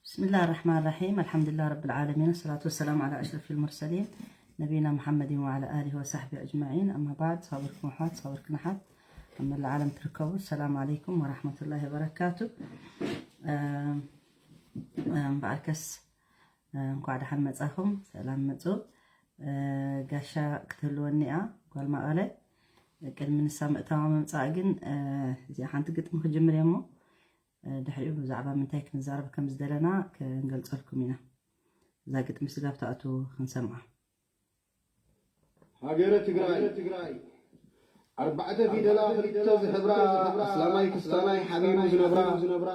بسم الله الرحمن الرحيم. الحمد لله رب العالمين. الصلاة والسلام على أشرف المرسلين نبينا محمد وعلى آله وصحبه أجمعين. أما بعد، صابركم أحوات، صابركم أحد، أما العالم تركبوا. السلام عليكم ورحمة الله وبركاته. أم، أم، بعد كس، أم، قاعدة حال متساهم. سلام متسو. أه، قاشا كتلوني، أه، قال ما قال. ቅድሚ ንሳ ምእታዋ ምምጻእ ግን፣ እ፣ እዚኣ ሓንቲ ግጥሚ ክጅምር እየ እሞ፣ እ፣ ድሕሪኡ ብዛዕባ ምንታይ ክንዛረብ ከም ዝደለና ክንገልጸልኩም ኢና። እዛ ግጥሚ ስጋብ ትኣቱ ክንሰምዓ። ሃገረ ትግራይ፣ ኣርባዕተ ፊደላ ክልተ ዝሕብራ፣ ኣስላማይ ክስታናይ ሓቢሩ ዝነብራ፣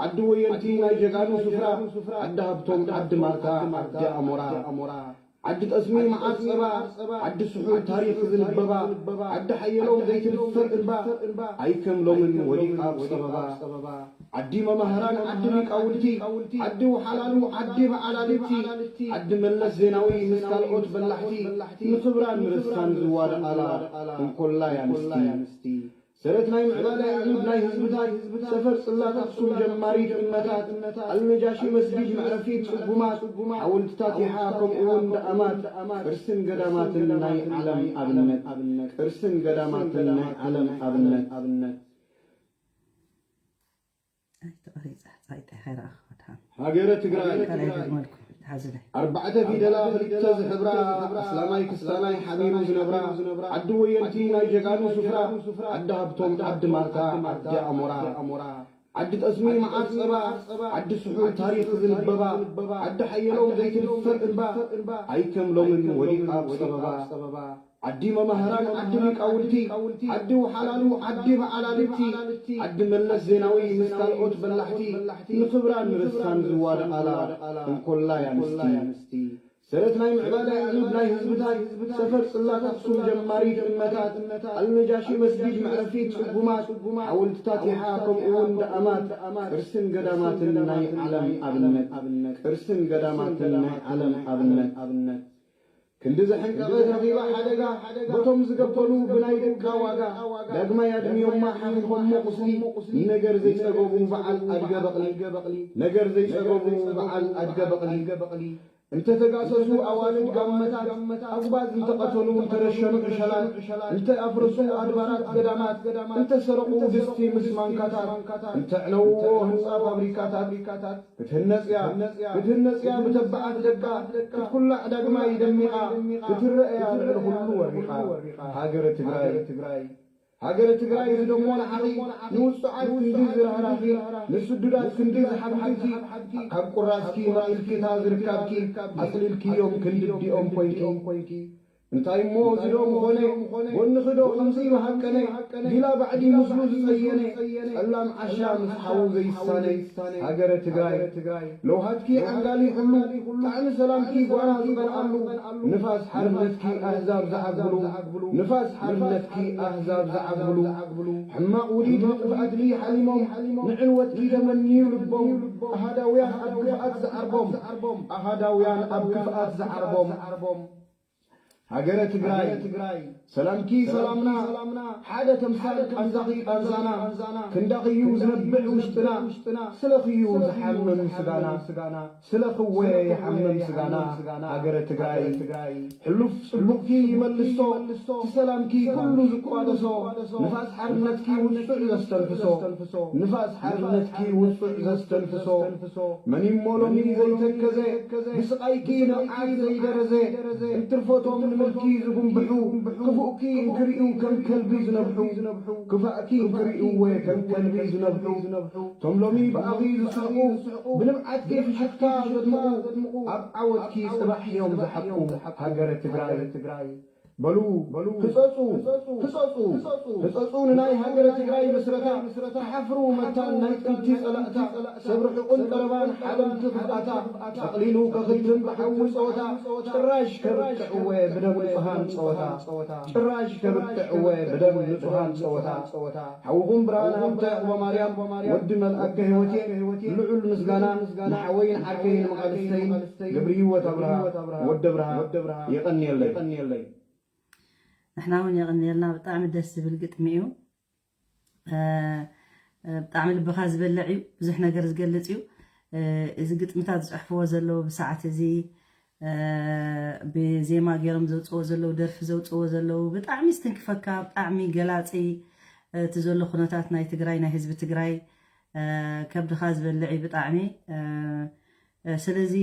ዓዲ ወየንቲ ናይ ጀጋኑ ስፍራ፣ ዓዲ ሃብቶም፣ ዓዲ ማርታ፣ ዓዲ ኣሞራ፣ ዓዲ ጠስሚ መዓር ጸባ፣ ዓዲ ስሑል ታሪኽ ዝንበባ፣ ዓዲ ሓየሎም ዘይትድፈር እንባ፣ ኣይከም ሎምን ወዲቓ ኣብ ጸበባ። ዓዲ መማህራን፣ ዓዲ ሊቃውንቲ፣ ዓዲ ወሓላሉ፣ ዓዲ በዓላልቲ፣ ዓዲ መለስ ዜናዊ ምስ ካልኦት በላሕቲ፣ ንኽብራን ንርስታን ዝዋደቓላ እንኮላይ ኣንስቲ። ሰረት ናይ ምዕባለ ኣዕኑድ ናይ ህዝብታት፣ ሰፈር ጽላት ኣኽሱም ጀማሪት እመታት፣ ኣልነጃሺ መስጊድ መዕረፊ ጽጉማት፣ ሓወልትታት ይሓ ከምኡውን ደኣማት፣ ቅርስን ገዳማትን ናይ ዓለም ኣብነት፣ ቅርስን ገዳማትን ናይ ዓለም ኣብነት። ኣይ፣ ተቐሪጻ፣ ጻይጣ፣ ሃይራ፣ ኣኽባድሃ። ሃገረ ትግራይ፣ ካልኣይ ደግመልኩ፣ ተሓዝለይ። ኣርባዕተ ፊደላ ክልተ ዝሕብራ፣ ኣስላማይ ክስታናይ ሓቢሩ ዝነብራ፣ ዓዲ ወየንቲ ናይ ጀጋኑ ስፍራ፣ ዓዲ ሃብቶም፣ ዓዲ ማርታ፣ ዓዲ ኣሞራ፣ ዓዲ ጠስሚ መዓር ጸባ፣ ዓዲ ስሑል ታሪኽ ዝንበባ፣ ዓዲ ሓየሎም ዘይትድፈር እንባ፣ ኣይከም ሎምን ወዲቓ ኣብ ጸበባ። ዓዲ መማህራን፣ ዓዲ ሊቃውንቲ፣ ዓዲ ወሓላሉ፣ ዓዲ በዓላልቲ፣ ዓዲ መለስ ዜናዊ ምስ ካልኦት በላሕቲ፣ ንኽብራን ንርስታን ዝዋደቓላ እንኮላይ ኣንስቲ። ሰረት ናይ ምዕባለ ኣዕኑድ ናይ ህዝብታት፣ ሰፈር ጽላት ኣኽሱም ጀማሪት እመታት፣ ኣልነጃሺ መስጊድ መዕረፊ ጽጉማት፣ ሓወልትታት ይሓ ከምኡውን ደኣማት፣ ቅርስን ገዳማትን ናይ ዓለም ኣብነት፣ ቅርስን ገዳማትን ናይ ዓለም ኣብነት። ክንዲ ዘሐንቀቐት ረኺባ ሓደጋ፣ በቶም ዝገበሉ ብናይ ደቃ ዋጋ፣ ዳግማይ ኣድምዮማ ሓኺኾሞ ቁስሊ፣ ነገር ዘይጸገቡ በዓል ኣድገ በቕሊ፣ ነገር ዘይጸገቡ በዓል ኣድገ በቕሊ። እንተ ተጋሰሱ ኣዋልድ ጋመታት፣ ኣጉባዝ እንተ ቐተሉ፣ እንተ ረሸኑ ዕሸላት፣ እንተ ኣፍረሱ ኣድባራት ገዳማት፣ እንተ ሰረቑ ድስቲ ምስ ማንካታት፣ እንተ ዕነውዎ ህንጻ ፋብሪካታት፣ ክትህነጽ እያ፣ ክትህነጽ እያ ብተባዓት ደቃ፣ ክትኩላዕ ዳግማይ ደሚቓ፣ ክትረአ እያ ልዕሊ ኩሉ ወሪቓ። ሃገረ ትግራይ፣ ሃገረ ትግራይ ዝደሞ ንዓኺ፣ ንውጹዓት ክንዲ ዝራህራኺ፣ ንስዱዳት ክንዲ ዝሓብሓብኪ፣ ካብ ቁራስኪ መቒልኪ እታ ዝርካብኪ፣ ኣጽሊልክዮም ክንድዲኦም ኮንኪ። እንታይ እሞ እዚ ዶ ምኾነ? ጎንኺ ዶ ከምዚ ምሃቀነ? ጊላ ባዕዲ ምስሉ ዝጸየነ፣ ጸላም ዓሻ ምስ ሓዉ ዘይሳነ፣ ሃገረ ትግራይ። ለውሃትኪ ዓንጋሊ ኩሉ፣ ጣዕሚ ሰላምኪ ጓና ዝቐንኣሉ፣ ንፋስ ሓርነትኪ ኣህዛብ ዝዓግብሉ፣ ንፋስ ሓርነትኪ ኣህዛብ ዝዓግብሉ፣ ሕማቕ ውዲት ንጥፍኣትኪ ሓሊሞም፣ ንዕንወትኪ ተመንዩ ልቦም፣ ኣሃዳውያን ኣብ ክፍኣት ዝዓርቦም፣ ኣሃዳውያን ኣብ ክፍኣት ዝዓርቦም። ሃገረ ትግራይ፣ ሰላምኪ ሰላምና፣ ሓደ ተምሳል ቃንዛኺ ቃንዛና፣ ክንዳኺዩ ዝነብዕ ውሽጥና፣ ስለኺዩ ዝሓምም ስጋና፣ ስለኽወ ይሓምም ስጋና፣ ሃገረ ትግራይ። ሕሉፍ ጽቡቕኪ ይመልሶ፣ እቲ ሰላምኪ ኩሉ ዝቋደሶ፣ ንፋስ ሓርነትኪ ውጹዕ ዘስተንፍሶ፣ ንፋስ ሓርነትኪ ውጹዕ ዘስተንፍሶ፣ መን እሞ ሎሚ ዘይተከዘ፣ ብስቓይኪ ንብዓት ዘይደረዘ፣ እንትርፎቶም ንምልኪ ዝጉንብሑ፣ ክፉእኪ እንክርእዩ ከም ከልቢ ዝነብሑ፣ ክፋእኪ እንክርእይወ ከም ከልቢ ዝነብሑ፣ ቶም ሎሚ ብኣኺ ዝስሕቑ፣ ብንብዓትኪ ፍሽኽታ ዘድምቑ፣ ኣብ ዓወትኪ ጽባሕ እዮም ዝሓቁ፣ ሃገረ ትግራይ። በሉ፣ ህጸጹ፣ ህጸጹ፣ ህጸጹ ንናይ ሃገረ ትግራይ ምስረታ። ትሓፍሩ መታን ናይ ጥንቲ ጸላእታ፣ ሰብ ርሑቕን ቀረባን ሓለምቲ ክፍኣታ፣ ጠቕሊሉ ከኽትም ብሓዊ ጸወታ፣ ጭራሽ ከብቅዕወ ብደም ንጹሃን ጸወታ፣ ጭራሽ ከብቅዕወ ብደም ንጹሃን ጸወታ። ሓውኹም ብርሃነ ሃብተ ዑቕባማርያም ወዲ መልኣከ ህይወቴ፣ ልዑል ምስጋና ንሓወይን ዓርከይን መቓልስተይን ገብርህይወት ኣብርሃ ወዲ ኣብርሃ። የቐንየለይ። ንሕና እውን የቐንየልና። ብጣዕሚ ደስ ዝብል ግጥሚ እዩ። እ፣ እ፣ ብጣዕሚ ልብኻ ዝበልዕ እዩ። ብዙሕ ነገር ዝገልጽ እዩ። እዚ ግጥምታት ዝፅሕፍዎ ዘለዉ ብሰዓት እዚ ብዜማ ገይሮም ዘውፅዎ ዘለዉ ደርፊ ዘውፅዎ ዘለዉ ብጣዕሚ ዝትንክፈካ ብጣዕሚ ገላፂ እቲ ዘሎ ኩነታት ናይ ትግራይ ናይ ህዝቢ ትግራይ ከብድኻ ዝበልዕ እዩ ብጣዕሚ ስለዚ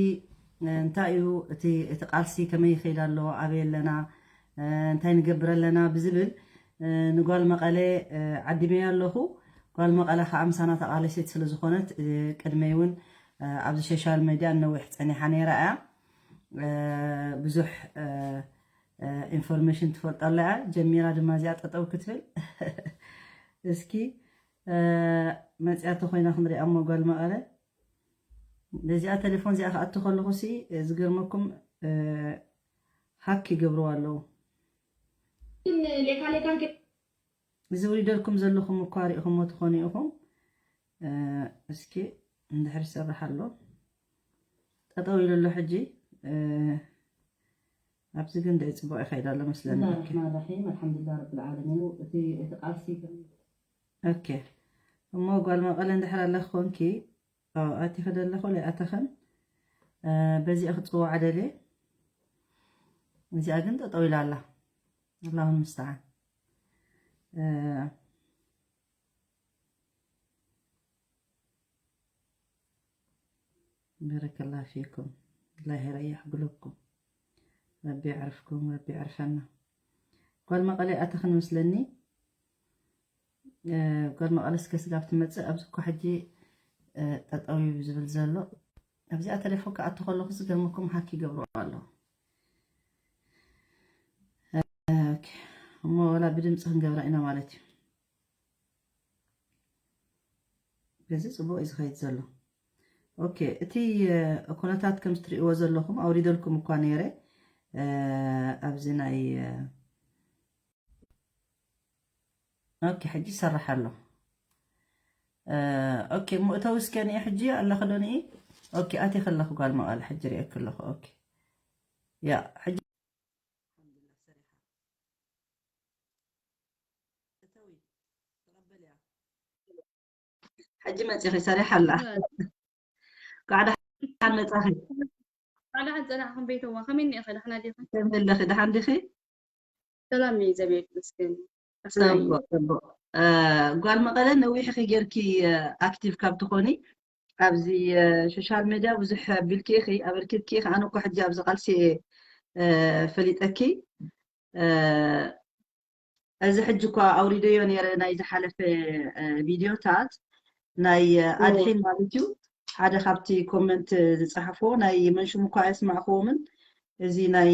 እንታይ እዩ እቲ እቲ ቃልሲ ከመይ ይኸይድ ኣሎ ኣበይ ኣለና እንታይ ንገብር ኣለና ብዝብል ንጓል መቐለ ዓዲመያ ኣለኹ ጓል መቐለ ከዓ ምሳና ተቃለሲት ስለዝኾነት ቅድመይ እውን ኣብዚ ሶሻል ሚድያ ነዊሕ ፀኒሓ ነይራ እያ ብዙሕ ኢንፎርሜሽን ትፈልጦ ኣላ እያ ጀሚራ ድማ እዚኣ ጠጠው ክትብል እስኪ መፅያ ተኮይና ክንሪኣ እሞ ጓል መቐለ በዚኣ ቴሌፎን እዚኣ ክኣቱ ከለኹ ሲ ዝገርመኩም ሃክ ይገብርዋ ኣለዉ ሌካ ሌካን እዚ ውሪደልኩም ዘለኹም እኳ ሪእኹሞ ትኾኑ ኢኹም እስኪ እንድሕር ይሰርሕ ኣሎ ጠጠው ኢሉ ኣሎ ሕጂ ኣብዚ ግን ድዒ ፅቡቅ ይኸይድ ኣሎ መስለኒ ብስምላህ ርሕማን ራሒም ኣልሓምዱላ ረብል ዓለሚን እቲ እቲ ቃልሲ ኦኬ እሞ ጓል መቐለ እንድሕር ኣለክ ኮንኪ ኣቲኺ ደለኹ ለይኣተኸን በዚኣ ክፅዋዕ ደልየ እዚኣ ግን ጠጠው ኢላ ኣላ ኣላሁ ምስተዓን بارك الله فيكم الله يريح قلوبكم ربي يعرفكم ربي يعرفنا ጓል መቐለ ኣተኽን መስለኒ ጓል መቐለ እስከ ስጋብ ትመፅእ ኣብዚ እኮ ሕጂ ጠጠው እዩ ዝብል ዘሎ ኣብዚኣ ተሌፎን ክኣቱ ከለኹ ዝገርመኩም ሃክ ይገብርኦ ኣለዉ እሞ ወላ ብድምፂ ክንገብራ ኢና ማለት እዩ በዚ ፅቡቅ እዩ ዝኸይድ ዘሎ ኦኬ እቲ ኩነታት ከም ትሪእዎ ዘለኹም ኣውሪደልኩም እኳ ነይረ ኣብዚ ናይ ኦኬ ሕጂ ይሰርሕ ኣሎ ኦኬ መእተዊ እስከ ንኢ ሕጂ ኣለኸ ዶ ንኢ ኦኬ ኣትየ ከለኹ ጓል መቐለ ሕጂ ሪእክ ኣለኹ ኦኬ ያ ሕጂ ሕጂ መፂኺ ሰሪሓ ኣላ ጓዕዳ ሓን መፃኺ ጓዕዳ ሓን ፀናሕኹም ቤተዋ ከመይ እኒኢኺ ደሕና ዲኺ ከመይ ኣለኺ ደሓን ዲኺ ሰላም እዩ ዘቤት መስገን ኣስናይ ፅቡቅ ፅቡቅ ጓል መቐለ ነዊሕኺ ጌርኪ ኣክቲቭ ካብ ትኾኒ ኣብዚ ሶሻል ሜድያ ብዙሕ ኣቢልኪ ኢኺ ኣበርኪትኪ ኢኺ ኣነ እኮ ሕጂ ኣብዚ ቃልሲ ፈሊጠኪ እዚ ሕጂ እኳ ኣውሪደዮ ነይረ ናይ ዝሓለፈ ቪድዮታት ናይ ኣድሒን ማለት እዩ ሓደ ካብቲ ኮመንት ዝፀሓፍዎ ናይ መንሽም እኳ ኣየስማዕክዎምን እዚ ናይ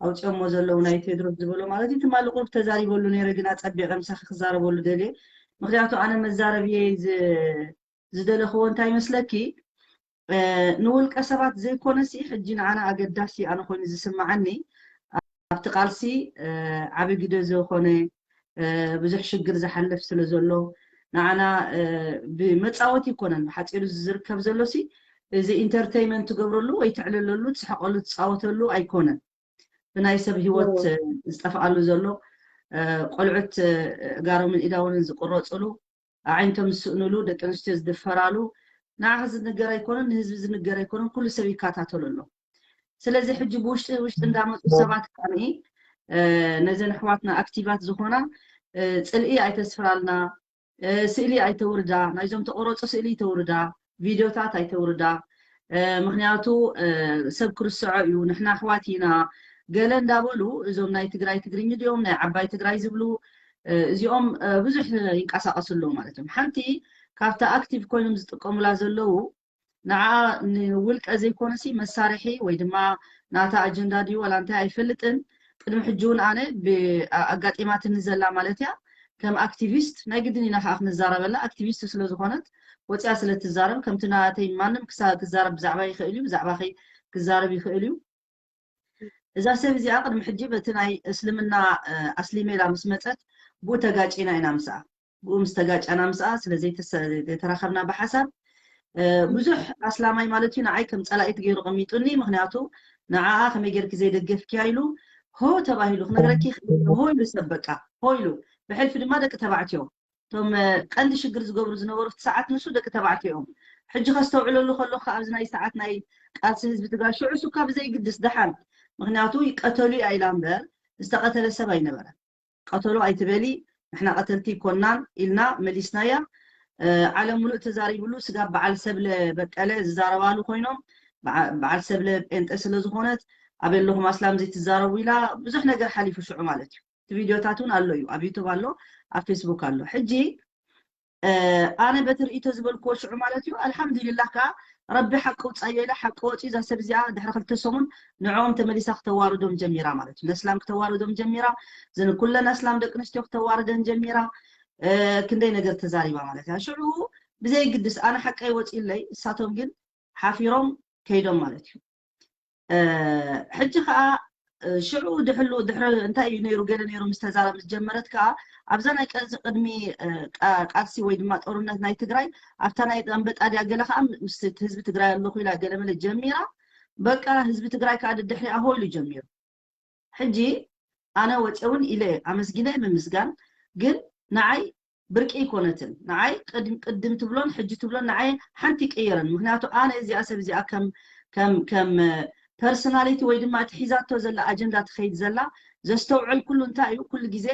ኣውፅኦሞ ዘለዉ ናይ ቴድሮስ ዝበሎ ማለት እዩ ትማሊ ቁሩብ ተዛሪበሉ ነይረ ግን ኣፀቢቐ ምሳኺ ክዛረበሉ ደልየ ምክንያቱ ኣነ መዛረብየ ዝደለኽዎ እንታይ መስለኪ ንውልቀ ሰባት ዘይኮነሲ ሕጂ ንዓና ኣገዳሲ ኣነ ኮይኑ ዝስምዓኒ ኣብቲ ቃልሲ ዓቢ ግደ ዝኾነ ብዙሕ ሽግር ዝሓልፍ ስለ ዘሎ ንዓና ብመፃወቲ ይኮነን ብሓፂሩ ዝርከብ ዘሎሲ እዚ ኢንተርተይመንት ትገብረሉ ወይ ትዕልለሉ ትስሕቀሉ ትፃወተሉ ኣይኮነን ብናይ ሰብ ሂወት ዝጠፍኣሉ ዘሎ ቆልዑት ጋሮምን ኢዳውንን ዝቁረፅሉ ኣዒንቶም ዝስእንሉ ደቂ ኣንስትዮ ዝድፈራሉ ንዓኺ ዝንገር ኣይኮነን ንህዝቢ ዝንገር ኣይኮነን ኩሉ ሰብ ይከታተሎ ኣሎ ስለዚ ሕጂ ብውሽጢ ውሽጢ እንዳመፁ ሰባት ከኣ ነዘን ኣሕዋትና ኣክቲቫት ዝኾና ፅልኢ ኣይተስፍራልና ስእሊ ኣይተውርዳ ናይዞም ተቆረፁ ስእሊ ይተውርዳ ቪድዮታት ኣይተውርዳ ምክንያቱ ሰብ ክርስዖ እዩ ንሕና ኣሕዋት ኢና ገለ እንዳበሉ እዞም ናይ ትግራይ ትግርኝ ድዮም ናይ ዓባይ ትግራይ ዝብሉ እዚኦም ብዙሕ ይንቀሳቀሱ ኣለዉ ማለት እዮም ሓንቲ ካብቲ ኣክቲቭ ኮይኖም ዝጥቀሙላ ዘለዉ ንዓ ንውልቀ ዘይኮነሲ መሳርሒ ወይ ድማ ናታ ኣጀንዳ ድዩ ዋላ እንታይ ኣይፈልጥን ቅድሚ ሕጂ እውን ኣነ ኣጋጢማትኒ ዘላ ማለት እያ ከም ኣክቲቪስት ናይ ግድን ኢና ከዓ ክንዛረበላ ኣክቲቪስት ስለ ዝኾነት ወፅያ ስለ ትዛረብ ከምቲ ናተይ ማንም ክዛረብ ብዛዕባ ይኽእል እዩ ብዛዕባ ክዛረብ ይኽእል እዩ እዛ ሰብ እዚኣ ቅድሚ ሕጂ በቲ ናይ እስልምና ኣስሊመ ኢላ ምስ መፀት ብኡ ተጋጪና ኢና ምስኣ ብኡ ምስ ተጋጨና ምስኣ ስለ ዘይተራኸብና ብሓሳብ ብዙሕ ኣስላማይ ማለት እዩ ንዓይ ከም ፀላኢት ገይሩ ቀሚጡኒ ምክንያቱ ንዓኣ ከመይ ጌርኪ ዘይደገፍኪያ ኢሉ ሆ ተባሂሉ ክነግረኪ ሆ ኢሉ ሰብ በቃ ሆ ኢሉ ብሕልፊ ድማ ደቂ ተባዕትዮ እቶም ቀንዲ ሽግር ዝገብሩ ዝነበሩ እቲ ሰዓት ንሱ ደቂ ተባዕትዮ እዮም ሕጂ ከስተውዕለሉ ከሎ ከኣ ኣብዚ ናይ ሰዓት ናይ ቃልሲ ህዝቢ ትግራይ ሽዑ ሱካ ብዘይግድስ ደሓን፣ ምክንያቱ ይቀተሉ እያ ኢላ እምበር ዝተቀተለ ሰብ ኣይነበረን። ቀተሎ ኣይትበሊ፣ ንሕና ቀተልቲ ይኮናን ኢልና መሊስናያ። ዓለም ሙሉእ ተዛሪብሉ። ስጋብ በዓል ሰብለ በቀለ ዝዛረባሉ ኮይኖም፣ በዓል ሰብለ ጴንጠ ስለዝኾነት ኣበይ ኣለኹም ኣስላም ዘይትዛረቡ ኢላ። ብዙሕ ነገር ሓሊፉ ሽዑ ማለት እዩ። እቲ ቪድዮታት እውን ኣሎ እዩ፣ ኣብ ዩቱብ ኣሎ፣ ኣብ ፌስቡክ ኣሎ። ሕጂ ኣነ በቲ ርእይቶ ዝበልክዎ ሽዑ ማለት እዩ። ኣልሓምዱሊላህ ከዓ ረቢ ሓቂ ውፃዮ ኢላ ሓቂ ወፂ እዛ ሰብ እዚኣ ድሕሪ ክልተ ሰሙን ንዕኦም ተመሊሳ ክተዋርዶም ጀሚራ ማለት እዩ። ነስላም ክተዋርዶም ጀሚራ፣ ዝን ኩለን ኣስላም ደቂ ኣንስትዮ ክተዋርደን ጀሚራ። ክንደይ ነገር ተዛሪባ ማለት እያ። ሽዑ ብዘይግድስ ኣነ ሓቀይ ወፂለይ፣ እሳቶም ግን ሓፊሮም ከይዶም ማለት እዩ። ሕጂ ከዓ ሽዑ ድሕሉ ድሕሪ እንታይ እዩ ነይሩ ገለ ነይሩ ምስ ተዛረብ ምስ ጀመረት ከዓ ኣብዛ ናይ ቀዚ ቅድሚ ቃልሲ ወይ ድማ ጦርነት ናይ ትግራይ ኣብታ ናይ ኣንበጣ ድያ ገለ ከዓ ምስ ህዝቢ ትግራይ ኣለኹ ኢላ ገለ መለ ጀሚራ። በቃ ህዝቢ ትግራይ ከዓ ድድሕሪ ኣሆ ኢሉ ጀሚሩ። ሕጂ ኣነ ወፀ እውን ኢለ ኣመስጊነ ምምስጋን ግን ንዓይ ብርቂ ይኮነትን። ንዓይ ቅድም ትብሎን ሕጂ ትብሎን ንዓይ ሓንቲ ይቀየረን። ምክንያቱ ኣነ እዚኣ ሰብ እዚኣ ከም ከም ከም ፐርሶናሊቲ ወይ ድማ እቲ ሒዛቶ ዘላ ኣጀንዳ ትኸይድ ዘላ ዘስተውዕል ኩሉ እንታይ እዩ ኩሉ ግዜ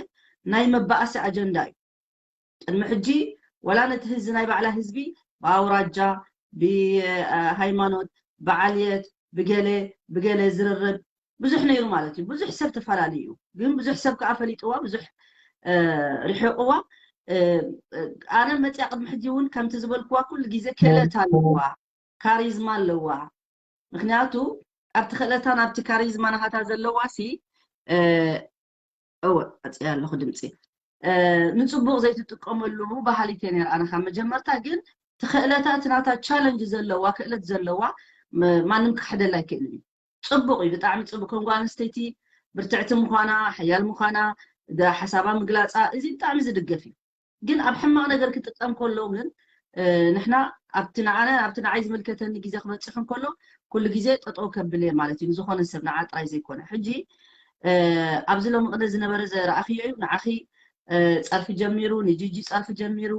ናይ መባኣሲ ኣጀንዳ እዩ። ቅድሚ ሕጂ ወላ ነቲ ህዚ ናይ ባዕላ ህዝቢ ብኣውራጃ ብሃይማኖት ብዓልየት ብገለ ብገለ ዝርርብ ብዙሕ ነይሩ ማለት እዩ። ብዙሕ ሰብ ተፈላለዩ እዩ፣ ግን ብዙሕ ሰብ ከዓ ፈሊጥዋ ብዙሕ ርሕቕዋ። ኣነ መፅያ ቅድሚ ሕጂ እውን ከምቲ ዝበልክዋ ኩሉ ግዜ ክእለት ኣለዋ፣ ካሪዝማ ኣለዋ። ምክንያቱ ኣብቲ ክእለታ ናብቲ ካሪዝማ ናሃታ ዘለዋ ሲ እወ ኣፅያ ኣለኹ ድምፂ ንፅቡቅ ዘይትጥቀመሉ ባህሊት እየ ነይር ኣነ ካብ መጀመርታ። ግን ትኽእለታ እቲ ናታ ቻለንጅ ዘለዋ ክእለት ዘለዋ ማንም ክሕደላ ኣይክእልን እዩ። ፅቡቅ እዩ፣ ብጣዕሚ ፅቡቅ። ከም ጓል ኣንስተይቲ ብርትዕቲ ምኳና፣ ሓያል ምኳና፣ ሓሳባ ምግላፃ እዚ ብጣዕሚ ዝድገፍ እዩ። ግን ኣብ ሕማቅ ነገር ክጥቀም ከሎ ግን ንሕና ኣብቲ ንዓነ ኣብቲ ንዓይ ዝምልከተኒ ግዜ ክበፅሕ እንከሎ ኩሉ ግዜ ጠጠው ከብል እየ ማለት እዩ። ንዝኾነ ሰብ ንዓ ጥራይ ዘይኮነ። ሕጂ ኣብዚ ሎሚ ቅነ ዝነበረ ዘረኣኽዮ እዩ። ንዓኺ ፀርፊ ጀሚሩ፣ ንጂጂ ፀርፊ ጀሚሩ፣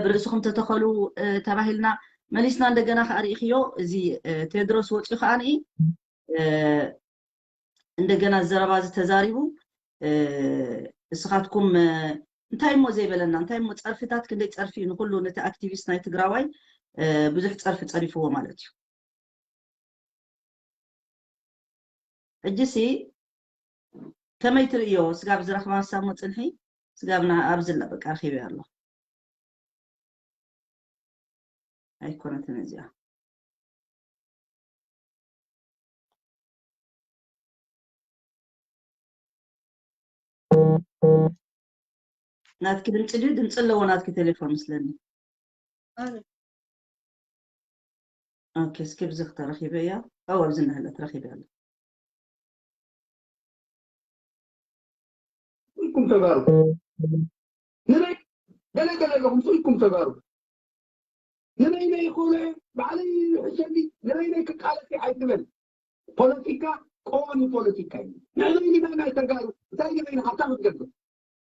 ብርእስኹም ተተኸሉ ተባሂልና መሊስና እንደገና ከዓ ርኢኽዮ። እዚ ቴድሮስ ወፂኡ ከዓ ንኢ እንደገና ዘረባ ዝተዛሪቡ እስኻትኩም እንታይ እሞ ዘይበለና እንታይ እሞ ፀርፍታት ክንደይ ፀርፊ እዩ ንኩሉ ነቲ ኣክቲቪስት ናይ ትግራዋይ ብዙሕ ፀርፊ ፀሪፍዎ ማለት እዩ። ሕጂ ሲ ከመይ ትርእዮ? ስጋብ ዝረኽባ ሳሞ ጽንሒ ስጋብና ኣብዝላ በቃ ረኺበ ኣሎ። ኣይኮነትን እዚኣ። ናትኪ ድምፂ ድዩ? ድምፂ ኣለዎ ናትኪ ቴሌፎን ምስለኒ። ኦኬ፣ እስኪ ብዚ ክተረኺበ እያ። ኣው ኣብዚ እናሃለት ረኺበ ኣለ። ኢልኩም ተጋሩ ንበይ ገለ ገለ ኣለኹም ኢልኩም ተጋሩ ንበይ ነይ ይኽእሎ እየ ባዕለይ ይሕሸኒ ንበይ ነይ ክቃለስ እየ ኣይትበል። ፖለቲካ ቀዋሚ ፖለቲካ እዩ። ንበይ ንበይ ናይ ተጋሩ እንታይ ንበይ ንሓታ ክትገብር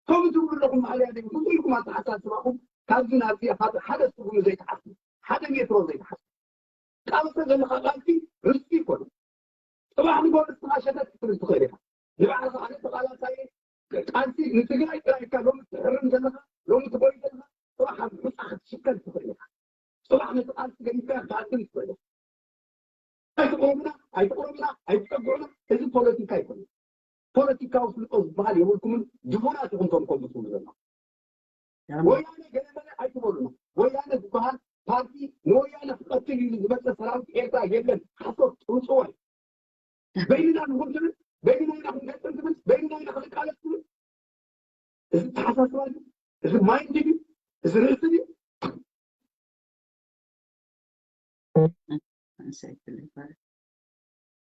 ከምኡ ትብሉ ኣለኹም። ማዕልያ ደይ ብዙ ኢልኩም ኣተሓሳስባኹም ካብዚ ናብዚ ሓደ ስጉሚ ዘይትሓስቡ ሓደ ሜትሮ ዘይትሓስቡ ቃልሲ ዘለካ ቃልሲ ርስቲ ይኮነ። ፅባሕ ንጎ ንስኻ ሸተት ክትብል ትኽእል ኢኻ። ንባዕልኻ ኣነ ተቃላሳየ ቃልሲ ንትግራይ ጥራይ ኢልካ ሎሚ ትሕርም ዘለኻ ሎሚ ትጎይ ዘለኻ ፅባሕ ኣብ ሑፃ ክትሽከል ትኽእል ኢኻ። ፅባሕ ነቲ ቃልሲ ገዲፍካ ክትኣክል ትኽእል ኢኻ። ኣይትቕረቡና ኣይትቕረቡና ኣይትፀግዑና። እዚ ፖለቲካ ኣይኮነ። ፖለቲካዊ ፍልጦ ዝበሃል የብልኩምን። ድፉናት ኢኹም ቶም ከምኡ ትብሉ ዘለኹም። ወያነ ገለመለ ኣይትበሉና። ወያነ ዝበሃል ፓርቲ ንወያነ ክቐትል ኢሉ ዝመፀ ሰራዊት ኤርትራ የለን። ሓሶት ፅውፅዋይ። በይንና ንኹን ትብል በይንና ኢና ክንገጥም ትብል በይንና ኢና ክንቃለስ ትብል። እዚ ተሓሳስባ ድዩ? እዚ ማይንድ ድዩ? እዚ ርእሲ ድዩ?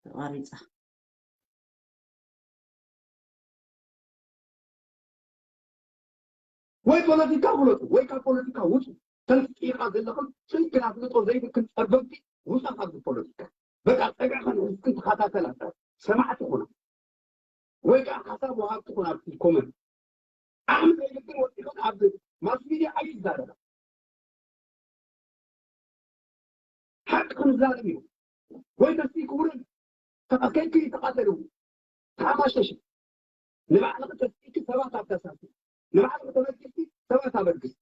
ተቋሪፃ። ወይ ፖለቲካ ፍለጡ ወይ ካብ ፖለቲካ ውፁ። ተንስጢኻ ዘለኽን ስንክል ኣፍልጦ ዘይብልክን ፀበብቲ ውፃ ካብዚ ፖለቲካ። በቃ ፀግዕኽን ህዝብክን ተኸታተላ ጥራይ ሰማዕቲ ኩና። ወይ ከዓ ሓሳብ ወሃብቲ ኩና ኣብቲ ኮመንት። ዓቕሚ ዘይብልክን ወፂኽን ኣብ ማስ ሚድያ ኣይትዛረባ። ሓቂ ክንዛረብ እዩ። ወይ ተስፊ ክቡርን ተቐከልኪ ተቐተልዎ። ተሓማሸሽ። ንባዕልኺ ተስፊኪ ሰባት ኣተሳሲ። ንባዕልኺ ተበጊስኪ ሰባት ኣበግስ።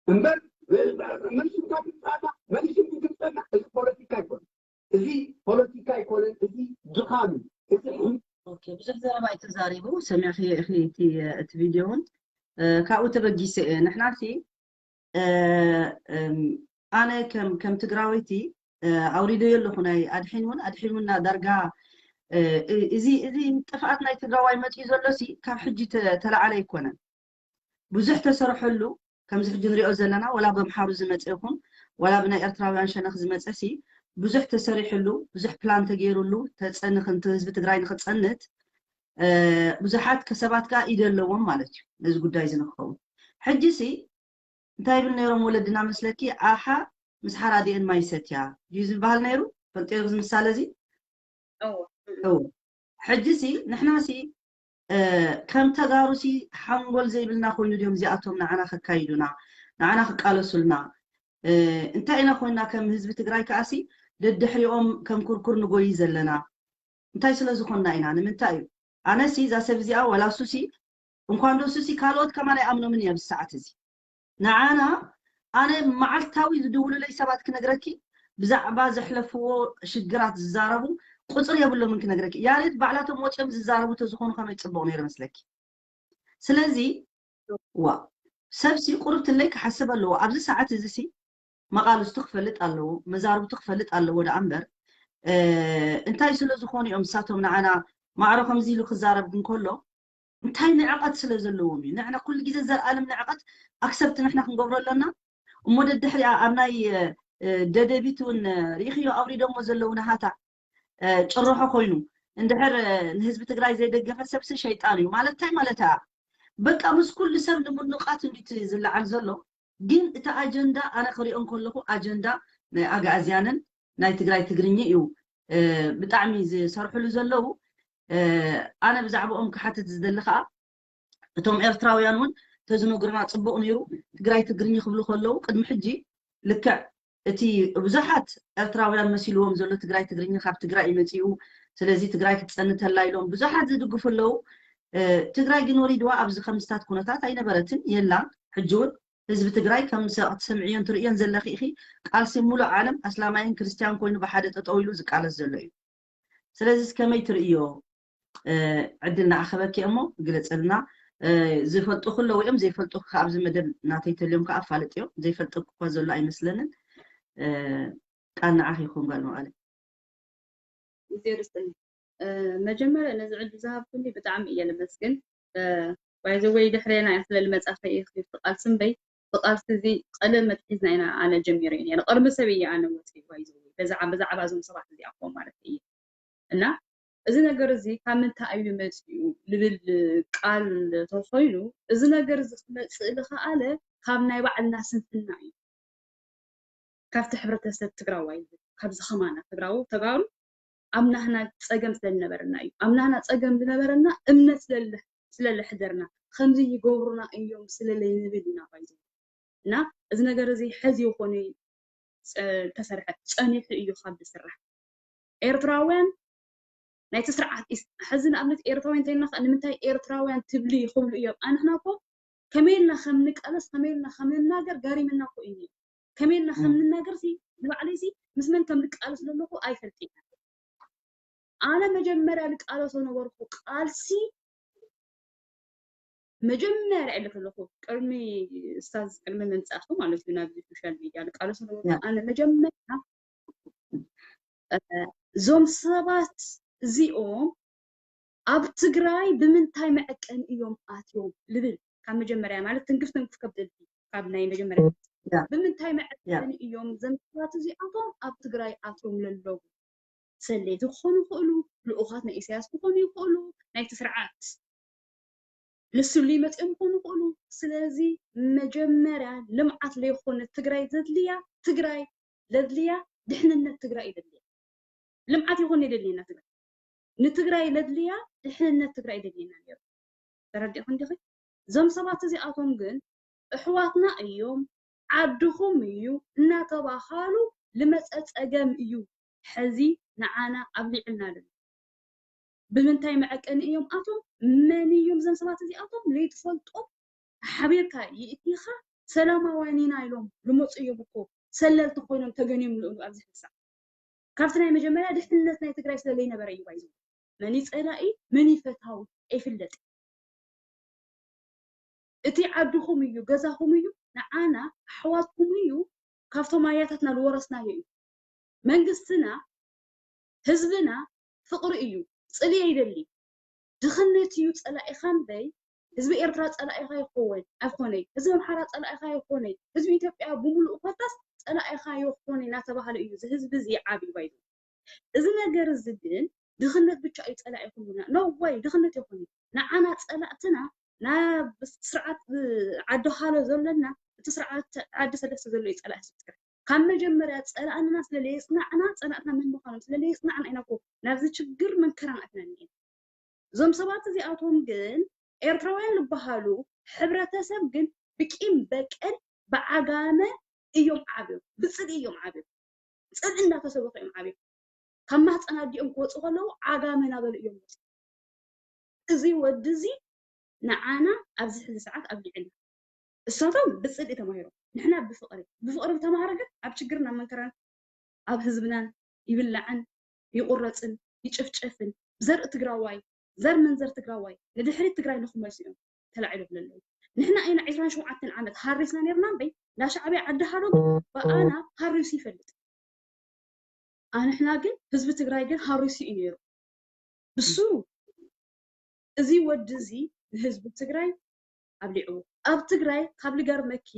እምበር መሊስካ ትምጻና፣ መሊስኪ ትምጻና፣ እዚ ፖለቲካ ኣይኮነን። እዚ ፖለቲካ ኣይኮነን፣ እዚ ድኻም እዩ። እዚ ሕም- ኦኬ፣ ብዙሕ ዘረባ እዩ ተዛሪቡ። ሰሚዕኺ ኢኺ እቲ፣ እቲ ቪድዮ እውን፣ እ፣ ካብኡ ተበጊሰ እየ። ንሕና ሲ፣ እ፣ እም፣ ኣነ ከም፣ ከም ትግራወይቲ፣ እ፣ ኣውሪደዮ ኣለኹ ናይ ኣድሒን እውን፣ ኣድሒን እውን ዳርጋ፣ እ፣ እ፣ እዚ፣ እዚ ጥፍኣት ናይ ትግራዋይ መፂኡ ዘሎ ሲ ካብ ሕጂ ተ-፣ ተላዓለ ኣይኮነን። ብዙሕ ተሰርሐሉ፣ ከምዚ ሕጂ ንሪኦ ዘለና፣ ወላ በምሓሩ ዝመፀ ይኹን፣ ወላ ብናይ ኤርትራውያን ሸነኽ ዝመፀ ሲ፣ ብዙሕ ተሰሪሕሉ፣ ብዙሕ ፕላን ተገይሩሉ፣ ተፀንኽ፣ እቲ ህዝቢ ትግራይ ንኽፀንት፣ እ፣ ብዙሓት ከሰባት ከኣ ኢደ ኣለዎም ማለት እዩ፣ ነዚ ጉዳይ እዚ ንክኸውን። ሕጂ ሲ፣ እንታይ ይብል ነይሮም ወለድና መስለኪ? ኣሓ ምስ ሓራዲኤን ማይ ይሰትያ ድዩ ዝበሃል ነይሩ? ፈልጦ እዚ ምሳለ እዚ? እዎ። እዎ። ሕጂ ሲ፣ ንሕና ሲ፣ እ፣ ከም ተጋሩ ሲ፣ ሓንጎል ዘይብልና ኮይኑ ድዮም እዚኣቶም ንዓና ከካይዱና፣ ንዓና ክቃለሱልና? እ፣ እንታይ ኢና ኮይንና ከም ህዝቢ ትግራይ ከኣ ሲ፣ ደድሕሪኦም ከም ኩርኩር ንጎይ ዘለና? እንታይ ስለ ዝኾንና ኢና? ንምንታይ እዩ? ኣነ ሲ፣ እዛ ሰብ እዚኣ፣ ዋላ እሱ ሲ፣ እንኳን ዶ እሱ ሲ፣ ካልኦት ከማን ኣይኣምኖምን እየ ኣብዚ ሰዓት እዚ። ንዓና፣ ኣነ መዓልታዊ ዝድውሉለይ ሰባት ክነግረኪ፣ ብዛዕባ ዘሕለፍዎ ሽግራት ዝዛረቡ ቁፅሪ የብሎምን ክነግረኪ። ያሬት ባዕላቶም ወፂኦም ዝዛረቡ ተዝኾኑ ከመይ ፅቡቕ ነይሩ መስለኪ? ስለዚ፣ ዋ፣ ሰብሲ ቁርብትለይ ክሓስብ ኣለዎ። ኣብዚ ሰዓት እዚ ሲ፣ መቓልስቱ ክፈልጥ ኣለዎ፣ መዛርብቱ ክፈልጥ ኣለዎ ደኣ እምበር፣ እ፣ እንታይ ስለ ዝኾኑ እዮም ንሳቶም ንዓና ማዕረ ከምዚ ኢሉ ክዛረብ እንከሎ፣ እንታይ ንዕቐት ስለ ዘለዎም እዩ? ንሕና ኩሉ ግዜ ዘልኣለም ንዕቐት ኣክሰፕት ንሕና ክንገብሮ ኣለና። እሞ ደድሕሪኣ ኣብ ናይ፣ እ፣ ደደቢት እውን፣ እ፣ ርኢኽዮ ኣውሪዶሞ ዘለዉ ናሃታ፣ እ፣ ጭርሖ ኮይኑ፣ እንድሕር፣ እ፣ ንህዝቢ ትግራይ ዘይደገፈ ሰብሲ ሸይጣን እዩ ማለት እንታይ ማለት እያ? በቃ ምስ ኩሉ ሰብ ንምንቃት እንዲት ዝለዓል ዘሎ። ግን እቲ ኣጀንዳ ኣነ ክሪኦ እንከለኹ ኣጀንዳ ናይ ኣግኣዝያንን ናይ ትግራይ ትግርኛ እዩ፣ እ፣ ብጣዕሚ ዝሰርሕሉ ዘለዉ። እ፣ ኣነ ብዛዕባኦም ክሓትት ዝደሊ ከዓ እቶም ኤርትራውያን እውን ተዝነግሩና ጽቡቕ ነይሩ። ትግራይ ትግርኛ ክብሉ ከለዉ ቅድሚ ሕጂ ልክዕ እቲ ብዙሓት ኤርትራውያን መሲልዎም ዘሎ ትግራይ ትግርኛ ካብ ትግራይ እዩ መጺኡ፣ ስለዚ ትግራይ ክትጸንተላ ኢሎም ብዙሓት ዝድግፉ ኣለዉ። እ፣ ትግራይ ግን ወሪድዋ ኣብዚ ከምስታት ኩነታት ኣይነበረትን፣ የላን። ሕጂ እውን ህዝቢ ትግራይ ከም ሰ-፣ ክትሰምዕዮን ትርእዮን ዘለኺ ኢኺ። ቃልሲ ሙሉእ ዓለም ኣስላማይን ክርስትያን ኮይኑ ብሓደ ጠጠው ኢሉ ዝቃለስ ዘሎ እዩ። ስለዚ ከመይ ትርእዮ? እ፣ ዕድል ንኣኸበኪ እሞ ግለፀልና። እ፣ ዝፈልጡ ክለዉ እዮም፣ ዘይፈልጡ ከ ኣብዚ መደብ ናተይ ተልዮም ከኣ ኣፋልጥዮ። ዘይፈልጠኩ እኳ ዘሎ ኣይመስለንን። እ፣ ቃል ንዓኺ ይኹን ጓል መቐለ። እግዜር ይስጥልኝ። እ፣ መጀመርያ ነዚ ዕድል ዝሃብኩኒ ብጣዕሚ እየ ለመስግን። እ፣ by the way ድሕሬና እያ ስለ ልመጻ ከይኽፍቲ ቃልሲ እምበይ ብቃልሲ እዚ ቀለም መትሒዝና ኢና ኣነ ጀሚረ እየ ነይረ። ቅድሚ ሰብ እየ ኣነ ወፂ by the way በዛዓ-፣ ብዛዕባ እዞም ሰባት እዚኣኮም ማለት እየ። እና እዚ ነገር እዚ ካብ ምንታይ እዩ መፂኡ ልብል ቃል ተኮይኑ፣ እዚ ነገር እዚ ክመፅእ ልኸኣለ ካብ ናይ ባዕልና ስንፍና እዩ። ካብቲ ሕብረተሰብ ትግራዋይ፣ ካብዚ ከማና ትግራዊ ተጋሩ ኣብ ናህና ፀገም ስለ ዝነበረና እዩ። ኣብ ናህና ፀገም ዝነበረና እምነት ስለለ-፣ ስለለሕደርና ከምዚ ይገብሩና እዮም ስለለይንብል ኢና ባይዘ። እና እዚ ነገር እዚ ሕዚ ይኾነ ፀ-፣ ተሰርሐ፣ ፀኒሑ እዩ ካብ ዝስራሕ። ኤርትራውያን ናይቲ ስርዓት ኢስ-፣ ሕዚ ንኣብነት ኤርትራውያን እንተይልና ከ ንምንታይ ኤርትራውያን ትብሊ ይኽብሉ እዮም። ኣንሕና እኮ ከመይ ኢልና ከም ንቃለስ፣ ከመይ ኢልና ከም ንናገር ገሪምና እኮ እዩ። ከመይ ኢልና ከም እም። ንናገር ሲ ንባዕለይ ሲ ምስ መን ከም ንቃለስ ዘለኹ ኣይፈልጥን። ኣነ መጀመርያ ዝቃለሶ ነበርኩ ቃልሲ መጀመርያ ኢለ ከለኹ ቅድሚ እስታዝ ቅድሚ ምምጻእኹ ማለት እዩ ናብዚ ሶሻል ሚድያ ዝቃለሶ ነበርኩ። ያ። ኣነ መጀመርያ እ፣ እዞም ሰባት እዚኦም ኣብ ትግራይ ብምንታይ መዐቀኒ እዮም ኣትዮም ልብል ካብ መጀመርያ ማለት ትንክፍ ትንክፍ ከብደልቲ ካብ ናይ መጀመርያ ያ። ብምንታይ ያ። መዐቀኒ እዮም እዞም ሰባት እዚኣቶም ኣብ ትግራይ ኣትዮም ለለዉ ሰለይቲ ክኾኑ ይኽእሉ፣ ልኡኻት ናይ ኢሳያስ ክኾኑ ይኽእሉ፣ ናይቲ ስርዓት ንስሉ ይመፅኦም ክኾኑ ይኽእሉ። ስለዚ መጀመርያ ልምዓት ለይኮነ ትግራይ ዘድልያ፣ ትግራይ ለድልያ ድሕንነት ትግራይ እዩ ዘድልያ። ልምዓት ይኮነ የደልየና ትግራይ። ንትግራይ ለድልያ ድሕንነት ትግራይ የደልየና ነይሩ። ተረዲእኹ እንዲኺ? እዞም ሰባት እዚኣቶም ግን ኣሕዋትና እዮም፣ ዓድኹም እዩ እናተባሃሉ ልመፀ ፀገም እዩ። ሕዚ ንዓና ኣብሊዕልና ኣሎ። ብምንታይ መዐቀኒ እዮም ኣቶም? መን እዮም ዘም ሰባት እዚኣቶም? ለይትፈልጦም ሓቢርካ ይእቲኻ ሰላማውያን ኢና ኢሎም ልመፁ እዮም እኮ ሰለልቲ ኮይኖም ተገንዮም ልእሉ ኣብዚ ሕሳብ ካብቲ ናይ መጀመርያ ድሕንነት ናይ ትግራይ ስለለይነበረ እዩ ባይዞ መን እዩ ፀላኢ መን እዩ ፈታዊ ኣይፍለጥ። እቲ ዓድኹም እዩ ገዛኹም እዩ ንዓና ኣሕዋትኩም እዩ ካብቶም ኣያታትና ዝወረስናዮ እዩ። መንግስትና ህዝብና ፍቕሪ እዩ ፅልኢ ኣይደሊ። ድኽነት እዩ ፀላኢኻ እምበይ ህዝቢ ኤርትራ ፀላኢኻ ይኸውን ኣይኮነይ፣ ህዝቢ ኣምሓራ ፀላኢኻ ይኾነይ፣ ህዝቢ ኢትዮጵያ ብምሉእ ኮታስ ፀላኢኻ ይኾነይ እናተባህለ እዩ እዚ ህዝቢ እዚ ዓብዩ ባይዞ። እዚ ነገር እዚ ግን ድኽነት ብቻ እዩ ፀላኢኹም ኢልና no way ድኽነት ይኹን ንዓና ፀላእትና ናብ ስርዓት ዓዲ ሃሎ ዘለና እቲ ስርዓት ዓዲ ሰለስተ ዘሎ እዩ ፀላኢ ህዝቢ ትግራይ ካብ መጀመርያ ፀላእንና ስለለየፅናዕና ፀላእትና መን ምዃኖም ስለለየፅናዕና ኢና እኮ ናብዚ ችግር መንከራን ኣትና እኒኤን እዞም ሰባት እዚኣቶም ግን ኤርትራውያን ዝበሃሉ ሕብረተሰብ ግን ብቂም በቀል ብዓጋመ እዮም ዓብዮም ብፅልኢ እዮም ዓብዮም ፅልኢ እንዳተሰበኹ እዮም ዓብዮም ካብ ማህፀን ኣዲኦም ክወፁ ከለዉ ዓጋመ ናበሉ እዮም መፅኡ እዚ ወዲ እዚ ንዓና ኣብዚ ሕዚ ሰዓት ኣብሊዕና እሳቶም ብፅልኢ ተማሂሮም ንሕና ብፍቕሪ ብፍቕሪ ዝተማሃረ ግን ኣብ ችግርን ኣብ መንከራን ኣብ ህዝብናን ይብላዕን ይቑረፅን ይጭፍጨፍን ብዘርኢ ትግራዋይ ዘር መንዘር ትግራዋይ ንድሕሪት ትግራይ ንክመልሱ እዮም ተላዒሎም ዘለዉ ንሕና ኢና ዕስራን ሸውዓተን ዓመት ሃሪስና ነርና እምበይ ናሻዕብያ ዓዲ ሃሎ ብኣና ሃሪሱ ይፈልጥ ኣንሕና ግን ህዝቢ ትግራይ ግን ሃሪሱ እዩ ነይሩ ብሱ እዚ ወዲ እዚ ንህዝቢ ትግራይ ኣብሊዕዎ ኣብ ትግራይ ካብ ልገርመኪ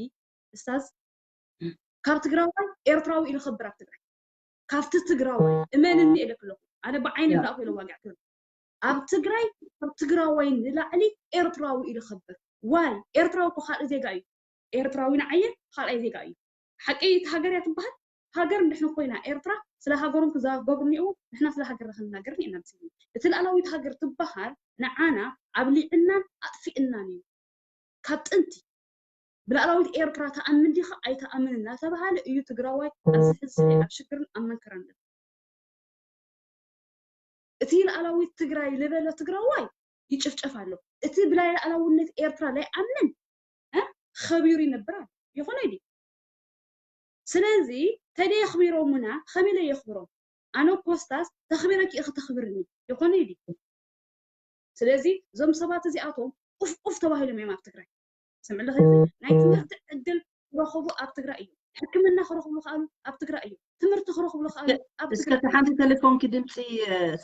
እስታዝ ካብ ትግራዋይ ኤርትራዊ ኢሉ ከብር ኣብ ትግራይ ካብቲ ትግራዋይ እመንኒ ኢለክ ኣለኹ ኣነ ብዓይኒ ዳእኮ ኢለ ዋጊዕ ክብል ኣብ ትግራይ ካብ ትግራዋይ ንላዕሊ ኤርትራዊ ኢሉ ከብር ዋይ ኤርትራዊ እኮ ካልእ ዜጋ እዩ ኤርትራዊ ንዓየ ካልኣይ ዜጋ እዩ ሓቂ እቲ ሃገር እያ ትበሃል ሃገር እንድሕን ኮይና ኤርትራ ስለ ሃገሮም ክዛገብሩ እኒአው ንሕና ስለ ሃገርና ክንናገር እኒአና ምስ እቲ ልኣላዊት ሃገር ትበሃል ንዓና ኣብሊዕናን ኣጥፊእናን እዩ ካብ ጥንቲ ብልኣላዊት ኤርትራ ተኣምን ዲኻ ኣይተኣምን እናተባሃለ እዩ ትግራዋይ ኣብዚ ሕዚ ኣብ ሽግርን ኣብ መንከራን እቲ ልኣላዊት ትግራይ ልበሎ ትግራዋይ ይጭፍጨፍ ኣሎ እቲ ብላይ ልኣላውነት ኤርትራ ላይኣምን ከቢሩ ይነብር ኣሎ ይኾነ ድዩ ስለዚ ተደየኽቢሮሙና ከመይ ለየኽብሮም ኣነ ኮስታስ ተኽቢረኪ ኢኺ ተኽብርኒ ይኾነ ድዩ ስለዚ እዞም ሰባት እዚኣቶም ኡፍ ኡፍ ተባሂሎም እዮም ኣብ ትግራይ ስምዕልኺ ናይ ትምህርቲ ዕድል ክረኽቡ ኣብ ትግራይ እዩ ሕክምና ክረኽቡ ከኣሉ ኣብ ትግራይ እዩ ትምህርቲ ክረኽቡ ከኣሉ ኣብ እስከ ሓንቲ ቴሌፎንኪ ድምፂ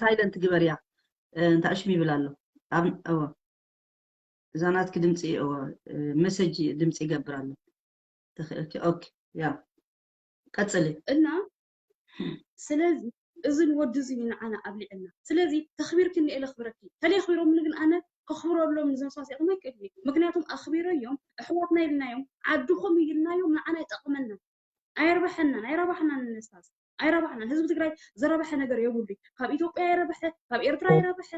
ሳይለንት ግበርያ እንታሽም ይብል ኣሎ እወ እዛ ናትኪ ድምፂ እወ መሰጅ ድምፂ ይገብር ኣሎ ተኽእልኪ ኦኬ ያ ቀፅሊ እና ስለዚ እዝን ወዲ እዝን ንዓና ኣብሊዕና ስለዚ ተኽቢርክኒ እየ ለኽብረኪ ተለይኽቢሮምኒ ግን ኣነ ከኽብረሎም ንዘምሳሲኦም ኣይክእል ምክንያቱም ኣኽቢረዮም ኣሕዋትና ኢልናዮም ዓድኹም ኢልናዮም ንዓና ይጠቕመና ኣይርበሐናን ኣይረባሕናን ንስታዝ ኣይረባሕናን ህዝቢ ትግራይ ዝረበሐ ነገር የብሉ ካብ ኢትዮጵያ የረበሐ ካብ ኤርትራ የረበሐ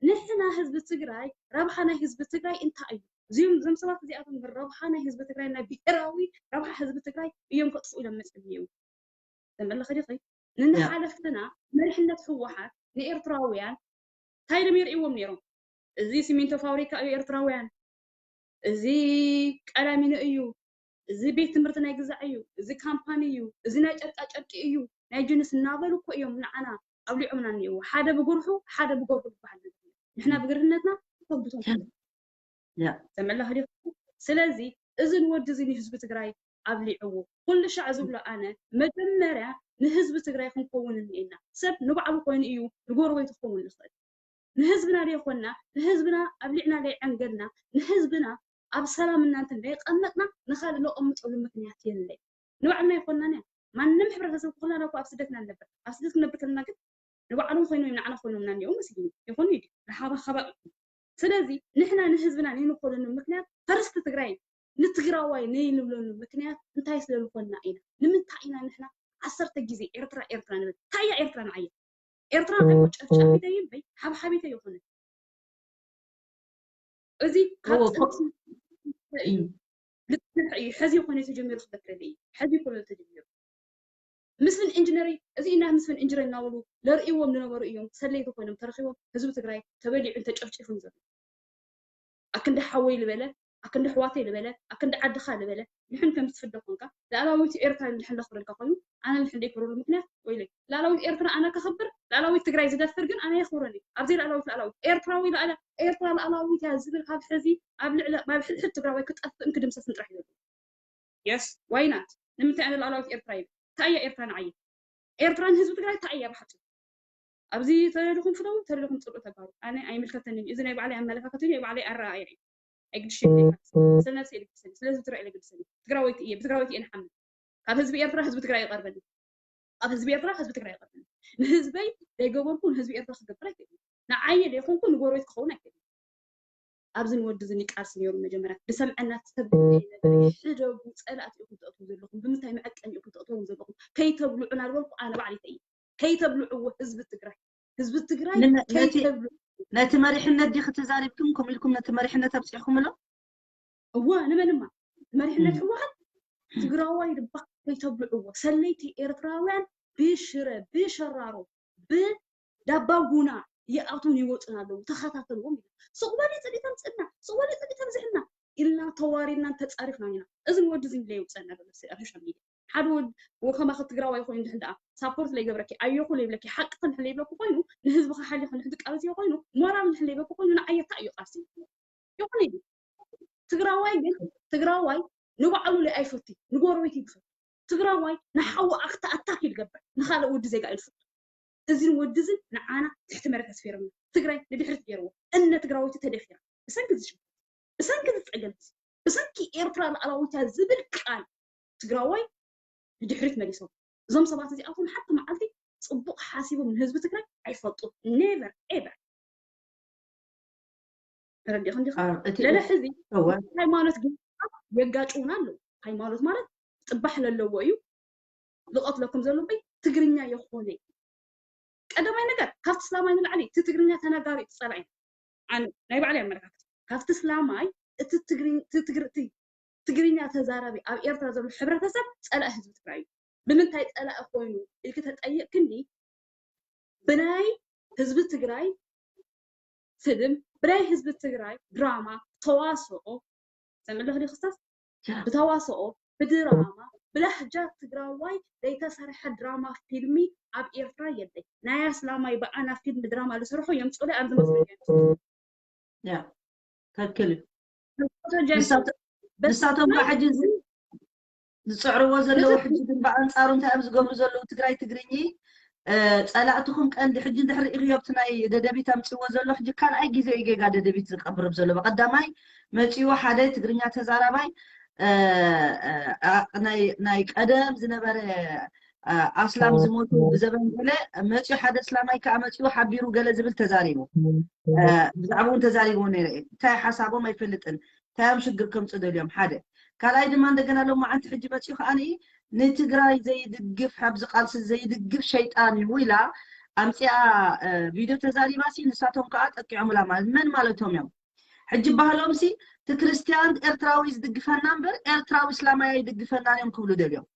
ንሕና ህዝቢ ትግራይ ረብሓ ናይ ህዝቢ ትግራይ እንታይ እዩ እዚኦም እዞም ሰባት እዚኣቶም ረብሓ ናይ ህዝቢ ትግራይ ናይ ብሄራዊ ረብሓ ህዝቢ ትግራይ እዮም ከጥፉ ኢሎም መፅኦም እኒው ተመለኸ ዲኺ ንንሓለፍትና መሪሕነት ህወሓት ንኤርትራውያን እንታይ ኢሎም ይርእዎም ነይሮም እዚ ሲሚንቶ ፋብሪካ እዩ ኤርትራውያን እዚ ቀላሚኖ እዩ እዚ ቤት ትምህርቲ ናይ ግዛዕ እዩ እዚ ካምፓኒ እዩ እዚ ናይ ጨርቃ ጨርቂ እዩ ናይ ጅንስ እናበሉ እኮ እዮም ንዓና ኣብሊዖምና እኒአው ሓደ ብጉርሑ ሓደ ብጎርሑ ዝበሃል ነገር ንሕና ብግርህነትና ተብቶም ተመለኽ ዲኹ ስለዚ እዚ ንወዲ እዚ ንህዝቢ ትግራይ ኣብሊዕዎ ኩሉ ሻዕ ዝብሎ ኣነ መጀመርያ ንህዝቢ ትግራይ ክንከውን እኒኤና ሰብ ንባዕሉ ኮይኑ እዩ ንጎረቤቱ ክኸውን ዝኽእል ንህዝብና ዘይኮንና ንህዝብና ኣብሊዕና ዘይዐንገልና ንህዝብና ኣብ ሰላም እናንተ ዘይቀመጥና ንኻልእ ነቐምጠሉ ምክንያት የለን ንባዕልና ኣይኮንናን እያ ማንም ሕብረተሰብ ኩላና እኮ ኣብ ስደትና ንነብር ኣብ ስደት ክንነብር ከለና ግን ንባዕሎም ኮይኖም ንዓና ኮይኖምና እኒኦ መሲሉ ይኾኑ እዩ ንሓባ ከባቢ ስለዚ ንሕና ንህዝብና ነይንኮነሉ ምክንያት ፈርስቲ ትግራይ ንትግራዋይ ነይንብለሉ ምክንያት እንታይ ስለዝኾንና ኢና ንምንታይ ኢና ንሕና ዓሰርተ ግዜ ኤርትራ ኤርትራ ንብል እንታይ እያ ኤርትራ ንዓየ ኤርትራ እንታይ ጨፍጫፊተ ይበይ ሓብሓቢተ ይኾነ እዚ ካብ ጥንቲ እዩ እዩ። ሕዚ ይኮነ ተጀሚሩ ክበክረለ እዩ። ሕዚ ይኮነ ተጀሚሩ። ምስፍን ኢንጂነር፣ እዚ ኢና ምስፍን ኢንጂነር እናበሉ ለርእይዎም ዝነበሩ እዮም። ሰለይቲ ኮይኖም ተረኺቦም ህዝቢ ትግራይ ተበሊዑን ተጨፍጭፉን ዘሎ። ኣክንዲ ሓወይ ዝበለ፣ ኣክንዲ ኣሕዋተይ ዝበለ፣ ኣክንዲ ዓድኻ ዝበለ፣ ንሕን ከም ትፍደ ኮንካ፣ ላዕላዊት ኤርትራ ንሕን ለኽብረልካ ኮይኑ፣ ኣነ ንሕን ደይክብረሉ ምክንያት ወይለይ። ላዕላዊት ኤርትራ ኣነ ከኽብር፣ ላዕላዊት ትግራይ ዝደፍር ግን ኣነ የኽብረን እዩ። ኣብዚ ላዕላዊት ላዕላዊት ኤርትራዊ ላዕላ-፣ ኤርትራ ላዕላዊት እያ ዝብል ካብ ሕዚ ኣብ ልዕሊ፣ ኣብ ሕድሕድ ትግራዋይ ክጠፍእን ክድምሰስን ጥራሕ እዩ ዘሎ። የስ፣ ዋይ ናት? ንምንታይ ኣነ ላዕላዊት ኤርትራ ይብል? እንታይ እያ ኤርትራ ንዓየ? ኤርትራ ንህዝቢ ትግራይ እንታይ እያ ብሓፂሩ? ኣብዚ ተደሊኹም ፍደው፣ ተደሊኹም ፅልኡ ተጋሩ። ኣነ ኣይምልከተንን እዩ። እዚ ናይ ባዕለይ ኣመለካከት እዩ፣ ናይ ባዕለይ ኣረኣእያ እዩ። ኣይግድሸኒ። ስለ ነብሰይ የግድሰኒ፣ ስለ ህዝቢ ትግራይ የግድሰኒ። ትግራወይቲ እየ፣ ብትግራወይቲ እየ ንሓምን። ካብ ህዝቢ ኤርትራ ህዝቢ ትግራይ ይቐርበኒ። ካብ ህዝቢ ኤርትራ ህዝቢ ትግራይ ይቐርበኒ። ንህዝበይ ዘይገበርኩ ንህዝቢ ኤርትራ ክገብር ኣይክእልን። ንዓየ ዘይኮንኩ ንጎረቤት ክኸውን ኣይክእልን። ኣብዚ ንወዲ እዚ ቃልሲ ነይሩ። መጀመርያ ዝሰምዐና ሰብ ዘይነበረ፣ ሕደጉ፣ ጸላእቲ ኢኹም ተእትዉ ዘለኹም፣ ብምንታይ መዐቀኒ ኢኹም ተእትዎም ዘለኹም? ከይተብልዑና ዝበልኩ ኣነ ባዕለይ እየ። ከይተብልዕዎ ህዝቢ ትግራይ፣ ህዝቢ ትግራይ ንመ-፣ ነቲ፣ ከይተብልዑ። ነቲ መሪሕነት ዲኺ ተዛሪብኩም? ከምኡ ኢልኩም ነቲ መሪሕነት ኣብፂሕኩምሎ? እወ፣ ንመንማ? መሪሕነት ህወሓት ትግራዋይ ድባ ከይተብልዕዎ። ሰለይቲ ኤርትራውያን ብሽረ፣ ብሸራሮ፣ ብዳባ ጉና ይኣትዉን ይወፁን ኣለዉ። ተኸታተልዎም ኢሉ። ስቕ በሊ ፅልኢ ተምፅእልና፣ ስቕ በሊ ፅልኢ ተብዝሕልና ኢልና ተዋሪድናን ተፃሪፍናን ኢና። እዚ ንወዲ እዚ ንለይ የውፀና ዘሎ ኣብ ሶሻል ሚድያ። ሓደ ወድ ወከማኸ ትግራዋይ ኮይኑ እንድሕር ደኣ ሳፖርት ለይገብረኪ፣ ኣየኹ ለይብለኪ፣ ሓቅኺ እንድሕር ለይብለኩ ኮይኑ፣ ንህዝብኻ ሓሊኹ እንድሕር ትቃለስዮ ኮይኑ፣ ሞራል እንድሕር ለይብለኩ ኮይኑ፣ ንዓየታ እዩ ቃልሲ። ይኹን ኢሉ። ትግራዋይ ግን፣ ትግራዋይ ንባዕሉ ለይ ኣይፈቲ፣ ንጎረቤት ይፈቲ። ትግራዋይ ንሓው ኣክታ ኣታክ ይገብር፣ ንኻልእ ወዲ ዜጋ እዩ ዝፈቱ። እዚን ወዲ እዚን ንዓና ትሕቲ መሬት ኣስፊርና፣ ትግራይ ንድሕሪት ገይርዎ። እነ ትግራወይቲ ተደፊራ። ብሰንኪ እዚ ሽግር፣ ብሰንኪ እዚ ፀገም፣ ብሰንኪ ኤርትራ ላዕላዊት እያ ዝብል ቃል ትግራዋይ ንድሕሪት መሊሶም። እዞም ሰባት እዚኣቶም ሓንቲ መዓልቲ ፅቡቕ ሓሲቦም ንህዝቢ ትግራይ ኣይፈልጡ። ኔቨር ኤቨር። ተረዲእኽን ዲኻ? ኣዎ፣ እቲ ለለ ሕዚ እወ። ሃይማኖት ግን የጋጭውና ኣለዉ። ሃይማኖት ማለት ጥባሕ ለለዎ እዩ። ዝቐትለኩም ዘሎ በይ ትግርኛ የኾነ። ቀዳማይ ነገር፣ ካብቲ እስላማይ ንላዕሊ እቲ ትግርኛ ተናጋሪ እቲ ጸላኢ። ኣነ ናይ ባዕለይ ኣመለካከት። ካብቲ እስላማይ እቲ ትግርኝ-፣ እቲ ትግር-፣ እቲ ትግርኛ ተዛራቢ ኣብ ኤርትራ ዘሎ ሕብረተሰብ ጸላኢ ህዝቢ ትግራይ እዩ። ብምንታይ ጸላኢ ኮይኑ ኢልኪ ተጠይቕክኒ፣ ብናይ ህዝቢ ትግራይ ፊልም፣ ብናይ ህዝቢ ትግራይ ድራማ፣ ተዋስኦ፣ ሰምዕለኽ ዲ ክስታስ? ያ። ብተዋስኦ፣ ብድራማ፣ ብላህጃ ትግራዋይ ዘይተሰርሐ ድራማ ፊልሚ ኣብ ኤርትራ የለይ። ናይ ኣስላማይ ብኣና ፊልም ድራማ ዝሰርሑ የምፅኡለይ ኣብዚ መስለኛ። ያ፣ ትክክል እዩ። ፎቶ ጀንሲ። ንሳቶ-፣ በስ ንሳቶም ናይ ከዓ ሕጂ እዚ ዝፅዕርዎ ዘለዉ ሕጂ ግን ብኣንፃሩ እንታይ እዮም ዝገብሩ ዘለዉ? ትግራይ ትግርኚ፣ እ፣ ፀላእትኹም ቀንዲ ሕጂ እንድሕር ርኢኽዮ ኣብቲ ናይ ደደቢት ኣምፅዎ ዘሎ ሕጂ ካልኣይ ግዜ እዩ ጌጋ ደደቢት ዝቀብርብ ዘሎ። በቀዳማይ መፂዎ ሓደ ትግርኛ ተዛራባይ፣ እ፣ እ፣ ኣ-፣ ናይ፣ ናይ ቀደም ዝነበረ፣ እ፣ ኣስላም ዝሞቱ ብዘበን ገለ መፂኡ ሓደ ኣስላማይ ከዓ መፂኡ ሓቢሩ ገለ ዝብል ተዛሪቡ። እ፣ ብዛዕባኡ እውን ተዛሪቡ ነይረ እየ። እንታይ ሓሳቦም ኣይፈልጥን። እንታይ እዮም ሽግር ከምፁ ደልዮም? ሓደ። ካልኣይ ድማ እንደገና ሎማዓንቲ ሕጂ መፂኡ ከዓኒ ንትግራይ ዘይድግፍ፣ ኣብዚ ቃልሲ ዘይድግፍ ሸይጣን እዩ ኢላ ኣምፂኣ፣ እ፣ ቪድዮ ተዛሪባሲ ንሳቶም ከዓ ጠቂዖምላ ማለት መን ማለቶም እዮም? ሕጂ ባህሎምሲ እቲ ክርስትያን ኤርትራዊ ዝድግፈና እምበር ኤርትራዊ እስላማይ ኣይድግፈናን እዮም ክብሉ ደልዮም።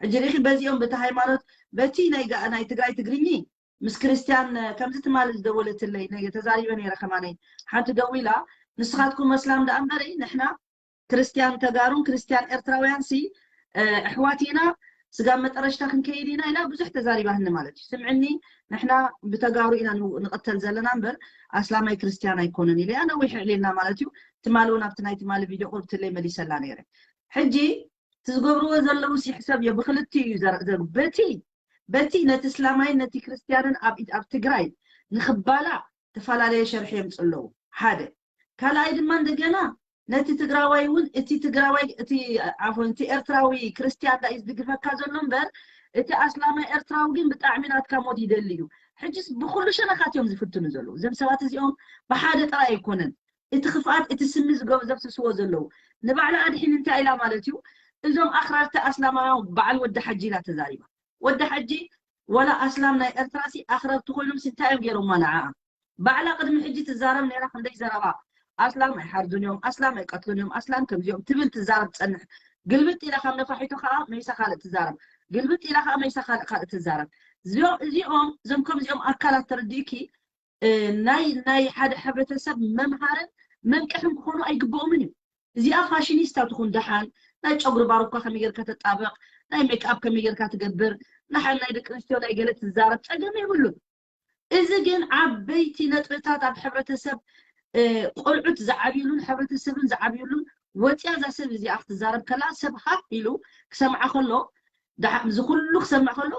ሕጂ ርኢኺ በዚኦም በቲ ሃይማኖት በቲ ናይ ጋ-፣ ናይ ትግራይ ትግርኚ ምስ ክርስትያን ከምዚ ትማሊ ዝደወለትለይ ነገ ተዛሪበ ነይረ ከማነይ ሓንቲ ደዊላ ንስኻትኩም ኣስላም ደኣ እምበረይ ንሕና ክርስትያን ተጋሩን ክርስትያን ኤርትራውያን ሲ፣ እ፣ ኣሕዋት ኢና ስጋብ መጠረሽታ ክንከይድ ኢና ኢላ ብዙሕ ተዛሪባህኒ ማለት እዩ። ስምዕኒ ንሕና ብተጋሩ ኢና ን-፣ ንቐተል ዘለና እምበር ኣስላማይ ክርስትያን ኣይኮነን ኢለ እያ ነዊሕ ዕሊልና ማለት እዩ። ትማሊ እውን ኣብቲ ናይ ትማሊ ቪድዮ ቁርብትለይ መሊሰላ ነይረ። ሕጂ እቲ ዝገብርዎ ዘለዉ ሲ ሕሰብ እዮ ብክልቲኡ እዩ ዘር-፣ ዘር-፣ በቲ በቲ ነቲ እስላማይን ነቲ ክርስትያንን ኣብ ኢት-፣ ኣብ ትግራይ ንኽባላዕ ተፈላለየ ሸርሒ የምፅእ ኣለዉ። ሓደ። ካልኣይ ድማ እንደገና ነቲ ትግራዋይ እውን እቲ ትግራዋይ እቲ ዓፎን እቲ ኤርትራዊ ክርስትያን ዳእዩ ዝድግፈካ ዘሎ እምበር እቲ ኣስላማይ ኤርትራዊ ግን ብጣዕሚ ናትካ ሞት ይደሊ እዩ። ሕጅስ ብኩሉ ሸነኻት እዮም ዝፍትኑ ዘለዉ። እዞም ሰባት እዚኦም ብሓደ ጥራይ ኣይኮነን እቲ ክፍኣት እቲ ስሚ ዝገብ-፣ ዘፍስስዎ ዘለዉ። ንባዕላ ኣድሒን እንታይ ኢላ ማለት እዩ? እዞም ኣኽራርቲ ኣስላማውያን በዓል ወዲ ሓጂ ኢላ ተዛሪባ። ወዲ ሓጂ ወላ ኣስላም ናይ ኤርትራ ሲ ኣኽረርቲ ኮይኖም ሲ እንታይ እዮም ገይሮማ ንዓኣ? ባዕላ ቅድሚ ሕጂ ትዛረብ ነይራ ክንደይ ዘረባ ኣስላም ኣይሓርዱን እዮም፣ ኣስላም ኣይቀትሉን እዮም፣ ኣስላም ከምዚኦም ትብል ትዛረብ ትጸንሕ። ግልብጥ ኢላ ካብ ነፋሒቶ ከዓ መይሳ ካልእ ትዛረብ፣ ግልብጥ ኢላ ከዓ መይሳ ካልእ ካልእ ትዛረብ። እዚኦም እዚኦም እዞም ከምዚኦም ኣካላት ተረዲእኪ ናይ ናይ ሓደ ሕብረተሰብ መምሃርን መንቅሕን ክኾኑ ኣይግብኦምን እዩ። እዚኣ ፋሽኒስታ ትኹን ደሓን ናይ ጨጉሪ ባሩኳ ከመይ ጌርካ ተጣበቕ፣ ናይ ሜክኣፕ ከመይ ጌርካ ትገብር፣ ንሓን ናይ ደቂ ኣንስትዮ ናይ ገለ ትዛረብ ጸገም የብሉን። እዚ ግን ዓበይቲ ነጥብታት ኣብ ሕብረተሰብ ቆልዑት ዝዓብዩሉን ሕብረተሰብን ዝዓብዩሉን ወፅያ እዛ ሰብ እዚኣ ክትዛረብ ከላ ሰብ ሃፍ ኢሉ ክሰምዓ ከሎ እዚ ኩሉ ክሰምዕ ከሎ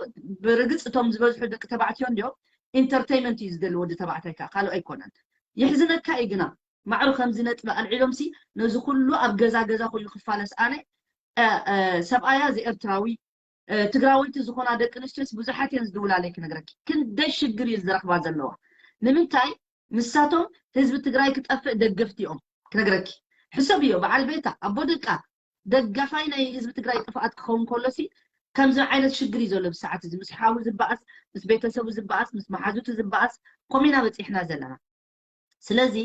ብርግፅ እቶም ዝበዝሑ ደቂ ተባዕትዮ እንዲኦም ኢንተርቴይመንት እዩ ዝደሊ ወዲ ተባዕታይ ከዓ ካልእ ኣይኮነን። ይሕዝነካ እዩ ግና ማዕሩ ከምዚ ነጥቢ ኣልዒሎም ሲ ነዚ ኩሉ ኣብ ገዛ ገዛ ኮይኑ ክፋለስ ኣነ ሰብኣያ እዚ ኤርትራዊ ትግራወይቲ ዝኾና ደቂ ኣንስትዮስ ብዙሓት እየን ዝድውላለይ ክነግረኪ ክንደይ ሽግር እዩ ዝረኽባ ዘለዋ ንምንታይ ንሳቶም ህዝቢ ትግራይ ክጠፍእ ደገፍቲ እዮም ክነግረኪ ሕሰብ እዮ በዓል ቤታ ኣቦ ደቃ ደጋፋይ ናይ ህዝቢ ትግራይ ጥፍኣት ክኸውን ከሎ ሲ ከምዚ ዓይነት ሽግር እዩ ዘሎ ብሰዓት እዚ ምስ ሓዊ ዝበኣስ ምስ ቤተሰቡ ዝበኣስ ምስ መሓዙቱ ዝበኣስ ኮሚና በፂሕና ዘለና ስለዚ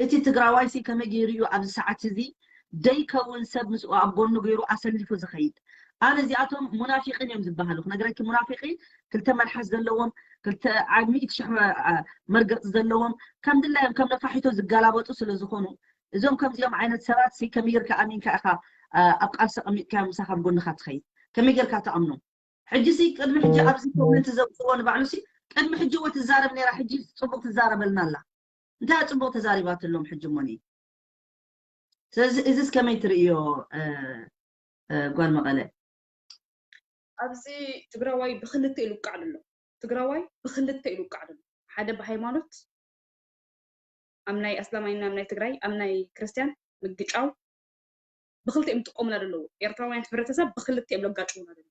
እቲ ትግራዋይ ሲ ከመይ ገይሩ እዩ ኣብዚ ሰዓት እዚ ደይከውን ሰብ ምስኡ ኣብ ጎኑ ገይሩ ኣሰሊፉ ዝኸይድ ኣነ እዚኣቶም ሙናፊቂን እዮም ዝበሃሉ ክነግረኪ ሙናፊቂን ክልተ መልሓስ ዘለዎም ክልተ ሚእቲ ሽሕ መርገፂ ዘለዎም ከም ድላዮም ከም ነፋሒቶ ዝገላበጡ ስለ ዝኾኑ እዞም ከምዚኦም ዓይነት ሰባት ሲ ከመይ ጌርካ ኣሚንካ ኢኻ ኣብ ቃልሲ ቀሚጥካ ምሳኻ ኣብ ጎንኻ ትኸይድ ከመይ ጌርካ ትኣምኖም ሕጂ ሲ ቅድሚ ሕጂ ኣብዚ ኮመንት ዘውፅዎ ንባዕሉ ሲ ቅድሚ ሕጂ እወ ትዛረብ ነይራ ሕጂ ፅቡቅ ትዛረበልና ኣላ እንታይ ፅቡቅ ተዛሪባትሎም ሕጂ ሞኒ ስለዚ እዚስ ከመይ ትርእዮ ጓል መቐለ ኣብዚ ትግራዋይ ብክልተ ኢሉ ቃዕ ኣሎ ትግራዋይ ብክልተ ኢሉ ቃዕ ኣሎ ሓደ ብሃይማኖት ኣብ ናይ ኣስላማይና ኣብ ናይ ትግራይ ኣብ ናይ ክርስቲያን ምግጫው ብክልተ እዮም ዝጥቀሙና ዘለዉ ኤርትራውያን ሕብረተሰብ ብክልተ እዮም ለጋጭውና ዘለዉ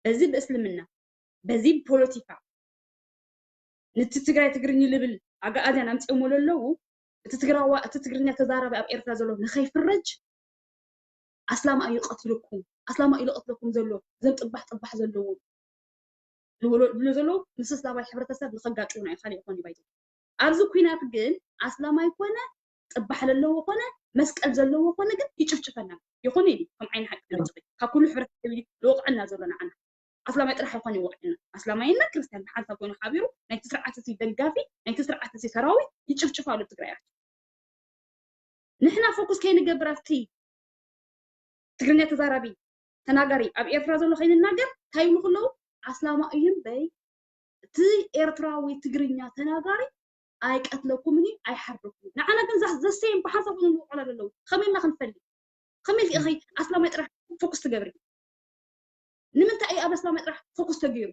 በዚ ብእስልምና በዚ ብፖለቲካ ነቲ ትግራይ ትግርኝ ልብል ኣጋኣዝያን ኣምፅኦሞ ለለዉ እቲ ትግራዋ እቲ ትግርኛ ተዛራቢ ኣብ ኤርትራ ዘሎ ንኸይፍረጅ ኣስላማ እዩ ቀትልኩም ኣስላማ እዩ ለቀትለኩም ዘሎ ዘም ጥባሕ ጥባሕ ዘለዎም ዝብሉ ዘለዉ ምስ እስላማይ ሕብረተሰብ ንኸጋጭውና እዩ ካሊእ ይኾን ይባይቶ ኣብዚ ኩናት ግን ኣስላማይ ኮነ ጥባሕ ለለዎ ኮነ መስቀል ዘለዎ ኮነ ግን ይጭፍጭፈና ይኾነ እዩ ከም ዓይኒ ሓቂ ንጭቂ ካብ ኩሉ ሕብረተሰብ እዩ ልወቕዐና ዘሎ ንዓና ኣስላማይ ጥራሕ ይኾነ ይወቕዐና ኣስላማይና ክርስቲያን ሓንሳብ ኮይኑ ሓቢሩ ናይቲ ስርዓት እዚ ደጋፊ ናይቲ ስርዓት እዚ ሰራዊት ይጭፍጭፍ ኣሎ ትግራያት ንሕና ፎኩስ ከይንገብር ኣብቲ ትግርኛ ተዛራቢ ተናጋሪ ኣብ ኤርትራ ዘሎ ከይንናገር እንታይ ይብሉ ከለዉ ኣስላማ እዩ እምበይ እቲ ኤርትራዊ ትግርኛ ተናጋሪ ኣይቀትለኩምን እዩ ኣይሓርደኩምን ንዓና ግን ዘሴም ብሓንሳብ ንውቆላ ዘለዉ ከመይ ኢልና ክንፈሊ ከመይ ኢልኪ ኣስላማይ ጥራሕ ፎኩስ ትገብሪ ንምንታይ እዩ ኣብ ኣስላማይ ጥራሕ ፎኩስ ተገይሩ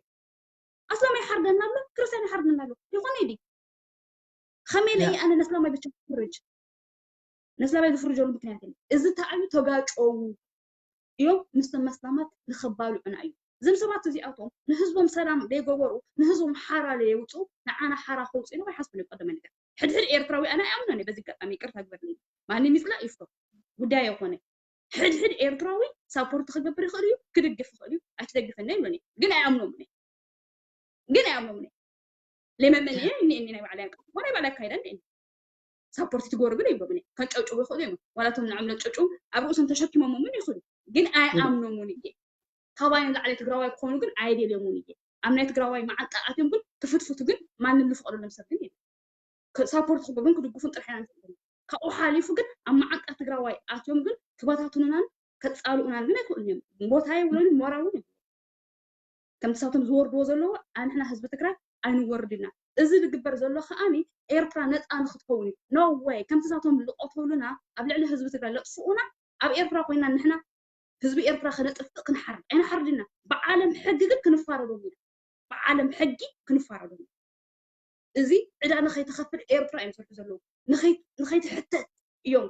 ኣስላማይ ሓርደና ኣሎ ክርስቲያን ሓርደና ኣሎ ይኾነ ዲ ከመይ ኢለ ኣነ ነስላማይ ብቻ ፍርጅ ነስላማይ ዝፍርጀሉ ምክንያት የለ እዚ ተዓዩ ተጋጨዉ እዮም ምስቶም መስላማት ንኸባልዑና እዩ እዞም ሰባት እዚኣቶም ንህዝቦም ሰላም ዘይገበሩ ንህዝቦም ሓራ ለየውፅኡ ንዓና ሓራ ከውፅኡ ኢሎም ኣይሓስቡን እዮም ቀደመ ነገር ሕድሕድ ኤርትራዊ ኣነ ኣይኣምኖን በዚ ኣጋጣሚ ይቅርታ ግበርኒ ማንም ይፅላእ ይፍቶ ጉዳይ ኣይኮነ ሕድሕድ ኤርትራዊ ሳፖርት ክገብር ይኽእል እዩ ክድግፍ ይኽእል እዩ ኣይትደግፈና ይብለኒ ግን ኣይኣምኖምን ግን ኣይኣምኖምን ለመመን እየ እኒ እኒ ናይ ባዕላ ያንቀ ወይ ናይ ባዕላ ያካይዳ እኒ ሳፖርት ትገብሩ ግን ይብሎም እኒ ከጨውጭው ይኽእሉ እዮም ዋላቶም ንዕም ለጨውጭው ኣብ ርእሶም ተሸኪሞም ምን ይኽእሉ ግን ኣይኣምኖምን እየ ካባይ ንላዕሊ ትግራዋይ ክኾኑ ግን ኣይደልዮምን እየ ኣብ ናይ ትግራዋይ መዓንጣ ኣትዮም ግን ክፍትፍቱ ግን ማንም ዝፈቕደሎም ሰብ ግን የለን ሳፖርት ክገብሩን ክድግፉን ጥራሕ ኢና ንፈልጥ ካብኡ ሓሊፉ ግን ኣብ መዓንጣ ትግራዋይ ኣትዮም ግን ክበታትኑናን ከፃልኡናን ግን ኣይክእሉን እዮም ቦታ የብሎምን ሞራል እውን የብሎም ከምቲ ሳቶም ዝወርድዎ ዘለዎ ኣንሕና ህዝቢ ትግራይ ኣይንወርድ ኢና እዚ ዝግበር ዘሎ ከዓኒ ኤርትራ ነፃ ንክትከውን እዩ no way ከምቲ ሳቶም ዝቀተሉና ኣብ ልዕሊ ህዝቢ ትግራይ ለጥፍኡና ኣብ ኤርትራ ኮይና ንሕና ህዝቢ ኤርትራ ከነጥፍእ ክንሓርድ ኣይንሓርድ ኢና ብዓለም ሕጊ ግን ክንፋረዶም ኢና ብዓለም ሕጊ ክንፋረዶም ኢና እዚ ዕዳ ንኸይትኸፍል ኤርትራ እዮም ዝሰርሑ ዘለዉ ንኸይትሕተት እዮም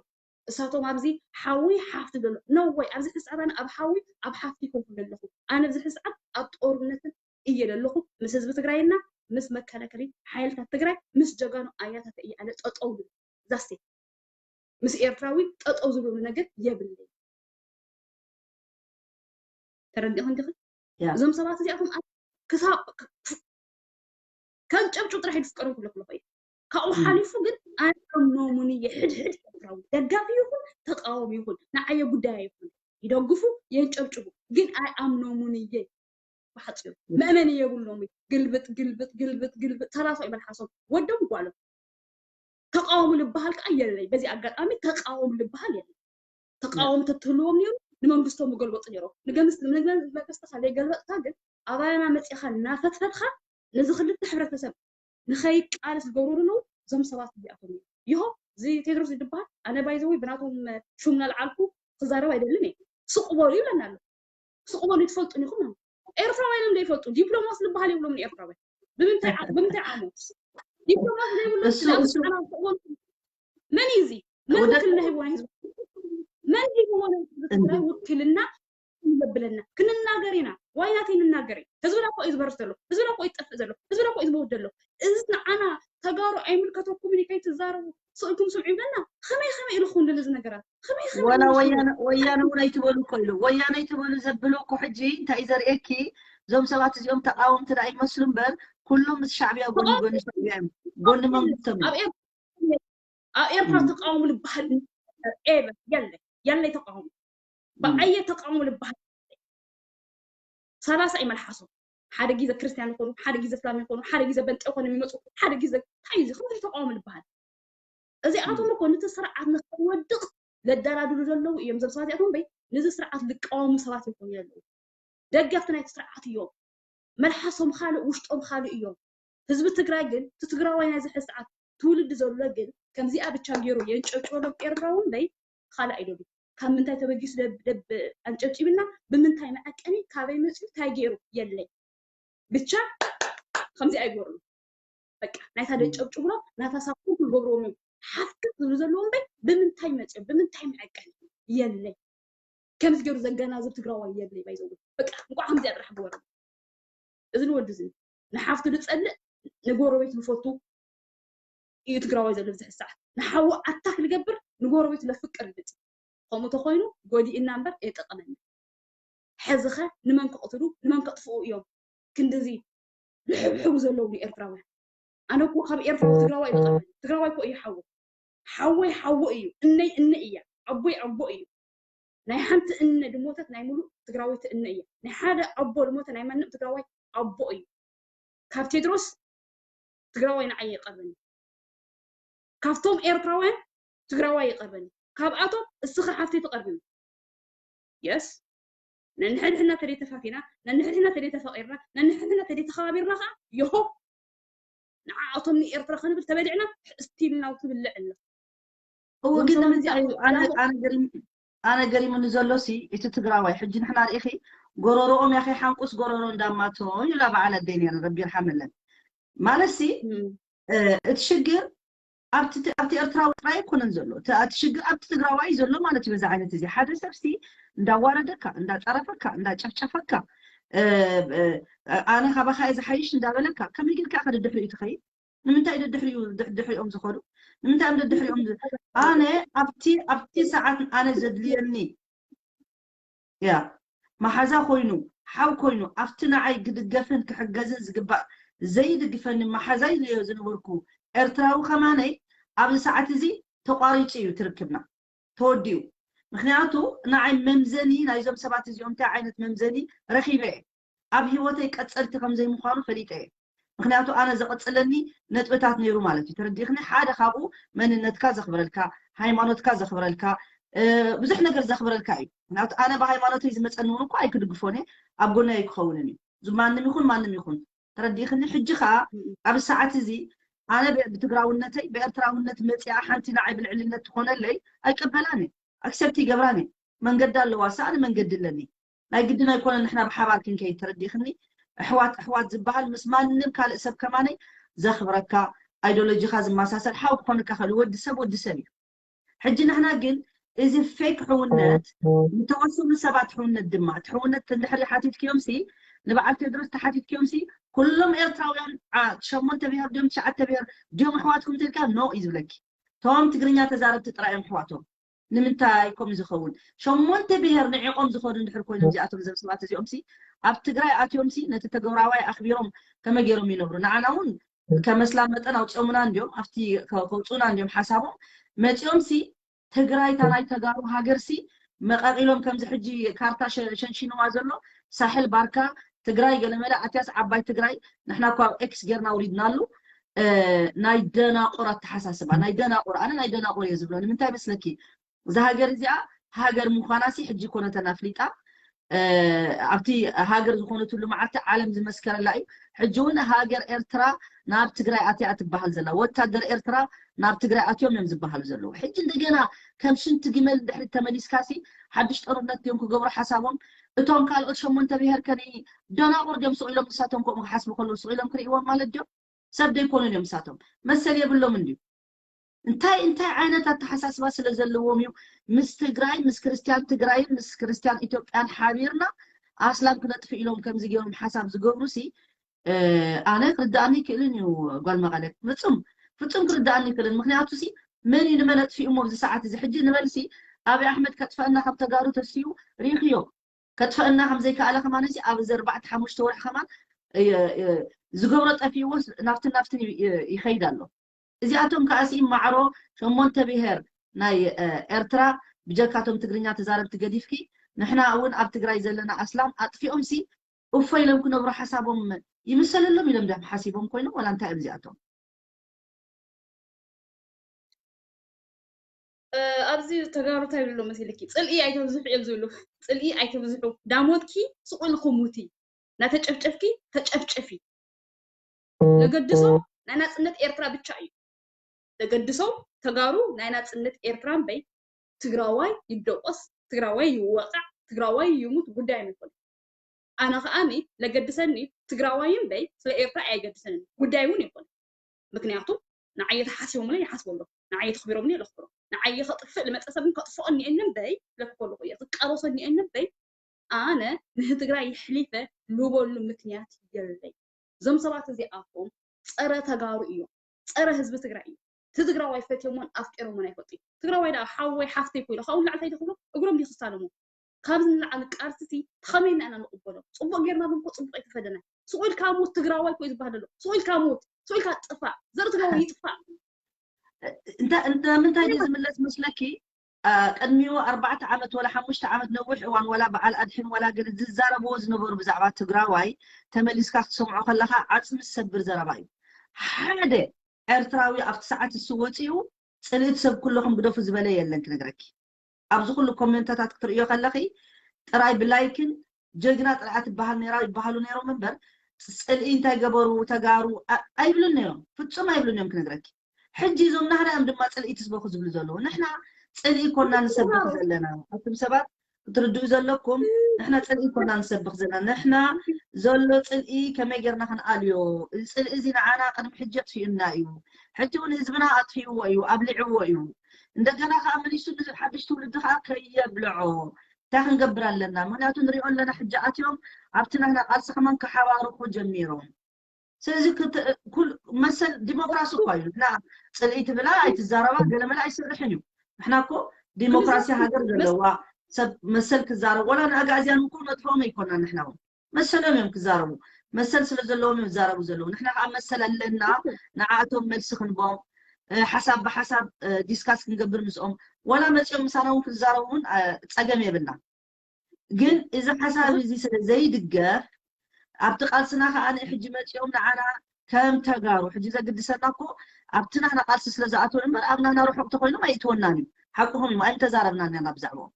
እሳቶም ኣብዚ ሓዊ ሓፍቲ ዘሎ no way ኣብዚ ሕሳብ ኣነ ኣብ ሓዊ ኣብ ሓፍቲ ይኮንኩ ዘለኹ ኣነ ኣብዚ ሕሳብ ኣብ ጦርነትን እየ ዘለኹ ምስ ህዝቢ ትግራይና ምስ መከላከሊ ሓይልታት ትግራይ ምስ ጀጋኑ ኣያታት እየ ኣነ ጠጠው ዝብል that's it ምስ ኤርትራዊ ጠጠው ዝብሉ ነገር የብለይ ተረዲእኹም ዲኹም እዞም ሰባት እዚኣቶም ክሳብ ከም ጨብጩ ጥራሕ ይፍቀሩ ክብለኩ ለኹ ካብኡ ሓሊፉ ግን ኣይኣምኖሙን እየ። ሕድሕድ ኤርትራዊ ደጋፊ ይኹን ተቃዋሚ ይኹን ንዓየ ጉዳይ ይኹን፣ ይደግፉ የንጨብጭቡ፣ ግን ኣይኣምኖሙን እየ። ብሓፂሩ መእመኒ የብሎም። ግልብጥ ግልብጥ ግልብጥ ግልብጥ ሰላሳ እዩ መልሓሶም፣ ወዶም ጓሎም። ተቃወሙ ልበሃል ከዓ የለይ። በዚ ኣጋጣሚ ተቃወሙ ልበሃል የለይ። ተቃወሙ ተትህልዎም ነይሩ ንመንግስቶም ምገልበጡ ነይሮም። ንገምስ ንመንግስቲ ካልእ ገልበጥካ ግን ኣባና መፂኻ እናፈትፈትካ ነዚ ክልተ ሕብረተሰብ ንኸይቃለስ ዝገብሩ ዘለዉ እዞም ሰባት እዚኣቶም እዮም። ይሆ እዚ ቴድሮስ ዝበሃል ኣነ ባይዘወይ ብናቶም ሹም ናልዓልኩ ክዛረብ ኣይደልን እየ። ስቕ በሉ ይብለና ኣሎ። ስቕ በሉ ይትፈልጡን ኢኹም። ኤርትራውያን እዮም ዘይፈልጡ። ዲፕሎማስ ዝበሃል የብሎም ንኤርትራውያን። ብምንታይ ዓ- ብምንታይ ዓሞት ዲፕሎማስ ዘይብሎም እሱ- እሱ- ስቕ በሉ። መን እዩ እዚ? መን ወደ- ውክልና ሂቦ ናይ ህዝቢ? መን ሂብዎ ናይ ህዝቢ ትግራይ ውክልና? ዘብለና ክንናገር ኢና። ዋይ ናተይ ንናገር እዩ። ህዝብና እኮ እዩ ዝበርስ ዘሎ። ህዝብና እኮ እዩ ዝጠፍእ ዘሎ። ህዝብና እኮ እዩ ዝመውት ዘሎ። እዚ ንዓና ተጋሩ ኣይምልከተኩምን እዩ ከይትዛረቡ ስእልኩም ስምዑ ይብለና። ከመይ ከመይ ኢሉ ክውን እዚ ነገራት ከመይ ከመይ ወላ ኢሉ ክውን? ወያነ ወያነ እውን ኣይትበሉ እኮ ኢሉ ወያነ ኣይትበሉ ዘብሎ እኮ ሕጂ እንታይ እዩ ዘርእየኪ? እዞም ሰባት እዚኦም ተቃወምቲ ዳ ይመስሉ እምበር ኩሎም ምስ ሻዕብያ ጎኒ ጎኒ ሻዕብያ እዮም። ጎኒ መንግስቶም እዮም። ኣብ ኤር- ኣብ ኤርትራ ተቃውሞ ዝበሃል ኤቨ የለ የለ ተቃውሞ ብኣየ ተቃውሞ ዝበሃል ሰላሳ እዩ መልሓሶም። ሓደ ግዜ ክርስትያን ይኾኑ፣ ሓደ ግዜ እስላም ይኾኑ፣ ሓደ ግዜ በንጤ ይኾኑ የሚመፁ፣ ሓደ ግዜ እንታይ እዩ እዚ? ከመይ ተቃውሞ ዝበሃል? እዚኣቶም እኮ ነቲ ስርዓት ንኸይወድቕ ለደላድሉ ዘለዉ እዮም። እዞም ሰባት እዚኣቶም በይ ነዚ ስርዓት ዝቃወሙ ሰባት ይኾኑ ዘለዉ። ደገፍቲ ናይቲ ስርዓት እዮም። መልሓሶም ካልእ ውሽጦም ካልእ እዮም። ህዝቢ ትግራይ ግን እቲ ትግራዋይ ናይዚ ሕዚ ሰዓት ትውልዲ ዘሎ ግን ከምዚኣ ብቻ ገይሩ የንጨብጭበሎም ኤርትራዊ እምበይ ካልእ ኣይደልዩ። ካብ ምንታይ ተበጊሱ ደብ ደብ ኣንጨብጭብና ብምንታይ መዐቀኒ ካበይ መፅዩ እንታይ ገይሩ የለይ ብቻ ከምዚ ኣይገርሉ በቃ ናይታ ደጨብጭብሎም ናታ ሳፖርት ዝገብርዎም እዮም ሓፍት ዝብሉ ዘለዎም እምበይ ብምንታይ መፅዮም ብምንታይ መዐቀኒ የለይ ከምዚ ገይሩ ዘገናዝብ ትግራዋይ የለይ ባይዘው በቃ እንኳዕ ከምዚኣ ጥራሕ ግበሩ እዚ ንወዲ እዚ ንሓፍቱ ዝፀልእ ንጎረቤት ዝፈቱ እዩ ትግራዋይ ዘሎ ብዝሕ ሰዓት ንሓዉ ኣታክ ዝገብር ንጎረቤት ለፍቅር ይመፅእ ከምኡ ተኮይኑ ጎዲእና እምበር የጠቀመና ሕዝኸ ንመን ክቕትሉ ንመን ከጥፍኡ እዮም ክንድዚ ዝሕብሕቡ ዘለዉ ንኤርትራውያን ኣነ እኮ ካብ ኤርትራዊ ትግራዋይ ይጠቀመኒ ትግራዋይ እኮ እዩ ሓወይ ሓወይ ሓወ እዩ እነይ እነ እያ ኣቦይ ኣቦ እዩ ናይ ሓንቲ እነ ድሞተት ናይ ሙሉእ ትግራወይቲ እነ እያ ናይ ሓደ ኣቦ ድሞተ ናይ ማንም ትግራዋይ ኣቦ እዩ ካብ ቴድሮስ ትግራዋይ ንዓየ ይቀርበኒ ካብቶም ኤርትራውያን ትግራዋይ ይቀርበኒ ካብኣቶም እስኻ ሓፍተይ ትቀርብኒ የስ ነንሕድሕድና ተደይ ተፋቲና ነንሕድሕድና ተደይ ተፈቂርና ነንሕድሕድና ተደይ ተኸባቢርና ከዓ የሆ ንዓኣቶም ንኤርትራ ክንብል ተበሊዕና ስቲል ናው ትብልዕ ኣላ እው ግን ንምንታይ ኣነ ኣነ ገሪም ኣነ ገሪሙኒ ዘሎ ሲ እቲ ትግራዋይ ሕጂ ንሕና ርኢኺ ጎረሮኦም ያኸ ሓንቁስ ጎረሮ እንዳማቶ ይብላ በዓል ኣደይ ነይረን ረቢ ይርሓመለን ማለት ሲ እቲ ሽግር ኣብቲ ኣብቲ ኤርትራዊ ጥራይ ኣይኮነን ዘሎ እቲ ሽግር ኣብቲ ትግራዋይ ዘሎ ማለት እዩ በዚ ዓይነት እዚ ሓደ ሰብ ሲ እንዳዋረደካ እንዳፀረፈካ እንዳጨፍጨፈካ ኣነ ካባኻ እየ ዝሓይሽ እንዳበለካ ከመይ ጌርካ ከድድሕሪኡ ትኸይድ ንምንታይ ደድሕሪኡ ደድሕሪኦም ዝኸዱ ንምንታይ እዮም ደድሕሪኦም ኣነ ኣብቲ ኣብቲ ሰዓት ኣነ ዘድልየኒ ያ መሓዛ ኮይኑ ሓው ኮይኑ ኣብቲ ንዓይ ክድገፍን ክሕገዝን ዝግባእ ዘይድግፈኒ መሓዛይ ዝነበርኩ ኤርትራዊ ከማነይ ኣብዚ ሰዓት እዚ ተቋሪፁ እዩ ትርክብና ተወዲኡ ምክንያቱ ንዓይ መምዘኒ ናይዞም ሰባት እዚኦም እንታይ ዓይነት መምዘኒ ረኺበ እየ ኣብ ሂወተይ ቀፀልቲ ከም ዘይምዃኑ ፈሊጠ እየ ምክንያቱ ኣነ ዘቐፅለኒ ነጥብታት ነይሩ ማለት እዩ ተረዲእክኒ ሓደ ካብኡ መንነትካ ዘኽብረልካ ሃይማኖትካ ዘኽብረልካ ብዙሕ ነገር ዘኽብረልካ እዩ ምክንያቱ ኣነ ብሃይማኖተይ ዝመፀኒ እውን እኮ ኣይክድግፎን እየ ኣብ ጎነይ ኣይክኸውንን እዩ ማንም ይኹን ማንም ይኹን ተረዲእክኒ ሕጂ ከዓ ኣብ ሰዓት እዚ ኣነ ብትግራውነተይ ብኤርትራውነት መፅኣ ሓንቲ ንዓይ ብልዕልነት ትኾነለይ ኣይቀበላን እየ ኣክሰፕት ይገብራን እየ መንገዲ ኣለዋ ሰኣነ መንገዲ ኣለኒ ናይ ግድን ኣይኮነ ንሕና ብሓባር ክንከይድ ተረዲእክኒ ኣሕዋት ኣሕዋት ዝበሃል ምስ ማንም ካልእ ሰብ ከማነይ ዘኽብረካ ኣይዶሎጂኻ ዝመሳሰል ሓው ክኾነካ ክእል ወዲ ሰብ ወዲ ሰብ እዩ ሕጂ ንሕና ግን እዚ ፌክ ሕውነት ዝተወሰኑ ሰባት ሕውነት ድማ እቲ ሕውነት እንድሕሪ ሓቲትክዮም ሲ ንበዓል ቴድሮስ ተሓቲትክዮም ሲ ኩሎም ኤርትራውያን ሸሞንተ ብሄር ድዮም ትሽዓተ ብሄር ድዮም ኣሕዋትኩም ትልካ ኖ እዩ ዝብለኪ እቶም ትግርኛ ተዛረብቲ ጥራይ እዮም ኣሕዋቶም ንምንታይ ከምኡ ዝኸውን ሸሞንተ ብሄር ንዒቆም ዝኸዱ እንድሕር ኮይኖም እዚኣቶም እዞም ሰባት እዚኦም ሲ ኣብ ትግራይ ኣትዮም ሲ ነቲ ተግራዋይ ኣኽቢሮም ከመይ ገይሮም ይነብሩ ንዓና እውን ከመስላ መጠን ኣውፅኦምና እንዲዮም ኣብቲ ከውፅኡና እንዲዮም ሓሳቦም መፂኦም ሲ ትግራይ እታ ናይ ተጋሩ ሃገር ሲ መቃቂሎም ከምዚ ሕጂ ካርታ ሸንሺንዋ ዘሎ ሳሕል ባርካ ትግራይ ገለመለ ኣትያስ ዓባይ ትግራይ ንሕና እኳ ኤክስ ጌርና ውሪድናሉ ናይ ደናቁር ኣተሓሳስባ ናይ ደናቁር ኣነ ናይ ደናቁር እየ ዝብሎ ንምንታይ መስለኪ እዛ ሃገር እዚኣ ሃገር ምዃና ሲ ሕጂ ኮነተን ኣፍሊጣ ኣብቲ ሃገር ዝኾነትሉ መዓልቲ ዓለም ዝመስከረላ እዩ ሕጂ እውን ሃገር ኤርትራ ናብ ትግራይ ኣትያ ትበሃል ዘላ ወታደር ኤርትራ ናብ ትግራይ ኣትዮም እዮም ዝበሃሉ ዘለዉ ሕጂ እንደገና ከም ሽንቲ ግመል ድሕሪ ተመሊስካ ሲ ሓድሽ ጦርነት ድዮም ክገብሩ ሓሳቦም እቶም ካልኦት ሸሞንተ ብሄር ከኒ ደናቁር ድዮም ስቕ ኢሎም ንሳቶም ከምኡ ክሓስቡ ከለዉ ስቕ ኢሎም ክርእይዎም ማለት ድዮም ሰብ ደይኮኑን እዮም ንሳቶም መሰል የብሎም እንድዩ እንታይ እንታይ ዓይነት ኣተሓሳስባ ስለ ዘለዎም እዩ ምስ ትግራይ ምስ ክርስትያን ትግራይን ምስ ክርስትያን ኢትዮጵያን ሓቢርና ኣስላም ክነጥፍ ኢሎም ከምዚ ገይሮም ሓሳብ ዝገብሩ ሲ ኣነ ክርዳኣኒ ይክእልን እዩ ጓል መቐለ ፍፁም ፍፁም ክርዳኣኒ ይክእልን ምክንያቱ ሲ መን እዩ ንመን ኣጥፊኡ ሞ ኣብዚ ሰዓት እዚ ሕጂ ንበልሲ ኣብይ ኣሕመድ ከጥፈአና ካብ ተጋሩ ተስኡ ሪኢክዮ ከጥፈአና ከም ዘይከኣለ ከማን እዚ ኣብዚ ኣርባዕተ ሓሙሽተ ወርሒ ከማን ዝገብሮ ጠፊእዎ ናብትን ናብትን ይኸይድ ኣሎ እዚኣቶም ከኣሲ ማዕሮ ሸሞንተ ብሄር ናይ ኤርትራ ብጀካቶም ትግርኛ ተዛረብቲ ገዲፍኪ ንሕና እውን ኣብ ትግራይ ዘለና ኣስላም ኣጥፊኦምሲ እፎ ኢሎም ክነብሩ ሓሳቦም ይምሰለሎም ኢሎም ዲም ሓሲቦም ኮይኖም ዋላ እንታይ እዮም እዚኣቶም ኣብዚ ተጋሩ እንታይ ይብሉ መሲልኪ ፅልኢ ኣይተብዝሑ እዮም ዝብሉ ፅልኢ ኣይተብዝሑ ዳሞትኪ ስቁ ኢልኩም ሙቲ ናተጨፍጨፍኪ ተጨፍጨፊ ለገድሶም ናይ ናፅነት ኤርትራ ብቻ እዩ ለገድሶም ተጋሩ ናይ ናፅነት ኤርትራ እምበይ ትግራዋይ ይደቆስ ትግራዋይ ይወቃዕ ትግራዋይ ይሙት ጉዳይ ኣይኮነ ኣነ ከዓኒ ለገድሰኒ ትግራዋይ እምበይ ስለ ኤርትራ ኣይገድሰንን ጉዳይ እውን ይኮነ ምክንያቱ ንዓየ ተሓሲቦምለ ይሓስበሎ ንዓየ ተኽቢሮምኒ ለኽብሮ ንዓየ ከጥፍእ ልመፀ ሰብን ከጥፍኦ እኒአኒ እምበይ ለክኮ ኣለኹ እየ ክቃለሶ እኒአኒ እምበይ ኣነ ንህትግራይ የሕሊፈ ልበሉ ምክንያት የለይ እዞም ሰባት እዚኣቶም ፀረ ተጋሩ እዮም ፀረ ህዝቢ ትግራይ እዮም ትግራዋይ ፈትዮሞን ኣፍቂሮሞን ኣይፈልጡ ትግራዋይ ዳ ሓወይ ሓፍተይ ኮይኖ ካብኡ ንላዕሊ እንታይ ክብሎ እግሮም ዲክሳለሞ ካብዚ ንላዕሊ ቃልሲ ሲ ከመይ ኢና ኢና ንቕበሎ? ፅቡቕ ጌርና ዶ እኮ ፅቡቕ ኣይተፈለናይ። ስቕ ኢልካ ሙት ትግራዋይ እኮ እዩ ዝበሃል ዘሎ። ስቕ ኢልካ ሙት፣ ስቕ ኢልካ ጥፋእ። ዘርኢ ትግራዋይ ይጥፋእ። ንምንታይ ድዩ ዝምለስ መስለኪ? ቅድሚኡ ኣርባዕተ ዓመት ወላ ሓሙሽተ ዓመት ነዊሕ እዋን ወላ በዓል ኣድሕን ወላ ገለ ዝዛረብዎ ዝነበሩ ብዛዕባ ትግራዋይ ተመሊስካ ክትሰምዖ ከለኻ ዓፅሚ ዝሰብር ዘረባ እዩ። ሓደ ኤርትራዊ ኣብቲ ሰዓት እሱ ወፂኡ ፅልኢት ሰብ ኩለኹም ግደፉ ዝበለ የለን ክነግረኪ። ኣብዚ ኩሉ ኮሜንታታት ክትርእዮ ከለኺ ጥራይ ብላይክን ጀግና ጥራይ ትበሃል ነራ ይበሃሉ ነሮም እምበር ፅልኢ እንታይ ገበሩ ተጋሩ ኣይብሉን ነሮም ፍፁም ኣይብሉን እዮም ክነግረኪ ሕጂ እዞም ናህና እዮም ድማ ፅልኢ ትስበኩ ዝብሉ ዘለዉ ንሕና ፅልኢ ኮና ንሰብክ ዘለና ኣቱም ሰባት ክትርድኡ ዘለኩም ንሕና ፅልኢ ኮና ንሰብክ ዘለና ንሕና ዘሎ ፅልኢ ከመይ ጌርና ክንኣልዮ እዚ ፅልኢ እዚ ንዓና ቅድሚ ሕጂ ኣጥፊኡና እዩ ሕጂ እውን ህዝብና ኣጥፊእዎ እዩ ኣብሊዕዎ እዩ እንደገና ከዓ መሊሱ ንሓድሽ ትውልዲ ከዓ ከየብልዖ እንታይ ክንገብር ኣለና ምክንያቱ ንሪኦ ኣለና ሕጂ ኣትዮም ኣብቲ ናህና ቃልሲ ከማን ክሓባርኩ ጀሚሮም ስለዚ መሰል ዲሞክራሲ እኳ እዩ ንሕና ፅልኢ ትብላ ኣይትዛረባ ገለመለ ኣይሰርሕን እዩ ንሕና እኮ ዲሞክራሲ ሃገር ዘለዋ ሰብ መሰል ክዛረብ ወላ ንኣጋእዝያን እኮ ነጥፍኦም ኣይኮና ንሕና እውን መሰሎም እዮም ክዛረቡ መሰል ስለ ዘለዎም እዮም ዝዛረቡ ዘለዉ ንሕና ከዓ መሰል ኣለና ንዓእቶም መልሲ ክንቦም ሓሳብ ብሓሳብ ዲስካስ ክንገብር ምስኦም ወላ መፂኦም ምሳና እውን ክዛረቡ እውን ፀገም የብልና ግን እዚ ሓሳብ እዚ ስለ ዘይድገፍ ኣብቲ ቃልስና ከዓ ንሕጂ መፂኦም ንዓና ከም ተጋሩ ሕጂ ዘግድሰና እኮ ኣብቲ ናህና ቃልሲ ስለ ዝኣተው እምበር ኣብ ናህና ርሑቕ ተኮይኖም ኣይእትወናን እዩ ሓቅኹም እዮም ኣይምተዛረብናን ኢና ብዛዕባኦም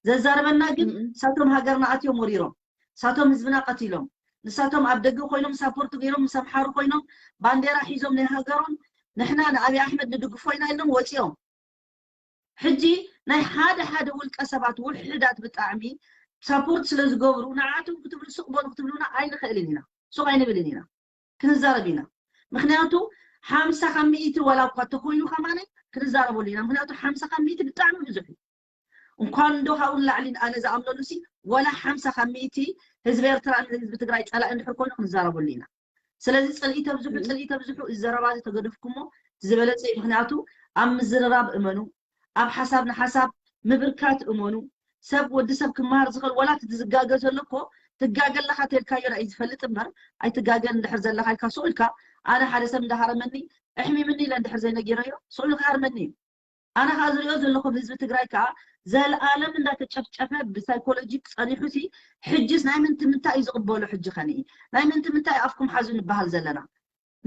ዘዛረበና ግን ንሳቶም ሃገርና ኣትዮም ወሪሮም ንሳቶም ህዝብና ቀቲሎም ንሳቶም ኣብ ደገ ኮይኖም ሳፖርት ገይሮም ምስ ኣምሓሩ ኮይኖም ባንዴራ ሒዞም ናይ ሃገሮም ንሕና ንኣብይ ኣሕመድ ንድግፎ ኢና ኢሎም ወፂኦም ሕጂ ናይ ሓደ ሓደ ውልቀ ሰባት ውሕዳት ብጣዕሚ ሳፖርት ስለ ዝገብሩ ንዓቶም ክትብሉ ሱቕ በሉ ክትብሉና ኣይንኽእልን ኢና ሱቕ ኣይንብልን ኢና ክንዛረብ ኢና ምክንያቱ ሓምሳ ካብ ሚእቲ ዋላ እኳ ተኮይኑ ከማነ ክንዛረበሉ ኢና ምክንያቱ ሓምሳ ካብ ሚእቲ ብጣዕሚ ብዙሕ እዩ እንኳን እንዶ ካብኡ ንላዕሊ ኣነ ዝኣምነሉ ሲ ዋላ ሓምሳ ካብ ሚእቲ ህዝቢ ኤርትራ ህዝቢ ትግራይ ፀላኢ እንድሕር ኮይኑ ክንዛረበሉ ኢና ስለዚ ፅልኢ ተብዝሑ ፅልኢ ተብዝሑ እዚ ዘረባ እዚ ተገድፍኩሞ ዝበለፀ እዩ ምክንያቱ ኣብ ምዝርራብ እመኑ ኣብ ሓሳብ ንሓሳብ ምብርካት እመኑ ሰብ ወዲ ሰብ ክመሃር ዝኽእል ወላ እቲ ዝጋገ ዘሎ እኮ ትጋገ ኣለኻ ተልካዮ ራእይ ዝፈልጥ እምበር ኣይትጋገን እንድሕር ዘለኻ ኢልካ ስቕ ኢልካ ኣነ ሓደ ሰብ እንዳሃረመኒ ኣሕሚምኒ ኢለ እንድሕር ዘይነጊረዮ ስቕ ኢልካ ሃርመኒ እዩ። ኣነ ከዓ ዝሪኦ ዘለኹ ህዝቢ ትግራይ ከዓ ዘለኣለም እንዳተጨፍጨፈ ብሳይኮሎጂ ጸኒሑ ሲ ሕጅስ ናይ ምንቲ ምንታይ እዩ ዝቕበሎ ሕጂ ከንኢ ናይ ምንቲ ምንታይ ኣፍኩም ሓዙ ንበሃል ዘለና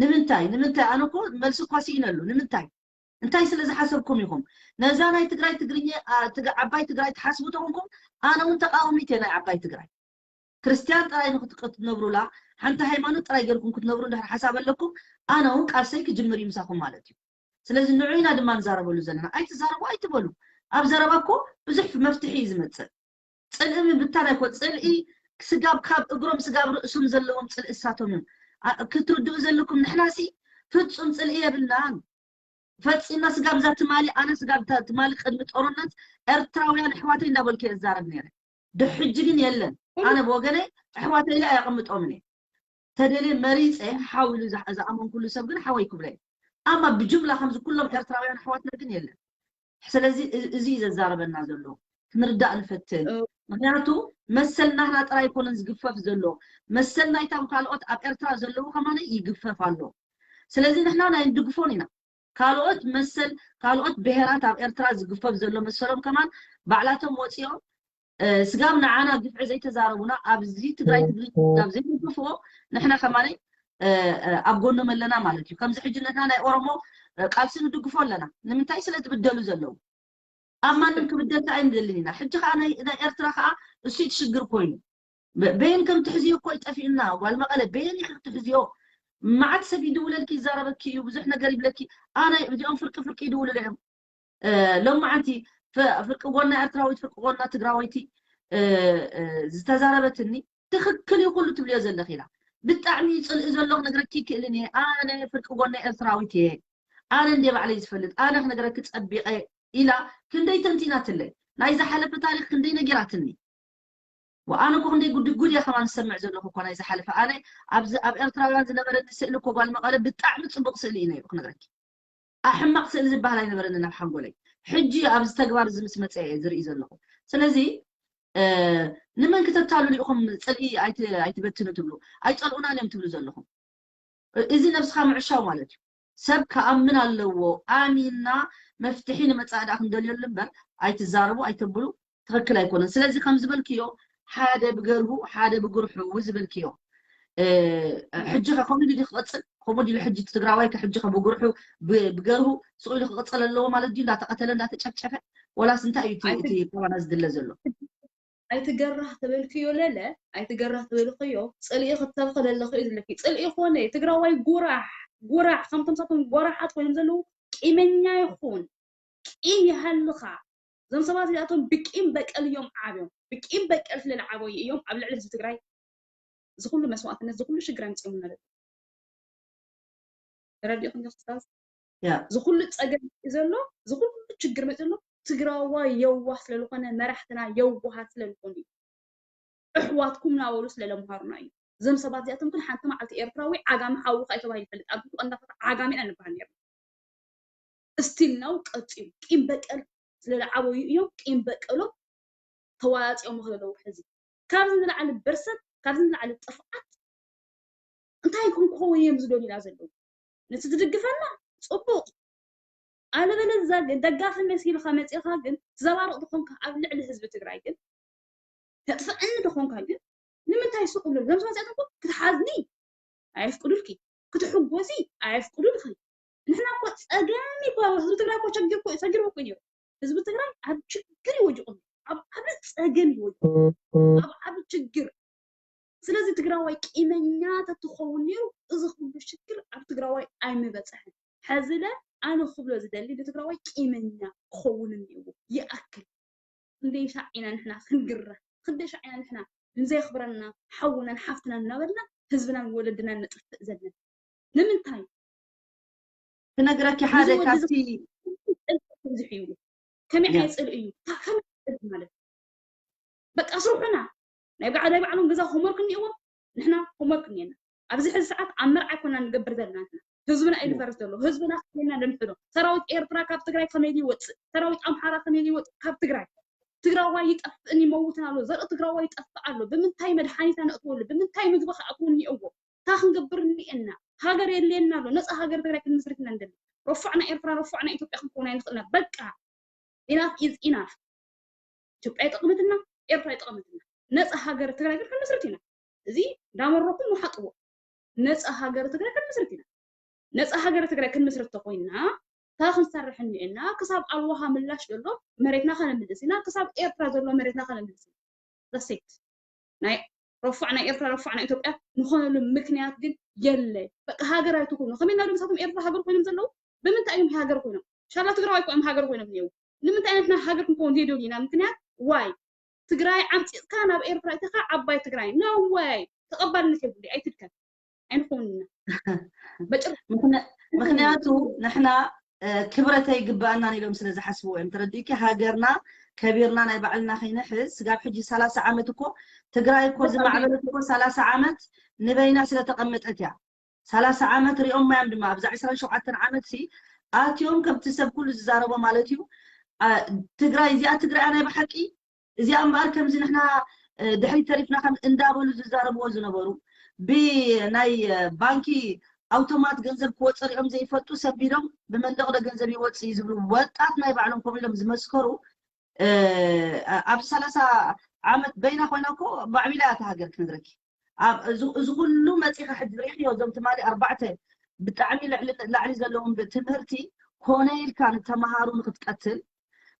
ንምንታይ ንምንታይ ኣነ እኮ መልሲ እኳ ስኢነሉ ንምንታይ እንታይ ስለ ዝሓሰብኩም ኢኹም ነዛ ናይ ትግራይ ትግርኛ ዓባይ ትግራይ ትሓስቡ ተኾንኩም ኣነ እውን ተቃወሚት እየ ናይ ዓባይ ትግራይ ክርስትያን ጥራይ ንክትነብሩላ ሓንቲ ሃይማኖት ጥራይ ገርኩም ክትነብሩ እንድሕር ሓሳብ ኣለኩም ኣነ እውን ቃልሰይ ክጅምር እዩ ምሳኹም ማለት እዩ ስለዚ ንዑ ኢና ድማ ንዛረበሉ ዘለና ኣይትዛረቡ ኣይትበሉ ኣብ ዘረባ እኮ ብዙሕ መፍትሒ እዩ ዝመፅእ ፅልኢ ምብታን ኣይኮ ፅልኢ ስጋብ ካብ እግሮም ስጋብ ርእሶም ዘለዎም ፅልኢ እሳቶም እዮም ክትርድኡ ዘለኩም ንሕናሲ ፍፁም ፅልኢ የብልናን ፈፂምና ስጋብ እዛ ትማሊ ኣነ ስጋብ ትማሊ ቅድሚ ጦርነት ኤርትራውያን ኣሕዋተይ እንዳበልኩ እየ ዝዛረብ ነይረ ድሕጂ ግን የለን ኣነ ብወገነይ ኣሕዋተይ ኢለ ኣየቐምጦምን እየ ተደልየ መሪፀ ሓው ኢሉ ዝኣመንኩሉ ሰብ ግን ሓወይ ክብለ እየ ኣማ ብጅምላ ከምዚ ኩሎም ኤርትራውያን ኣሕዋትና ግን የለን ስለዚ እዚ እዩ ዘዛረበና ዘሎ ክንርዳእ ንፈትን ምክንያቱ መሰል ናህና ጥራይ ኣይኮነን ዝግፈፍ ዘሎ መሰል ናይታም ካልኦት ኣብ ኤርትራ ዘለዉ ከማነ ይግፈፍ ኣሎ ስለዚ ንሕና ናይ ንድግፎን ኢና ካልኦት መሰል ካልኦት ብሄራት ኣብ ኤርትራ ዝግፈፍ ዘሎ መሰሎም ከማን ባዕላቶም ወፂኦም ስጋብ ንዓና ግፍዒ ዘይተዛረቡና ኣብዚ ትግራይ ትግርኛ ዘይደግፍዎ ንሕና ከማን ኣብ ጎኖም ኣለና ማለት እዩ ከምዚ ሕጂ ንሕና ናይ ኦሮሞ ቃልሲ ንድግፎ ኣለና ንምንታይ ስለ ዝብደሉ ዘለዉ ኣብ ማንም ክብደልካ ኣይንደልን ኢና ሕጂ ከዓ ናይ ኤርትራ ከዓ እሱ ትሽግር ኮይኑ በየን ከም ትሕዝዮ እኮ ይጠፊኡና ጓል መቐለ በየን ኢኺ ክትሕዝዮ መዓት ሰብ ይድውለልኪ ይዛረበኪ እዩ ብዙሕ ነገር ይብለኪ ኣነ እዚኦም ፍርቂ ፍርቂ ይድውሉሉ እዮም ሎማዓንቲ ፍርቂ ጎና ኤርትራዊት ፍርቂ ጎና ትግራወይቲ ዝተዛረበትኒ ትኽክል እዩ ኩሉ ትብልዮ ዘለኺ ኢላ ብጣዕሚ ፅልኢ ዘሎ ክነግረኪ ይክእልን እየ ኣነ ፍርቂ ጎና ኤርትራዊት እየ ኣነ እንደ ባዕለይ ዝፈልጥ ኣነ ክነግረኪ ፀቢቐ ኢላ ክንደይ ተንቲናትለይ ናይ ዝሓለፈ ታሪክ ክንደይ ነጊራትኒ ወኣነ እኮ ክንደይ ጉድ ጉድ እየ ከማን ዝሰምዕ ዘለኹ እኮ ናይ ዝሓለፈ ኣነ ኣብዚ ኣብ ኤርትራውያን ዝነበረኒ ስእሊ እኮ ጓል መቐለ ብጣዕሚ ፅቡቅ ስእሊ እዩ ነይሩ ክነግረኪ ኣሕማቅ ስእሊ ዝበሃል ኣይነበረኒ ናብ ሓንጎለይ ሕጂ ኣብዚ ተግባር እዚ ምስ መፀ እየ ዝርኢ ዘለኹ ስለዚ ንመን ክተታልሉ ኢኹም ፅልኢ ኣይትበትኑ ትብሉ ኣይፀልኡናን እዮም ትብሉ ዘለኹም እዚ ነብስኻ ምዕሻው ማለት እዩ ሰብ ክኣምን ኣለዎ ኣሚንና መፍትሒ ንመፃእ ዳ ክንደልየሉ እምበር ኣይትዛረቡ ኣይተብሉ ትኽክል ኣይኮነን ስለዚ ከም ዝበልክዮ ሓደ ብገርሁ ሓደ ብጉርሑ ዝበልክዮ ሕጂ ከ ከምኡ ድዩ ክቕፅል ከምኡ ድዩ ሕጂ ትግራዋይ ከ ሕጂ ከ ብጉርሑ ብገርሁ ስቕ ኢሉ ክቕፅል ኣለዎ ማለት ድዩ እንዳተቐተለ እንዳተጨፍጨፈ ወላስ እንታይ እዩ እቲ ቋባና ዝድለ ዘሎ ኣይትገራህ ተበልክዮ ለለ ኣይትገራህ ተበልክዮ ፅልኢ ክተብኺ ለለኺ እዩ ዝብለኪ ፅልኢ ኮነ ትግራዋይ ጉራሕ ጉራሕ ከምቶም ሳቶም ጎራሓት ኮይኖም ዘለዉ ቂመኛ ይኹን ቂም ይሃልኻ እዞም ሰባት እዚኣቶም ብቂም በቀል እዮም ዓብዮም ብቂም በቀል ስለዝዓበዩ እዮም ኣብ ልዕሊ ህዝቢ ትግራይ ዝኩሉ መስዋእትነት ዝኩሉ ሽግር ኣምፅኦምና ዘለዉ ተረዲእኩም ዶ ክስታዝ ዝኩሉ ፀገም መፅኡ ዘሎ ዝኩሉ ችግር መፅኡ ዘሎ ትግራዋይ የዋህ ስለዝኮነ መራሕትና የዋሃት ስለዝኮኑ እዩ እሕዋትኩም ናበሉ ስለለምሃሩና እዩ እዞም ሰባት እዚኣቶም ግን ሓንቲ መዓልቲ ኤርትራዊ ዓጋሚ ሓውካ እዩ ተባሂሉ ይፈልጥ ኣብ ቀንዳታት ዓጋሚ ኢና ንበሃል ነርና እስቲል ናው ቀፂሉ ቂም በቀል ስለዝዓበዩ እዮም ቂም በቀሎም ተዋፂኦም ከለዉ ሕዚ ካብዚ ንላዕሊ በርሰት ካብዚ ንላዕሊ ጥፍዓት እንታይ ክንከውን እዮም ዝደልዩና ዘለዉ ነቲ ዝድግፈና ፅቡቅ ኣለበለዛ ግን ደጋፊ መሲልካ መፂእካ ግን ትዘባርቕ ተኾንካ ኣብ ልዕሊ ህዝቢ ትግራይ ግን ተጥፍዐኒ ተኾንካ ግን ንምንታይ ሱቅ ብሎ ዞም ዝመፅእኩም ክትሓዝኒ ኣየፍቅዱልኪ ክትሕጎሲ ኣየፍቅዱልኪ ንሕና እኮ ፀገም እኮ ህዝቢ ትግራይ እኮ ቸጊር እኮ ሰጊርዎ እኮ ነይሩ ህዝቢ ትግራይ ኣብ ችግር ይወጅቁ ኣብ ዓብ ፀገም ይወጅቁ ኣብ ዓብ ችግር ስለዚ ትግራዋይ ቂመኛ ተትኸውን ነይሩ እዚ ኩሉ ሽግር ኣብ ትግራዋይ ኣይምበፀሐን። ሐዚ ለ ኣነ ክብሎ ዝደሊ ንትግራዋይ ቂመኛ ክኸውን እኒእዎ ይኣክል። ክንደይ ሻዕ ኢና ንሕና ክንግረ፣ ክንደይ ሻዕ ኢና ንሕና ንዘየኽብረና ሓውናን ሓፍትናን እናበልና ህዝብናን ወለድናን ነጥፍእ ዘለና ንምንታይ? ክነግረኪ ሓደ ካብቲ ብዙሕ ይብሉ ከመይ ዓይነት ፅልኢ እዩ ከመይ ማለት በቃ ስርሑና ናይ ባዕላይ ባዕሎም ገዛ ሆምወርክ እኒእዎም ንሕና ሆምወርክ እኒአና ኣብዚ ሕዚ ሰዓት ኣብ መርዓ ይኮና ንገብር ዘለና ንሕና ህዝብና እዩ ዝፈርስ ዘሎ ህዝብና ከመይና ነምሕዶ ሰራዊት ኤርትራ ካብ ትግራይ ከመይ ይወፅእ ሰራዊት ኣምሓራ ከመይ ይወፅእ ካብ ትግራይ ትግራዋይ ይጠፍእን ይመውትን ኣሎ፣ ዘርኢ ትግራዋይ ይጠፍእ ኣሎ። ብምንታይ መድሓኒት ኣነእትወሉ? ብምንታይ ምግቢ ክኣትወኒ እዎ? እንታይ ክንገብር እኒኤና? ሃገር የድልየና ኣሎ። ነፃ ሃገር ትግራይ ክንምስርት ኢና እንደሊ። ረፋዕና ኤርትራ፣ ረፋዕና ኢትዮጵያ ክንከውን ኣይንኽእልና። በቃ ኢናፍ ኢዝ ኢናፍ። ኢትዮጵያ ይጠቕምትና፣ ኤርትራ ይጠቕምትና። ነፃ ሃገር ትግራይ ግን ክንምስርት ኢና። እዚ እንዳመረኩም ንሓጥዎ። ነፃ ሃገር ትግራይ ክንምስርት ኢና። ነፃ ሃገር ትግራይ ክንምስርት ተኮይና፣ እንታይ ክንሰርሕ እኒኤና? ክሳብ ኣልዋሃ ምላሽ ዘሎ መሬትና ከነምልስ ኢና። ክሳብ ኤርትራ ዘሎ መሬትና ከነምልስ ኢና። ዳሴት ናይ ረፋዕ ናይ ኤርትራ፣ ረፋዕ ናይ ኢትዮጵያ ንኾነሉ ምክንያት ግን የለ። በቃ ሃገር ኣይትኹኑ። ከመይ እናሉ ምሳቶም ኤርትራ ሃገር ኮይኖም ዘለዉ? ብምንታይ እዮም ሃገር ኮይኖም? ሻላ ትግራዋይ እኮ እዮም ሃገር ኮይኖም እኒአው። ንምንታይ ንሕና ሃገር ክንከውን ዘይደልዩ ኢና? ምክንያት ዋይ? ትግራይ ዓምፂፅካ ናብ ኤርትራ እቲኻ ዓባይ ትግራይ? No way። ተቐባልነት የብሉ። ኣይትድከም። ኣይንኾንና። በጭር ምኽንያ- ምኽንያቱ ንሕና እ፣ ክብረት ኣይግባኣናን ኢሎም ስለ ዝሓስቡ እዮም። ተረዲእኪ? ሃገርና ከቢርና ናይ ባዕልና ከይንሕዝ ስጋብ ሕጂ ሰላሳ ዓመት እኮ ትግራይ እኮ ዝማዕበለት እኮ ሰላሳ ዓመት ንበይና ስለ ተቐመጠት እያ። ሰላሳ ዓመት ሪኦም ማዮም ድማ ኣብዛ ዕስራን ሸውዓተን ዓመት ሲ ኣትዮም ከምቲ ሰብ ኩሉ ዝዛረቦ ማለት እዩ። አ፣ ትግራይ እዚኣ ትግራይ ናይ ብሓቂ እዚኣ እምበኣር ከምዚ ንሕና እ፣ ድሕሪት ተሪፍና ከም እንዳበሉ ዝዛረብዎ ዝነበሩ ብናይ እ፣ ባንኪ ኣውቶማት ገንዘብ ክወፅእ ሪኦም ዘይፈልጡ ሰንቢዶም ብመንደቕ ዶ ገንዘብ ይወፅእ እዩ ዝብሉ ወጣት ናይ ባዕሎም ከምኡ ኢሎም ዝመስከሩ እ፣ ኣብ ሰላሳ ዓመት በይና ኮይና እኮ ማዕቢላ እያ እታ ሃገር ክነግረኪ። ኣብ እዚ እዚ ኩሉ መፂኻ ሕጂ ርኢኽዮ እዞም ትማሊ ኣርባዕተ ብጣዕሚ ልዕሊ ላዕሊ ዘለዎም ብትምህርቲ ኮነ ኢልካ ንተምሃሩ ንክትቀትል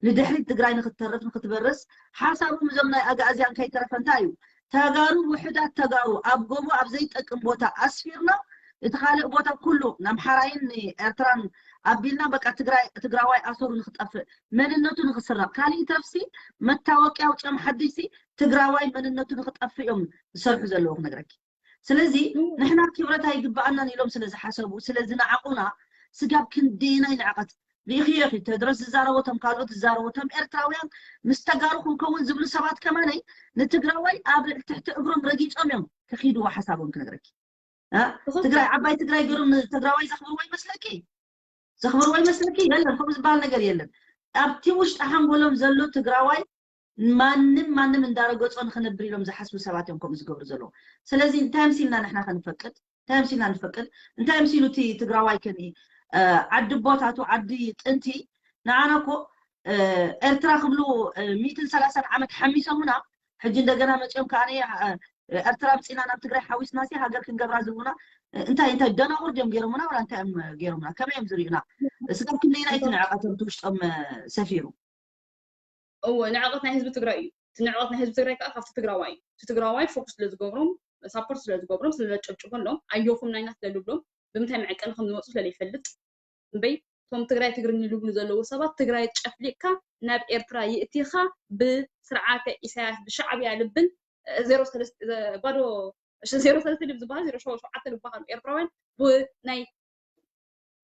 ንድሕሪት ትግራይ ንክትተርፍ ንክትበርስ ሓሳቦም እዞም ናይ ኣግኣዝያን ከይተረፈ እንታይ እዩ ተጋሩ ውሕዳት ተጋሩ ኣብ ጎቦ ኣብ ዘይጠቅም ቦታ ኣስፊርና እቲ ካልእ ቦታ ኩሉ ንኣምሓራይን ንኤርትራን ኣቢልና በቃ ትግራይ ትግራዋይ ኣሰሩ ንክጠፍእ መንነቱ ንክስረቕ ካልእ ይትረፍሲ መታወቅያ ኣውፅኦም ሓድሽሲ ትግራዋይ መንነቱ ንክጠፍእ እዮም ዝሰርሑ ዘለዉ ክነግረኪ ስለዚ ንሕና ክብረት ኣይግበኣናን ኢሎም ስለ ዝሓሰቡ ስለ ዝነዓቑና ስጋብ ክንደየናይ ንዕቐት ርኢኽዮ ኢኺ ተድረስ ዝዛረቦ ቶም ካልኦት ዝዛረቦ ቶም ኤርትራውያን ምስ ተጋሩ ክንከውን ዝብሉ ሰባት ከማነይ ንትግራዋይ ኣብ ትሕቲ እግሮም ረጊፆም እዮም ከኺድዎ ሓሳቦም ክነግረኪ ትግራይ ዓባይ ትግራይ ገይሮም ንትግራዋይ ዘኽብርዎ ይመስለኪ ዘኽብርዎ ይመስለኪ የለን ከምኡ ዝበሃል ነገር የለን ኣብቲ ውሽጢ ሓንጎሎም ዘሎ ትግራዋይ ማንም ማንም እንዳረገፆ ንክነብር ኢሎም ዝሓስቡ ሰባት እዮም ከምኡ ዝገብሩ ዘለዉ ስለዚ እንታይ ምሲልና ንሕና ከንፈቅድ እንታይ ምሲልና ንፈቅድ እንታይ ምሲሉ እቲ ትግራዋይ ከኒ ዓዲ ቦታቱ ዓዲ ጥንቲ ንዓና እኮ ኤርትራ ክብሉ ሚትን ሰላሳን ዓመት ሓሚሶምና ሕጂ እንደገና መፂኦም ከዓ ኤርትራ ምፂና ናብ ትግራይ ሓዊስና ሲ ሃገር ክንገብራ ዝብሉና እንታይ እንታይ ደናቁር ድዮም ገይሮምና ወላ እንታይ እዮም ገይሮምና ከመይ እዮም ዝሪኡና ስጋብ ክንደይና እቲ ንዕቐቶም እቲ ውሽጦም ሰፊሩ እወ ንዕቐት ናይ ህዝቢ ትግራይ እዩ እቲ ንዕቐት ናይ ህዝቢ ትግራይ ከዓ ካብቲ ትግራዋይ እዩ እቲ ትግራዋይ ፎክስ ስለ ዝገብሮም ሳፖርት ስለ ዝገብሮም ስለ ዘጨብጭበሎም ኣዮኹም ናይና ስለ ዝብሎም ብምንታይ መዐቀኒ ከም ዝመፁ ስለ ዘይፈልጥ እምበይ እቶም ትግራይ ትግርኝ ዝብሉ ዘለዉ ሰባት ትግራይ ጨፍሊቅካ ናብ ኤርትራ ይእቲኻ ብስርዓተ ኢሳያስ ብሻዕብያ ልብን ዜሮ ሰለስተ ባዶ ዜሮ ሰለስተ ልብ ዝበሃል ዜሮ ሸውዓተ ልበሃሉ ኤርትራውያን ብናይ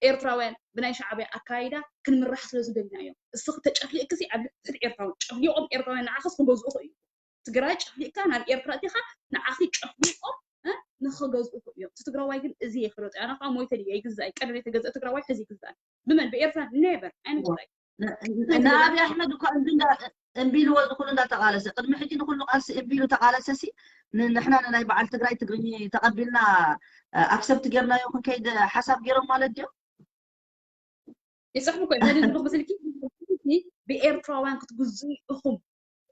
ኤርትራውያን ብናይ ሻዕብያ ኣካይዳ ክንምራሕ ስለ ዝደልና እዮም። እስኺ ተጨፍሊቅክሲ ኣብ ትሕቲ ኤርትራውያን ጨፍሊቆም ኤርትራውያን ንዓኽስ ክገዝኡኹ እዩ። ትግራይ ጨፍሊቅካ ናብ ኤርትራ እቲኻ ንዓኺ ጨፍሊቆም ንኽገዝኡኹ እዮም። እቲ ትግራዋይ ግን እዚ የፍለጦ ኣነ ከዓ ሞይተ ድየ ይግዛእ ቀደም የተገዘአ ትግራዋይ ሕዚ ይግዛእ ብመን ብኤርትራ ኔቨር ኣይነ ትግራይ ንኣብይ ኣሕመድ እኳ እምቢ ኢልዎ ዝኩሉ እንዳተቃለሰ ቅድሚ ሕጂ ንኩሉ ቃልሲ እምቢ ኢሉ ተቃለሰ ሲ ንሕና ንናይ በዓል ትግራይ ትግርኝ ተቀቢልና ኣክሰፕት ጌርናዮ ክንከይድ ሓሳብ ጌሮም ማለት ድዮም ይፅሕፉ ኮ መን ዝብሉ ክመስልኪ ብኤርትራውያን ክትግዝኡ ኢኹም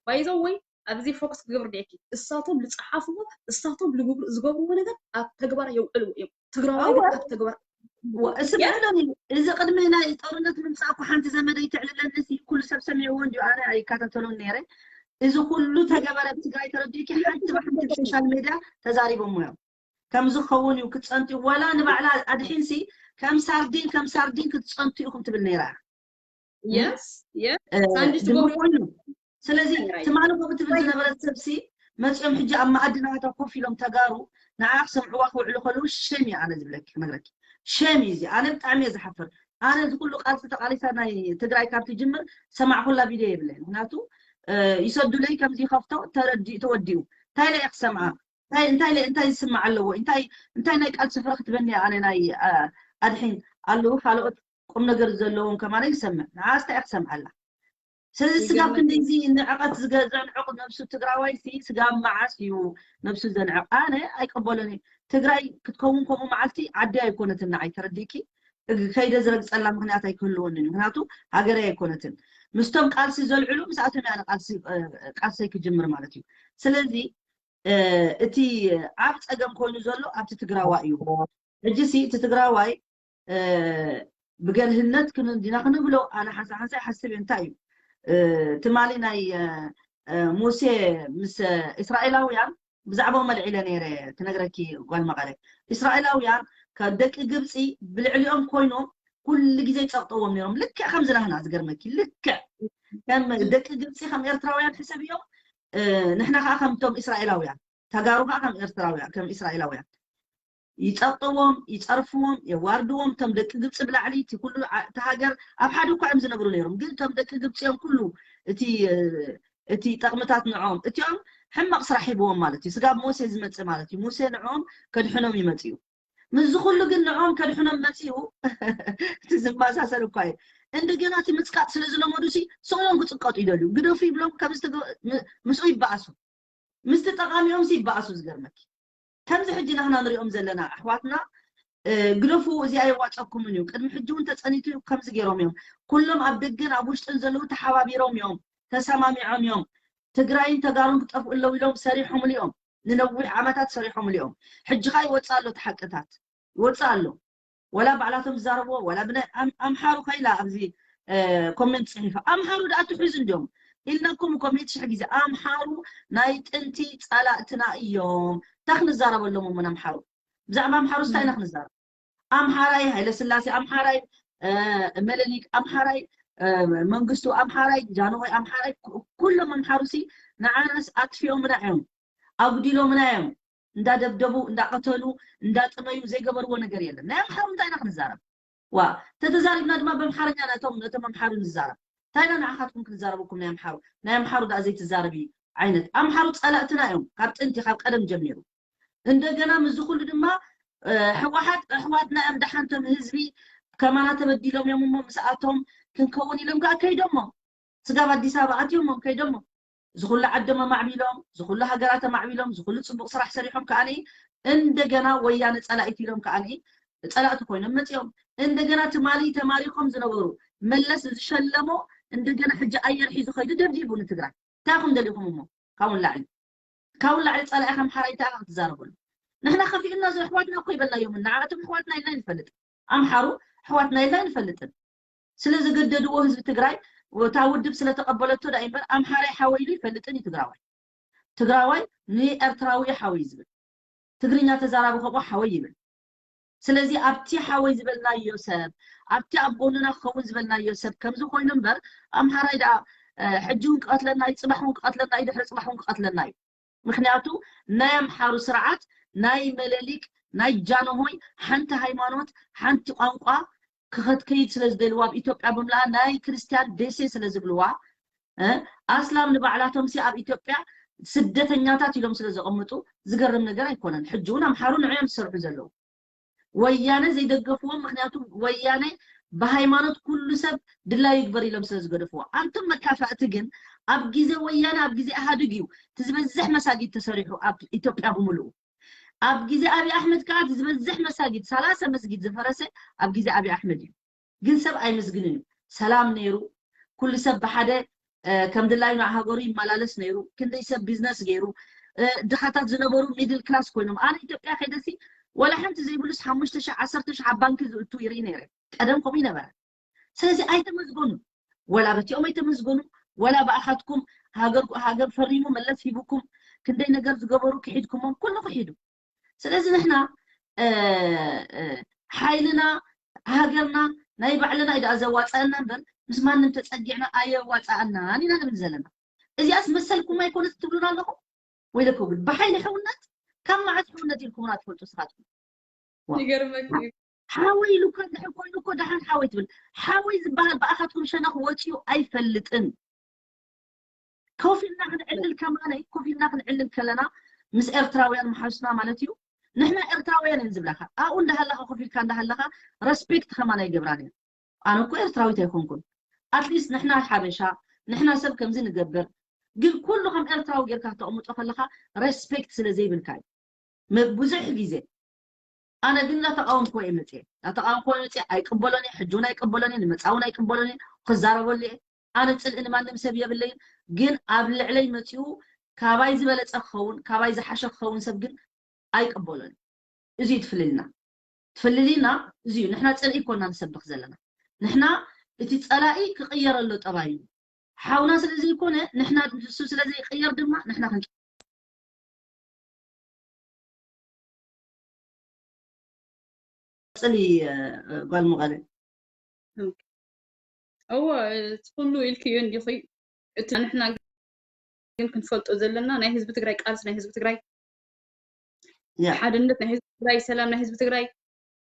ባይዘወይ ኣብዚ ፎክስ ክገብር ዲኪ እሳቶም ዝፀሓፍዎ እሳቶም ዝገብርዎ ነገር ኣብ ተግባር የውዕልዎ እዮም ትግራዋይ ኣብ ተግባር እስምዕሎኒ እዚ ቅድሚ ናይ ጦርነት ምምፃእ እኮ ሓንቲ ዘመደይ ትዕልለኒ ኩሉ ሰብ ሰሚዕዎ እንዲዩ ኣነ ኣይከታተሎን ነይረ እዚ ኩሉ ተገበረ ትግራይ ተረዲእኪ ሓንቲ ብሓንቲ ሶሻል ሜድያ ተዛሪቦሞ እዮም ከም ዝኸውን እዩ ክትፀንቱ ዋላ ንባዕላ ኣድሒንሲ ከም ሳርዲን ከም ሳርዲን ክትፀንቱ ኢኹም ትብል ነይራ የስ ሳንድች ትገብሩ ስለዚ ትማሊ ከምኡ ትብል ዝነበረት ሰብሲ መፂኦም ሕጂ ኣብ መኣዲ ናታ ኮፍ ኢሎም ተጋሩ ንዓ ክሰምዕዋ ክውዕሉ ከለዉ ሸም እዩ ኣነ ዝብለኪ ክነግረኪ ሸም እዩ እዚ ኣነ ብጣዕሚ እየ ዝሓፍር ኣነ እዚ ኩሉ ቃልሲ ተቃሊሳ ናይ ትግራይ ካብ ትጅምር ሰማዕኩላ ቪድዮ የብለይ ምክንያቱ ይሰዱለይ ከምዚ ይከፍቶ ተረዲኡ ተወዲኡ እንታይ ኢለ እየ ክሰምዓ እንታይ እንታይ እንታይ ዝስማዕ ኣለዎ እንታይ እንታይ ናይ ቃልሲ ፍረ ክትበኒ ኣነ ናይ ኣድሒን ኣለዉ ካልኦት ቁም ነገር ዘለዎም ከማነ ይሰምዕ ንዓስታ እየ ክሰምዓላ ስለዚ ስጋብ ክንደይዚ ንዕቐት ዘንዕቕ ነብሱ ትግራዋይ ሲ ስጋብ መዓስ እዩ ነብሱ ዘንዕቕ? ኣነ ኣይቀበሎን እየ። ትግራይ ክትከውን ከምኡ መዓልቲ ዓዲ ኣይኮነትን ንዓይ፣ ተረዲእኪ? ከይደ ዝረግፀላ ምክንያት ኣይክህልወንን እዩ። ምክንያቱ ሃገረይ ኣይኮነትን። ምስቶም ቃልሲ ዘልዕሉ ምስኣቶም ያነ ቃልሲ ቃልሰይ ክጅምር ማለት እዩ። ስለዚ እቲ ዓብ ፀገም ኮይኑ ዘሎ ኣብቲ ትግራዋይ እዩ። ሕጂ ሲ እቲ ትግራዋይ ብገልህነት ክንዲና ክንብሎ ኣነ ሓንሳ ሓንሳ ይሓስብ እየ። እንታይ እዩ ትማሊ ናይ ሙሴ ምስ እስራኤላውያን ብዛዕባኦም ኣልዒለ ነይረ ክነግረኪ ጓል መቐለ። እስራኤላውያን ካብ ደቂ ግብፂ ብልዕሊኦም ኮይኖም ኩሉ ግዜ ይፀቕጠዎም ነይሮም። ልክዕ ከም ዝናህና ዝገርመኪ ልክዕ ከም ደቂ ግብፂ ከም ኤርትራውያን ሕሰብ እዮም። ንሕና ከዓ ከምቶም እስራኤላውያን ተጋሩ ከዓ ከም ኤርትራውያን ከም እስራኤላውያን ይፀቕጥዎም፣ ይፀርፍዎም፣ የዋርድዎም። እቶም ደቂ ግብፂ ብላዕሊ እቲ ኩሉ እቲ ሃገር ኣብ ሓደ እኳ እዮም ዝነብሩ ነይሮም። ግን እቶም ደቂ ግብፂ እዮም ኩሉ እቲ እቲ ጠቕምታት ንዕኦም እቲኦም ሕማቕ ስራሕ ሂብዎም ማለት እዩ። ስጋብ ሙሴ ዝመፅእ ማለት እዩ። ሙሴ ንዕኦም ከድሕኖም ይመፅኡ። ምስዚ ኩሉ ግን ንዕኦም ከድሕኖም መፅኡ እቲ ዝመሳሰል እኳ እዩ። እንደገና እቲ ምፅቃጥ ስለ ዝለመዱ ሲ ስቕሎም ክፅቀጡ ይደልዩ። ግደፉ ይብሎም ከምዚ ምስኡ ይበኣሱ። ምስቲ ጠቓሚኦም ሲ ይበኣሱ። ዝገርመኪ ከምዚ ሕጂ ናህና ንሪኦም ዘለና ኣሕዋትና ግደፉ፣ እዚ ኣየዋፀኩምን እዩ። ቅድሚ ሕጂ እውን ተፀኒቱ እዩ። ከምዚ ገይሮም እዮም ኩሎም ኣብ ደገን ኣብ ውሽጥን ዘለዉ ተሓባቢሮም እዮም፣ ተሰማሚዖም እዮም። ትግራይን ተጋሩን ክጠፍኡ ኣለዉ ኢሎም ሰሪሖምሉ እዮም። ንነዊሕ ዓመታት ሰሪሖምሉ እዮም። ሕጂ ኸዓ ይወፅእ ኣሎ፣ እቲ ሓቅታት ይወፅእ ኣሎ። ወላ ባዕላቶም ዝዛረብዎ ወላ ብናይ ኣምሓሩ ከይላ ኣብዚ ኮሜንት ፅሒፋ ኣምሓሩ ደኣ ትሕዙ እንዲዮም ኢልናኩም እኮ ሚእቲ ሽሕ ግዜ። ኣምሓሩ ናይ ጥንቲ ፀላእትና እዮም። እንታይ ክንዛረበሎም እሞ ንኣምሓሩ? ብዛዕባ ኣምሓሩ እንታይ ኢና ክንዛረብ? ኣምሓራይ ሃይለስላሴ ኣምሓራይ፣ መለሊክ ኣምሓራይ፣ መንግስቱ ኣምሓራይ፣ ጃንሆይ ኣምሓራይ፣ ኩሎም ኣምሓሩ ሲ ንዓናስ ኣጥፊኦምና እዮም፣ ኣጉዲሎምና እዮም። እንዳደብደቡ እንዳቀተሉ እንዳጥመዩ ዘይገበርዎ ነገር የለን። ናይ ኣምሓሩ እንታይ ኢና ክንዛረብ? ዋ ተተዛሪብና ድማ ብኣምሓርኛ ነቶም ነቶም ኣምሓሩ ንዛረብ። እንታይ ኢና ንዓኻትኩም ክንዛረበኩም ናይ ኣምሓሩ? ናይ ኣምሓሩ ደኣ ዘይትዛረቢ ዓይነት ኣምሓሩ ጸላእትና እዮም ካብ ጥንቲ ካብ ቀደም ጀሚሩ። እንደገና ምስዚ ኩሉ ድማ ሕወሓት ኣሕዋትና እዮም ደሓንቶም ህዝቢ ከማና ተበዲሎም እዮም እሞ ምስኣቶም ክንከውን ኢሎም ከዓ ከይዶሞ ስጋብ ኣዲስ ኣበባ ኣትዮሞም ከይዶሞ ዝኩሉ ዓዶም ኣማዕቢሎም ዝኩሉ ሃገራት ኣማዕቢሎም ዝኩሉ ፅቡቅ ስራሕ ሰሪሖም ከዓኒ እንደገና ወያነ ፀላኢት ኢሎም ከዓኒ ፀላእቲ ኮይኖም መፂኦም። እንደገና ትማሊ ተማሪኮም ዝነበሩ መለስ ዝሸለሞ እንደገና ሕጂ ኣየር ሒዙ ከይዱ ደብዲቡ ንትግራይ። እንታይ ኢኹም ደሊኹም እሞ ካብኡ ንላዕሊ ካብኡ ንላዕሊ ፀላኢ ከም ሓራይ እንታይ ክትዛረበሉ? ንሕና ከፊኡና ዘሎ ኣሕዋትና እኮ ይበልናዮም። ንዓኣቶም ኣሕዋትና ኢልና ይንፈልጥ ኣምሓሩ ኣሕዋትና ኢልና ይንፈልጥን ስለ ዘገደድዎ ህዝቢ ትግራይ እታ ውድብ ስለ ተቐበለቶ ዳኣ እምበር ኣምሓራይ ሓወይ ኢሉ ይፈልጥን እዩ ትግራዋይ። ትግራዋይ ንኤርትራዊ ሓወይ ዝብል ትግርኛ ተዛራቢ ከብኡ ሓወይ ይብል። ስለዚ ኣብቲ ሓወይ ዝበልናዮ ሰብ ኣብቲ ኣብ ጎንና ክኸውን ዝበልናዮ ሰብ ከምዚ ኮይኑ እምበር ኣምሓራይ ደኣ ሕጂ እውን ክቐትለና እዩ፣ ፅባሕ እውን ክቐትለና እዩ፣ ድሕሪ ፅባሕ እውን ክቐትለና እዩ። ምክንያቱ ናይ ኣምሓሩ ስርዓት ናይ መለሊክ ናይ ጃንሆይ ሓንቲ ሃይማኖት ሓንቲ ቋንቋ ክኸትከይድ ስለ ዝደልዋ ኣብ ኢትዮጵያ ብምልኣ ናይ ክርስትያን ደሴ ስለ ዝብልዋ ኣስላም ንባዕላቶም ሲ ኣብ ኢትዮጵያ ስደተኛታት ኢሎም ስለ ዘቐምጡ ዝገርም ነገር ኣይኮነን። ሕጂ እውን ኣምሓሩ ንዕኦም ዝሰርሑ ዘለዉ ወያነ ዘይደገፍዎም ምክንያቱ ወያነ ብሃይማኖት ኩሉ ሰብ ድላዩ ይግበር ኢሎም ስለ ዝገደፍዎ። ኣንቶም መካፋእቲ ግን ኣብ ግዜ ወያነ ኣብ ግዜ ኢህኣድግ እዩ እቲ ዝበዝሕ መሳጊድ ተሰሪሑ ኣብ ኢትዮጵያ ብምልኡ። ኣብ ግዜ ኣብይ ኣሕመድ ከዓ እቲ ዝበዝሕ መሳጊድ ሰላሳ መስጊድ ዝፈረሰ ኣብ ግዜ ኣብይ ኣሕመድ እዩ። ግን ሰብ ኣይምስግንን እዩ። ሰላም ነይሩ፣ ኩሉ ሰብ ብሓደ ከም ድላዩ ናብ ሃገሩ ይመላለስ ነይሩ። ክንደይ ሰብ ቢዝነስ ገይሩ፣ ድኻታት ዝነበሩ ሚድል ክላስ ኮይኖም። ኣነ ኢትዮጵያ ከይደሲ ወላ ሓንቲ ዘይብሉስ ሓሙሽተ ሺሕ ዓሰርተ ሺሕ ኣብ ባንኪ ዝእቱ ይርኢ ነይረ። ቀደም ከምኡ ይነበረ። ስለዚ ኣይተመስገኑ፣ ወላ በቲኦም ኣይተመስገኑ፣ ወላ ብኣኻትኩም ሃገር ሃገር ፈሪሙ መለስ ሂቡኩም ክንደይ ነገር ዝገበሩ ክሒድኩሞም ኩሉ ክሒዱ። ስለዚ ንሕና ሓይልና ሃገርና ናይ ባዕልና እዩ ደኣ ዘዋፀአና እምበር ምስ ማንም ተፀጊዕና ኣየዋፀኣናን ኢና ንብል ዘለና። እዚኣስ መሰልኩም ኣይኮነት ትብሉና ኣለኹም ወይ ለኮ ግን ብሓይሊ ሕውነት ካብ መዓት ሕውነት ኢልኩምና ትፈልጡ ስኻትኩም። ይገርመክ ሓወይ ኢሉ እኮ እንድሕር ኮይኑ እኮ ደሓን ሓወይ ትብል። ሓወይ ዝበሃል ብኣኻትኩም ሸነኽ ወፂኡ ኣይፈልጥን። ኮፍ ኢልና ክንዕልል ከማነይ ኮፍ ኢልና ክንዕልል ከለና ምስ ኤርትራውያን መሓዙትና ማለት እዩ። ንሕና ኤርትራውያን እየን ዝብላካ ኣብኡ እንዳሃለካ ኮፍ ኢልካ እንዳሃለካ ረስፔክት ከማና ይገብራን እየን። ኣነ እኮ ኤርትራዊት ኣይኮንኩን። ኣትሊስት ንሕና ሓበሻ ንሕና ሰብ ከምዚ ንገብር፣ ግን ኩሉ ከም ኤርትራዊ ጌርካ ከተቕምጦ ከለኻ ሬስፔክት ስለ ዘይብልካ እዩ። መ- ብዙሕ ግዜ ኣነ ግን እናተቃወምኩ እየ መፅየ፣ እናተቃወምኩ እየ መፅየ። ኣይቅበሎን እየ፣ ሕጂ እውን ኣይቅበሎን እየ፣ ንመፃ እውን ኣይቅበሎን እየ፣ ክዛረበሉ እየ። ኣነ ፅልኢ ንማንም ሰብ የብለይን፣ ግን ኣብ ልዕለይ መፂኡ ካባይ ዝበለፀ ክኸውን፣ ካባይ ዝሓሸ ክኸውን ሰብ ግን ኣይቅበሎን። እዚ እዩ ትፍልልና። ትፍልልና እዚ እዩ። ንሕና ፅልኢ ኮና ንሰብኽ ዘለና። ንሕና እቲ ፀላኢ ክቕየር ኣሎ ጠባዩ። ሓውና ስለ ዘይኮነ ንሕና ንሱ ስለ ዘይቅየር ድማ ንሕና ክንቀ- ፅሊ እ፣ እ፣ ጓል መቐለ። እወ፣ እቲ ኩሉ ኢልክዮ እንዲኺ። እቲ ንሕና ግን ክንፈልጦ ዘለና ናይ ህዝቢ ትግራይ ቃልሲ፣ ናይ ህዝቢ ትግራይ ያ ሓድነት፣ ናይ ህዝቢ ትግራይ ሰላም፣ ናይ ህዝቢ ትግራይ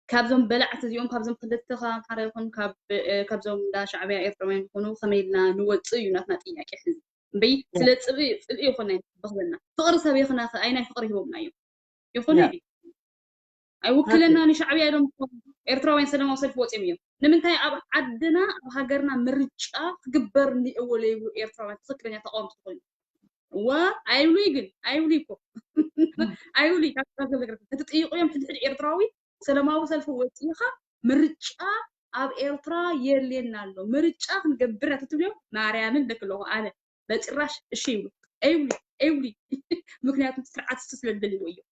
ካብዞም በላዕቲ እዚኦም፣ ካብዞም ክልተ ካብ ኣምሓራ ይኹን ካብ እ፣ ካብዞም እንዳ ሻዕቢያ ኤርትራውያን ዝኾኑ ከመይ ኢልና ንወፅእ እዩ ናትና ጥያቄ። ሕዚ እምበይ ስለ ፅብኢ ፅብኢ ይኾን ናይ ንስበኽ ዘለና ፍቕሪ ሰብ ይኽና ኣይናይ ፍቕሪ ሂቦምና እዮም ይኾኑ ያ ድዩ? ኣይውክለና ንሻዕብያ ኢሎም ኤርትራውያን ሰላማዊ ሰልፊ ወፂኦም እዮም። ንምንታይ ኣብ ዓድና ኣብ ሃገርና ምርጫ ክግበር እኒኦዎ ለይብሉ ኤርትራውያን ትኽክለኛ ተቃወምቲ ዝኾኑ? እዋ ኣይብሉይ፣ ግን ኣይብሉይ እኮ ኣይብሉይ። ካብ ካብ ዝነግረካ እቲ ጥይቁ እዮም ሕድሕድ ኤርትራዊ ሰላማዊ ሰልፊ ወፂኻ ምርጫ ኣብ ኤርትራ የልየና ኣሎ ምርጫ ክንገብር ኢና ትትብልዮም ማርያምን ለክ ኣለኹ ኣነ በጭራሽ እሺ ይብሉ ኣይብሉይ ኣይብሉይ። ምክንያቱ ስርዓት እሱ ስለ ዝደልይዎ እዮም።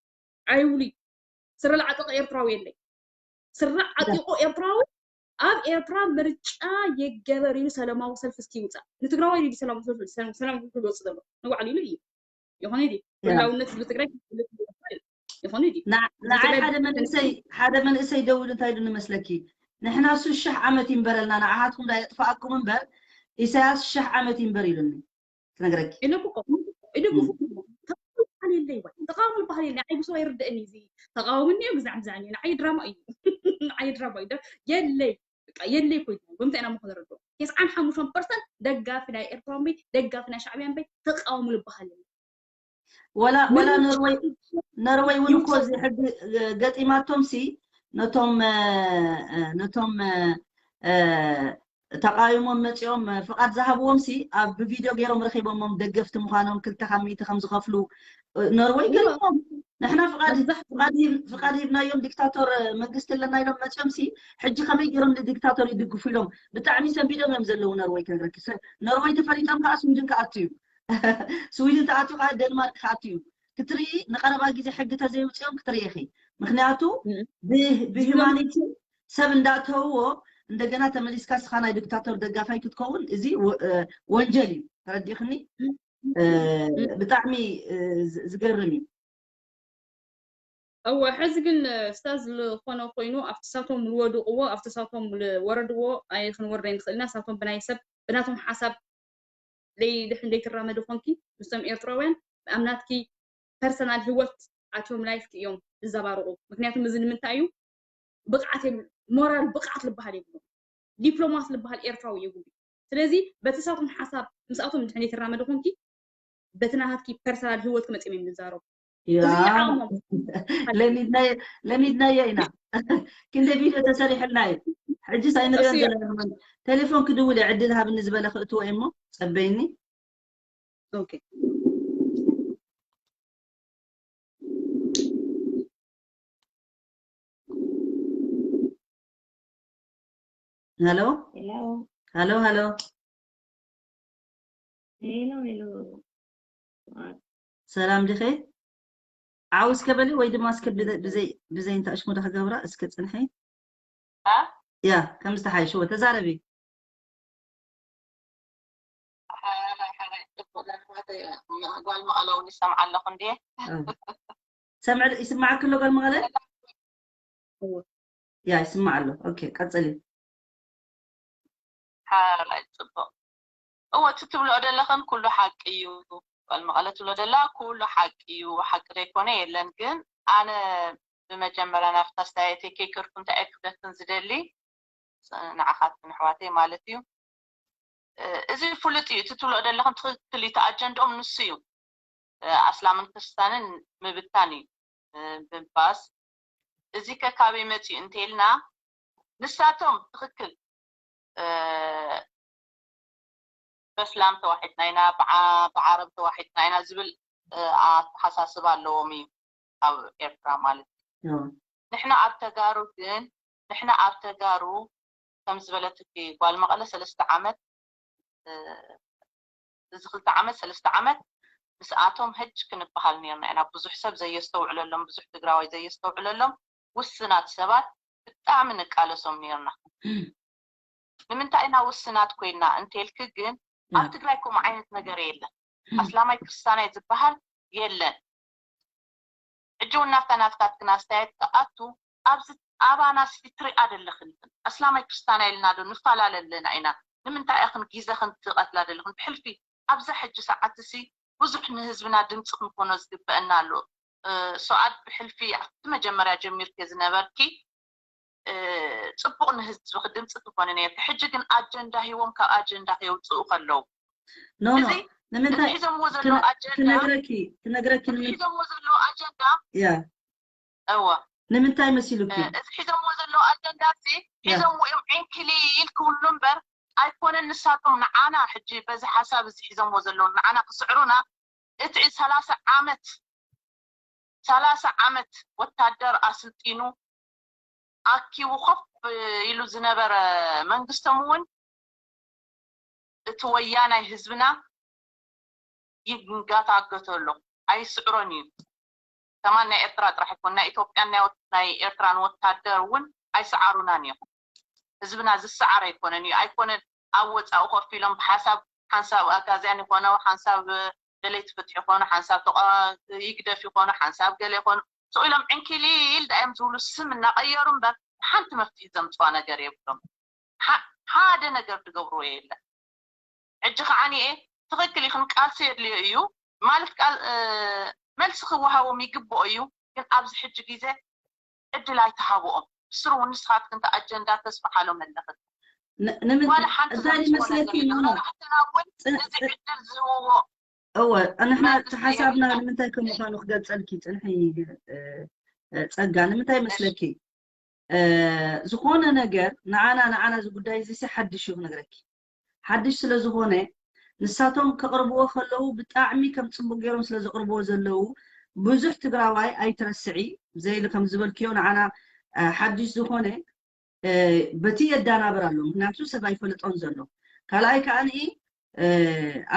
ኣይብሉይ። ስረ ለዓጠቀ ኤርትራዊ የለይ። ስረ ዓጢቁ ኤርትራዊ ኣብ ኤርትራ ምርጫ ይገበር ኢሉ ሰላማዊ ሰልፊ እስኪ ይውፃእ። ንትግራዋይ ድዩ ሰላማዊ ሰልፊ ሰላም- ሰላማዊ ሰልፊ ዝወፅእ ዘሎ ንባዕሉ ኢሉ እዩ። ይኾነ ድዩ? ያ ህላውነት ህዝቢ ትግራይ ክፍለጥ ይግባእ እዩ። ይኾነ ድዩ? ንዓ- ህዝቢ ንዓይ ትግራይ ሓደ መንእሰይ ሓደ መንእሰይ ደውሉ እንታይ ኢሉ ንመስለኪ? ንሕና እሱ ሽሕ ዓመት ይንበረልና፣ ንዓኻትኩም ዳ የጥፋኣኩም እምበር ኢሳያስ ሽሕ ዓመት ይንበር ኢሉኒ። ክነግረኪ ኢለኩ እኮ ኢለኩ እኮ ተቃውሞ ዝበሃል የለይ ወይ ተቃውሞ ዝበሃል የለይ። ንዓይ ብስዋ ይርደእኒ እዚ ተቃውሞ እኒኦ ብዛዕባ ብዛዕባ ንዓይ ድራማ እዩ። ንዓይ ድራማ እዩ የለይ በቃ የለይ እኮ ይበሃል። ብምንታይ ኢና ምኾነ ረዶ ተስዓን ሓሙሽተን ፐርሰንት ደጋፊ ናይ ኤርትራ እምበይ ደጋፊ ናይ ሻዕብያ እምበይ ተቃውሞ ዝበሃል የለይ። ወላ ወላ ኖርወይ ኖርወይ እውን እኮ እዚ ሕጊ ገጢማቶም ሲ ነቶም እ፣ እ፣ ነቶም እ፣ እ፣ ተቃዊሞም መፂኦም እ፣ ፍቃድ ዝሃብዎም ሲ ኣብ ብቪድዮ ገይሮም ረኪቦሞም ደገፍቲ ምኳኖም ክልተ ካብ ሚእቲ ከም ዝከፍሉ እ፣ ኖርወይ ገሪሞም ንሕና ፍቃድ ፍቃድ ሂብ- ፍቃድ ሂብናዮም ዲክታቶር እ፣ መንግስቲ ኣለና ኢሎም መፂኦም ሲ ሕጂ ከመይ ገይሮም ንዲክታቶር ይድግፉ ኢሎም ብጣዕሚ ሰንቢዶም እዮም ዘለዉ ኖርወይ ክነግረኪ ስ- ኖርወይ ተፈሊጦም ከዓ ስዊድን ክኣቱ እዩ ስዊድን ተኣትዩ ከዓ ደንማርክ ክኣቱ እዩ ክትርኢ ንቀረባ ግዜ ሕጊ ተዘይውፅኦም ክትርኢ ኢኺ ምክንያቱ ብሂማኒቲ ሰብ እንዳእተውዎ እንደገና ተመሊስካ ስኻ ናይ ዲክታቶር ደጋፋይ ክትከውን እዚ ወንጀል እዩ ተረዲእክኒ ብጣዕሚ ዝገርም እዩ እወ ሕዚ ግን ስታዝ ዝኾነ ኮይኑ ኣብቲ ሳቶም ዝወድቕዎ ኣብቲ ሳቶም ዝወረድዎ ኣይክንወርድ ኣይንኽእልና ሳቶም ብናይ ሰብ ብናቶም ሓሳብ ዘይትራመዲ ኮንኪ ምስቶም ኤርትራውያን ኣብ ናትኪ ፐርሰናል ህይወት ኣትዮም ላይፍኪ እዮም ዝዘባርቑ ምክንያቱም እዚ ንምንታይ እዩ ብቕዓት ሞራል ብቕዓት ዝበሃል የብሉ ዲፕሎማት ዝበሃል ኤርትራዊ የብሉ ስለዚ በቲ ሳቶም ሓሳብ ምስኣቶም እንድሕን ዘይትራመዲ ኮንኪ በቲ ናሃትኪ ፐርሰናል ህይወት ክመፅም እዮም ዝዛረቡ ለሚድናዮ ኢና ክንደ ቪድዮ ተሰሪሕልና እዩ ሕጂ ሳይንሪኦ ዘለና ቴሌፎን ክድውል ዕድል ሃብኒ ዝበለ ክእትዎ እሞ ፀበይኒ ሄሎ ሄሎ ሄሎ ሄሎ ሄሎ ሰላም ድኸ ዓው እስከ በሊ ወይ ድማ እስከ ብዘይ እንታይ ሽሙዳ ክገብራ እስከ ፅንሐ ያ ከም ዝተሓይሽዎ ተዛረቢ ጓል መቐለ እውን ይሰምዓ ኣለኹ እንድየ ሰምዕ ይስማዓክ ኣሎ ጓል መቐለ ያ ይስማዕ ኣሎ ኦኬ ቀፅሊ ሓራይ ፅቡቅ እወ እቲ ትብልኦ ዘለኽን ኩሉ ሓቂ እዩ ጓል መቐለ ትብሎ ዘላ ኩሉ ሓቂ እዩ ሓቂ ዘይኮነ የለን ግን ኣነ ብመጀመርያ ናብታ ኣስተያየተይ ከይከድኩ እንታይ ክብለክን ዝደሊ ንዓኻትክን ኣሕዋተይ ማለት እዩ እዚ ፍሉጥ እዩ እቲ ትብልኦ ዘለኽን ትኽክል እዩ ኣጀንድኦም ንሱ እዩ ኣስላምን ክርስታንን ምብታን እዩ ብምባስ እዚ ከ ካበይ መፅኡ እንተኢልና ንሳቶም ትኽክል በስላም ተዋሒጥና ኢና፣ ብዓ- ብዓረብ ተዋሒጥና ኢና ዝብል እ፣ ኣተሓሳስባ ኣለዎም እዩ ኣብ ኤርትራ ማለት እዩ። እዎ። ንሕና ኣብ ተጋሩ ግን ንሕና ኣብ ተጋሩ ከም ዝበለትኪ ጓል መቐለ ሰለስተ ዓመት እ፣ እዚ ክልተ ዓመት ሰለስተ ዓመት ምስኣቶም ሕጅ ክንበሃል ነርና ኢና። ብዙሕ ሰብ ዘየስተውዕለሎም፣ ብዙሕ ትግራዋይ ዘየስተውዕለሎም ውስናት ሰባት ብጣዕሚ ንቃለሶም ነርና። ንምንታይ ኢና ውስናት ኮይና እንተልኪ ግን ኣብ ትግራይ ከምኡ ዓይነት ነገር የለን። ኣስላማይ ክርስታናይ ዝበሃል የለን። ሕጂ እውን ናብታ ናትካትክን ኣስተያየት ክኣቱ ኣብዚ ኣባና ሲ ትሪኣ ደለኽን ኣስላማይ ክርስታናይ ኢልና ዶ ንፈላለ ኣለና ኢና? ንምንታይ ኢኽን ግዜኽን ትቐትላ ደለኽን? ብሕልፊ ኣብዛ ሕጂ ሰዓት ሲ ብዙሕ ንህዝብና ድምፂ ክንኮኖ ዝግበአና ኣሎ። ሶኣድ ብሕልፊ ኣብቲ መጀመርያ ጀሚርኪ ዝነበርኪ እ፣ ፅቡቕ ንህዝብኺ ድምፂ ትኾኒ ነርኪ። ሕጂ ግን ኣጀንዳ ሂቦም ካብ ኣጀንዳ ከየውፅኡ ከለዉ ኖ ኖ እዚ ንምንታይ ሒዞምዎ ዘለዉ ኣጀንዳ ክነግረኪ ክነግረኪ እዚ ንምንታይ ሒዞምዎ ዘለዉ ኣጀንዳ ያ እወ ንምንታይ መሲሉኪ እዚ ሒዞምዎ ዘለዉ ኣጀንዳ እዚ ሒዞምዎ እዮም ዕንክሊል ክብሉ እምበር ኣይኮነን። ንሳቶም ንዓና ሕጂ በዚ ሓሳብ እዚ ሒዞምዎ ዘለዉ ንዓና ክስዕሩና እቲ ሰላሳ ዓመት ሰላሳ ዓመት ወታደር ኣስልጢኑ ኣኪቡ ኮፍ ኢሉ ዝነበረ መንግስቶም እውን እቲ ወያናይ ህዝብና ይንጋታገተሎ ኣይስዕሮን እዩ። ከማን ናይ ኤርትራ ጥራሕ ይኮን ናይ ኢትዮጵያን ናይ ወት- ናይ ኤርትራን ወታደር እውን ኣይሰዓሩናን እዮም። ህዝብና ዝሰዓር ኣይኮነን እዩ ኣይኮነን ኣብ ወፃኢ ኮፍ ኢሎም ብሓንሳብ ሓንሳብ ኣጋዝያን ይኮኑ ሓንሳብ ደለይቲ ፍትሒ ይኮኑ ሓንሳብ ተቃ- ይግደፍ ይኮኑ ሓንሳብ ገለ ይኮኑ ስቕ ኢሎም ዕንኪሊል ዳዮም ዝብሉ ስም እናቀየሩ እምበር ሓንቲ መፍትሒ ዘምፅዋ ነገር የብሎም። ሓ- ሓደ ነገር ዝገብርዎ የለን። ሕጂ ከዓ እየ ትኽክል ኢኽን ቃልሲ የድልዮ እዩ ማለት ቃል እ፣ መልሲ ክወሃቦም ይግብኦ እዩ። ግን ኣብዚ ሕጂ ግዜ ዕድል ኣይተሃብኦም። ብስሩ እውን ንስኻትክን እቲ ኣጀንዳ ተስፋሓሎም ኣለኽን ን- ንምንታይ ዋላ ሓንቲ እንታይ ዘምፅኦ መስለኪ ነገር የለን። ኖኖ ዋላ ሕትና እውን ፅ- ነዚ ፅ- ዕድል ዝህብዎ እወ ንሕና መንግስቲ እቲ ሓሳብና የብልናን። ንምንታይ ከም ምዃኑ ክገልፀልኪ ፅንሒ እ፣ እ፣ ፀጋ ንምንታይ መስለኪ እ፣ ዝኾነ ነገር ንዓና ንዓና እዚ ጉዳይ እዚ ሲ ሓድሽ እዩ ክነግረኪ ሓድሽ ስለ ዝኾነ ንሳቶም ከቕርብዎ ከለዉ ብጣዕሚ ከም ፅቡቅ ገይሮም ስለ ዘቕርብዎ ዘለዉ ብዙሕ ትግራዋይ ኣይትረስዒ ብዘይሉ ከም ዝበልክዮ ንዓና እ፣ ሓድሽ ዝኾነ እ፣ በቲ የዳናብር ኣሎ ምክንያቱ ሰብ ኣይፈልጦን ዘሎ ካልኣይ ከዓ ንኢ እ፣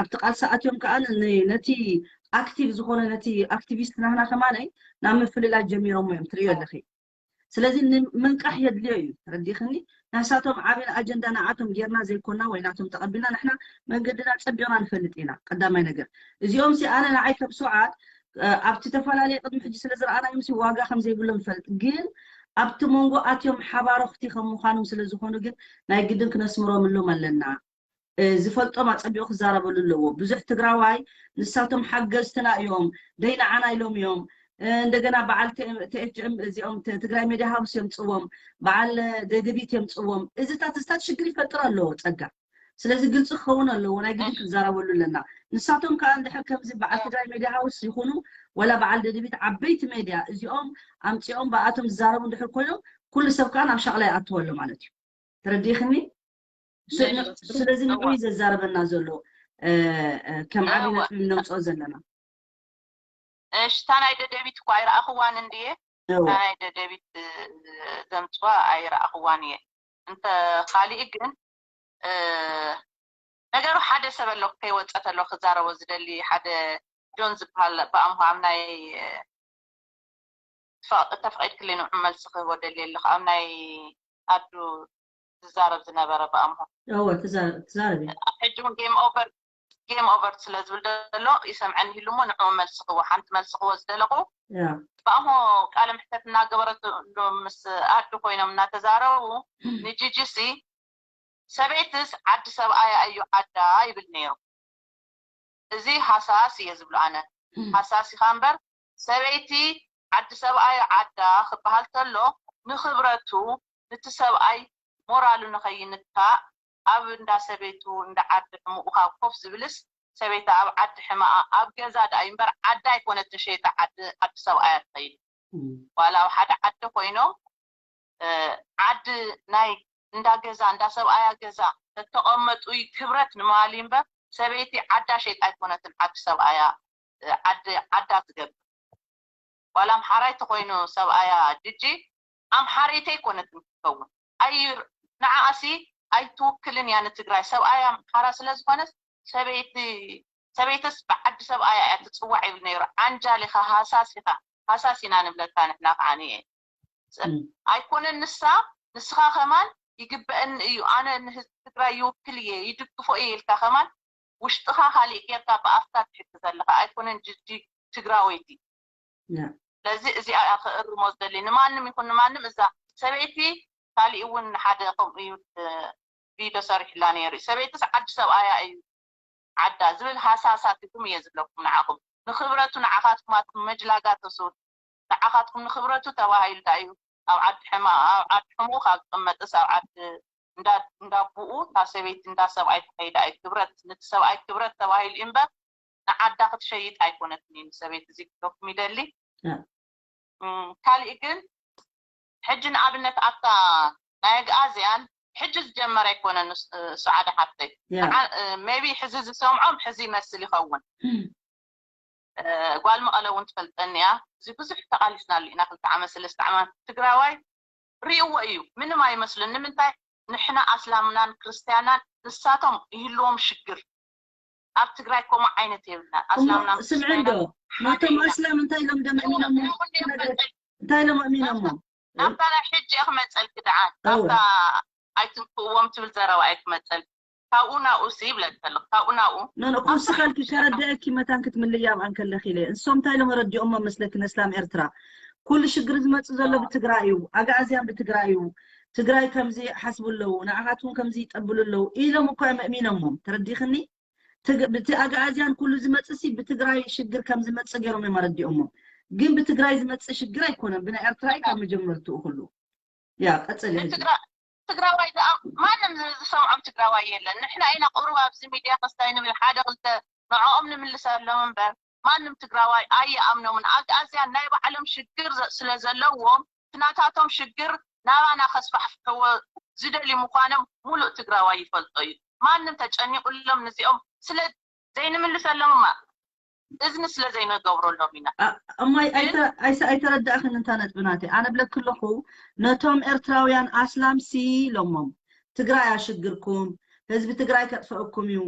ኣብቲ ቃልሲ ኣትዮም ከዓ ን- ነቲ ኣክቲቭ ዝኾነ ነቲ ኣክቲቪስት ናህና ከማነይ ናብ ምፍልላይ ጀሚሮሞ እዮም ትርእዮ ኣለኺ ስለዚ ንምንቃሕ የድልዮ እዩ ተረዲኽኒ ናሳቶም ዓብን ኣጀንዳ ንዓቶም ጌርና ዘይኮና ወይ ናቶም ተቐቢልና ንሕና መንገድና ፀቢቕና ንፈልጥ ኢና ቀዳማይ ነገር እዚኦም ሲ ኣነ ንዓይ ከም ሰውዓት እ፣ ኣብቲ ዝተፈላለየ ቅድሚ ሕጂ ስለ ዝረኣናዮም ሲ ዋጋ ከም ዘይብሎም ንፈልጥ ግን ኣብቲ መንጎ ኣትዮም ሓባረኽቲ ከም ምዃኖም ስለ ዝኾኑ ግን ናይ ግድን ክነስምሮምሎም ኣለና እ፣ ዝፈልጦም ኣፀቢቑ ክዛረበሉ ኣለዎ ብዙሕ ትግራዋይ ንሳቶም ሓገዝትና እዮም ደይ ንዓና ኢሎም እዮም እ፣ እንደገና በዓል ቲኤችኤም እዚኦም ት- ትግራይ ሜድያ ሃውስ የምፅዎም በዓል ደደቢት የምፅዎም እዚታት እዚታት ሽግር ይፈጥር ኣለዎ ፀጋ ስለዚ ግልፂ ክኸውን ኣለዎ ናይ ግድን ክንዛረበሉ ኣለና ንሳቶም ከዓ እንድሕር ከምዚ በዓል ትግራይ ሜድያ ሃውስ ይኹኑ ወላ በዓል ደደቢት ዓበይቲ ሜድያ እዚኦም ኣምፂኦም ብኣቶም ዝዛረቡ እንድሕር ኮይኖም ኩሉ ሰብ ከዓ ናብ ሻቕላ ይኣትዎ ኣሎ ማለት እዩ ተረዲእኽኒ ስዕ- ስለዚ ንዑ እዩ ዘዛረበና ዘሎ እ፣ እ፣ ከም ዓብዪ እወ። ነጥቢ ነምፅኦ ዘለና እሺ እታ ናይ ደደቢት እኮ ኣይረኣኽዋን እንድየ እወ። እታ ናይ ደደቢት እ፣ ዘምፅዋ ኣይረኣኽዋን እየ እንተ ካሊእ ግን እ፣ ነገሩ ሓደ ሰብ ኣሎ ከይወፀ ተሎ ክዛረቦ ዝደሊ ሓደ ጆን ዝበሃል ብኣምሆ ኣብ ናይ እ፣ ተፈ- ተፈቒድክለይ ንዑ መልሲ ክህቦ ደልየ ኣለኹ ኣብ ናይ ኣዱ ዝዛረብ ዝነበረ ብኣምሆ እወ ትዛ- ትዛረቢ ሕጂ እውን ጌም ኦቨር ጌም ኦቨር ስለ ዝብል ዘሎ ይሰምዐኒ ይህሉ እሞ ንዑ መልሲ ክህቦ ሓንቲ መልሲ ክህቦ ዝደለኹ ያ ብኣምሆ ቃለ ምሕተት እናገበረትሉ ምስ ኣዱ ኮይኖም እናተዛረቡ ንጂጂሲ ሰበይትስ ዓዲ ሰብኣያ እዩ ዓዳ ይብል ነይሩ። እዚ ሃሳስ እየ ዝብሎ ኣነ። ሃሳስ ኢኻ እምበር ሰበይቲ ዓዲ ሰብኣዩ ዓዳ ክበሃል ተሎ ንኽብረቱ ንቲ ሰብኣይ ሞራሉ ንኸይንካእ ኣብ እንዳ ሰበይቱ እንዳ ዓዲ ሕሙኡ ካብ ኮፍ ዝብልስ ሰበይቲ ኣብ ዓዲ ሕማኣ ኣብ ገዛ ደኣ እዩ እምበር ዓዲ ኣይኮነትን ሸይጣ ዓዲ ዓዲ ሰብኣያ ትኸይድ ዋላ ኣብ ሓደ ዓዲ ኮይኖም ዓዲ ናይ እንዳ ገዛ እንዳ ሰብኣያ ገዛ ተተቐመጡ ክብረት ንምባል እዩ እምበር ሰበይቲ ዓዳ ሸይጣ ኣይኮነትን፣ ዓዲ ሰብኣያ ዓዲ ዓዳ ትገብር። ዋላ ኣምሓራይ ተኮይኑ ሰብኣያ ጅጂ ኣምሓረይተይ ኣይኮነትን ክትከውን። ኣይ ንዓኣሲ ኣይትውክልን እያ ንትግራይ። ሰብኣያ ኣምሓራ ስለ ዝኾነስ ሰበይቲ ሰበይትስ ብዓዲ ሰብኣያ እያ ትፅዋዕ ይብል ነይሩ። ዓንጃል ኢኻ፣ ሃሳስ ኢኻ። ሃሳስ ኢና ንብለካ ንሕና ከዓ። ኣይኮነን ንሳ፣ ንስኻ ከማን ይግበአኒ እዩ፣ ኣነ ንህዝቢ ትግራይ ይውክል እየ፣ ይድግፎ እየ ኢልካ ከማን ውሽጥኻ ካሊእ ጌርካ ብኣፍካ ትሕግዝ ኣለኻ። ኣይኮነን ጅጂ ትግራወይቲ። ስለዚ እዚኣ ክእርሞ ዝደሊ ንማንም ይኹን ንማንም። እዛ ሰበይቲ ካሊእ እውን ሓደ ከምኡ እዩ ቪድዮ ሰሪሕላ ነይሩ። ሰበይትስ ዓዲ ሰብኣያ እዩ ዓዳ ዝብል ሃሳሳት ኢኹም እየ ዝብለኩም ንዓኹም። ንኽብረቱ ንዓኻትኩም ኣትኩም መጅላጋ ተስኡ ንዓኻትኩም ንኽብረቱ ተባሂሉ ዳ እዩ ኣብ ዓዲ ሕማ ኣብ ዓዲ ሕሙ ካብ ዝቕመጥስ ኣብ ዓዲ እንዳቡኡ እታ ሰበይቲ እንዳ ሰብኣይ ተኸይዳ እዩ ክብረት ንቲ ሰብኣይ ክብረት ተባሂሉ እምበር ንዓዳ ክትሸይጥ ኣይኮነትን እዩ ሰበይቲ እዚ ክብለኩም ይደሊ። ካሊእ ግን ሕጂ ንኣብነት ኣብታ ናይ ኣግኣዝያን ሕጂ ዝጀመረ ኣይኮነን። ሰዓዳ ሓፍተይ ቢ ሕዚ ዝሰምዖም ሕዚ ይመስል ይኸውን። ጓል መቐለ እውን ትፈልጠኒ እያ። እዚ ብዙሕ ተቓሊስናሉ ኢና ክልተ ዓመት ሰለስተ ዓመት። ትግራዋይ ርእይዎ እዩ፣ ምንም ኣይመስልን። ንምንታይ ንሕና ኣስላምናን ክርስትያናን ንሳቶም ይህልዎም ሽግር ኣብ ትግራይ ከምኡ ዓይነት የብልና። ኣስላምና ስምዒ እንዶ ናቶም ኣስላም እንታይ ኢሎም ደም ኣሚኖሞ እንታይ ኢሎም ኣሚኖሞ ናብታ ናይ ሕጂ እየ ክመፀልኪ ደዓን ናብታ ኣይትንክእዎም ትብል ዘረባ እየ ክመፀልኪ። ካብኡ ናብኡ ሲ ይብለኪ ኣለኹ ካብኡ ናብኡ ኩስኸልኪ ከረድአኪ መታን ክትምልያ ኣብኣን ከለኺ ኢለ። እንሶም እንታይ ኢሎም ኣረዲኦሞ መስለኪ ነስላም ኤርትራ? ኩሉ ሽግር ዝመፅእ ዘሎ ብትግራይ እዩ፣ ኣግኣዝያን ብትግራይ እዩ፣ ትግራይ ከምዚ ይሓስቡ ኣለዉ፣ ንዓኻትኩም ከምዚ ይጠብሉ ኣለዉ ኢሎም እኮ እዮም ኣእሚኖሞም። ተረዲኽኒ? ብቲ ኣግኣዝያን ኩሉ ዝመፅእ ሲ ብትግራይ ሽግር ከም ዝመፅእ ገይሮም እዮም ኣረዲኦሞም። ግን ብትግራይ ዝመፅእ ሽግር ኣይኮነን፣ ብናይ ኤርትራ እዩ ካብ መጀመርትኡ ኩሉ። ያ ቀፅል ሕጂ። ትግራዋይ ዝኣ ማንም ዝሰምዖም ትግራዋይ የለን። ንሕና ኢና ቁሩብ ኣብዚ ሚድያ ከስታይ ንብል ሓደ ክልተ ንዕኦም ንምልሰሎም እምበር ማንም ትግራዋይ ኣይኣምኖምን። ኣግኣዝያን ናይ ባዕሎም ሽግር ስለ ዘለዎም ናታቶም ሽግር ናባና ከስፋሕፍሕዎ ዝደልዩ ምዃኖም ሙሉእ ትግራዋይ ይፈልጦ እዩ። ማንም ተጨኒቑሎም ንዚኦም ስለ ዘይንምልሰሎም እማ እዝኒ ስለ ዘይንገብረሎም ኢና። እማይ ኣይተረዳእኽን እንታ ነጥቢ ናተይ። ኣነ ብለኪ ኣለኹ ነቶም ኤርትራውያን ኣስላም ሲ ኢሎሞም ትግራይ ኣሽግርኩም ህዝቢ ትግራይ ከጥፈእኩም እዩ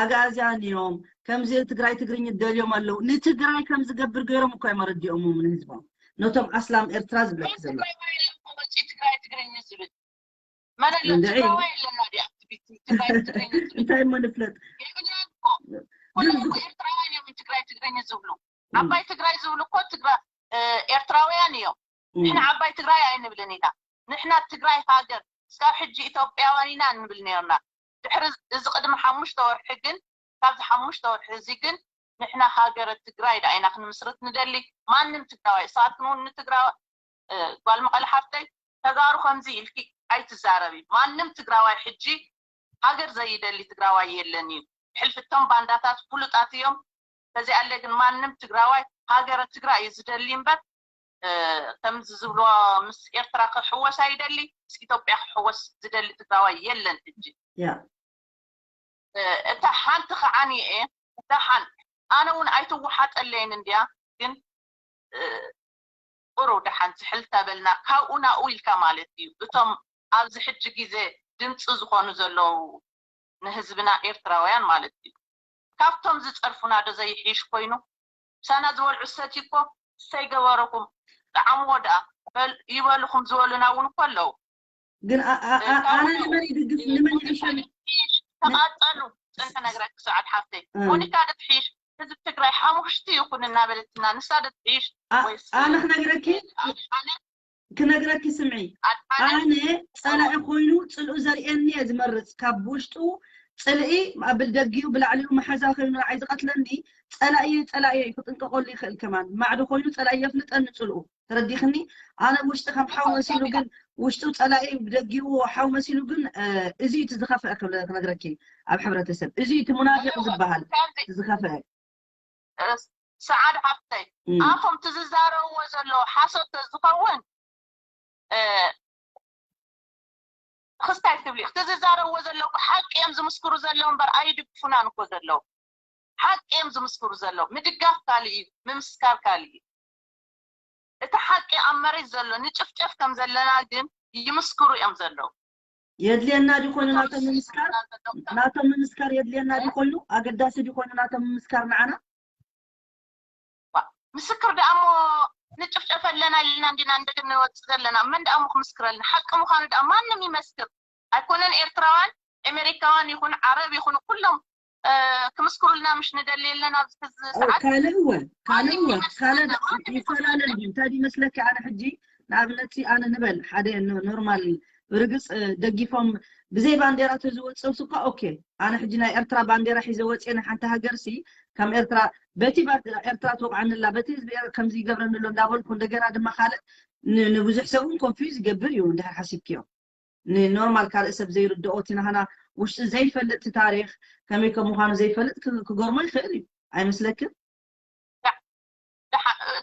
ኣግኣዝያን እዮም ከምዚ ትግራይ ትግርኝ ደልዮም ኣለዉ ንትግራይ ከም ዝገብር ገይሮም እኮ እዮም ኣረዲኦሞም ንህዝቦም ነቶም ኣስላም ኤርትራ ዝብለኪ ዘሎ ትግራይ ትግርኝ ዝብል መን ኣሎ ትግራዋይ ኣለና ድዩ ኣብቲ ቤት ትግራይ ትግርኝ ዝብል እንታይ እሞ ንፍለጥ የብልናን እኮ ኩሎም እኮ ኤርትራውያን እዮም ትግራይ ትግርኝ ዝብሉ ዓባይ ትግራይ ዝብሉ እኮ ትግራ ኤርትራውያን እዮም ንሕና ዓባይ ትግራይ ኣይንብልን ኢና ንሕና ትግራይ ሃገር እስካብ ሕጂ ኢትዮጵያውያን ኢና ንብል ነርና ድሕሪ እዚ ቅድሚ ሓሙሽተ ወርሒ ግን ካብዚ ሓሙሽተ ወርሒ እዚ ግን ንሕና ሃገረ ትግራይ ዳ ኢና ክንምስርት ንደሊ ማንም ትግራዋይ እሳትኩም እውን ንትግራዋይ ጓል መቐለ ሓፍተይ ተጋሩ ከምዚ ኢልኪ ኣይትዛረቢ ማንም ትግራዋይ ሕጂ ሃገር ዘይደሊ ትግራዋይ የለን እዩ ሕልፊ እቶም ባንዳታት ፍሉጣት እዮም በዚ ኣለ ግን ማንም ትግራዋይ ሃገረ ትግራይ እዩ ዝደሊ እምበር ከምዚ ዝብሎ ምስ ኤርትራ ክሕወስ ኣይደሊ ምስ ኢትዮጵያ ክሕወስ ዝደሊ ትግራዋይ የለን ሕጂ እታ ሓንቲ ከዓኒ እየ እታ ሓንቲ ኣነ እውን ኣይትወሓጠለይን እንድያ ግን ቁሩብ ደሓን ዝሕል ተበልና ካብኡ ናብኡ ኢልካ ማለት እዩ እቶም ኣብዚ ሕጂ ግዜ ድምፂ ዝኾኑ ዘለዉ ንህዝብና ኤርትራውያን ማለት እዩ ካብቶም ዝፀርፉና ዶ ዘይሕይሽ ኮይኑ ምሳና ዝበልዑ ዝሰትዩ እኮ እሰይ ገበረኩም ጠዓምዎ ደኣ ይበሉኹም ዝበሉና እውን እኮ ኣለዉ ግን ኣነ ንመን ይድግፍ ንመን ይሕሸኒ ተቃጸሉ ጽንሒ ነግረኪ ሰዓት ሓፍተይ ሞኒካ ድትሒሽ ህዝብ ትግራይ ሓሙሽቲ ይኹን እናበለትና ንሳ ድትሒሽ ኣነ ክነግረኪ ክነግረኪ ስምዒ ኣነ ፀላኢ ኮይኑ ፅልኡ ዘርእየኒ እየ ዝመርፅ ካብ ውሽጡ ፅልኢ ብደጊኡ ብላዕሊኡ መሓዛ ኮይኑ ንዓይ ዝቐትለኒ ፀላኢ ፀላኢ እዩ ክጥንቀቀሉ ይኽእል ከማን ማዕዶ ኮይኑ ፀላኢ የፍልጠኒ ፅልኡ ተረዲኽኒ ኣነ ውሽጢ ከም ሓው መሲሉ ግን ውሽጡ ፀላኢ ብደጊኡ ሓው መሲሉ ግን እዚ እቲ ዝኸፍአ ክነግረኪ ኣብ ሕብረተሰብ እዚ እቲ ሙናፊቅ ዝበሃል ዝኸፍአ ሰዓድ ሓፍተይ ኣፎም ትዝዛረብዎ ዘሎ ሓሶት ዝኸውን ክስታይ ትብሊ እቲ ዝዛረብዎ ዘለዉ ሓቂ እዮም ዝምስክሩ ዘለዉ እምበር ኣይድግፉናን እኮ ዘለዉ ሓቂ እዮም ዝምስክሩ ዘለዉ ምድጋፍ ካልእ እዩ ምምስካር ካልእ እዩ እቲ ሓቂ ኣብ መሬት ዘሎ ንጭፍጨፍ ከም ዘለና ግን ይምስክሩ እዮም ዘለዉ የድልየና ድዩ ኮይኑ ናቶም ምምስካር ናቶም ምምስካር የድልየና ድዩ ኮይኑ ኣገዳሲ ድዩ ኮይኑ ናቶም ምምስካር ንዓና ምስክር ደኣ እሞ ንጭፍጨፍ ኣለና ኢልና እንዲና እንደገና ንወፅእ ዘለና መን ደኣ እሞ ክምስክረልና ሓቂ ምዃኑ ደኣ ማንም ይመስክር ኣይኮነን ኤርትራውያን ኣሜሪካውያን ይኹን ዓረብ ይኹኑ ኩሎም ክምስክሩልና ምሽ ንደሊ የለን ኣብዚ ሕዚ ሰዓት ካልእ እወ ካልእ እወ ካልእ ይፈላለ እዩ እንታይ ይመስለኪ ኣነ ሕጂ ንኣብነት ኣነ ንበል ሓደ ኖርማል ብርግፅ ደጊፎም ብዘይ ባንዴራ ተዝወፅስ እኳ ኦኬ ኣነ ሕጂ ናይ ኤርትራ ባንዴራ ሒዘ ወፅየ ንሓንቲ ሃገር ሲ ከም ኤርትራ በቲ ኤርትራ ትወቕዓኒ ኣላ በቲ ህዝቢ ከምዚ ይገብረኒ ኣሎ እንዳበልኩ እንደገና ድማ ካልእ ንብዙሕ ሰብ እውን ኮንፊዝ ይገብር እዩ እንድሕር ሓሲብክዮ ንኖርማል ካልእ ሰብ ዘይርድኦ እቲ ናህና ውሽጢ ዘይፈልጥ እቲ ታሪክ ከመይ ከም ምኳኑ ዘይፈልጥ ክገርሞ ይኽእል እዩ ኣይመስለክን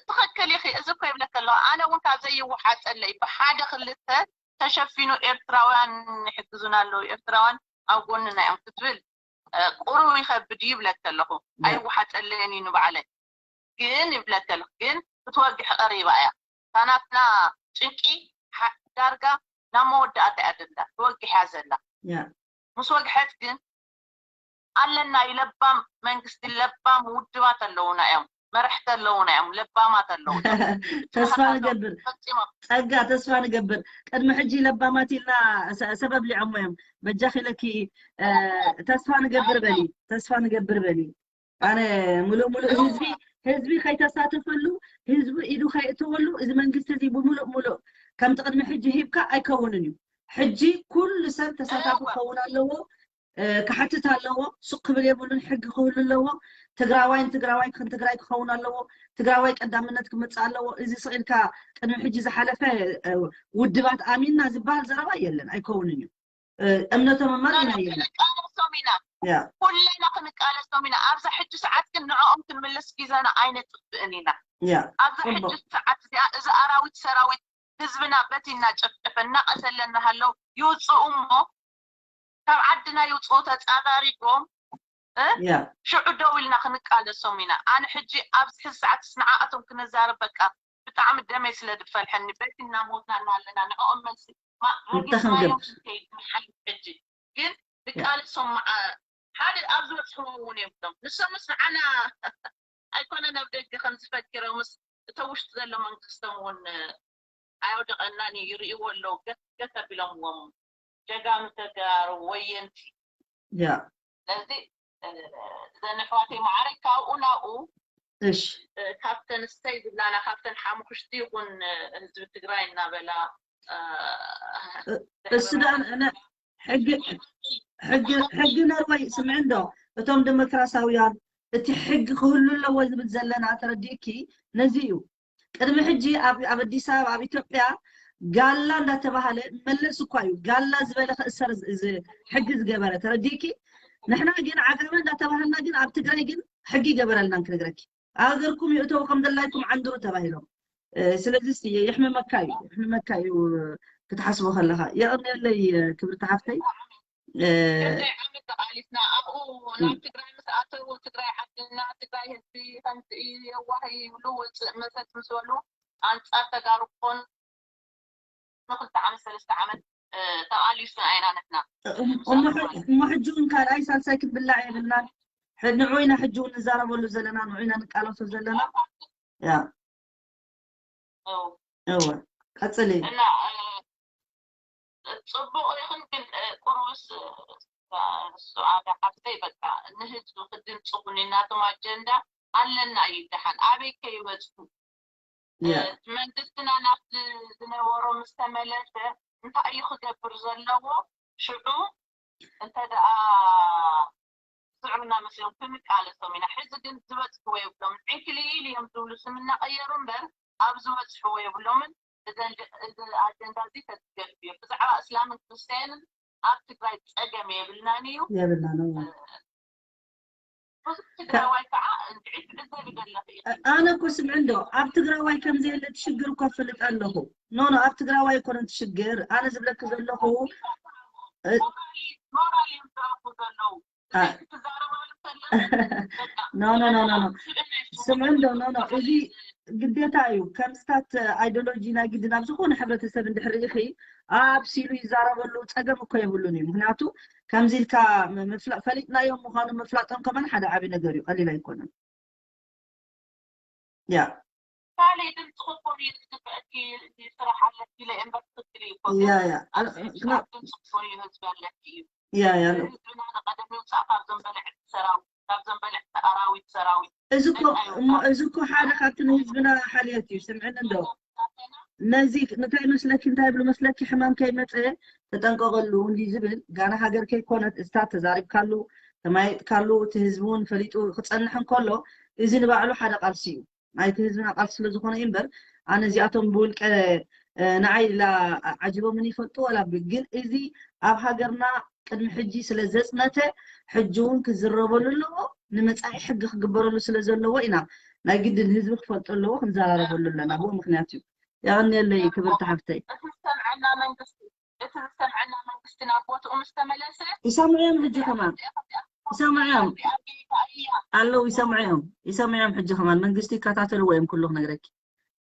ትኽክል ኢኺ እዚ እኮ ይብለክ ኣለኹ ኣነ እውን ካብ ዘይወሓጠለይ ብሓደ ክልተ ተሸፊኑ ኤርትራውያን ይሕግዙና ኣለዉ ኤርትራውያን ኣብ ጎንና እዮም ክትብል ቁሩብ ይኸብድ እዩ ይብለክ ኣለኹ ኣይወሓጠለይን እዩ ንባዕለይ ግን ይብለክ ኣለኹ ግን ክትወግሕ ቀሪባ እያ ታናትና ጭንቂ ዳርጋ ናብ መወዳእታ እያ ደላ ትወግሕ እያ ዘላ ምስ ወግሐት ግን ኣለና እዩ ለባም መንግስቲ ለባም ውድባት ኣለውና እዮም መረሕቲ ኣለውና እዮም ለባማት ኣለውና ተስፋ ንገብር ጸጋ ተስፋ ንገብር ቅድሚ ሕጂ ለባማት ኢልና ሰብ ኣብሊዖሞ እዮም በጃኺ ኢለኪ ተስፋ ንገብር በሊ ተስፋ ንገብር በሊ ኣነ ሙሉእ ሙሉእ ህዝቢ ህዝቢ ከይተሳተፈሉ ህዝቢ ኢዱ ከይእተወሉ እዚ መንግስቲ እዚ ብምሉእ ሙሉእ ከምቲ ቅድሚ ሕጂ ሂብካ ኣይከውንን እዩ ሕጂ ኩሉ ሰብ ተሳታፊ ክኸውን ኣለዎ ክሓትት ኣለዎ ሱቅ ክብል የብሉን ሕጊ ክህሉ ኣለዎ ትግራዋይ ንትግራዋይ ንትግራይ ክኸውን ኣለዎ ትግራዋይ ቀዳምነት ክመፅእ ኣለዎ እዚ ስቕ ኢልካ ቅድሚ ሕጂ ዝሓለፈ ውድባት ኣሚንና ዝበሃል ዘረባ የለን ኣይከውንን እዩ እምነቶም እማር ኢና የለን ክንቃለሶም ኢና ኩለና ክንቃለሶም ኢና ኣብዛ ሕጂ ሰዓት ግን ንዕኦም ክንምልስ ግዘና ኣይነጥፍእን ኢና ኣብዛ ሕጂ ሰዓት እዚኣ እዚ ኣራዊት ሰራዊት ህዝብና በቲ እናጨፍጨፈ እናቐተለ እናሃለው ይውፅኡ እሞ ካብ ዓድና ይውፅኡ ተፃራሪጎም ሽዑ ደው ኢልና ክንቃለሶም ኢና ኣነ ሕጂ ኣብዚ ሕዚ ሰዓት ንዓኣቶም ክንዛረብ በቃ ብጣዕሚ ደመይ ስለ ዝፈልሐኒ በቲ እናሞትና እናለና ንዕኦም መልሲ ረጊፅናዮም ከይድ ንሓልፍ ሕጂ ግን ንቃለሶም ሓደ ኣብ ዝበፅሕዎ እውን የብሎም ንሶምስ ንዓና ኣይኮነን ኣብ ደገ ከም ዝፈኪሮምስ እቶ ውሽጢ ዘሎ መንግስቶም እውን ኣየውደቐናን እዩ ይርእይዎ ኣለዉ ገት ገት ኣቢሎምዎም ጀጋኑ ተጋሩ ወየንቲ ያ ስለዚ እዘን ኣሕዋተይ ማዕረ ካብኡ ናብኡ እሺ ካብተን እስተይ ዝብላና ካብተን ሓሙኽሽቲ ይኹን ህዝቢ ትግራይ እናበላ እሱ ደኣ ሕጊ ሕጊ ሕጊ ነርወይ ስምዒ እንዶ እቶም ዲሞክራሲያውያን እቲ ሕጊ ክህሉ ኣለዎ ዝብል ዘለና ተረዲእኪ ነዚ እዩ ቅድሚ ሕጂ ኣብ ኣብ ኣዲስ ኣበባ ኣብ ኢትዮጵያ ጋላ እንዳተባሃለ መለስ እኳ እዩ ጋላ ዝበለ ክእሰር ሕጊ ዝገበረ ተረዲእኪ ንሕና ግን ዓጋመ እንዳተባሃልና ግን ኣብ ትግራይ ግን ሕጊ ይገበረልናን ክነግረኪ ኣብ ሃገርኩም ይእተው ከም ዘላይኩም ዓንድሩ ተባሂሎም ስለዚ የሕምመካ እዩ የሕምመካ እዩ ክትሓስቦ ከለካ የቕንየለይ ክብርቲ ሓፍተይ ክንደይ ዓመት ተቓሊስና ኣብኡ ናብ ትግራይ ምስ ኣተው ትግራይ ዓድና ትግራይ ህዝቢ ከምዚ እዩ የዋህ እዩ ይብሉ ውፅእ መሰት ምስ በሉ ኣንፃር ተጋሩ ክኾኑ ንክልተ ዓመት ሰለስተ ዓመት ተቓሊስና ኢና ንሕና እሞ ሕጂ እውን ካልኣይ ሳልሳይ ክትብላዕ የብልናን ንዑ ኢና ሕጂ እውን ንዛረበሉ ዘለና ንዑ ኢና ንቃለሶ ዘለና ያ እወ ቀፅሊ እና ፅቡቕ ይኹን ግን ቁሩብስ ሱዓዳ ሓፍተይ በቃ ንህዝቢ ክድምፂ ኩኒ ናቶም ኣጀንዳ ኣለና እዩ ደሓን ኣበይ ከይበፅሑ መንግስትና ናብቲ ዝነበሮ ምስ ተመለሰ እንታይ እዩ ክገብር ዘለዎ ሽዑ እንተ ደኣ ዝስዕሩና መሲሎም ክንቃለሶም ኢና ሕዚ ግን ዝበፅሕዎ የብሎም ዕንክሊል እዮም ዝብሉ ስም እናቐየሩ እምበር ኣብ ዝበፅሕዎ የብሎምን እዚ ኣጀንዳ እዚ ተዝገድፍ እዩ ብዛዕባ እስላምን ክርስትያንን ኣብ ትግራይ ፀገም የብልናን እዩ የብልናን ብዙሕ ትግራዋይ ከዓ እንድዒ ትዕዘቢ ዘለኺ ኢኺ ኣነ እኮ ስምዒ እንዶ ኣብ ትግራዋይ ከም ዘየለ ትሽግር እኮ ፈልጥ ኣለኹ ኖ ኖ ኣብ ትግራዋይ እኮ ነቲ ሽግር ኣነ ዝብለኪ ዘለኹ እ- ሞራል ሞራል እዮም ዝረኽቡ ዘለዉ። አ- ትዛረባሉ ከለኻ በቃ no no no no no ስምዒ እንዶ no no እዚ ግዴታ እዩ። ከም ስታት ኣይዲዮሎጂ ናይ ግድን ኣብ ዝኾነ ሕብረተሰብ እንድሕር ርኢኺ ኣብ ሲሉ ይዛረበሉ ጸገም እኮ የብሉን እዩ። ምክንያቱ ከምዚ ኢልካ ም- ምፍላ- ፈሊጥናዮም ምዃኑ ምፍላጦም ከማን ሓደ ዓቢ ነገር እዩ፣ ቀሊል ኣይኮነን። ያ ካልእ ድምፂ ክትኮኑ እዩ ዝግበአኪ። ስራሕ ኣለኪ ኢለ እምበር ትክክል እዩ እኮ። ያ ያ ኣብ ድምፂ ክትኮኑ ህዝቢ ኣለኪ እዩ። ያ ያ ህዝብና ንቀደም ይውፃእ ካብ ዘንበልዕ ሰራዊት ካብ ዘንበልዕ ኣራዊት ሰራዊት እዚ እኮ እሞ እዚ እኮ ሓደ ካብቲ ንህዝብና ሓልዮት እዩ። ስምዕኒ እንዶ ነዚ እንታይ መስለኪ እንታይ ብሉ መስለኪ ሕማም ከይመፀ ተጠንቀቀሉ እንዲ ዝብል ጋና ሃገር ከይኮነት እስታት ተዛሪብካሉ ተማይጥካሉ እቲ ህዝቢ እውን ፈሊጡ ክፀንሕ እንከሎ እዚ ንባዕሉ ሓደ ቃልሲ እዩ። ናይቲ ህዝብና ቃልሲ ስለ ዝኾነ እዩ እምበር ኣነ እዚኣቶም ብውልቀ ንዓይ ላ ዓጅቦምን ይፈልጡ ዋላ ግን እዚ ኣብ ሃገርና ቅድሚ ሕጂ ስለ ዘፅነተ ሕጂ እውን ክዝረበሉ ኣለዎ። ንመፃኢ ሕጊ ክግበረሉ ስለ ዘለዎ ኢና ናይ ግድን ህዝቢ ክፈልጦ ኣለዎ ክንዘራረበሉ ኣለና ብኡ ምክንያት እዩ። የቐንየለይ ክብርቲ ሓፍተይ። እቲ ዝሰምዐና መንግስቲ እቲ ዝሰምዐና መንግስቲ ናብ ቦትኡ ምስ ተመለሰ ይሰምዑ እዮም ሕጂ ከማን ይሰምዑ እዮም ኣለዉ ይሰምዑ እዮም ይሰምዑ እዮም ሕጂ ከማን መንግስቲ ይከታተልዎ እዮም ኩሉ ክነግረኪ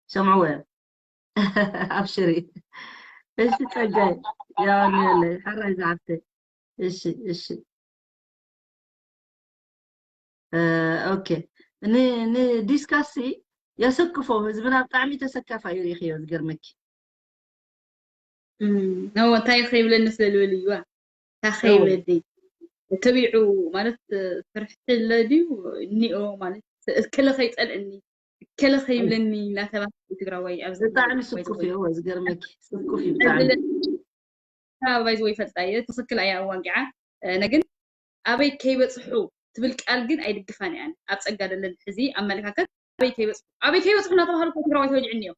ይሰምዕዎ እዮም። ኣብሽሪ እሺ ጸጋይ የቐንየለይ ሓራይ ዝሓፍተይ እሺ እሺ ኦኬ ንዲስካሲ የሰክፎ ህዝብና ብጣዕሚ ተሰካፋ እዩ ርኢኽዮ ዝገርመኪ እም፣ ነው እንታይ ከይብለኒ ስለ ልብል እዩዋ እንታይ ከይብለኒ ተቢዑ ማለት ፍርሕቲ ለድዩ እኒኦ ማለት እከለ ከይፀልእኒ እከለ ከይብለኒ እናተባህለ ትግራዋይ ኣብዚ ብጣዕሚ ስኩፍ እዩ እወ ዝገርመኪ ስኩፍ እዩ ብጣዕሚ ባይዘወይ ፈልጣ እየ ትኽክል ኣያ ኣዋጊዓ ነግን ኣበይ ከይበፅሑ ትብል ቃል ግን ኣይድግፋን እያን ኣብ ፀጋ ደለን ሕዚ ኣመለካከት ኣበይ ከይበፅሑ ኣበይ ከይበፅሑ እናተባሃሉ እኮ ትግራዋይ ተወጅዕኒ እዮም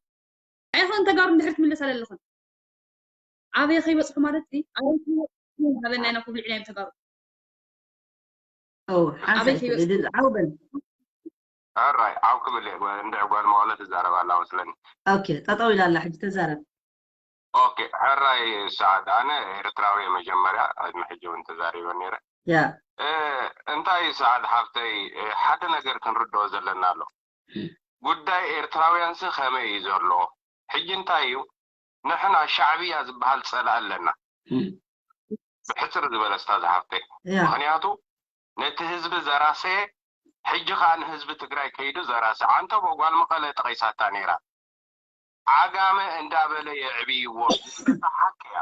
ኣይኹን ተጋሩ እንድሕር ትምልስ ኣለለኹን ኣበይ ከይበፅሑ ማለት ሲ ኣበይ ከይበፅሑ ሃበና ኢና ኩብልዕና እዮም ተጋሩ ኦ ሓንሳይ ኣበይ ከይበፅሑ? ድል ዓው በል ሕራይ ዓው ክብል እየ ጓ- እንድዒ ጓል መቐለ ትዛረብ ኣላ መስለኒ ኦኬ ጠጠው ኢላ ኣላ ሕጂ ተዛረብ ኦኬ ሕራይ ሰዓት ኣነ ኤርትራዊ እየ መጀመርያ ቅድሚ ሕጂ እውን ተዛሪበ ነይረ ያ እ፣ እንታይ ሰዓት ሓፍተይ እ፣ ሓደ ነገር ክንርድኦ ዘለና ኣሎ ጉዳይ ኤርትራውያንሲ ከመይ እዩ ዘሎ ሕጂ እንታይ እዩ ንሕና ሻዕብያ ዝበሃል ፀላእ ኣለና ብሕፅር ዝበለ ስታ ዝሓፍተይ ያ ምክንያቱ ነቲ ህዝቢ ዘራሰየ ሕጂ ከዓ ንህዝቢ ትግራይ ከይዱ ዘራሰ ዓንተቦ ጓል መቐለ ጠቂሳታ ነይራ ዓጋመ እንዳበለ የዕብይዎ ሓቂ እያ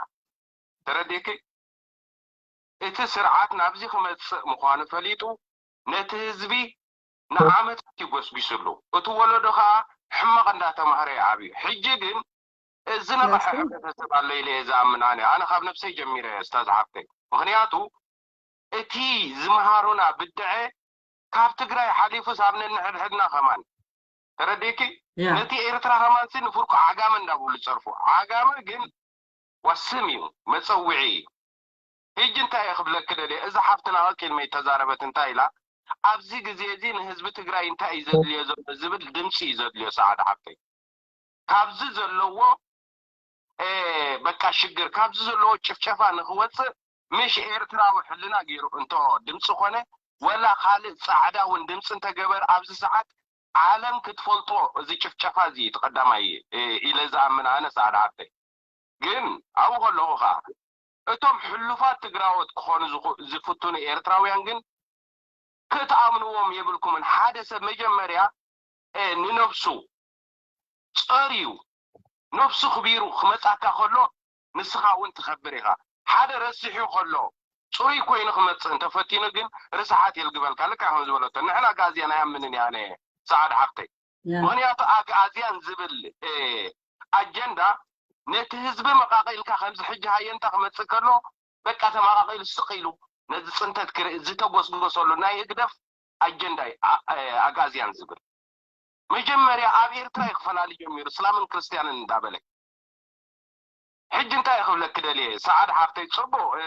ተረዲእኪ እቲ ስርዓት ናብዚ ክመፅእ ምዃኑ ፈሊጡ ነቲ ህዝቢ ንዓመታት ይጎስጒስሉ እቲ ወለዶ ከዓ ሕመቕ እንዳተማህረ ይዓብዩ ሕጂ ግን እዚ ነቕሐ ሕብረተሰብ ኣሎ ኢለ እየ ዝኣምን ኣነ ኣነ ካብ ነብሰይ ጀሚረ እየ እስታ ዝሓፍተይ ምክንያቱ እቲ ዝምሃሩና ብድዐ ካብ ትግራይ ሓሊፉስ ኣብ ነንሕድሕድና ከማን ተረዲእኪ ያ ነቲ ኤርትራ ከማንሲ ንፍርቁ ዓጋመ እንዳብሉ ዝፀርፉ ዓጋመ ግን ዋስም እዩ መፀውዒ እዩ ሕጂ እንታይ እየ ክብለኪ ደልየ እዛ ሓፍትና ቀቂድመይ ተዛረበት እንታይ ኢላ ኣብዚ ግዜ እዚ ንህዝቢ ትግራይ እንታይ እዩ ዘድልዮ ዘሎ ዝብል ድምፂ እዩ ዘድልዮ ሰዓድ ሓፍተይ ካብዚ ዘለዎ እ፣ በቃ ሽግር ካብዚ ዘለዎ ጭፍጨፋ ንክወፅእ ምሽ ኤርትራዊ ሕልና ገይሩ እንቶ ድምፂ ኮነ ወላ ካልእ ፃዕዳ እውን ድምፂ እንተገበር ኣብዚ ሰዓት ዓለም ክትፈልጦ እዚ ጭፍጨፋ እዚ እቲ ቀዳማይ እ፣ ኢለ ዝኣምን ኣነ ሰዓድ ዓርተይ ግን ኣብኡ ከለኹ ከዓ እቶም ሕሉፋት ትግራዎት ክኾኑ ዝኹ- ዝፍትኑ ኤርትራውያን ግን ክትኣምንዎም የብልኩምን ሓደ ሰብ መጀመርያ እ፣ ንነብሱ ፀርዩ ነብሱ ክቢሩ ክመፃካ ከሎ ንስኻ እውን ትኸብር ኢኻ ሓደ ረሲሑ ከሎ ፅሩይ ኮይኑ ክመፅእ እንተፈቲኑ ግን ርስሓት የልግበልካ ልካ ከም ዝበለቶ ንሕና ኣግኣዝያን ኣይኣምንን እያ ኣነ ሰዓድ ሓፍተይ ያ ምክንያቱ ኣግኣዝያን ዝብል እ፣ ኣጀንዳ ነቲ ህዝቢ መቃቂልካ ከምዚ ሕጂ ሃየንታ ክመፅእ ከሎ በቃ ተመቃቂሉ ስቕ ኢሉ ነዚ ፅንተት ክርኢ ዝተጎስጎሰሉ ናይ ህግደፍ ኣጀንዳ እዩ ኣ- እ፣ ኣግኣዝያን ዝብል መጀመርያ ኣብ ኤርትራ እዩ ክፈላሊ ጀሚሩ እስላምን ክርስትያንን እንዳበለ ሕጂ እንታይ ክብለኪ ደልየ ሰዓድ ሓፍተይ ፅቡቅ እ፣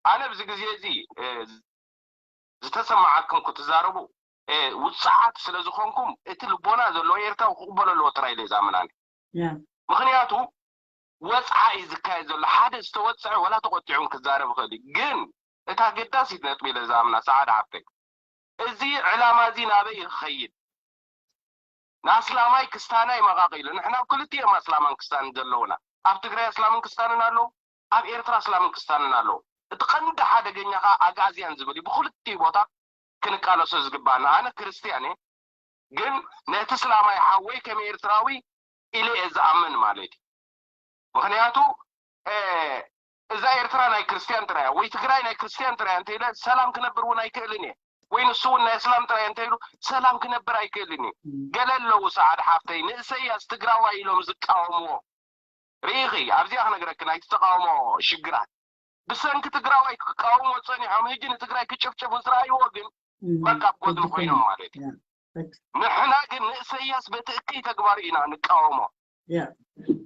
ኣነ ኣብዚ ግዜ እዚ እ፣ ዝተሰማዓኩም ክትዛረቡ እ፣ ውፅዓት ስለ ዝኾንኩም እቲ ልቦና ዘለዎ ኤርትራዊ ክቕበሎ ኣለዎ ጥራይ ኢለ ዝኣምን ኣነ ያ ምክንያቱ ወፅዓ እዩ ዝካየድ ዘሎ። ሓደ ዝተወፅዐ ወላ ተቆጢዑን ክዛረብ ይኽእል እዩ። ግን እታ ገዳሲት ነጥቢ ኢለ ዝኣምና ሰዓድ ሓፍተይ፣ እዚ ዕላማ እዚ ናበይ እዩ ክኸይድ? ንኣስላማይ ክስታናይ መቓቒሉ። ንሕና ኣብ ክልቲኦም ኣስላማን ክስታንን ዘለውና፣ ኣብ ትግራይ ኣስላምን ክስታንን ኣለዉ፣ ኣብ ኤርትራ ኣስላምን ክስታንን ኣለዉ። እቲ ቀንዲ ሓደገኛ ከዓ ኣግኣዝያን ዝብል እዩ። ብክልቲኡ ቦታ ክንቃለሶ ዝግባና። ኣነ ክርስትያን እየ፣ ግን ነቲ እስላማይ ሓወይ ከም ኤርትራዊ ኢለ እየ ዝኣምን ማለት እዩ። ምክንያቱ እዛ ኤርትራ ናይ ክርስትያን ጥራያ ወይ ትግራይ ናይ ክርስትያን ጥራያ እንተኢለ ሰላም ክነብር እውን ኣይክእልን እየ። ወይ ንሱ እውን ናይ እስላም ጥራይ እንተኢሉ ሰላም ክነብር ኣይክእልን እዩ። ገለ ኣለዉ ሰዓድ ሓፍተይ ንእሰያስ ትግራዋይ ኢሎም ዝቃወምዎ ርኢኺ። ኣብዚኣ ክነግረኪ ናይቲ ተቃውሞ ሽግራት ብሰንኪ ትግራዋይ ክቃወምዎ ፀኒሖም ሕጂ ንትግራይ ክጭፍጭፉ ዝረኣይዎ ግን በቃ ኣብ ጎድኒ ኮይኖም ማለት እዩ። ንሕና ግን ንእሰያስ በቲ እከይ ተግባሩ ኢና ንቃወሞ።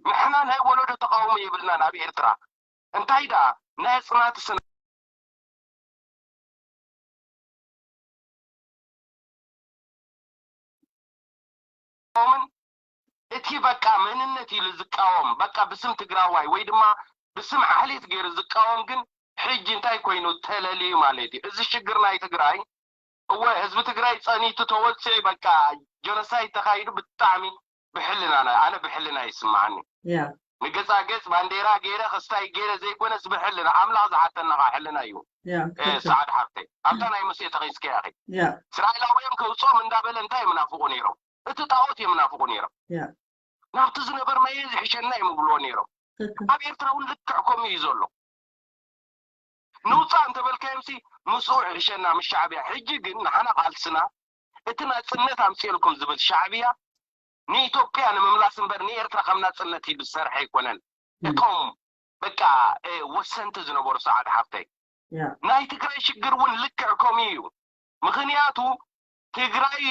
ንሕና ናይ ወለዶ ተቃውሞ የብልናን ኣብ ኤርትራ። እንታይ ደኣ ናይ ኣፅናቲ ስነ ምን እቲ በቃ መንነት ኢሉ ዝቃወም በቃ ብስም ትግራዋይ ወይ ድማ ብስም ዓሌት ገይሩ ዝቃወም ግን ሕጂ እንታይ ኮይኑ ተለልዩ ማለት እዩ። እዚ ሽግር ናይ ትግራይ እወ ህዝቢ ትግራይ ፀኒቱ ተወፂዑ በቃ ጀኖሳይድ ተኻይዱ ብጣዕሚ ብሕልና ኣነ ብሕልና ይስማዓኒ። ንገፃ ገፅ ባንዴራ ገይረ ክስታይ ገይረ ዘይኮነስ ብሕልና ኣምላኽ ዝሓተና ከዓ ሕልና እዩ። ሰዓድ ሓፍተይ ኣብታ ናይ ሙሴ ተኺዝከያ ኺ እስራኤላውያን ከውፅኦም እንዳበለ እንታይ እዮም ናፍቑ ነይሮም? እቲ ጣዖት እዮም ናፍቑ ነይሮም። ናብቲ ዝነበርናዮ ዝሕሸና እዮም ይብልዎ ነይሮም። ኣብ ኤርትራ እውን ልክዕ ከምኡ እዩ ዘሎ። ንውፃእ እንተበልካዮም ሲ ምስኡ ይሕሸና ምስ ሻዕብያ። ሕጂ ግን ንሓና ቃልስና እቲ ናፅነት ኣምፅኤልኩም ዝብል ሻዕብያ ንኢትዮጵያ ንምምላስ እምበር ንኤርትራ ከም ናፅነት ኢሉ ዝሰርሐ ኣይኮነን። እቶም በቃ ወሰንቲ ዝነበሩ ሰዓድ ሓፍተይ ናይ ትግራይ ሽግር እውን ልክዕ ከምኡ እዩ። ምክንያቱ ትግራይ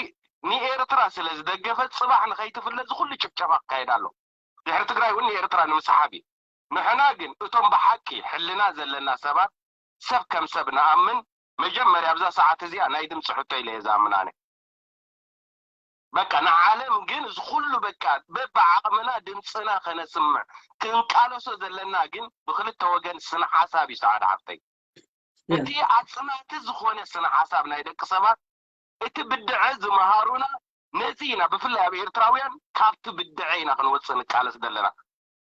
ንኤርትራ ስለ ዝደገፈት ፅባሕ ንኸይትፍለ ዝኩሉ ጭፍጨፋ ክካየድ ኣሎ። ድሕሪ ትግራይ እውን ንኤርትራ ንምስሓብ እዩ። ንሕና ግን እቶም ብሓቂ ሕልና ዘለና ሰባት ሰብ ከም ሰብ ንኣምን መጀመርያ ኣብዛ ሰዓት እዚኣ ናይ ድምፂ ሕቶ ኢለ እየ ዝኣምን ኣነ። በቃ ንዓለም ግን እዚ ኩሉ በቃ በብዓቕምና ድምፅና ከነስምዕ ክንቃለሶ ዘለና ግን ብክልተ ወገን ስነ ሓሳብ እዩ ሰዓድ ሓፍተይ። እቲ ኣፅናቲ ዝኾነ ስነ ሓሳብ ናይ ደቂ ሰባት እቲ ብድዐ ዝመሃሩና ነዚ ኢና ብፍላይ ኣብ ኤርትራውያን ካብቲ ብድዐ ኢና ክንወፅእ ንቃለስ ዘለና።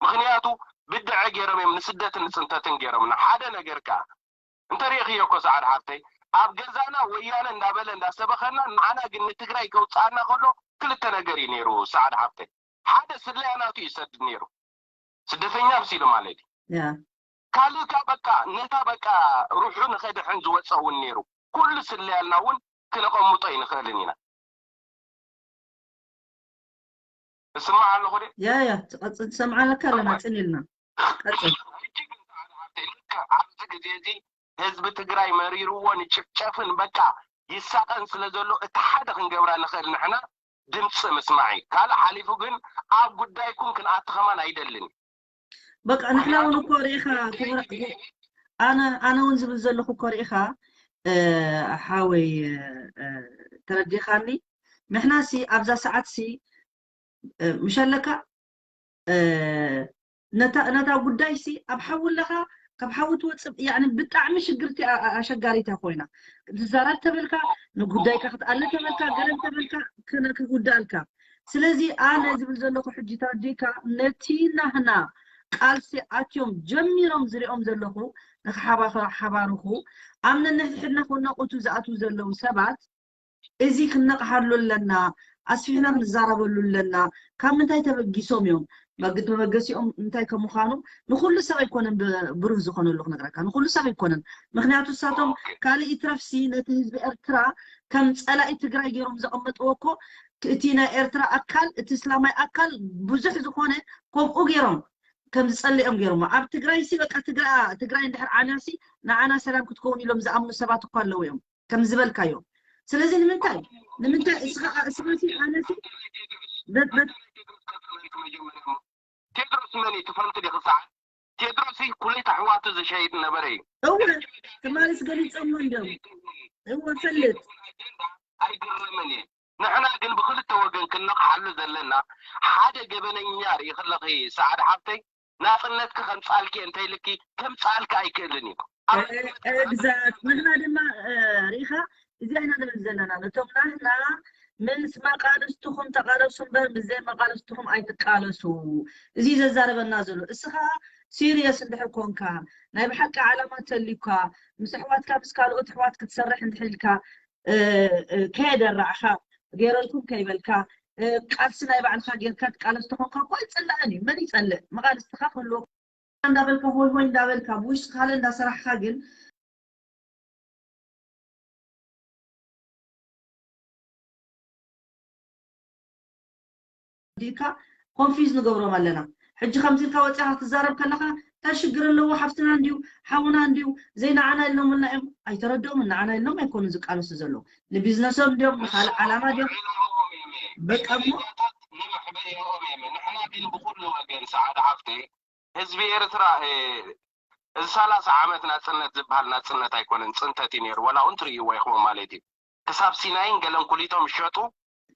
ምክንያቱ ብድዐ ገይሮም እዮም ንስደትን ንፅንተትን ገይሮምና ሓደ ነገር ከዓ እንተሪእኽዮ እኮ ሰዓድ ሓፍተይ ኣብ ገዛና ወያነ እንዳበለ እንዳሰበኸና ንዓና ግን ንትግራይ ከውፅኣና ከሎ ክልተ ነገር እዩ ነይሩ ሰዓድ ሓፍተይ። ሓደ ስለያ ናቱ እዩ ይሰድድ ነይሩ ስደተኛ ምሲሉ ማለት እዩ። ካልእ ከዓ በቃ ነታ በቃ ሩሑ ንኸድሕን ዝወፀ እውን ነይሩ ኩሉ ስለያልና እውን ክነቐምጦ ይንኽእልን ኢና። እስማዕ ኣለኹ ደ ያ ያ ትቐፅል ትሰምዓለካ ኣለና ፅን ኢልና ቀፅል። ኣብዚ ግዜ እዚ ህዝቢ ትግራይ መሪርዎ ንጭፍጨፍን በቃ ይሳቐን ስለ ዘሎ እቲ ሓደ ክንገብራ ንኽእል ንሕና ድምፂ ምስማዕ እዩ። ካልእ ሓሊፉ ግን ኣብ ጉዳይኩም ክንኣቲ ከማን ኣይደልን። በቃ ንሕና እውን እኮ ርኢኻ ኣነ ኣነ እውን ዝብል ዘለኹ እኮ ርኢኻ ሓወይ ተረዲኻኒ። ንሕና ሲ ኣብዛ ሰዓት ሲ ምሸለካ ነታ ጉዳይ ሲ ኣብ ሓዊ ኣለኻ ካብ ሓዊ ትወፅእ ያኒ ብጣዕሚ ሽግርቲ ኣሸጋሪታ ኮይና ክትዛረብ ተበልካ ንጉዳይካ ክትኣለ ተበልካ ገለ ተበልካ ክጉዳእልካ ስለዚ ኣነ ዝብል ዘለኹ ሕጂ ተረዲእካ ነቲ ናህና ቃልሲ ኣትዮም ጀሚሮም ዝሪኦም ዘለኹ ንክሓባባርኹ ኣብ ነንሕድሕድና ክነቑቱ ዝኣትዉ ዘለዉ ሰባት እዚ ክነቕሓሉ ኣለና ኣስፊሕና ክንዛረበሉ ኣለና ካብ ምንታይ ተበጊሶም እዮም መበገሲኦም እንታይ ከምዃኑ ንኩሉ ሰብ ኣይኮነን ብሩህ ዝኾነሉ ክነግረካ ንኩሉ ሰብ ኣይኮነን ምክንያቱ እሳቶም ካልእ ይትረፍሲ ነቲ ህዝቢ ኤርትራ ከም ጸላኢ ትግራይ ገይሮም ዘቐመጥዎ እኮ እቲ ናይ ኤርትራ ኣካል እቲ እስላማይ ኣካል ብዙሕ ዝኾነ ከምኡ ገይሮም ከም ዝጸልኦም ገይሮም ኣብ ትግራይ ሲ በቃ ትግራይ እንድሕር ዓንያ ሲ ንዓና ሰላም ክትከውን ኢሎም ዝኣምኑ ሰባት እኮ ኣለዉ እዮም ከም ዝበልካዮ ስለዚ ንምንታይ ንምንታይ እስኻ እስኻ ሲ ኣነ ሲ በት በት ቴድሮስ መን እዩ ትፈልጥ ዲኺ ሰዓት ቴድሮስ ኩለይታ ኣሕዋቱ ዝሸይጥ ነበረ እዩ እወ ትማልስ ገሊፆሞ እንዲዮም እወ ፈልጥ ኣይግረምን እየ ንሕና ግን ብክልተ ወገን ክንነቕሓሉ ዘለና ሓደ ገበነኛ ርኢ ከለኺ ሰዓድ ሓፍተይ ናጽነትኪ ከምጻልኪ እንተይልኪ ከምጻልኪ ኣይክእልን እዩ ኣብ exact ንሕና ድማ እ፣ ሪኢኻ እዚኣ ኢና ንብል ዘለና ነቶም ናህና ምስ መቃልስትኹም ተቃለሱ እምበር ምስ ዘይመቃልስትኹም ኣይትቃለሱ እዚ ዘዛረበና ዘሎ እስኻ serious እንድሕር ኮንካ ናይ ብሓቂ ዓላማ ተልዩካ ምስ ኣሕዋትካ ምስ ካልኦት ኣሕዋት ክትሰርሕ እንድሕር ኢልካ እ፣ እ፣ ከየደራዕኻ ገይረልኩም ከይበልካ እ፣ ቃልሲ ናይ ባዕልኻ ጌርካ ትቃለስ ተኾንካ እኮ ኣይጸላእን እዩ መን ይጸልእ መቃልስትኻ ክህልወካ እንዳበልካ ሆይ ሆይ እንዳበልካ ብውሽጥኻ ለ እንዳሰራሕካ ግን ዲካ confuse ንገብሮም ኣለና ሕጂ ከምዚ ኢልካ ወፂኻ ክትዛረብ ከለካ እንታይ ሽግር ኣለዎ ሓፍትና እንድዩ ሓውና እንድዩ ዘይንዓና ኢሎምልና እዮም ኣይተረድኦም ንዓና ኢሎም ኣይኮኑ ዝቃለሱ ዘለዉ ንቢዝነሶም እንድዮም ንካልእ ዓላማ ድዮም በቃ እሞ ንሕና ግን ብኩሉ ወገን ሰዓት ሓፍተይ ህዝቢ ኤርትራ እዚ ሰላሳ ዓመት ናጽነት ዝበሃል ናጽነት ኣይኮነን፣ ጽንተት እዩ ነይሩ። ዋላ እውን ትርእይዎ ኢኹም ማለት እዩ። ክሳብ ሲናይን ገለን ኩሊቶም ዝሸጡ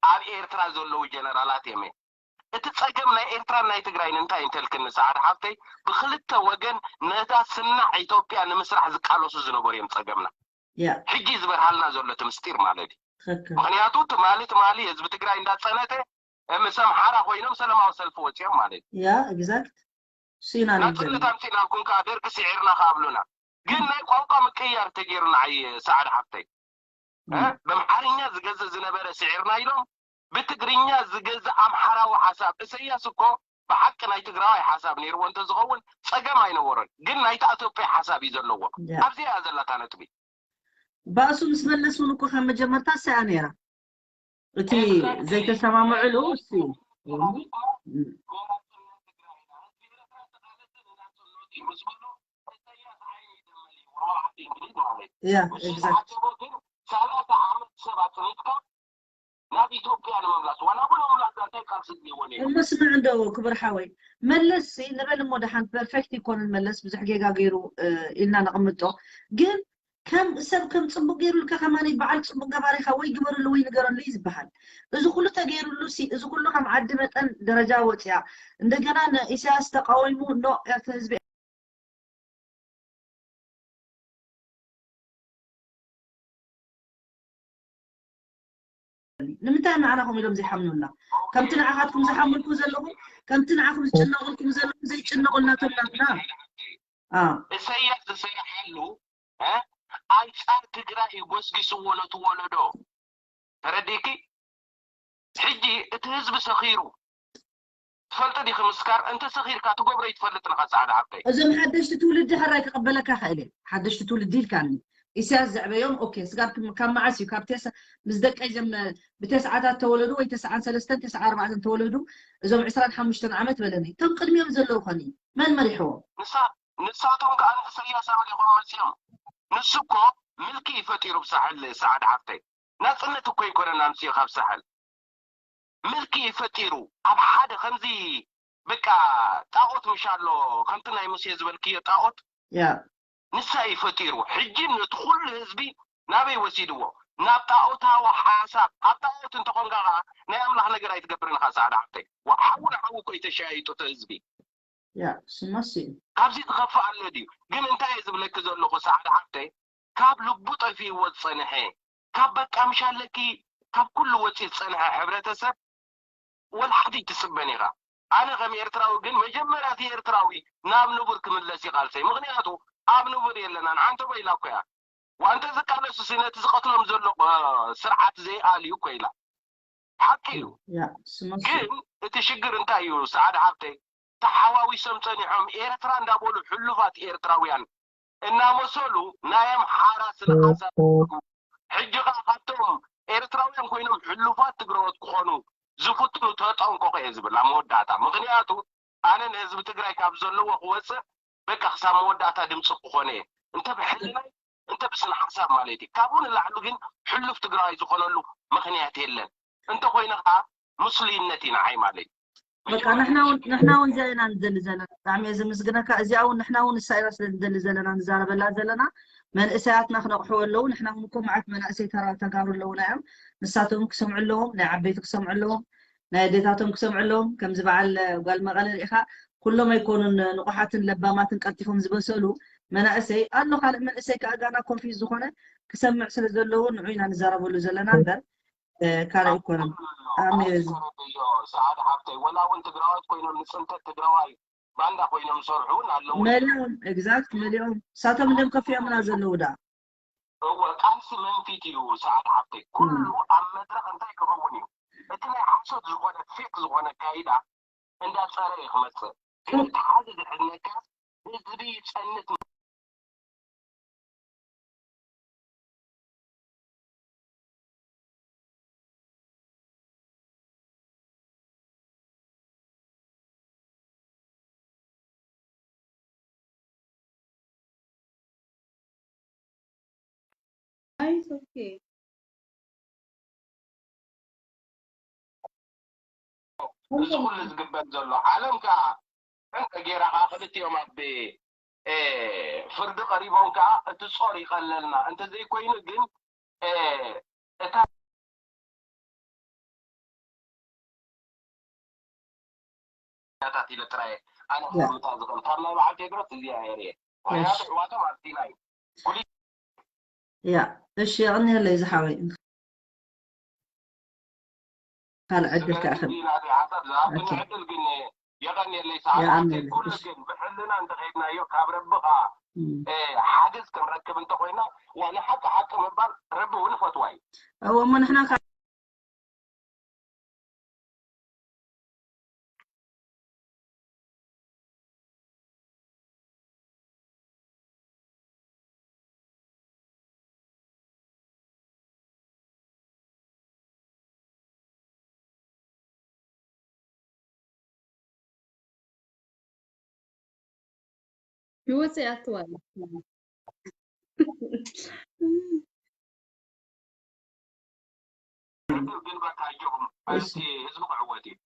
ኣብ ኤርትራ ዘለዉ ጀነራላት እዮም። እቲ ጸገም ናይ ኤርትራን ናይ ትግራይን እንታይ እንተልክኒ ሰዓድ ሓፍተይ፣ ብክልተ ወገን ነታ ስናዕ ኢትዮጵያ ንምስራሕ ዝቃለሱ ዝነበሩ እዮም ጸገምና። ሕጂ ዝበርሃልና ዘሎ እቲ ምስጢር ማለት እዩ። ምክንያቱ ትማሊ ትማሊ ህዝቢ ትግራይ እንዳጸነተ ምስ ኣምሓራ ኮይኖም ሰላማዊ ሰልፊ ወፂኦም ማለት እዩ። ያ exact ሲና ንግዘ ናጽነት ኣምፂእናልኩም ከዓ ደርቂ ስዒርና ከኣብሉና ግን ናይ ቋንቋ ምቅያር ተገይሩ ንዓይ ሰዓድ ሓፍተይ እ፣ በምሓርኛ ዝገዝእ ዝነበረ ስዒርና ኢሎም ብትግርኛ ዝገዝእ ኣምሓራዊ ሓሳብ እሰያስ እኮ ብሓቂ ናይ ትግራዋይ ሓሳብ ነይርዎ እንተዝኸውን ፀገም ኣይነበሮን ግን ናይታ ኢትዮጵያ ሓሳብ እዩ ዘለዎ ያ። ኣብዚ እያ ዘላታ ነጥቢ ባእሱ ምስ መለስ እውን እኮ ካብ መጀመርታ ሰያ ነይራ እቲ ዘይተሰማምዕሉ እሱ ያ exact ሰላሳ ዓመት ሰብ ኣፅኒትካ ናብ ኢትዮጵያ ንምምላስ ዋላ እውን ምምላስ እንታይ ቃልሲ ድልዎ ነይሩ እሞ ስምዕ እንዶ ክቡር ሓወይ መለስ ሲ ንበል እሞ ደሓን perfect ይኮንን መለስ ብዙሕ ጌጋ ገይሩ እ፣ ኢልና ነቕምጦ ግን ከም ሰብ ከም ፅቡቅ ገይሩልካ ከማኒ በዓል ፅቡቅ ገባሪካ ወይ ግበርሉ ወይ ንገረሉ እዩ ዝበሃል እዚ ኩሉ ተገይሩሉ ሲ እዚ ኩሉ ከም ዓዲ መጠን ደረጃ ወፅያ እንደገና ንኢሳያስ ተቃዊሙ ኖ ኤርትራ ህዝቢ ንምንታይ ንዓና ከም ኢሎም ዘይሓምኑና ከምቲ ንዓኻትኩም ዝሓምልኩ ዘለኹም ከምቲ ንዓኹም ዝጭነቁልኩም ዘለኹም ዘይጭነቁልና ቶም ናትና እሰያስ ዝሰረሓሉ ኣንፃር ትግራይ እዩ ጎስጊስዎ ነቲ ወለዶ ተረዲእኪ ሕጂ እቲ ህዝቢ ሰኺሩ ትፈልጢ ዲኺ ምስካር እንተ ሰኺርካ ትገብሮ ይትፈልጥ ንኻ ፃዕዳ ሓብተይ እዞም ሓደሽቲ ትውልዲ ሕራይ ክቕበለካ ክእል እየ ሓደሽቲ ትውልዲ ኢልካኒ ኢሳያስ ዘዕበዮም ኦኬ ስጋብ ካብ መዓስ እዩ ካብ ቴስ ምስ ደቀይ ዘም ብተስዓታት ተወለዱ ወይ ተስዓን ሰለስተን ተስዓ ኣርባዕተን ተወለዱ እዞም ዕስራን ሓሙሽተን ዓመት በለኒ እቶም ቅድሚኦም ዘለዉ ኸኒ መን መሪሕዎም ንሳ ንሳቶም ከዓ ንኢሳያስ ኣምሊኾም መፂኦም ንሱ እኮ ምልኪ እዩ ፈጢሩ ብሳሕል ሰዓድ ሓፍተይ ናፅነት እኮ ይኮነን ኣምፅኡ ካብ ሳሕል ምልኪ እዩ ፈጢሩ ኣብ ሓደ ከምዚ በቃ ጣዖት ምሻሎ ከምቲ ናይ ሙሴ ዝበልክዮ ጣዖት ንሳ እዩ ፈጢሩ ሕጂ ነቲ ኩሉ ህዝቢ ናበይ ወሲድዎ ናብ ጣዖታዊ ሓሳብ ኣብ ጣዖት እንተኾንካ ከዓ ናይ ኣምላኽ ነገር ኣይትገብርን ኢኻ ፃዕዳ ሓፍተይ ሓዊ ንሓዊ እኮ እዩ ተሻይጡ እቲ ህዝቢ ያ ስማሲ ካብዚ ዝኸፍእ ኣሎ ድዩ ግን እንታይ እየ ዝብለኪ ዘለኹ ሰዓድ ሓፍተይ ካብ ልቡ ጠፊእዎ ዝፀንሐ ካብ በቃ ምሽ ኣለኪ ካብ ኩሉ ወፂ ዝፀንሐ ሕብረተሰብ ወላ ሓንቲ ይትፅበን ኢኻ ኣነ ከም ኤርትራዊ ግን መጀመርያ እቲ ኤርትራዊ ናብ ንቡር ክምለስ ይቃልሰይ ምክንያቱ ኣብ ንቡር የለናን ዓንተቦ ኢላ እኮ እያ ዋንተ ዝቃለሱ ሲ ነቲ ዝቀትሎም ዘሎ ስርዓት ዘይኣልዩ እኮ ኢላ ሓቂ እዩ ግን እቲ ሽግር እንታይ እዩ ሰዓድ ሓብተይ ተሓዋዊሶም ጸኒሖም ኤርትራ እንዳበሉ ሕሉፋት ኤርትራውያን እናመሰሉ ናይ ኣምሓራ ስነ ሓሳብ ሕጂ ከዓ ካብቶም ኤርትራውያን ኮይኖም ሕሉፋት ትግረዎት ክኾኑ ዝፍትኑ ተጠንቀቑ እየ ዝብል ኣብ መወዳእታ ምክንያቱ ኣነ ንህዝቢ ትግራይ ካብ ዘለዎ ክወፅእ በቃ ክሳብ መወዳእታ ድምፂ ክኾነ እየ እንተ ብሕልናይ እንተ ብስነ ሓሳብ ማለት እዩ ካብኡ ንላዕሊ ግን ሕሉፍ ትግራዋይ ዝኾነሉ ምክንያት የለን እንተኮይነ ከዓ ምስሉይነት እዩ ንዓይ ማለት እዩ በቃ ንሕና እውን ንሕና እውን እዚኣ ኢና ንደሊ ዘለና ብጣዕሚ እየ ዘመስግነካ እዚኣ እውን ንሕና እውን እሳ ኢና ስለ ንደሊ ዘለና ንዛረበላ ዘለና መንእሰያትና ክነቕሑ ኣለዉ ንሕና እውን እኮ መዓት መናእሰይ ተጋሩ ኣለዉና እዮም ንሳቶም ክሰምዑ ኣለዎም ናይ ዓበይቲ ክሰምዑ ኣለዎም ናይ ኣዴታቶም ክሰምዑ ኣለዎም ከምዚ በዓል ጓል መቐለ ርኢኻ ኩሎም ኣይኮኑን ንቑሓትን ለባማትን ቀልጢፎም ዝበሰሉ መናእሰይ ኣሎ። ካልእ መንእሰይ ከዓ ጋና ኮንፊዝ ዝኾነ ክሰምዕ ስለ ዘለዎ ንዑ ኢና ንዛረበሉ ዘለና እምበር ካልእ ኣይኮነን። ኣሜ ሰዓድ ሓብተይ ወላ እውን ትግራዋት ኮይኖም ንፅንተት ትግራዋይ ባንዳ ኮይኖም ዝሰርሑ እውን ኣለዉ። መሊኦም ኤግዛክት መሊኦም ሳቶም እንደም ከፊኦምና ዘለዉ ዳ እወ ቃልሲ መንፊት እዩ። ሰዓድ ሓብተይ ኩሉ ኣብ መድረክ እንታይ ክኸውን እዩ እቲ ናይ ሓሶት ዝኾነ ፌክ ዝኾነ ኣካይዳ እንዳፀረ እዩ ክመፅእ። ግን እቲ ሓደ ዝሕዝነካ ህዝቢ ይፀንት It's okay. እዚ ኩሉ ዝግበር ዘሎ ዓለም ከዓ እንተ ጌራ ከዓ ክልቲኦም ኣብ ፍርዲ ቀሪቦም ከዓ እቲ ጾር ይቐለልና እንተዘይኮይኑ ግን እታ ታት ኢለ ጥራየ ኣነ ከምታ ዝኽእል ካብ ናይ በዓል ቴድሮስ እዚኣ እየ ርየ ምክንያቱ ሕዋቶም ኣብዚና እዩ ያ እሺ የቐንየለይ ዝሓወይ ካልእ ዕድል ከኣ ከም ናተይ ሓሳብ ዝሃብኒ ዕድል ግን የቐንየለይ ሰዓት ኩሉ ግን ብሕልና እንተኸይድናዮ ካብ ረቢ ከዓ ሓገዝ ክንረክብ እንተኮይና ዋላ ሓቂ ሓቂ ምባል ረቢ እውን ይፈትዋ እዩ እዎ እሞ ንሕና ህይወት ኣይኣትዋላ ግን በቃ ኣጆኹም ማለት ህዝቢ ክዕወት እዩ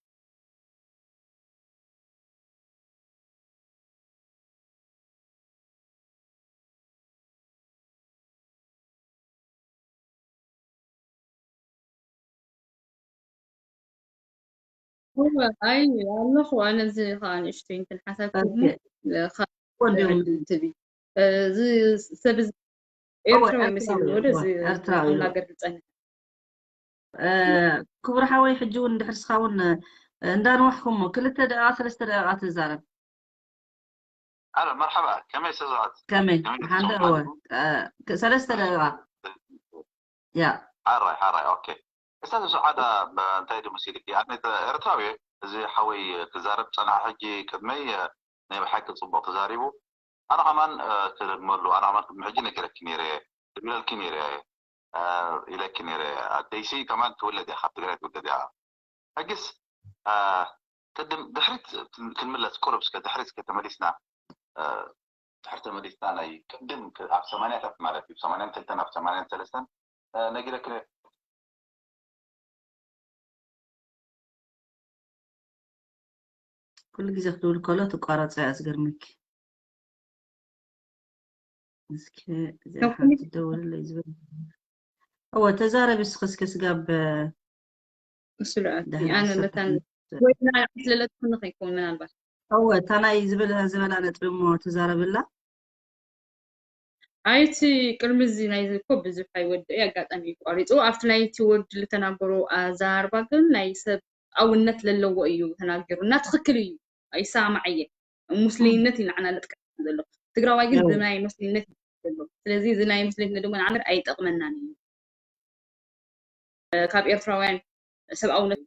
ኣይ ኣለኹ ኣነ እዚ ከዓ ንእሽተይ እንትን ሓሳብ ትቢ እዚ ሰብ ኤርትራዊ መሲሉ ወደ እዚ ሃገር ዝፀንሕ ክቡር ሓወይ ሕጂ እውን እንድሕር ስኻ እውን እንዳንዋሕኩሞ ክልተ ደቂቃ ሰለስተ ደቂቃ ትዛረብ ኣሎ መርሓባ ከመይ ሰዛት ከመይ ሓንደ እወ ሰለስተ ደቂቃ ያ ሓራይ ሓራይ ኦኬ እሳ ዝሰዓዳ እንታይ ድምስ ኢልኪ ኣነ ኤርትራዊ እዚ ሓወይ ክዛረብ ፀናሕ ሕጂ ቅድመይ ናይ ብሓቂ ፅቡቅ ተዛሪቡ ኣነ ከማን ክደግመሉ ኣነ ከማን ቅድሚ ሕጂ ነጊረኪ ነይረ ድብለልኪ ነይረ ኢለኪ ነይረ ኣደይሲ ከማን ትውለድ እያ ካብ ትግራይ ትውለድ እያ ሕግስ ቅድም ድሕሪት ክንምለስ ቁሩብ እስከ ድሕሪት እስከ ተመሊስና ድሕሪ ተመሊስና ናይ ቅድም ኣብ ሰማንያታት ማለት እዩ ሰማንያን ክልተን ኣብ ሰማንያን ሰለስተን ነጊረኪ ነይረ ኩሉ ግዜ ክድውል ከሎ ትቋረፆ እያ ዝገርመኪ እስኪ እዚኣ ሓንቲ ደውልለይ ዝበል እወ ተዛረቢ እስኪ እስከ ስጋብ እሱ ደኣ ኣነ መታን ወይ ናይ ስለለትኩ ንኸይኮን ምናልባት እወ እታ ናይ ዝበላ ነጥቢ እሞ ተዛረብላ ኣይ እቲ ቅድሚ እዚ ናይዚ እኮ ብዙሕ ኣይወድእ ኣጋጣሚ እዩ ቋሪፁ ኣብቲ ናይ እቲ ወዲ ዝተናገሮ ኣዛርባ ግን ናይ ሰብ ኣውነት ለለዎ እዩ ተናጊሩ እና ትኽክል እዩ ኣይሰማማዕ እየ ሙስሊምነት እዩ ንዓና ለጥቀም ዘሎ ትግራዋይ ግን ብናይ ሙስሊምነት እዩ ዘሎ ስለዚ እዚ ናይ ሙስሊምነት ድማ ንዓና ኣይጠቕመናን እዩ ካብ ኤርትራውያን ሰብኣውነት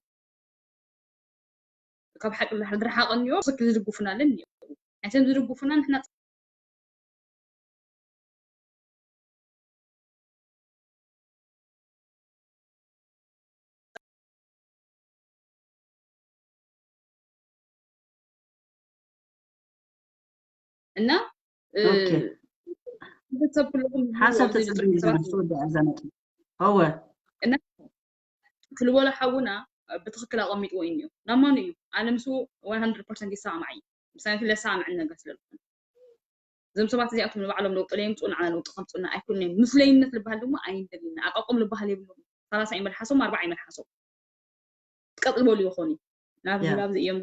ካብ ሓቂ ድሓር ዝረሓቐ እኒኦ ትኽክል ዝድግፉና ኣለ እኒኦ ናይቶም ዝድግፉና ንሕና እና ሓሳብ ተፅብይ ዝወዳ ዘነጥ እወ ክልበሎ ሓውና ብትኽክል ኣቐሚጥዎ እዩ ናብ መኑ እዩ ኣነ ምስ 100 ፐርሰንት ይሰማማዕ እዩ ምሳሌ ለሰማምዕ ነገር ስለ ዝኾነ እዞም ሰባት እዚኣቶም ንባዕሎም ለውጢ ለየምፅኡ ንዓና ለውጢ ከምፅኡና ኣይኮንን ምስለይነት ዝበሃል ድማ ኣይንደልን ኣቃቆም ዝበሃል የብሎም ሰላሳ ይመልሓሶም ኣርባዓ ይመልሓሶም ቀጥል በሉ ይኾኑ ናብ ናብዚ እዮም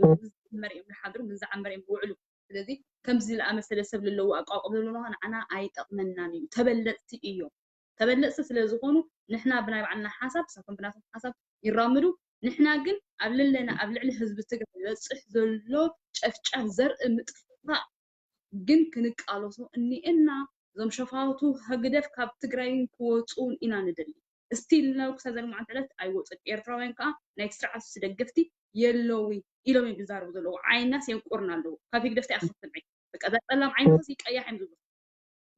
ዝዓመረ እዮም ዝሓድሩ፣ ምስ ዝዓመረ እዮም ዝውዕሉ። ስለዚ ከምዚ ዝኣመሰለ ሰብ ዘለዎ ኣቋቁም ዘለዉ ንዓና ኣይጠቕመናን እዩ። ተበለፅቲ እዮም። ተበለፅቲ ስለ ዝኾኑ ንሕና ብናይ ባዕልና ሓሳብ፣ ንሳቶም ብናቶም ሓሳብ ይራምዱ። ንሕና ግን ኣብ ልዕለና ኣብ ልዕሊ ህዝቢ ትግራይ ዝበፅሕ ዘሎ ጨፍጫፍ፣ ዘርኢ ምጥፋእ ግን ክንቃለሶ እኒኤና። እዞም ሸፋቱ ህግደፍ ካብ ትግራይ ክወፁ ኢና ንደሊ። ስቲል ናብ ክሳብ ዘለማዓንቲ ዕለት ኣይወፁን። ኤርትራውያን ከዓ ናይቲ ስርዓት ደገፍቲ የለዊ ኢሎም እዮም ዝዛረቡ ዘለዉ። ዓይናስ የንቁርና ኣለዉ። ካብ ህግደፍቲ ኣይኸፍትን ዓይን። በቃ እዛ ፀላም ዓይንስ ቀያሕ እዮም ዝብሉ።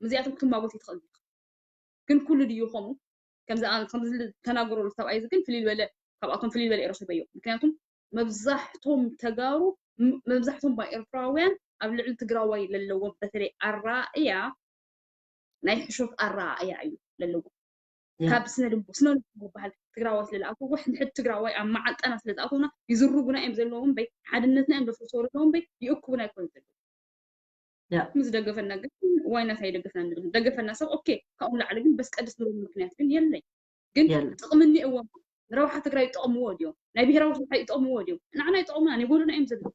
ምስዚኣቶም ክትማጎት ይትኽእል ኢኻ። ግን ኩሉ ድዩ ከምኡ? ከምዚ ተናገረሉ ሰብኣይ ግን ፍልይ ዝበለ፣ ካብኣቶም ፍልይ ዝበለ ኤሮሰበዮ። ምክንያቱም መብዛሕቶም ተጋሩ፣ መብዛሕቶም ባ ኤርትራውያን ኣብ ልዕሊ ትግራዋይ ለለዎም በተለይ ኣራእያ ናይ ሕሾት ኣራእያ እዩ ለለዎም። ካብ ስነ ልቦ ስነ ልቦ ዝበሃል ትግራዋይ ስለ ዝኣተዎ፣ ንሕድ ትግራዋይ ኣብ መዓንጣና ስለ ዝኣተውና ይዝርጉና እዮም ዘለዎም እምበይ፣ ሓድነትና እዮም ዘፍርሶ ዘለዎም እምበይ፣ ይእክቡና ኣይኮኑ ዘለዉ። ምስ ደገፈና ግን ዋይናት ኣይደገፍና ንብል። ደገፈና ሰብ ኦኬ፣ ካብኡ ንላዕሊ ግን በስ ቀድስ ንብል ምክንያት ግን የለይ። ግን ጥቕሚ እኒአዎም፣ ንረብሓ ትግራይ ይጠቕምዎ ድዮም? ናይ ብሄራዊ ረብሓ ይጠቕምዎ ድዮም? ንዓና ይጠቕሙና፣ ይጎዱና እዮም ዘለዉ።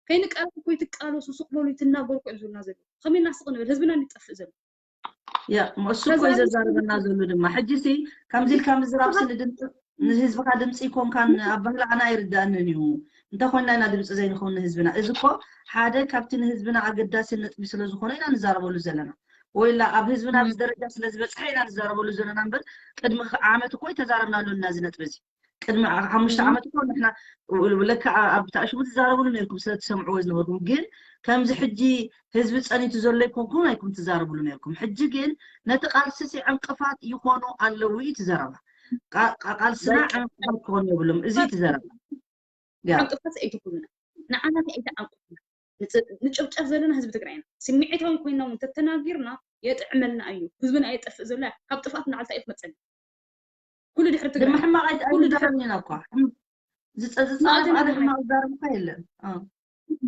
ከይንቃለስ እኮ ይትቃለሱ፣ ስቕ በሉ ይትናገሩ እኮ እዮም ዝብሉና ዘለዉ። ከመይ እናስቕ ንብል? ህዝብና ይጠፍእ ዘሎ። ያ እሱ እኮ እዩ ዘዛርበና ዘሎ ድማ። ሕጂ ሲ ከምዚ ኢልካ ምዝራብ ሲ ንድምፂ ንህዝብካ ድምፂ ይኮንካን ኣባህላዕና ኣይርዳእንን እዩ። እንተኮይና ኢና ድምፂ ዘይንኸውን ንህዝብና። እዚ እኮ ሓደ ካብቲ ንህዝብና ኣገዳሲ ነጥቢ ስለዝኮነ ኢና ንዛረበሉ ዘለና። ወይላ ኣብ ህዝብና ኣብዚ ደረጃ ስለዝበፅሐ ኢና ንዛረበሉ ዘለና እምበር ቅድሚ ዓመት እኮ ኣይተዛረብናሉን ኢና እዚ ነጥቢ እዚ። ቅድሚ ሓሙሽተ ዓመት እኮ ንሕና ለካ ኣብ ተኣሽሙ ትዛረብሉ ነርኩም ስለ ትሰምዕዎ ዝነበርኩም። ግን ከምዚ ሕጂ ህዝቢ ፀኒቱ ዘሎ ይኮንኩም ኣይኩም ትዛረብሉ ነርኩም። ሕጂ ግን ነቲ ቃልሲ ሲ ዕንቅፋት ይኮኑ ኣለዉ እዩ ትዘረባ። ቃልስና ዕንቅፋት ክኾኑ የብሎም። እዚ ትዘረባ። ዕንቅፋት ኣይትኹኑና። ንዓና ኣይተዓንቁፍና። ንጭብጨብ ዘለና ህዝቢ ትግራይ ኢና። ስምዒታዊ ኮይና እውን ተተናጊርና የጥዕመልና እዩ። ህዝብና የጠፍእ ዘሎ ካብ ጥፍኣት ንዓልታ እዩ ትመፀና። ኩሉ ድሕሪ ትግራይ ሕማቕ ኣይትዛረብና እኳ ዝፀዝፃ ሕማቕ ዝዛረብካ የለን።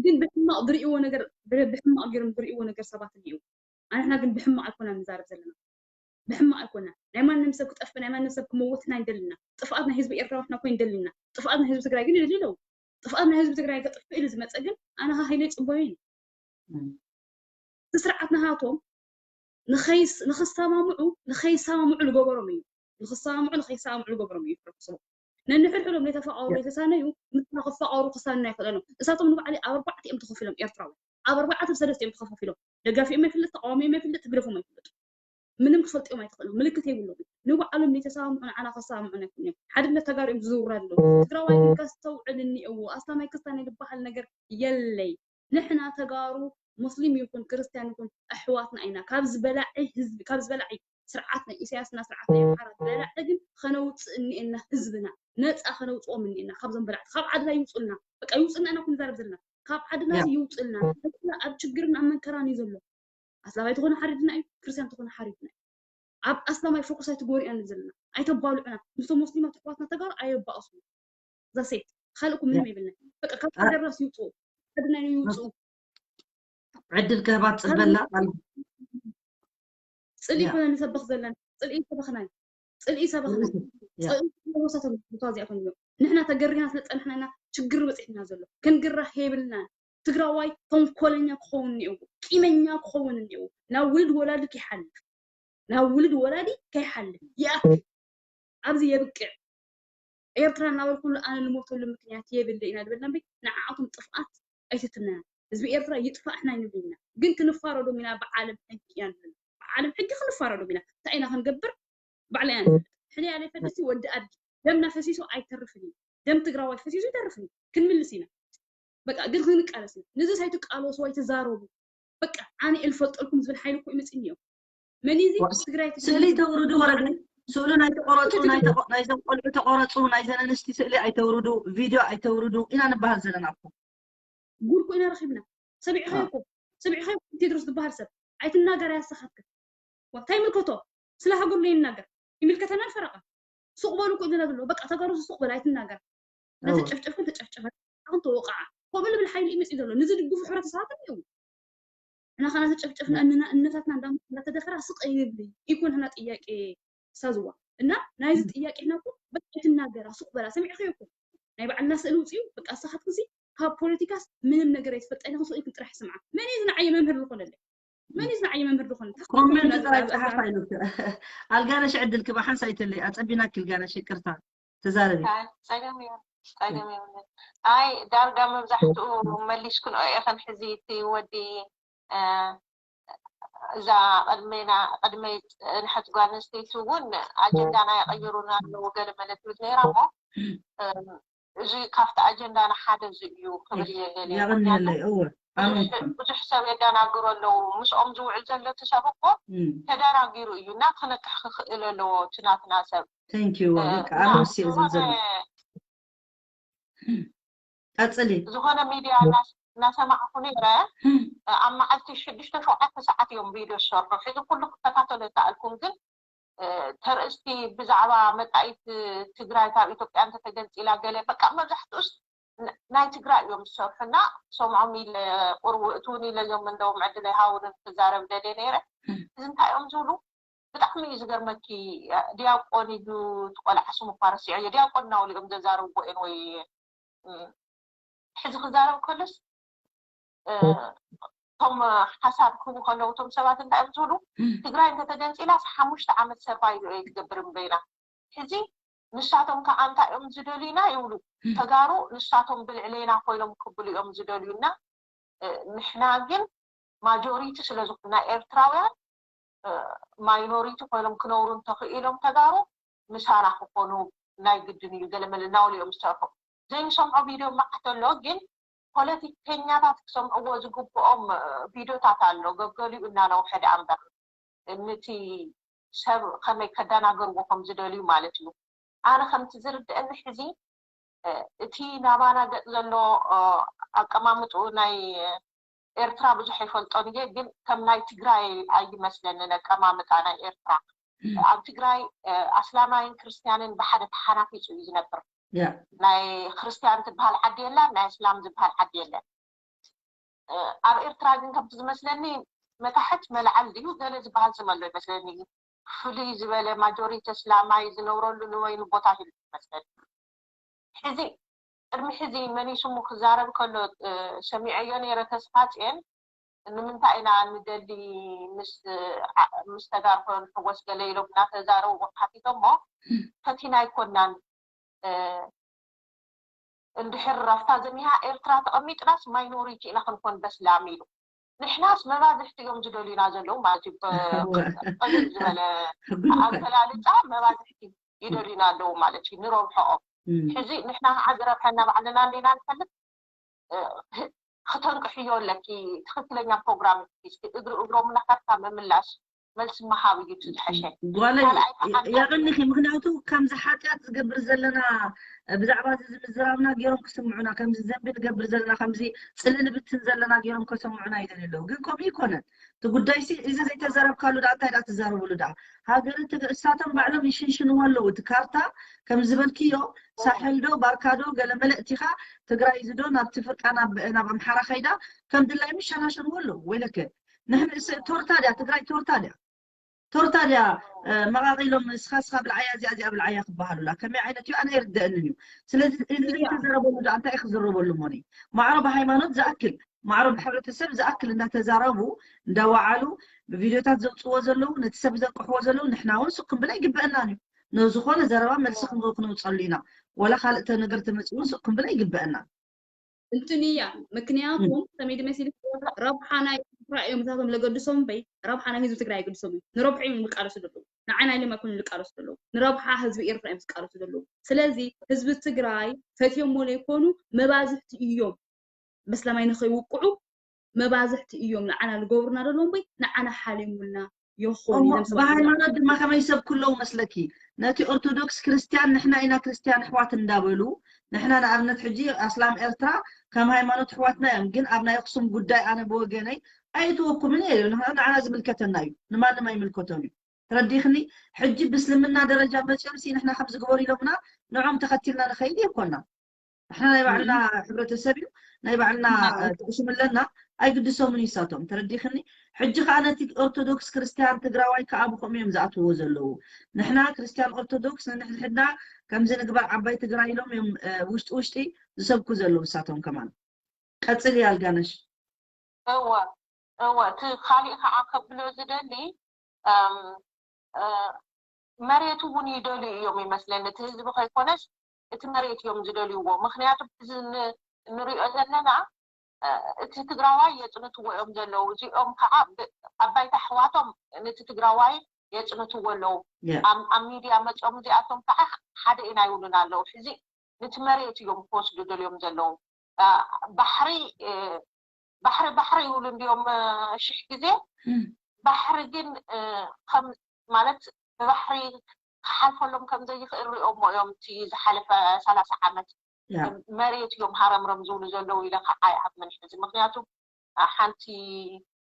ግን ብሕማቕ ዝርእይዎ ነገር ብሕማቕ ገይሮም ዝርእይዎ ነገር ሰባት እኒኡ። ኣንሕና ግን ብሕማቕ ኣይኮና ንዛረብ ዘለና። ብሕማቕ ኣይኮና። ናይ ማንም ሰብ ክጠፍእ ናይ ማንም ሰብ ክመወትና ይደልና። ጥፍኣት ናይ ህዝቢ ኤርትራ ንሕና እኮ ይደልና። ጥፍኣት ናይ ህዝቢ ትግራይ ግን ይደሊ ኣለዉ። ጥፍኣት ናይ ህዝቢ ትግራይ ከጥፍእ ኢሉ ዝመፀ ግን ኣነ ሃይለ ይፅበዮ እዩ። እቲ ስርዓት ናሃቶም ንኸይሰማምዑ ንኸይሰማምዑ ዝገበሮም እዩ። ንኽሰማምዑ ንኸይሰማምዑ ዝገበሮም እዩ። ሕብረተሰቡ ነንሕድሕዶም ዘይተፋቐሩ ዘይተሳነዩ ምስና ክፋቐሩ ክሳንና ይኽእለሎም። እሳቶም ንባዕሊ ኣብ ኣርባዕተ እዮም ተኸፊሎም ኤርትራዊ ኣብ ኣርባዕተ ብሰለስተ እዮም ተኸፋፊሎም። ደጋፊኦም ኣይፍለጥ፣ ተቃዋሚኦም ኣይፍለጥ፣ ህግደፎም ኣይፍለጥ። ምንም ክፈልጥዮም ኣይትኽእሎም። ምልክት የብሎም። ንባዕሎም ዘይተሰማምዑ ንዓና ከሰማምዑና ኣይክእሉም። ሓድነት ተጋሩ እዮም ዝዝውሩ ኣለዉ። ትግራዋይ ግን ከስተውዕል እኒአዎ። ኣስላማይ ክስታናይ ዝበሃል ነገር የለይ። ንሕና ተጋሩ ሙስሊም ይኹን ክርስትያን ይኹን ኣሕዋትና ኢና። ካብ ዝበላዒ ህዝቢ ካብ ዝበላዒ ስርዓት ናይ ኢሳያስና ስርዓት ናይ ኣምሓራ ዝበላዒ ግን ከነውፅእ እኒኤና ህዝብና ነፃ ከነውፅኦም እኒኤና ካብዞም በላዕቲ ካብ ዓድና ይውፁልና በቃ ይውፅልና ኢና ኩን ዛረብ ዘለና ካብ ዓድና ይውፅልና። ኣብ ችግርን ኣብ መንከራን እዩ ዘሎ። ኣስላማይ ተኾነ ሓሪድና እዩ፣ ክርስትያን ተኾነ ሓሪድና እዩ። ኣብ ኣስላማይ ፎኩስ ኣይትግበሩ ኢና ንብል ዘለና። ኣይተባልዑና። ምስቶም ሙስሊማት ኣሕዋትና ተጋሩ ኣየባእሱ። ዛሴት ካልእኩም ምንም የብልና። በቃ ካብ ሃገርናስ ይውፅኡ። ዓድና ይውፅኡ። ዕድል ክህባ ትፅበላ ፅልኢ ኮነ ንሰብኽ ዘለና ፅልኢ ሰበኽና እዩ። ፅልኢ ሰበኽና ፅልኢ ሰበኽና እዚኣቶም እዮም። ንሕና ተገሪና ስለ ፀናሕና ኢና ችግር በፂሕና ዘሎ። ክንግረህ የብልናን። ትግራዋይ ተንኮለኛ ክኸውን እኒአዎ፣ ቂመኛ ክኸውን እኒአዎ። ናብ ውልድ ወላዲ ከይሓልፍ ናብ ውልድ ወላዲ ከይሓልፍ ይኣክል ኣብዚ የብቅዕ። ኤርትራ እናበልኩሉ ኣነ ልሞተሉ ምክንያት የብለይ ኢና ዝበልና እምበይ ንዓኣቶም ጥፍኣት ኣይትትምነና። ህዝቢ ኤርትራ ይጥፋእ ንሕና ኣይንብልን ኢና፣ ግን ክንፋረዶም ኢና ብዓለም ሕጊ ኢና ንብል። ብዓለም ሕጊ ክንፋረዶም ኢና። እንታይ ኢና ክንገብር? ባዕልና ኢና ንፈልጥ። ሕልያ ለይፈልጥሲ ወዲ ኣድጊ ደምና ፈሲሱ ኣይተርፍን እዩ። ደም ትግራዋይ ፈሲሱ ኣይተርፍን እዩ። ክንምልስ ኢና። በቃ ግን ክንቃለስ ኢና። ንዝስ ኣይትቃለሱ ኣይትዛረቡ። በቃ ኣነ እየ ልፈልጠልኩም ዝብል ሓይሊ እኮ ይመፅእኒ እዮም። መን እዩ እዚ ትግራይ ስእሊ ተውርዱ ወረደ ስእሉ ናይ ተቆረፁ ናይዞም ቆልዑ ተቆረፁ ናይዘን ኣንስቲ ስእሊ ኣይተውርዱ ቪድዮ ኣይተውርዱ ኢና ንበሃል ዘለና እኮ። ጉድ እኮ ኢና ረኺብና። ሰሚዕኻዮ እኮ ሰሚዕኻዮ እኮ ቴድሮስ ዝበሃል ሰብ ኣይትናገር እያ ንስኻትክን። እንታይ ይምልከቶ? ስለ ሃገሩ ለይናገር ይምልከተና ፈረቓ። ሱቕ በሉ እኮ ኢልና ዘሎ በቃ ተጋሩ ሱቕ በል ኣይትናገር። እናተጨፍጨፍክን ተጨፍጨፈ ኣን ተወቃዓ ከምኡ ልብል ሓይሊ እዩ መፅኡ ዘሎ። ንዝድግፉ ሕብረተሰባት እኒው እና ከና ተጨፍጨፍና እንና እነታትና እንዳተደፈራ ስቕ ይብል ይኮን ህና ጥያቄ ሳዝዋ እና ናይዚ ጥያቄ ህና እኮ በቃ ኣይትናገራ ሱቕ በላ ሰሚዕኽዮ እኮ ናይ ባዕልና ስእሊ ውፅኡ በቃ ንስኻትክንሲ ካብ ፖለቲካስ ምንም ነገር ኣይትፈልጣ ኢልካ፣ ስቕ ኢልክን ጥራሕ ስምዓ። መን እዩ ዝንዓየ መምህር ዝኾነለይ? መን እዩ ዝንዓየ መምህር ዝኾነ? ኮሜንት ጥራይ ጸሓፍ ኣይሉክ። ኣልጋነሽ ዕድል ክባ ሓንሳይ ተለይ ኣጸቢናክ። ኣልጋነሽ ይቅርታ፣ ተዛረቢ። ጸገም እዩ፣ ጸገም እዩ። ኣይ ዳርጋ መብዛሕትኡ መሊስክን ኦኤኸን ሕዚ እቲ ወዲ እዛ ቅድሜና ቅድመይ ዝፀንሐት ጓል ኣንስተይቲ እውን ኣጀንዳና ይቐይሩና ኣለዉ ገለ መለ ትብል ነይራ እሞ እዚ ካብቲ ኣጀንዳና ሓደ እዚ እዩ ክብል እየ ገለ የቐንየለይ። እወ ኣነ ብዙሕ ሰብ የደናግሩ ኣለዉ። ምስኦም ዝውዕል ዘሎ እቲ ሰብ እኮ ተደናጊሩ እዩ እና ክነቅሕ ክኽእል ኣለዎ እቲ ናትና ሰብ። Thank you። በቃ ኣነ ምስኡ ዝብል ዘሎ ቀፅሊ። ዝኾነ ሚድያ እናሰማዕኩ ነይረ። ኣብ መዓልቲ ሽዱሽተ ሸውዓተ ሰዓት እዮም ቪድዮ ዝሰርሑ። ሕዚ ኩሉ ክከታተሎ ኣይከኣልኩን፣ ግን ተርእስቲ ብዛዕባ መጻኢት ትግራይ ካብ ኢትዮጵያ እንተተገንፂላ ገለ በቃ መብዛሕትኡስ ናይ ትግራይ እዮም ዝሰርሑ እና ሰምዖም ኢለ ቁርቡ እትውን ኢለ እዮም እንደውም ዕድል ኣይሃውንን ክዛረብ ደልየ ነይረ። እዚ እንታይ እዮም ዝብሉ ብጣዕሚ እዩ ዝገርመኪ። ዲያቆን እዩ ትቆልዓ ስሙ እኳ ረሲዐዮ። ዲያቆን እናበሉ እዮም ዘዛርብዎ እዮም ወይ ሕዚ ክዛረብ ከሎስ እቶም ሓሳብ ክህቡ ከለዉ እቶም ሰባት እንታይ እዮም ዝብሉ? ትግራይ እንተተገንፂላስ ሓሙሽተ ዓመት ሰርቫይቭ እየ ክገብር እምበይና። ሕዚ ንሳቶም ከዓ እንታይ እዮም ዝደልዩና ይብሉ። ተጋሩ ንሳቶም ብልዕሌና ኮይኖም ክብሉ እዮም ዝደልዩና። ንሕና ግን ማጆሪቲ ስለዝኾንና ኤርትራውያን ማይኖሪቲ ኮይኖም ክነብሩ እንተኽኢሎም ተጋሩ ምሳና ክኾኑ ናይ ግድን እዩ። ገለመለ እናበሉ እዮም ዝሰርሑ። ዘይንሰምዖ ቪድዮ መዓት ኣሎ፣ ግን ፖለቲከኛታት ክሰምዕዎ ዝግብኦም ቪድዮታት ኣሎ። ገገሊኡ እናነውሐ ደኣ እምበር ንቲ ሰብ ከመይ ከደናገርዎ ከም ዝደልዩ ማለት እዩ። ኣነ ከምቲ ዝርድአኒ ሕዚ እቲ ናባና ገፅ ዘሎ ኣቀማምጥኡ ናይ ኤርትራ ብዙሕ ኣይፈልጦን እየ፣ ግን ከም ናይ ትግራይ ኣይመስለንን ኣቀማምጣ ናይ ኤርትራ። ኣብ ትግራይ ኣስላማይን ክርስትያንን ብሓደ ተሓናፊፁ እዩ ዝነብር። ናይ ክርስትያን ትበሃል ዓዲ የላን፣ ናይ ኣስላም ዝበሃል ዓዲ የለን። ኣብ ኤርትራ ግን ከምቲ ዝመስለኒ መታሕት መልዓል ድዩ ገለ ዝበሃል ስም ኣሎ ይመስለኒ። ፍልይ ዝበለ ማጆሪቲ ኣስላማይ ዝነብረሉ ንበይኑ ቦታ ሂሉ ይመስለኒ። ሕዚ ቅድሚ ሕዚ መን እዩ ስሙ ክዛረብ ከሎ ሰሚዐዮ ነይረ። ተስፋጽዮን ንምንታይ ኢና ንደሊ ምስ ምስ ተጋርኮ ንሕወስ ገለ ኢሎም እናተዛረቡ ሓቲቶሞ ፈቲና ኣይኮናን። እንድሕር ራፍታ ዘሚሃ ኤርትራ ተቐሚጥናስ ማይኖሪቲ ኢና ክንኮን በስላም ኢሉ። ንሕናስ መባዝሕቲ እዮም ዝደልዩና ዘለዉ ማለት እዩ። ብቐልል ዝበለ ኣገላልፃ መባዝሕቲ ይደልዩና ኣለዉ ማለት እዩ ንረብሐኦም። ሕዚ ንሕና ከዓ ዝረብሐና ባዕልና እንዲና ንፈልጥ። ክተንቅሕዮ ኣለኪ። ትኽክለኛ ፕሮግራም ሒዝኪ እግሪ እግሮም እናኸድካ ምምላስ መልሲ ምሃብ እዩ እቲ ዝሐሸ። ጓለይ ካልኣይ ከዓ የቐንኺ፣ ምኽንያቱ ከምዚ ሓጢኣት ዝገብር ዘለና ብዛዕባ እዚ ምዝራብና ገይሮም ክስምዑና፣ ከምዚ ዘንቢ ንገብር ዘለና፣ ከምዚ ፅልኢ ንብትን ዘለና ገይሮም ከሰምዑና ይደልዩ ኣለዉ። ግን ከምኡ ይኮነን እቲ ጉዳይሲ። እዚ ዘይተዘረብካሉ ደኣ እንታይ ደኣ ትዛረብሉ ደኣ? ሃገር እሳቶም ባዕሎም ይሽንሽንዎ ኣለዉ። እቲ ካርታ ከም ዝበልክዮ ሳሕል ዶ ባርካ ዶ ገለ መለ እቲኻ ትግራይ እዚ ዶ ናብቲ ፍርቃ ናብ ናብ ኣምሓራ ከይዳ ከም ድላይ ምሸናሸንዎ ኣለዉ። ወይለከ ንሕን ቶርታ ድያ ትግራይ ቶርታ ድያ ቶርታ ድያ መቓቒሎም እስኻ እስኻ ብልዓያ እዚኣ እዚኣ ብልዓያ ክበሃሉላ ከመይ ዓይነት እዩ ኣነ ኣይርደአንን እዩ። ስለዚ እዚ ዘይተዘረበሉ ደኣ እንታይ ክዝረበሉ እሞኒ? ማዕሮ ብሃይማኖት ዝኣክል ማዕሮ ብሕብረተሰብ ዝኣክል እንዳተዛረቡ እንዳወዓሉ ብቪድዮታት ዘውፅዎ ዘለዉ ነቲ ሰብ ዘንቅሕዎ ዘለዉ ንሕና እውን ስቕ ክንብል ኣይግበአናን እዩ። ንዝኾነ ዘረባ መልሲ ክንረው ክነውፀሉ ኢና። ወላ ካልእ ነገር ተመፂኡ እውን ስቕ ክንብል ኣይግበአናን። እንትን እያ ምክንያቱም ሰሚድ መሲል ረብሓ ናይ ኤርትራ እዮም እሳቶም ለገድሶም እምበይ ረብሓ ናይ ህዝቢ ትግራይ ኣይገድሶም እዩ። ንረብሑ እዮም ዝቃለሱ ዘለዉ። ንዓና ኢሎም ኣይኮኑን ዝቃለሱ ዘለዉ። ንረብሓ ህዝቢ ኤርትራ እዮም ዝቃለሱ ዘለዉ። ስለዚ ህዝቢ ትግራይ ፈትዮሞ ዘይኮኑ መባዝሕቲ እዮም። በስላማይ ንኸይውቅዑ መባዝሕቲ እዮም ንዓና ዝገብሩና ዘለዉ እምበይ ንዓና ሓሊሙልና ይኾን። ብሃይማኖት ድማ ከመይ ሰብ ክለዉ መስለኪ? ነቲ ኦርቶዶክስ ክርስትያን ንሕና ኢና ክርስትያን ኣሕዋት እንዳበሉ ንሕና ንኣብነት ሕጂ ኣስላም ኤርትራ ከም ሃይማኖት ኣሕዋትና እዮም፣ ግን ኣብ ናይ ኣክሱም ጉዳይ ኣነ ብወገነይ ኣይእትወኩምን እየ። ንዓና ዝምልከተና እዩ፣ ንማንም ኣይምልከቶም እዩ። ተረዲኽኒ? ሕጂ ብእስልምና ደረጃ መፅዮም ሲ ንሕና ከም ዝግበሩ ኢሎምና ንዖም ተኸቲልና ንኸይድ የኮና። ንሕና ናይ ባዕልና ሕብረተሰብ እዩ ናይ ባዕልና ጥቕሽም ኣለና። ኣይግድሶምን ይሳቶም ተረዲኽኒ? ሕጂ ከዓ ነቲ ኦርቶዶክስ ክርስትያን ትግራዋይ ከዓ ብኸምኡ እዮም ዝኣትውዎ ዘለዉ። ንሕና ክርስትያን ኦርቶዶክስ ንንሕድሕድና ከምዚ ንግበር ዓባይ ትግራይ ኢሎም እዮም ውሽጢ ውሽጢ ዝሰብኩ ዘለዉ እሳቶም ከማን። ቀጽሊ ኣልጋነሽ። እወ እወ እቲ ካሊእ ከዓ ከብሎ ዝደሊ መሬት እውን ይደልዩ እዮም ይመስለኒ። እቲ ህዝቢ ከይኮነስ እቲ መሬት እዮም ዝደልይዎ። ምክንያቱ እዚ ንሪኦ ዘለና እቲ ትግራዋይ የፅንትዎ እዮም ዘለዉ። እዚኦም ከዓ ኣብ ባይታ ኣሕዋቶም ነቲ ትግራዋይ የፅንትዎ ኣለዉ። ኣብ ሚድያ መፅኦም እዚኣቶም ከዓ ሓደ ኢና ይብሉና ኣለዉ። ሕዚ ነቲ መሬት እዮም ክወስዱ ደልዮም ዘለዉ። ባሕሪ ባሕሪ ባሕሪ ይብሉ እንዲዮም ሽሕ ግዜ። ባሕሪ ግን ከም ማለት ብባሕሪ ክሓልፈሎም ከም ዘይኽእል ሪኦሞ እዮም እቲ ዝሓለፈ ሰላሳ ዓመት። መሬት እዮም ሃረምረም ዝብሉ ዘለዉ ኢለ ከዓ ይኣምን ሕዚ። ምክንያቱ ሓንቲ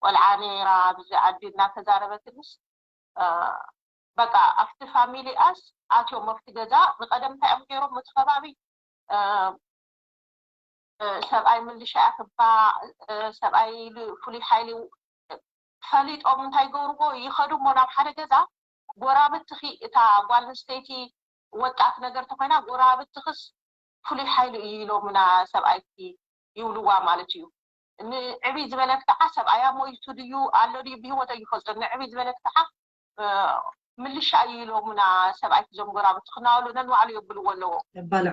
ቆልዓ ነይራ ኣብዚ ዓዲ እናተዛረበትንስ በቃ ኣብቲ ፋሚሊ ኣስ ኣትዮም ኣብቲ ገዛ ንቀደም እንታይ እዮም ገይሮም እቲ ከባቢ ሰብኣይ ምልሻ ኣክባ ሰብኣይ ፍሉይ ሓይሊ ፈሊጦም እንታይ ገብርዎ ይኸዱ እሞ ናብ ሓደ ገዛ ጎራብትኺ እታ ጓል ኣንስተይቲ ወጣት ነገር ተኮይና ጎራብትኽስ ፍሉይ ሓይሊ እዩ ኢሎምና ሰብኣይኪ ይብልዋ ማለት እዩ። ንዕብይ ዝበለት ከዓ ሰብኣያ ሞይቱ ድዩ ኣሎ ድዩ ብህይወት ኣይፈልጦን። ንዕብይ ዝበለት ከዓ ምልሻ እዩ ኢሎምና ሰብኣይኪ ዞም ጎራብትኺ እናበሉ ነንባዕሉ የብልዎ ኣለዎ።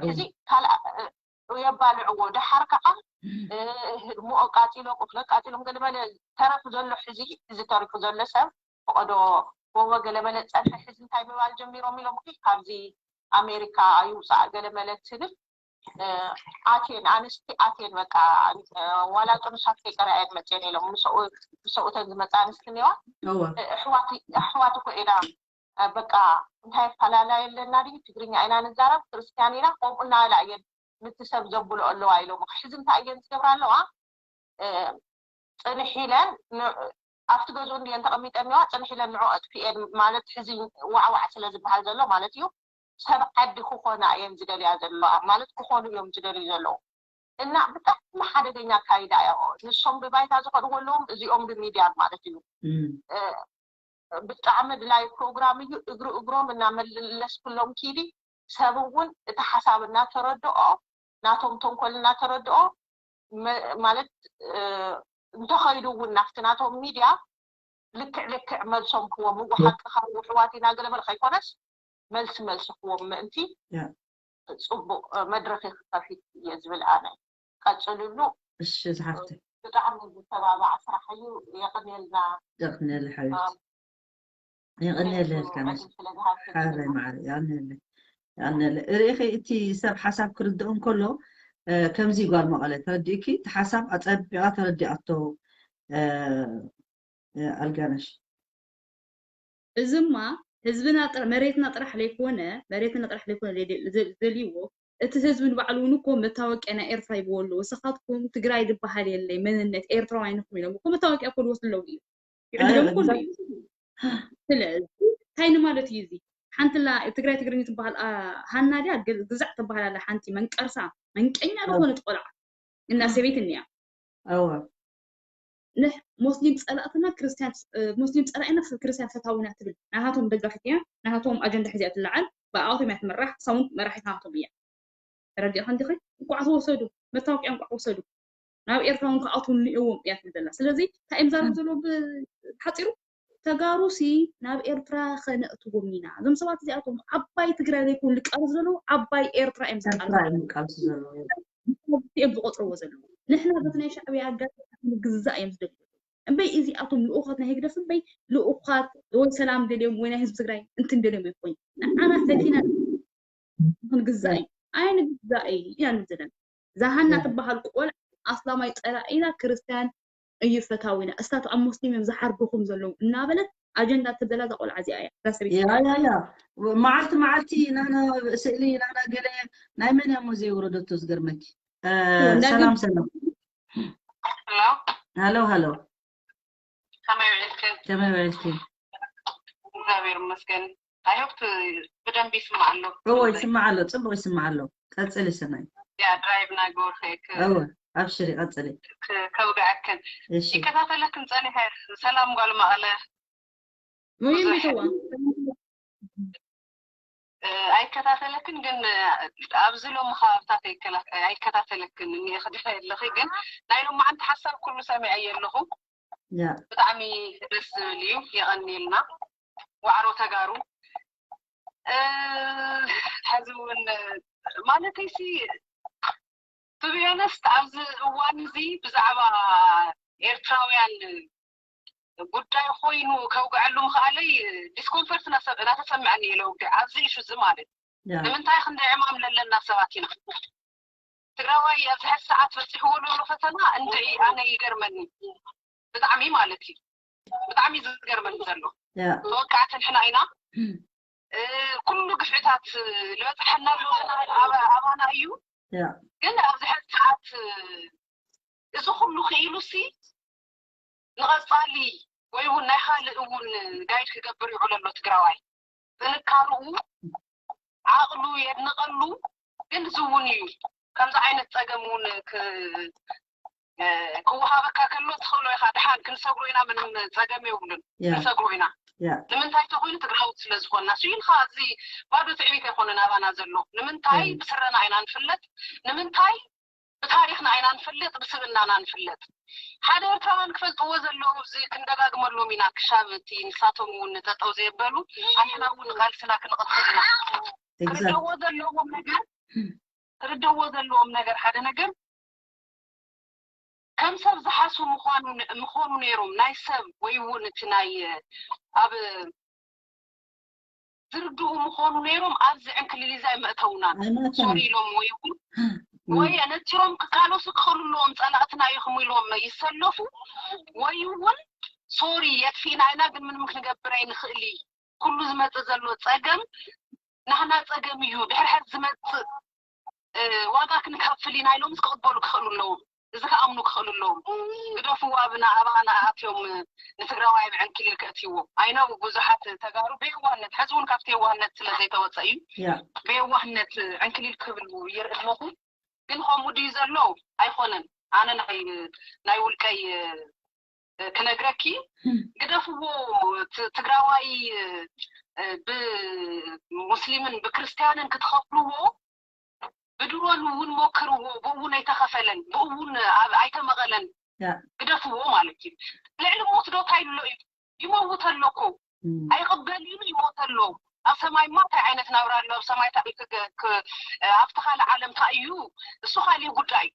ሕዚ ካልኣ የባልዕዎ። ደሓር ከዓ ህድሞኦ ቃፂሎ ቁፍለ ቃፂሎም ገለመለ ተረፉ ዘሎ ሕዚ እዚ ተሪፉ ዘሎ ሰብ ፈቀዶ ጎቦ ገለመለ ፀንሐ ሕዚ እንታይ ምባል ጀሚሮም ኢሎም እኮ ካብዚ ኣሜሪካ ይውፃእ ገለመለ ትብል ኣቴን ኣንስቲ ኣቴን በቃ ዋላ ጥኑሳት ከይቀረኣየን መፅየን ኢሎም ምስኡ እተን ዝመፃ ኣንስቲ እኒዋ ኣሕዋት እኮ ኢና በቃ እንታይ ኣፈላላይ ኣለና ድዩ ትግርኛ ኢና ንዛረብ ክርስትያን ኢና ከምኡ እናበላ እየን ንቲ ሰብ ዘብሎ ኣለዋ ኢሎም ሕዚ እንታይ እየን ዝገብራ ኣለዋ ፅንሕ ኢለን ኣብቲ ገዝኡ እንድየን ተቐሚጠን እኒዋ ፅንሕ ኢለን ንዑ ኣጥፊኤን ማለት ሕዚ ዋዕዋዕ ስለ ዝበሃል ዘሎ ማለት እዩ ሰብ ዓዲ ክኾና እየን ዝደልያ ዘለዋ ማለት ክኾኑ እዮም ዝደልዩ ዘለዉ እና ብጣዕሚ ሓደገኛ ኣካይዳ እያ ንሶም ብባይታ ዝኸድዎ ኣለዎም እዚኦም ብሚድያ ማለት እዩ ብጣዕሚ ድላይ ፕሮግራም እዩ እግሪ እግሮም እናመለስኩሎም ኪዲ ሰብ እውን እቲ ሓሳብ እናተረድኦ ናቶም ተንኮል እናተረድኦ ማለት እንተኸይዱ እውን ናብቲ ናቶም ሚድያ ልክዕ ልክዕ መልሶም ክዎም እዎ ሓቂ ካብ ውሕዋት ኢና ገለመለ ከይኮነስ መልሲ መልሲ ክዎም ምእንቲ ፅቡቅ መድረክ ክከፊት እየ ዝብል ኣነ ቀፅልሉ እሺ ዝሓፍተ ብጣዕሚ ዝተባባዕ ስራሕ እዩ የቅንየልና የቅንየል ሓቢት የቐንየለልካ ነሽ ሓረይ መዓር የቐንየለ የቐንየለ ርኢኺ እቲ ሰብ ሓሳብ ክርድኦ እንከሎ ከምዚ ጓል መቐለ ተረዲእኪ እቲ ሓሳብ ኣፀቢቓ ተረዲኣቶ ኣልጋነሽ እዝማ ህዝብና መሬትና ጥራሕ ለይኮነ መሬትና ጥራሕ ለይኮነ ዘልይዎ እቲ ህዝቢ ንባዕሉ እውን እኮ መታወቂያ ናይ ኤርትራ ይብዎ ኣለዎ ንስኻትኩም ትግራይ ዝበሃል የለይ መንነት ኤርትራውያን ኢኹም ኢሎም እኮ መታወቂያ እኮ ልወስዱ ኣለዉ እዩ ይዕድሎም ኩሉ እዩ ስለዚ እንታይ ንማለት እዩ እዚ ሓንትላ ትግራይ ትግርኛ ትበሃል ሃና ድያ ግዛዕ ትበሃል ኣላ ሓንቲ መንቀርሳ መንቀኛ ዝኾነት ቆልዓ እና ሰበይት እኒያ እወ ንሕ ሙስሊም ፀላእትና ክርስቲያን ሙስሊም ፀላእና ክርስቲያን ፈታውና ትብል ናሃቶም ደጋፊት እያ ናሃቶም ኣጀንዳ ሕዚያ ትለዓል ብኣቶም እያ ትምራሕ ሳውን መራሒት ናሃቶም እያ ተረዲእኻ እንዲኺ እንቋዕ ተወሰዱ መታወቂያ እንቋዕ ወሰዱ ናብ ኤርትራ እውን ክኣትዉ ንእዎም እያ ትብል ዘላ ስለዚ እንታይ እዮም ዛረብ ዘለዎ ብሓፂሩ ተጋሩ ሲ ናብ ኤርትራ ከነእትዎም ኢና እዞም ሰባት እዚኣቶም ዓባይ ትግራይ ዘይኮኑ ዝቃለሱ ዘለዉ ዓባይ ኤርትራ እዮም ዝቃለሱ ኤርትራ እዮም ዝቃልሱ ዘለዉ እዮም ዝቆፅርዎ ዘለዉ ንሕና በቲ ናይ ሻዕብያ ኣጋጣሚ ግዛእ እዮም ዝደልዩ እምበይ እዚኣቶም ልኡኻት ናይ ህግደፍ እምበይ ልኡኻት ወይ ሰላም ደልዮም ወይ ናይ ህዝቢ ትግራይ እንትን ደልዮም ኣይኮኑ ንዓና ፈቲና ክንግዛእ እዩ ኣይንግዛእ እዩ ኢና ንብል ዘለና ዛሃና ትበሃል ቆልዓ ኣስላማይ ፀላኢና ክርስትያን እዩ ፈታዊና እስታት ኣብ ሙስሊም እዮም ዝሓርዱኹም ዘለዉ እናበለት ኣጀንዳ ትብል ዘላ እዛ ቆልዓ እዚኣ እያ እዛ ሰበይቲ ያ ያ ያ መዓልቲ መዓልቲ ናና ስእሊ ናና ገለ ናይ መን እያ እሞ ዘይወረደቶ ዝገርመኪ ሰላም ሰላም ሄሎ ሃሎ ሃሎ ከመይ ውዒልክን ከመይ ውዒልኪ እግዚኣብሔር ይመስገን ኣይሆፕ ብደንብ ይስማዕ ኣሎ እዎ ይስማዕ ኣሎ ፅቡቅ ይስማዕ ኣሎ ቀፅሊ ሰናይ ያ ድራይቭ ናገበርኩ እየ እዎ ኣብሽሪ ቀፅሊ ከውድዐክን እሺ ይከታተለክን ፀኒሐ ሰላም ጓል መቐለ ሙሉም ቤተዋ ኣይከታተለክን ግን ኣብዚ ሎሚ ከባብታት ኣይከታተለክን እኒኤ ክድሕሪ ኣለኺ ግን ናይ ሎማዓንቲ ሓሳብ ኩሉ ሰሚዐየ ኣለኹ። ብጣዕሚ ደስ ዝብል እዩ። የቐንየልና ዋዕሮ ተጋሩ። ሕዚ እውን ማለተይሲ ትብዮነስት ኣብዚ እዋን እዚ ብዛዕባ ኤርትራውያን ጉዳይ ኮይኑ ከውግዐሉ ምኽኣለይ ዲስኮንፈርት እናተሰምዐኒ እዩ ለውግዕ ኣብዚ ኢሹ እዚ ማለት ንምንታይ ክንደይ ዕማም ለለና ሰባት ኢና ትግራዋይ ኣብዚ ሕዚ ሰዓት በፂሕዎ ዘሎ ፈተና እንድዒ ኣነ ይገርመኒ ብጣዕሚ ማለት እዩ ብጣዕሚ ዝገርመኒ ዘሎ ተወቃዕቲ ንሕና ኢና ኩሉ ግፍዕታት ዝበፅሐና ኣሎ ኣባና እዩ ግን ኣብዚ ሕዚ ሰዓት እዚ ኩሉ ክኢሉ ሲ ንቐፃሊ ወይ እውን ናይ ካልእ እውን ጋይድ ክገብር ይውዕል ኣሎ ትግራዋይ ጥንካርኡ ዓቕሉ የድንቐሉ ግን እዚ እውን እዩ ከምዚ ዓይነት ፀገም እውን ክወሃበካ ከሎ ትኽእሎ ኢኻ ድሓን ክንሰግሮ ኢና ምንም ፀገም የብሉን ክንሰግሮ ኢና ንምንታይ ተኮይኑ ትግራውት ስለ ዝኾንና ስኢልካ እዚ ባዶ ትዕቢት ኣይኮነን ኣባና ዘሎ ንምንታይ ብስረና ኢና ንፍለጥ ንምንታይ ብታሪኽና ኢና ንፍለጥ ብስብእናና ንፍለጥ ሓደ ኤርትራውያን ክፈልጥዎ ዘለዎም እዚ ክንደጋግመሎም ኢና ክሻብ እቲ ንሳቶም እውን ጠጠው ዘየበሉ ኣንሕና እውን ቃልስና ክንቕፅል ኢና ክርደዎ ዘለዎም ነገር ክርደዎ ዘለዎም ነገር ሓደ ነገር ከም ሰብ ዝሓሱ ምዃኑ ምኾኑ ነይሮም ናይ ሰብ ወይ እውን እቲ ናይ ኣብ ዝርድኡ ምኾኑ ነይሮም ኣብዚ ዕንክሊሊዝ ኣይመእተውናን ሶሪ ኢሎም ወይ እውን ወይ ነቲሮም ክቃለሱ ክኽእሉ ኣለዎም ፀላእትና ኢኹም ኢሎም ይሰለፉ ወይ እውን ሶሪ የጥፊእና ኢና ግን ምንም ክንገብር ኣይንኽእል እዩ ኩሉ ዝመፅእ ዘሎ ፀገም ናህና ፀገም እዩ ድሕርሕር ዝመፅእ ዋጋ ክንከፍል ኢና ኢሎምስ ክቕበሉ ክኽእሉ ኣለዎም እዚ ክኣምኑ ክኽእሉ ኣለዎም ግደፍዎ ኣብና ኣባና ኣትዮም ንትግራዋይ ብዕንክሊል ከእትይዎ ኣይነው ብዙሓት ተጋሩ ብየዋህነት ሕዚ እውን ካብቲ የዋህነት ስለ ዘይተወፀ እዩ ብየዋህነት ዕንክሊል ክብሉ ይርኢ ኣለኹ ግን ከምኡ ድዩ ዘሎ ኣይኮነን ኣነ ናይ ውልቀይ ክነግረኪ ግደፍዎ ትግራዋይ ብሙስሊምን ብክርስትያንን ክትኸፍልዎ ብድሮን እውን ሞክርዎ ብእውን ኣይተኸፈለን ብእውን ኣይተመቐለን ግደፍዎ ማለት እዩ ልዕሊ ሞት ዶ ታይሎ እዩ ይመውት ኣሎ እኮ ኣይቕበል ኢሉ ይሞት ኣሎ ኣብ ሰማይማ እንታይ ዓይነት ናብራ ኣሎ ኣብ ሰማይ ኣብቲ ካልእ ዓለም እንታይ እዩ እሱ ካልእ ጉዳይ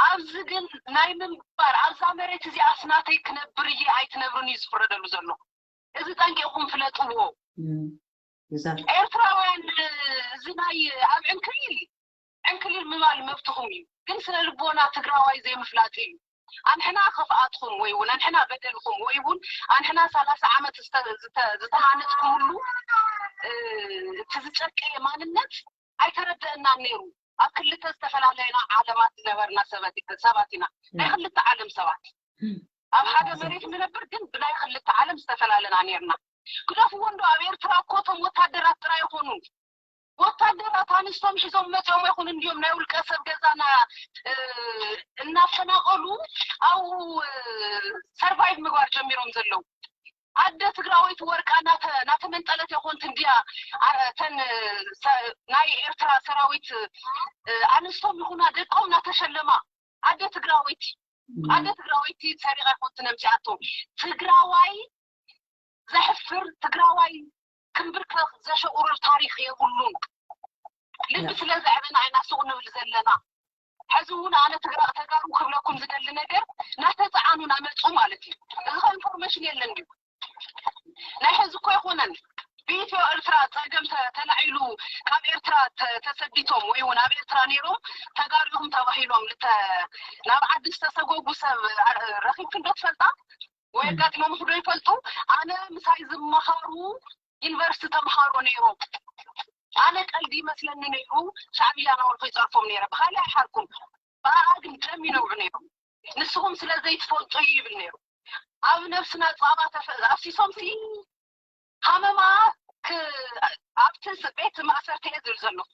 ኣብዚ ግን ናይ ምንባር ኣብዛ መሬት እዚኣስ ናተይ ክነብር እየ ኣይትነብርን እዩ ዝፍረደሉ ዘሎ እዚ ጠንቂቕኩም ፍለጥዎ ኤርትራውያን እዚ ናይ ኣብ ዕንክሊል ዕንክሊል ምባል መብትኹም እዩ ግን ስነ ልቦና ትግራዋይ ዘይምፍላጥ እዩ ኣንሕና ከፍኣትኹም ወይ እውን ኣንሕና በደልኹም ወይ እውን ኣንሕና ሰላሳ ዓመት ዝተሃነፅኩምሉ እቲ ዝጨቀየ ማንነት ኣይተረደአናን ነይሩ ኣብ ክልተ ዝተፈላለየና ዓለማት ዝነበርና ሰባት ኢና ናይ ክልተ ዓለም ሰባት ኣብ ሓደ መሬት ንነብር ግን ብናይ ክልተ ዓለም ዝተፈላለና ነርና ግደፍዎ እንዶ ኣብ ኤርትራ እኮ እቶም ወታደራት ጥራይ ይኾኑ ወታደራት ኣንስቶም ሒዞም መፅኦም ይኹን እንዲዮም ናይ ውልቀ ሰብ ገዛና እናፈናቐሉ ኣብኡ ሰርቫይቭ ምግባር ጀሚሮም ዘለዉ ኣደ ትግራወይቲ ወርቃ ናተመንጠለት የኾንት እንዲያ ተን ናይ ኤርትራ ሰራዊት ኣንስቶም ይኹና ደቆም ናተሸለማ ኣደ ትግራወይቲ ኣደ ትግራወይቲ ሰሪቓ ይኾንት ነምዚኣቶም ትግራዋይ ዘሕፍር ትግራዋይ ክንብርከኽ ዘሸቁርር ታሪኽ የብሉን ልቢ ስለ ዘዕበና ኢና ሱቕ ንብል ዘለና ሕዚ እውን ኣነ ተጋሩ ክብለኩም ዝደሊ ነገር ናተፀዓኑ ናመፁ ማለት እዩ እዚ ኢንፎርሜሽን የለን ድዩ ናይ ሕዚ እኮ ኣይኮነን ብኢትዮ ኤርትራ ፀገም ተላዒሉ ካብ ኤርትራ ተሰዲቶም ወይ እውን ኣብ ኤርትራ ነይሮም ተጋሩ ኢኹም ተባሂሎም ናብ ዓዲ ዝተሰጎጉ ሰብ ረኺብክን ዶ ትፈልጣ ወይ ኣጋጢሞም ዶ ይፈልጡ ኣነ ምሳይ ዝመሃሩ ዩኒቨርሲቲ ተምሃሮ ነይሮም ኣነ ቀልዲ ይመስለኒ ነይሩ ሻዕብያ ናበልኩ ይፀርፎም ነይረ ብካሊእ ኣይሓርኩም ብኣኣ ግን ደም ይነብዑ ነይሮም ንስኹም ስለ ዘይትፈልጡ እዩ ይብል ነይሩ ኣብ ነብስና ፃባ ኣፍሲሶም ሲ ሃመማ ኣብቲ ቤት ማእሰርቲ እየ ዝብል ዘለኹ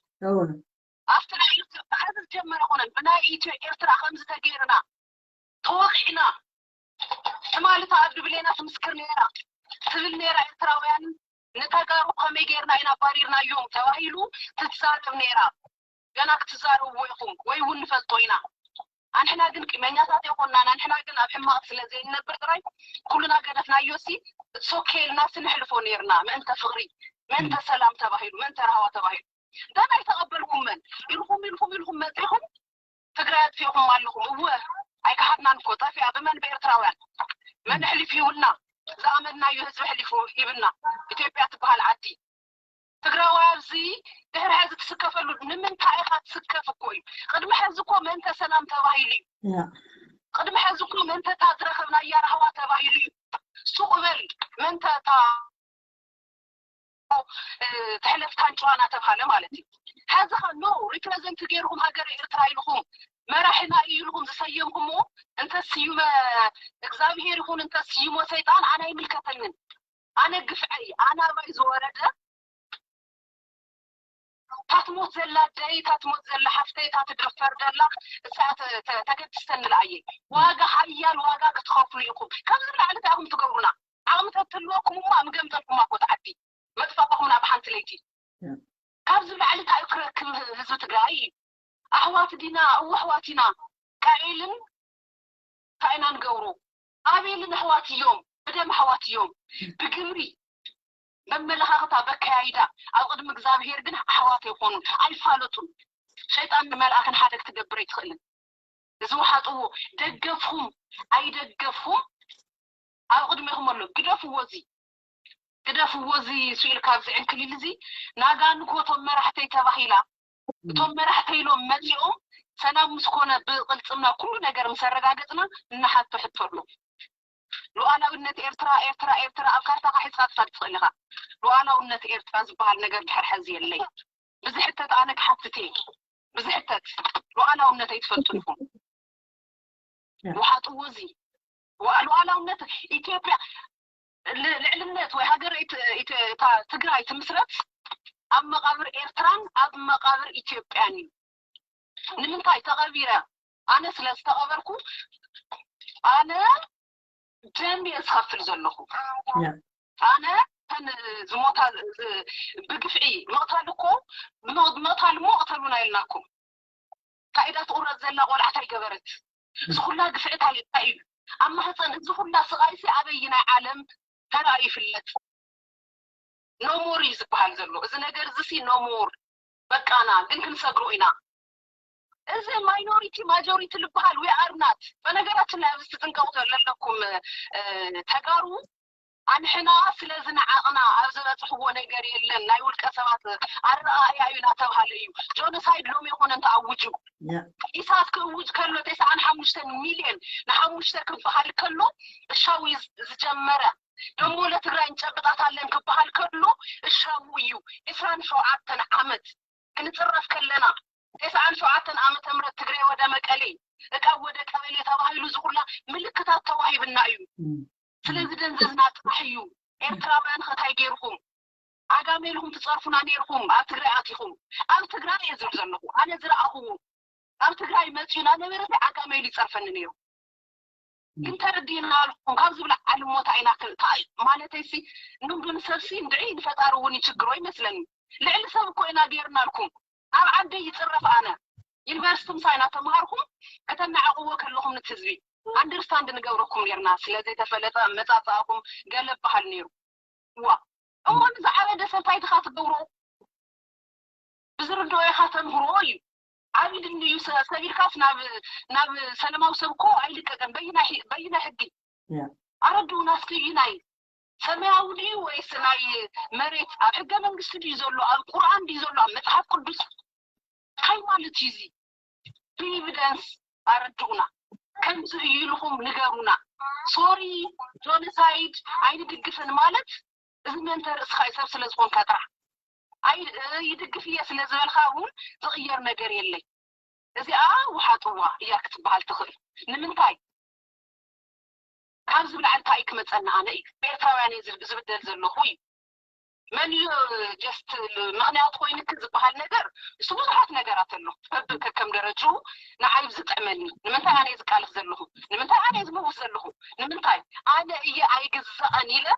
ኣብቲ ናይ ኢትዮጵያ ዝጀመረ ኮነን ብናይ ኢትዮ ኤርትራ ከምዚ ተገይርና ተወቂዕና ትማሊ ተኣዱ ብሌና ትምስክር ነይራ ትብል ነይራ ኤርትራውያን ንተጋሩ ከመይ ጌርና ኢና ባሪርናዮም ተባሂሉ ትዛረብ ነይራ። ገና ክትዛረብዎ ኢኹም ወይ እውን ንፈልጦ ኢና። ኣንሕና ግን ቂመኛታት ኣይኮናን። ኣንሕና ግን ኣብ ሕማቕ ስለ ዘይንነብር ጥራይ ኩልና ገደፍናዮ ሲ እሶኬ ኢልና ስንሕልፎ ነይርና። ምእንተ ፍቕሪ፣ ምእንተ ሰላም ተባሂሉ፣ ምእንተ ራህዋ ተባሂሉ ደን ኣይተቐበልኩመን ኢልኩም ኢልኩም ኢልኩም መፂኹም ትግራይ ኣጥፊእኹም ኣለኹም። እወ ኣይከሓድናን እኮ። ጠፊኣ ብመን? ብኤርትራውያን። መን ኣሕሊፉ ይብልና? ዝኣመንናዮ ህዝቢ ኣሕሊፉ ይብልና። ኢትዮጵያ ትበሃል ዓዲ ትግራዋይ ኣብዚ ድሕሪ ሕዚ ትስከፈሉ ንምንታይ ኢኻ ትስከፍ እኮ እዩ። ቅድሚ ሕዚ እኮ መንተ ሰላም ተባሂሉ እዩ። ቅድሚ ሕዚ እኮ መንተታ ዝረኸብናያ ራህዋ ተባሂሉ እዩ። ሱቕ በል መንተታ ተሕለፍካን ጨዋና ተብሃለ ማለት እዩ። ሕዚ ከ ኖ ሪፕረዘንት ገይርኩም ሃገር ኤርትራ ኢልኩም መራሒና እዩ ኢልኩም ዝሰየምኩሞ እንተ ስዩመ እግዚኣብሄር ይኹን እንተ ስዩሞ ሰይጣን ኣነ ኣይምልከተንን። ኣነ ግፍዐይ ኣናባይ ዝወረደ ታትሞት ዘላ ደይ ታትሞት ዘላ ሓፍተይ ታትደፈር ደላ እሳ ተገድስተኒ ለኣየ ዋጋ ሓያል ዋጋ ክትኸፍሉ ኢኹም። ካብዚ ላዕሊ እንታይ ኢኹም ትገብሩና? ዓቕሚ ተትህልወኩም እሞ ምገምጠልኩም ኣኮ ተዓዲ መጥፋእኹም ናብ ሓንቲ ለይቲ። ካብዚ ላዕሊ እንታይ ክረክብ ህዝቢ ትግራይ? ኣሕዋት ዲና? እወ ኣሕዋት ኢና። ካኤልን እንታይ ኢና ንገብሩ? ኣቤልን ኣሕዋት እዮም፣ ብደም ኣሕዋት እዮም። ብግብሪ በመለኻኽታ በከያይዳ ኣብ ቅድሚ እግዚኣብሄር ግን ኣሕዋት ኣይኮኑን፣ ኣይፋለጡን። ሸይጣን ንመልኣኽን ሓደ ክትገብር ኣይትኽእልን። እዚ ውሓጥዎ ደገፍኹም ኣይደገፍኹም ኣብ ቅድሜኹም ኣሎ። ግደፍዎ እዚ ግደፍዎ እዚ ስኢል ካብዚ ዕንክሊል እዚ ናጋንኮ እቶም መራሕተይ ተባሂላ እቶም መራሕተይ ኢሎም መፂኦም ሰላም ምስ ኮነ ብቅልፅምና ኩሉ ነገር ምስ ኣረጋገፅና እናሓቶ ሕቶ ኣሎ። ሉዓላዊነት ኤርትራ ኤርትራ ኤርትራ ኣብ ካርታኻ ሒዝካ ትፋድ ትኽእል ኢኻ። ሉዓላውነት ኤርትራ ዝበሃል ነገር ድሕር ሕዚ የለይ። ብዝሕተት ኣነ ክሓትት እየ። ብዝሕተት ሉዓላውነት ኣይትፈልጡን ኢኹም። ውሓጥዎ እዚ ሉዓላውነት ኢትዮጵያ ልዕልነት ወይ ሃገር ትግራይ ትምስረት ኣብ መቃብር ኤርትራን ኣብ መቃብር ኢትዮጵያን እዩ። ንምንታይ ተቐቢረ? ኣነ ስለ ዝተቐበርኩ ኣነ ደም እየ ዝኸፍል ዘለኹ። ኣነ ተን ዝሞታ ብግፍዒ ምቕታል እኮ ምቕታል እሞ ቅተሉና ኢልናኩም። ካኢዳ ትቑረፅ ዘላ ቆልዓ እንታይ ገበረት? እዚ ኩላ ግፍዒ እንታይ እዩ? ኣብ ማህፀን እዚ ኩላ ስቓይሲ ኣበይናይ ዓለም ተራእዩ ይፍለጥ? ኖሞር እዩ ዝበሃል ዘሎ እዚ ነገር እዚ ሲ ኖሞር በቃና ግን ክንሰግሮ ኢና። እዚ ማይኖሪቲ ማጆሪቲ ዝበሃል we are not። በነገራችን ላይ ኣብዚ ትጥንቀቁ ዘለለኩም ተጋሩ ኣንሕና ስለ ዝነዓቕና ኣብ ዝበፅሕዎ ነገር የለን። ናይ ውልቀ ሰባት ኣረኣእያ እዩ እናተብሃለ እዩ ጆኖሳይድ ሎሚ ይኾነ እንተኣውጁ ኢሳት ክእውጅ ከሎ ተስዓን ሓሙሽተን ሚልዮን ንሓሙሽተ ክበሃል ከሎ እሻዊ ዝጀመረ ደሞ ለትግራይ እንጨብጣታለን ክበሃል ከሎ እሻዊ እዩ። ዕስራን ሸውዓተን ዓመት ክንፅረፍ ከለና ተስዓን ሸውዓተን ዓመተ ምህረት ትግሬ ወደ መቀሌ እቃ ወደ ቀበሌ ተባሂሉ ዝኩላ ምልክታት ተዋሂብና እዩ። ስለዚ ደንዘዝና ጥራሕ እዩ። ኤርትራውያን ከታይ ገይርኩም ዓጋመ ኢልኩም ትፀርፉና ነይርኩም ኣብ ትግራይ ኣቲኹም ኣብ ትግራይ እየ ዝብል ዘለኹ ኣነ ዝረኣኹዎ ኣብ ትግራይ መፅዩ ናነበረ ዓጋመ ኢሉ ይፀርፈኒ ነይሩ። ግን ተረዲእና ኣልኩም ካብ ዝብላ ዓልሞታ ኢና ማለተይሲ ንግዱ ንሰብሲ እንድዒ ንፈጣሪ እውን ይችግሮ ይመስለኒ። ልዕሊ ሰብ እኮ ኢና ገይርና ኣልኩም ኣብ ዓደይ ይፅረፍ ኣነ ዩኒቨርሲቲ ምሳይ እናተምሃርኩም ከተናዕቅዎ ከለኹም ንቲ ህዝቢ ኣንደርስታንድ ንገብረኩም ነርና ስለዘይተፈለጠ መፃፃእኹም ገለ በሃል ነይሩ። ዋ እሞ ንዝዓበደ ሰብ እንታይ ድኻ ትገብሮ ብዝርድኦ ኢኻ ተምህሮ እዩ። ዓብይ ድንዩ ሰብ ኢልካስ ናብ ናብ ሰላማዊ ሰብ እኮ ኣይልቀቅን። በይና ሕጊ ኣረድኡና እስኪ እዩ ናይ ሰማያዊ ድዩ ወይስ ናይ መሬት ኣብ ሕገ መንግስቲ ድዩ ዘሎ ኣብ ቁርኣን ድዩ ዘሎ ኣብ መፅሓፍ ቅዱስ እንታይ ማለት እዩ እዚ? ብኤቪደንስ ኣረድኡና። ከምዚ እዩ ኢልኹም ንገሩና። ሶሪ ጆኖሳይድ ኣይንድግፍን ማለት እዚ መንተ ርእስኻ እዩ ሰብ ስለ ዝኾንካ ጥራሕ ኣይ ይድግፍ እየ ስለ ዝበልካ እውን ዝቕየር ነገር የለይ። እዚኣ ውሓጥዋ እያ ክትበሃል ትኽእል። ንምንታይ ካብ ዝብል ዓንታ እዩ ክመፀና ኣነ እዩ ኤርትራውያን እየ ዝብል- ዝብደል ዘለኹ እዩ። መን እዩ ጀስት ምኽንያት ኮይንክ ዝበሃል ነገር እሱ ብዙሓት ነገራት ኣሎ በብከከም ደረጅኡ ንዓይ ዝጥዕመኒ ንምንታይ ኣነ እየ ዝቃለስ ዘለኹ ንምንታይ ኣነ እየ ዝመውት ዘለኹ ንምንታይ ኣነ እየ ኣይግዛእን ኢለ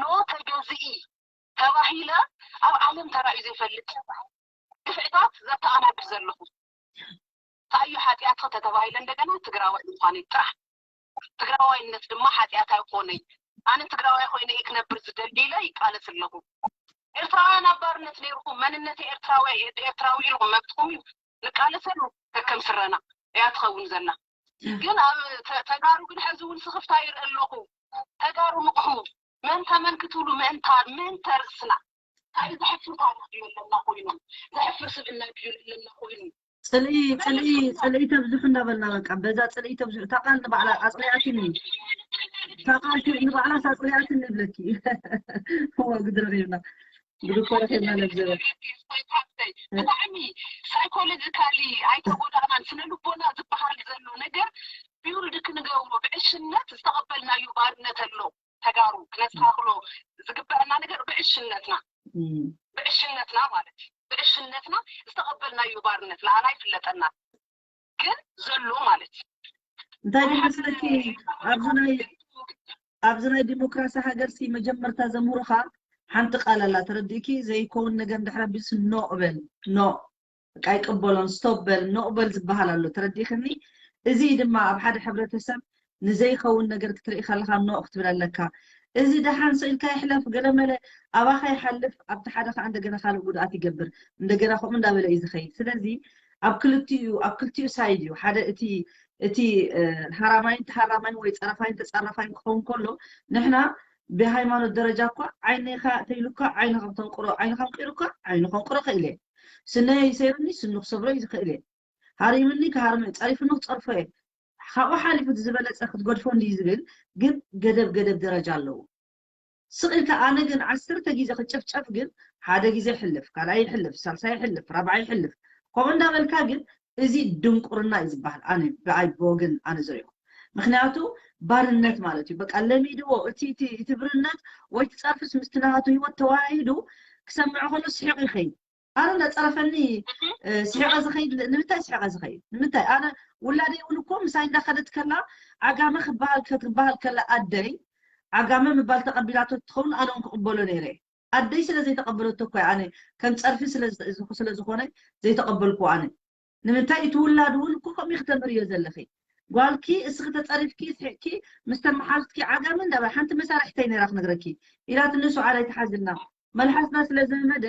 ኖ ተገዝኢ ተባሂለ ኣብ ዓለም ተራእዩ ዘይፈልጥ ግፍዕታት ዘተኣናግድ ዘለኹ። ታዩ ሓጢኣትኸ ተተባሂለ እንደገና ትግራዋይ ምዃነይ ጥራሕ። ትግራዋይነት ድማ ሓጢኣት ኣይኮነይ። ኣነ ትግራዋይ ኮይነ እየ ክነብር ዝደሊ ኢለ ይቃለስ ኣለኹ። ኤርትራውያን ኣብ ባርነት ነይርኩም መንነተይ ኤርትራዊ ኤርትራዊ ኢልኩም መብትኩም እዩ። ንቃለሰሉ ከከም ስረና እያ ትኸውን ዘላ። ግን ኣብ ተጋሩ ግን ሕዚ እውን ስኽፍታ ይርኢ ኣለኹ። ተጋሩ ንቕሑ። መን ተመን ክትብሉ ምእንታ ምእንተ ርእስና። እንታይ ዘሕፍር ታሪኽ ድዩ ኣለና ኮይኑ? ዘሕፍር ስብእና ድዩ ኣለና ኮይኑ? ጽልኢ ጽልኢ ጽልኢ ተብዝሑ እንዳበልና በቃ በዛ ጽልኢ ተብዝሑ እታ ቃል ንባዕላ ኣጽሊኣትኒ እታ ቃል ንባዕላ ኣጽሊኣትኒ ይብለኪ እዋ ግዲ ረኺብና ግዲ እኮ ረኺብና ነብዘበ ብጣዕሚ ሳይኮሎጂካሊ ኣይተጎዳእናን ስነ ልቦና ዝበሃል ዘሎ ነገር ቢውልድ ክንገብሮ ብዕሽነት ዝተቐበልናዮ ባርነት ኣሎ ተጋሩ ክነስተካክሎ ዝግበአና ነገር ብዕሽነትና ብዕሽነትና ማለት እዩ። ብዕሽነትና ዝተቐበልናዮ ባርነት ለኣና ይፍለጠና ግን ዘሎ ማለት እዩ። እንታይ ይመስለኪ ኣብዚ ናይ ኣብዚ ናይ ዲሞክራሲ ሃገር ሲ መጀመርታ ዘምህሩኻ ሓንቲ ቃል ኣላ ተረዲእኪ ዘይከውን ነገር እንድሕር ኣቢሉሲ ኖ እበል ኖ በቃ ኣይቅበሎን ስቶፕ በል ኖ በል ዝበሃል ኣሎ ተረዲእክኒ እዚ ድማ ኣብ ሓደ ሕብረተሰብ ንዘይኸውን ነገር ክትርኢ ከለካ ኖ ክትብል ኣለካ እዚ ደሓን ስኢልካ ይሕለፍ ገለመለ ኣባካ ይሓልፍ ኣብቲ ሓደ ከዓ እንደገና ካልእ ጉድኣት ይገብር እንደገና ከምኡ እንዳበለ እዩ ዝኸይድ ስለዚ ኣብ ክልቲኡ ኣብ ክልቲኡ ሳይድ እዩ ሓደ እቲ እቲ ሃራማይን ተሃራማይን ወይ ፀረፋይን ተፀረፋይን ክኸውን ከሎ ንሕና ብሃይማኖት ደረጃ እኳ ዓይንኻ ተይሉካ ዓይንኻ ክተንቅሮ ዓይንኻ ኣንቂሩካ ዓይኑ ከንቅሮ ክእል እየ ስነይ ይሰይሩኒ ስኑ ክሰብሮ እዩ ዝኽእል እየ ሃሪምኒ ክሃርሞ እዩ ፀሪፉኒ ክፀርፎ እየ ካብኡ ሓሊፉ ዝበለፀ ክትገድፎ እንድዩ ዝብል ግን ገደብ ገደብ ደረጃ ኣለዎ ስቕ ኢልካ ኣነ ግን ዓሰርተ ግዜ ክጭፍጨፍ ግን ሓደ ግዜ ይሕልፍ ካልኣይ ይሕልፍ ሳልሳይ ይሕልፍ ራብዓይ ይሕልፍ ከምኡ እንዳበልካ ግን እዚ ድንቁርና እዩ ዝበሃል ኣነ ብኣይ ብወገን ኣነ ዝሪኦ ምክንያቱ ባርነት ማለት እዩ በቃ ለሚድዎ እቲ እቲ እቲ ብርነት ወይ ትፀርፍስ ምስቲ ናሃቱ ህይወት ተወሃሂዱ ክሰምዕ ከሎ ስሒቑ ይኸይድ ኣረ እንዳፀረፈኒ ስሒቐ ዝኸይድ ንምንታይ ስሒቐ ዝኸይድ ንምንታይ ኣነ ውላደይ እውን እኮ ምሳይ እንዳኸደት ከላ ዓጋመ ክበሃል ክትበሃል ከላ ኣደይ ዓጋመ ምባል ተቐቢላቶ ትኸውን ኣነ እውን ክቕበሎ ነይረ ኣደይ ስለ ዘይተቐበለቶ እኮ ኣነ ከም ፀርፊ ስለ ዝኾነ ዘይተቐበልኩ ኣነ ንምንታይ እቲ ውላድ እውን እኮ ከምኡ ክተምህርዮ ዘለኺ ጓልኪ እስኺ ተፀሪፍኪ ስሒቕኪ ምስ ተመሓዙትኪ ዓጋመ እንዳበ ሓንቲ መሳርሕተይ ነይራ ክነግረኪ ኢላትኒ ሱዓል ኣይትሓዝልና መልሓስና ስለ ዘህመደ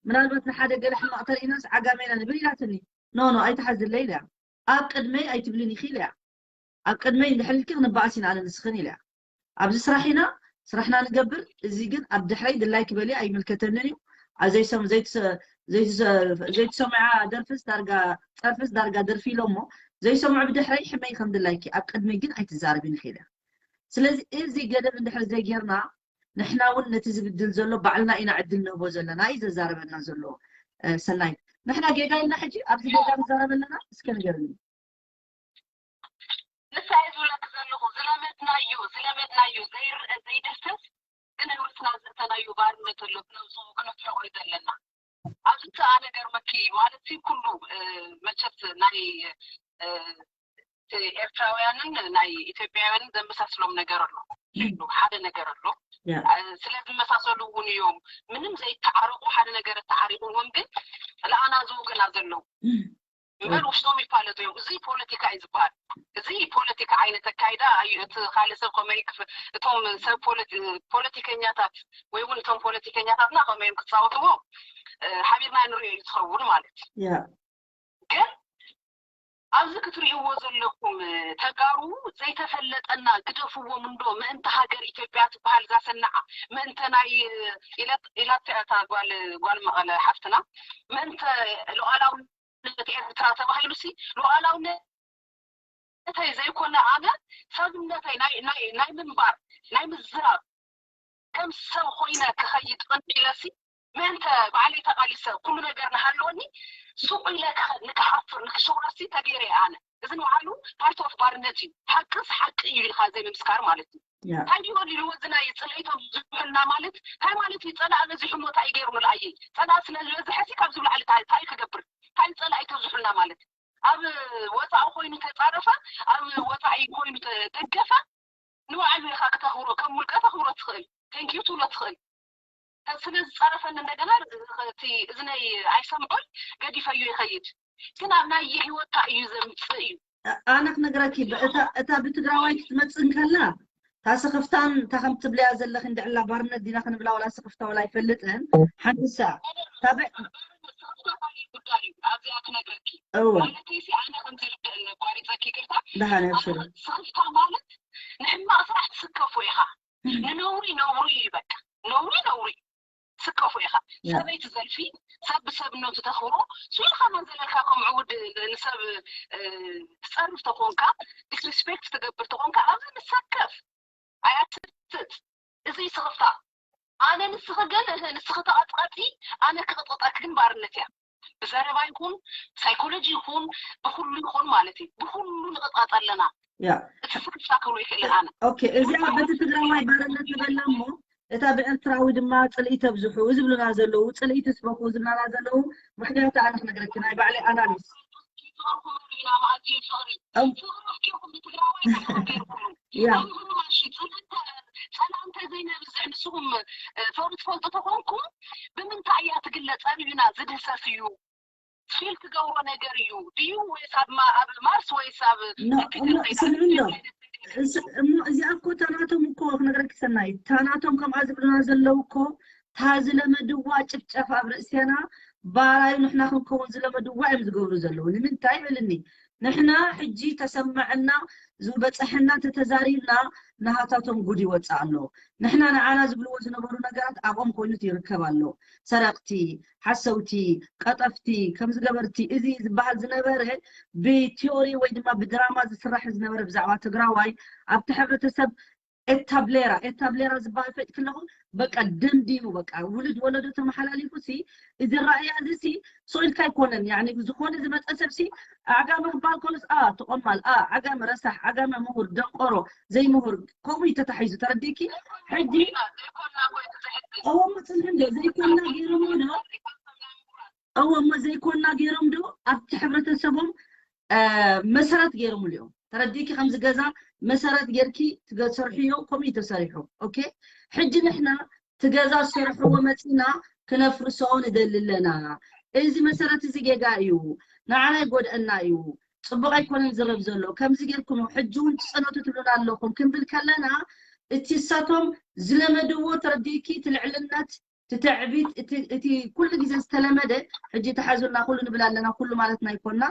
ምናልባት ንሓደ ገለ ሕማቕ ተርእናስ ዓጋመ ኢና ንብል ኢላትኒ ኖ ኖ ኣይትሓዝለይ ኢላ ኣብ ቅድመይ ኣይትብልን ኢኺ ኢላ ኣብ ቅድመይ እንድሕር ኢልኪ ክንበኣስ ኢና ኣነ ንስኽን ኢላ ኣብዚ ስራሕ ኢና ስራሕና ንገብር እዚ ግን ኣብ ድሕረይ ድላይ ክበሊ ኣይምልከተንን እዩ ዘይሰምዓ ደርፍስ ዳርጋ ፀርፍስ ዳርጋ ደርፊ ኢሎሞ ዘይሰምዑ ብድሕረይ ሕመይ ከም ድላይኪ ኣብ ቅድመይ ግን ኣይትዛረብን ኢኺ ኢላ ስለዚ እዚ ገደብ እንድሕር ዘይጌርና ንሕና እውን ነቲ ዝብድል ዘሎ ባዕልና ኢና ዕድል ንህቦ ዘለና እዩ ዘዛረበና ዘሎ ሰናይ ንሕና ጌጋ ኢልና ሕጂ ኣብዚ ጌጋ ንዛረብ ኣለና እስከ ንገርኒ ንሳይ ዝብለክ ዘለኹ ዝለመድናዮ ዝለመድናዮ ዘይርአ ዘይድህሰስ ግን ህይወትና ዘእተናዮ ባርነት ኣሎ ክነውፅኡ ክነፍለቆ እዩ ዘለና ኣብዚ ተኣ ነገር መኪ ማለት ኩሉ መቸት ናይ ኤርትራውያንን ናይ ኢትዮጵያውያንን ዘመሳስሎም ነገር ኣሎ ሓደ ነገር ኣሎ ስለ ዝመሳሰሉ እውን እዮም ምንም ዘይተዓረቁ ሓደ ነገር ተዓሪቁዎም ግን ለኣና ዝውግና ዘለዉ እምበር ውሽጦም ይፋለጡ እዮም እዚ ፖለቲካ እዩ ዝበሃል እዚ ፖለቲካ ዓይነት ኣካይዳ እዩ እቲ ካልእ ሰብ ከመይ እቶም ሰብ ፖለቲከኛታት ወይ እውን እቶም ፖለቲከኛታትና ከመይ እዮም ክፃወትዎ ሓቢርና ንሪኦ እዩ ዝኸውን ማለት ግን ኣብዚ ክትርእይዎ ዘለኩም ተጋሩ ዘይተፈለጠና ግደፍዎም እንዶ ምእንቲ ሃገር ኢትዮጵያ ትበሃል ዛሰናዓ ምእንተ ናይ ኢላትያታ ጓል ጓል መቐለ ሓፍትና ምእንተ ሉዓላውነት ኤርትራ ተባሂሉ ሲ ሉዓላውነተይ ዘይኮነ ኣነ ሰብነተይ ናይ ናይ ናይ ምንባር ናይ ምዝራብ ከም ሰብ ኮይነ ክኸይድ ቅንጥ ኢለሲ ምእንተ ባዕለይ ተቓሊሰ ኩሉ ነገር ንሃለወኒ ሱቕ ኢለ ንክሓፍር ንክሽውረሲ ተገይረ ኣነ እዚ ንባዕሉ part of ባርነት እዩ ሓቅስ ሓቂ እዩ ኢልካ ዘይምምስካር ማለት እዩ እንታይ ድዩ ወሊድዎ እዚ ናይ ፅልኢቶም ዝብሕልና ማለት እንታይ ማለት እዩ ፀላእ በዚሑ ሞ እንታይ ገይሩ ንልኣየ ፀላእ ስለ ዝበዝሐ ሲ ካብዚ ብላዕሊ እንታይ ክገብር እንታይ ፀላእ ተብዝሑልና ማለት ኣብ ወፃኢ ኮይኑ ተፃረፈ ኣብ ወፃኢ ኮይኑ ተደገፈ ንባዕሉ ኢኻ ክተኽብሮ ከም ውልቀ ተኽብሮ ትኽእል thank you ትብሎ ትኽእል ስለ ዝጻረፈኒ እንደገና እቲ እዝነይ ኣይሰምዖን፣ ገዲፈዮ ይኸይድ። ግን ኣብ ናይ ህይወታ እዩ ዘምጽእ እዩ። ኣነ ክነግረኪ፣ እታ ብትግራዋይ ክትመጽእ እንከላ፣ እታ ስኽፍታን እታ ከም ትብለያ ዘለኺ እንድዕላ ባርነት ዲና ክንብላ፣ ዋላ ስኽፍታ ዋላ ኣይፈልጥን። ሓንሳ ታበ ጉዳይ እዩ። ኣብዚኣ ክነግረኪ እወ ማለተይሲ፣ ኣነ ከምዚ ልብደል ነቋሪፀኪ ይቅርታ። ደሓን ኣብሽሩ። ስኽፍታ ማለት ንሕማቕ ስራሕ ትስከፎ ኢኻ። ንነውሪ ነውሪ እዩ በቃ። ነውሪ ነውሪ ስከፎ ኢኻ። ያ። ሰበይቲ ዘልፊ፣ ሰብ ብሰብነቱ ተኽብሮ፣ ስኢልካ መን ዘለልካ ከምኡ ውድ ንሰብ እ፣ ትፀርፍ ተኾንካ፣ ዲስሪስፔክት ትገብር ተኾንካ ኣብዚ ንሰከፍ ኣያትት። እዚ ስኽፍታ። ኣነ ንስኺ ግን እህ፣ ንስኺ ተቐጥቀጢ፣ ኣነ ክቕጥቕጠኪ ግን ባርነት እያ። ብዘረባ ይኹን ሳይኮሎጂ ይኹን ብኩሉ ይኹን ማለት እዩ፣ ብኩሉ ንቕጥቀጥ ኣለና። ያ እቲ ስኽፍታ ክብሎ ይኽእል ኣነ ኦኬ። እዚኣ በቲ ትግራዋይ ባርነት ንበላ እሞ፣ እታ ብኤርትራዊ ድማ ጽልኢ ተብዝሑ ዝብሉና ዘለዉ፣ ጽልኢ ትስበኩ ዝብላና ዘለዉ ምክንያት ኣነ ክነግረኪ፣ ናይ ባዕለይ ኣናሊስ። ፍቕርኩም ኣሪና መኣዝዩ ፍቕሪ እም- ፍቕሪ ኣፍቂርኩም ብትግራዋይ ፍቕሪ ገይርኩሉ ያ ኣይሁን ማሺ ጸላንተ ጸላንተ ዘይነብዝሕ ንስኹም እ፣ ፍቕሪ ትፈልጡ ተኾንኩም ብምንታይ እያ ትግለጽ ኣሪዩና ዝድህሰስ እዩ ፊል ትገብሮ ነገር እዩ ድዩ ወይስ ኣብ ማ- ኣብ ማርስ ወይስ ኣብ ኖ ጁፒተር እሞ ከይዳ ስምዒ እንዶ ትፈልጥ? እስ- እሞ እዚኣ እኮ ታናቶም እኮ ክነግረኪ ሰናይ፣ ታናቶም ከምኣ ዝብሉና ዘለዉ እኮ እታ ዝለመድዋ ጭፍጨፍ ኣብ ርእስና ባራዩ ንሕና ክንከውን ዝለመድዋ እዮም ዝገብሩ ዘለዉ። ንምንታይ በልኒ፣ ንሕና ሕጂ ተሰማዐና ዝበፀሐና እንተተዛሪብና ናሃታቶም ጉድ ይወፅእ ኣሎ። ንሕና ንዓና ዝብልዎ ዝነበሩ ነገራት ኣብኦም ኮይኑ ይርከብ ኣሎ። ሰረቕቲ፣ ሓሰውቲ፣ ቀጠፍቲ፣ ከምዚ ገበርቲ እዚ ዝበሃል ዝነበረ ብቲዮሪ ወይ ድማ ብድራማ ዝስራሕ ዝነበረ ብዛዕባ ትግራዋይ ኣብቲ ሕብረተሰብ ኤታብሌራ ኤታብሌራ ዝበሃል ፈጥ ክለኹ በቃ ደምዲሙ በቃ ውልድ ወለዶ ተመሓላሊፉ ሲ እዚ ራእያ እዚ ሲ ሶኢልካ ኣይኮነን ያኒ ዝኾነ ዝመፀ ሰብ ሲ ዓጋመ ክበሃል ኮሎስ ኣ ትቆማል ኣ ዓጋመ ረሳሕ ዓጋመ ምሁር ደንቆሮ ዘይምሁር ከምኡ እዩ ተታሒዙ ተረዲእኪ ሕጂ እዎ እሞ ፅንሒ እንዶ ዘይኮና ገይሮሞ ዶ እዎ እሞ ዘይኮና ገይሮም ዶ ኣብቲ ሕብረተሰቦም መሰረት ገይሮምሉ እዮም ተረዲእኪ ከምዚ ገዛ መሰረት ጌርኪ ትሰርሕዮ ከምኡ እዩ ተሰሪሑ ኦኬ ሕጂ ንሕና ትገዛ ዝሰርሕዎ መፂና ክነፍርሶ ንደሊ ኣለና እዚ መሰረት እዚ ጌጋ እዩ ንዓና ይጎድአና እዩ ፅቡቅ ኣይኮነን ዝረብ ዘሎ ከምዚ ጌርኩም ሕጂ እውን ትፀነቱ ትብሉና ኣለኹም ክንብል ከለና እቲ እሳቶም ዝለመድዎ ተረዲእኪ እቲ ልዕልነት እቲ ትዕቢት እቲ ኩሉ ግዜ ዝተለመደ ሕጂ ተሓዙና ኩሉ ንብል ኣለና ኩሉ ማለትና ኣይኮና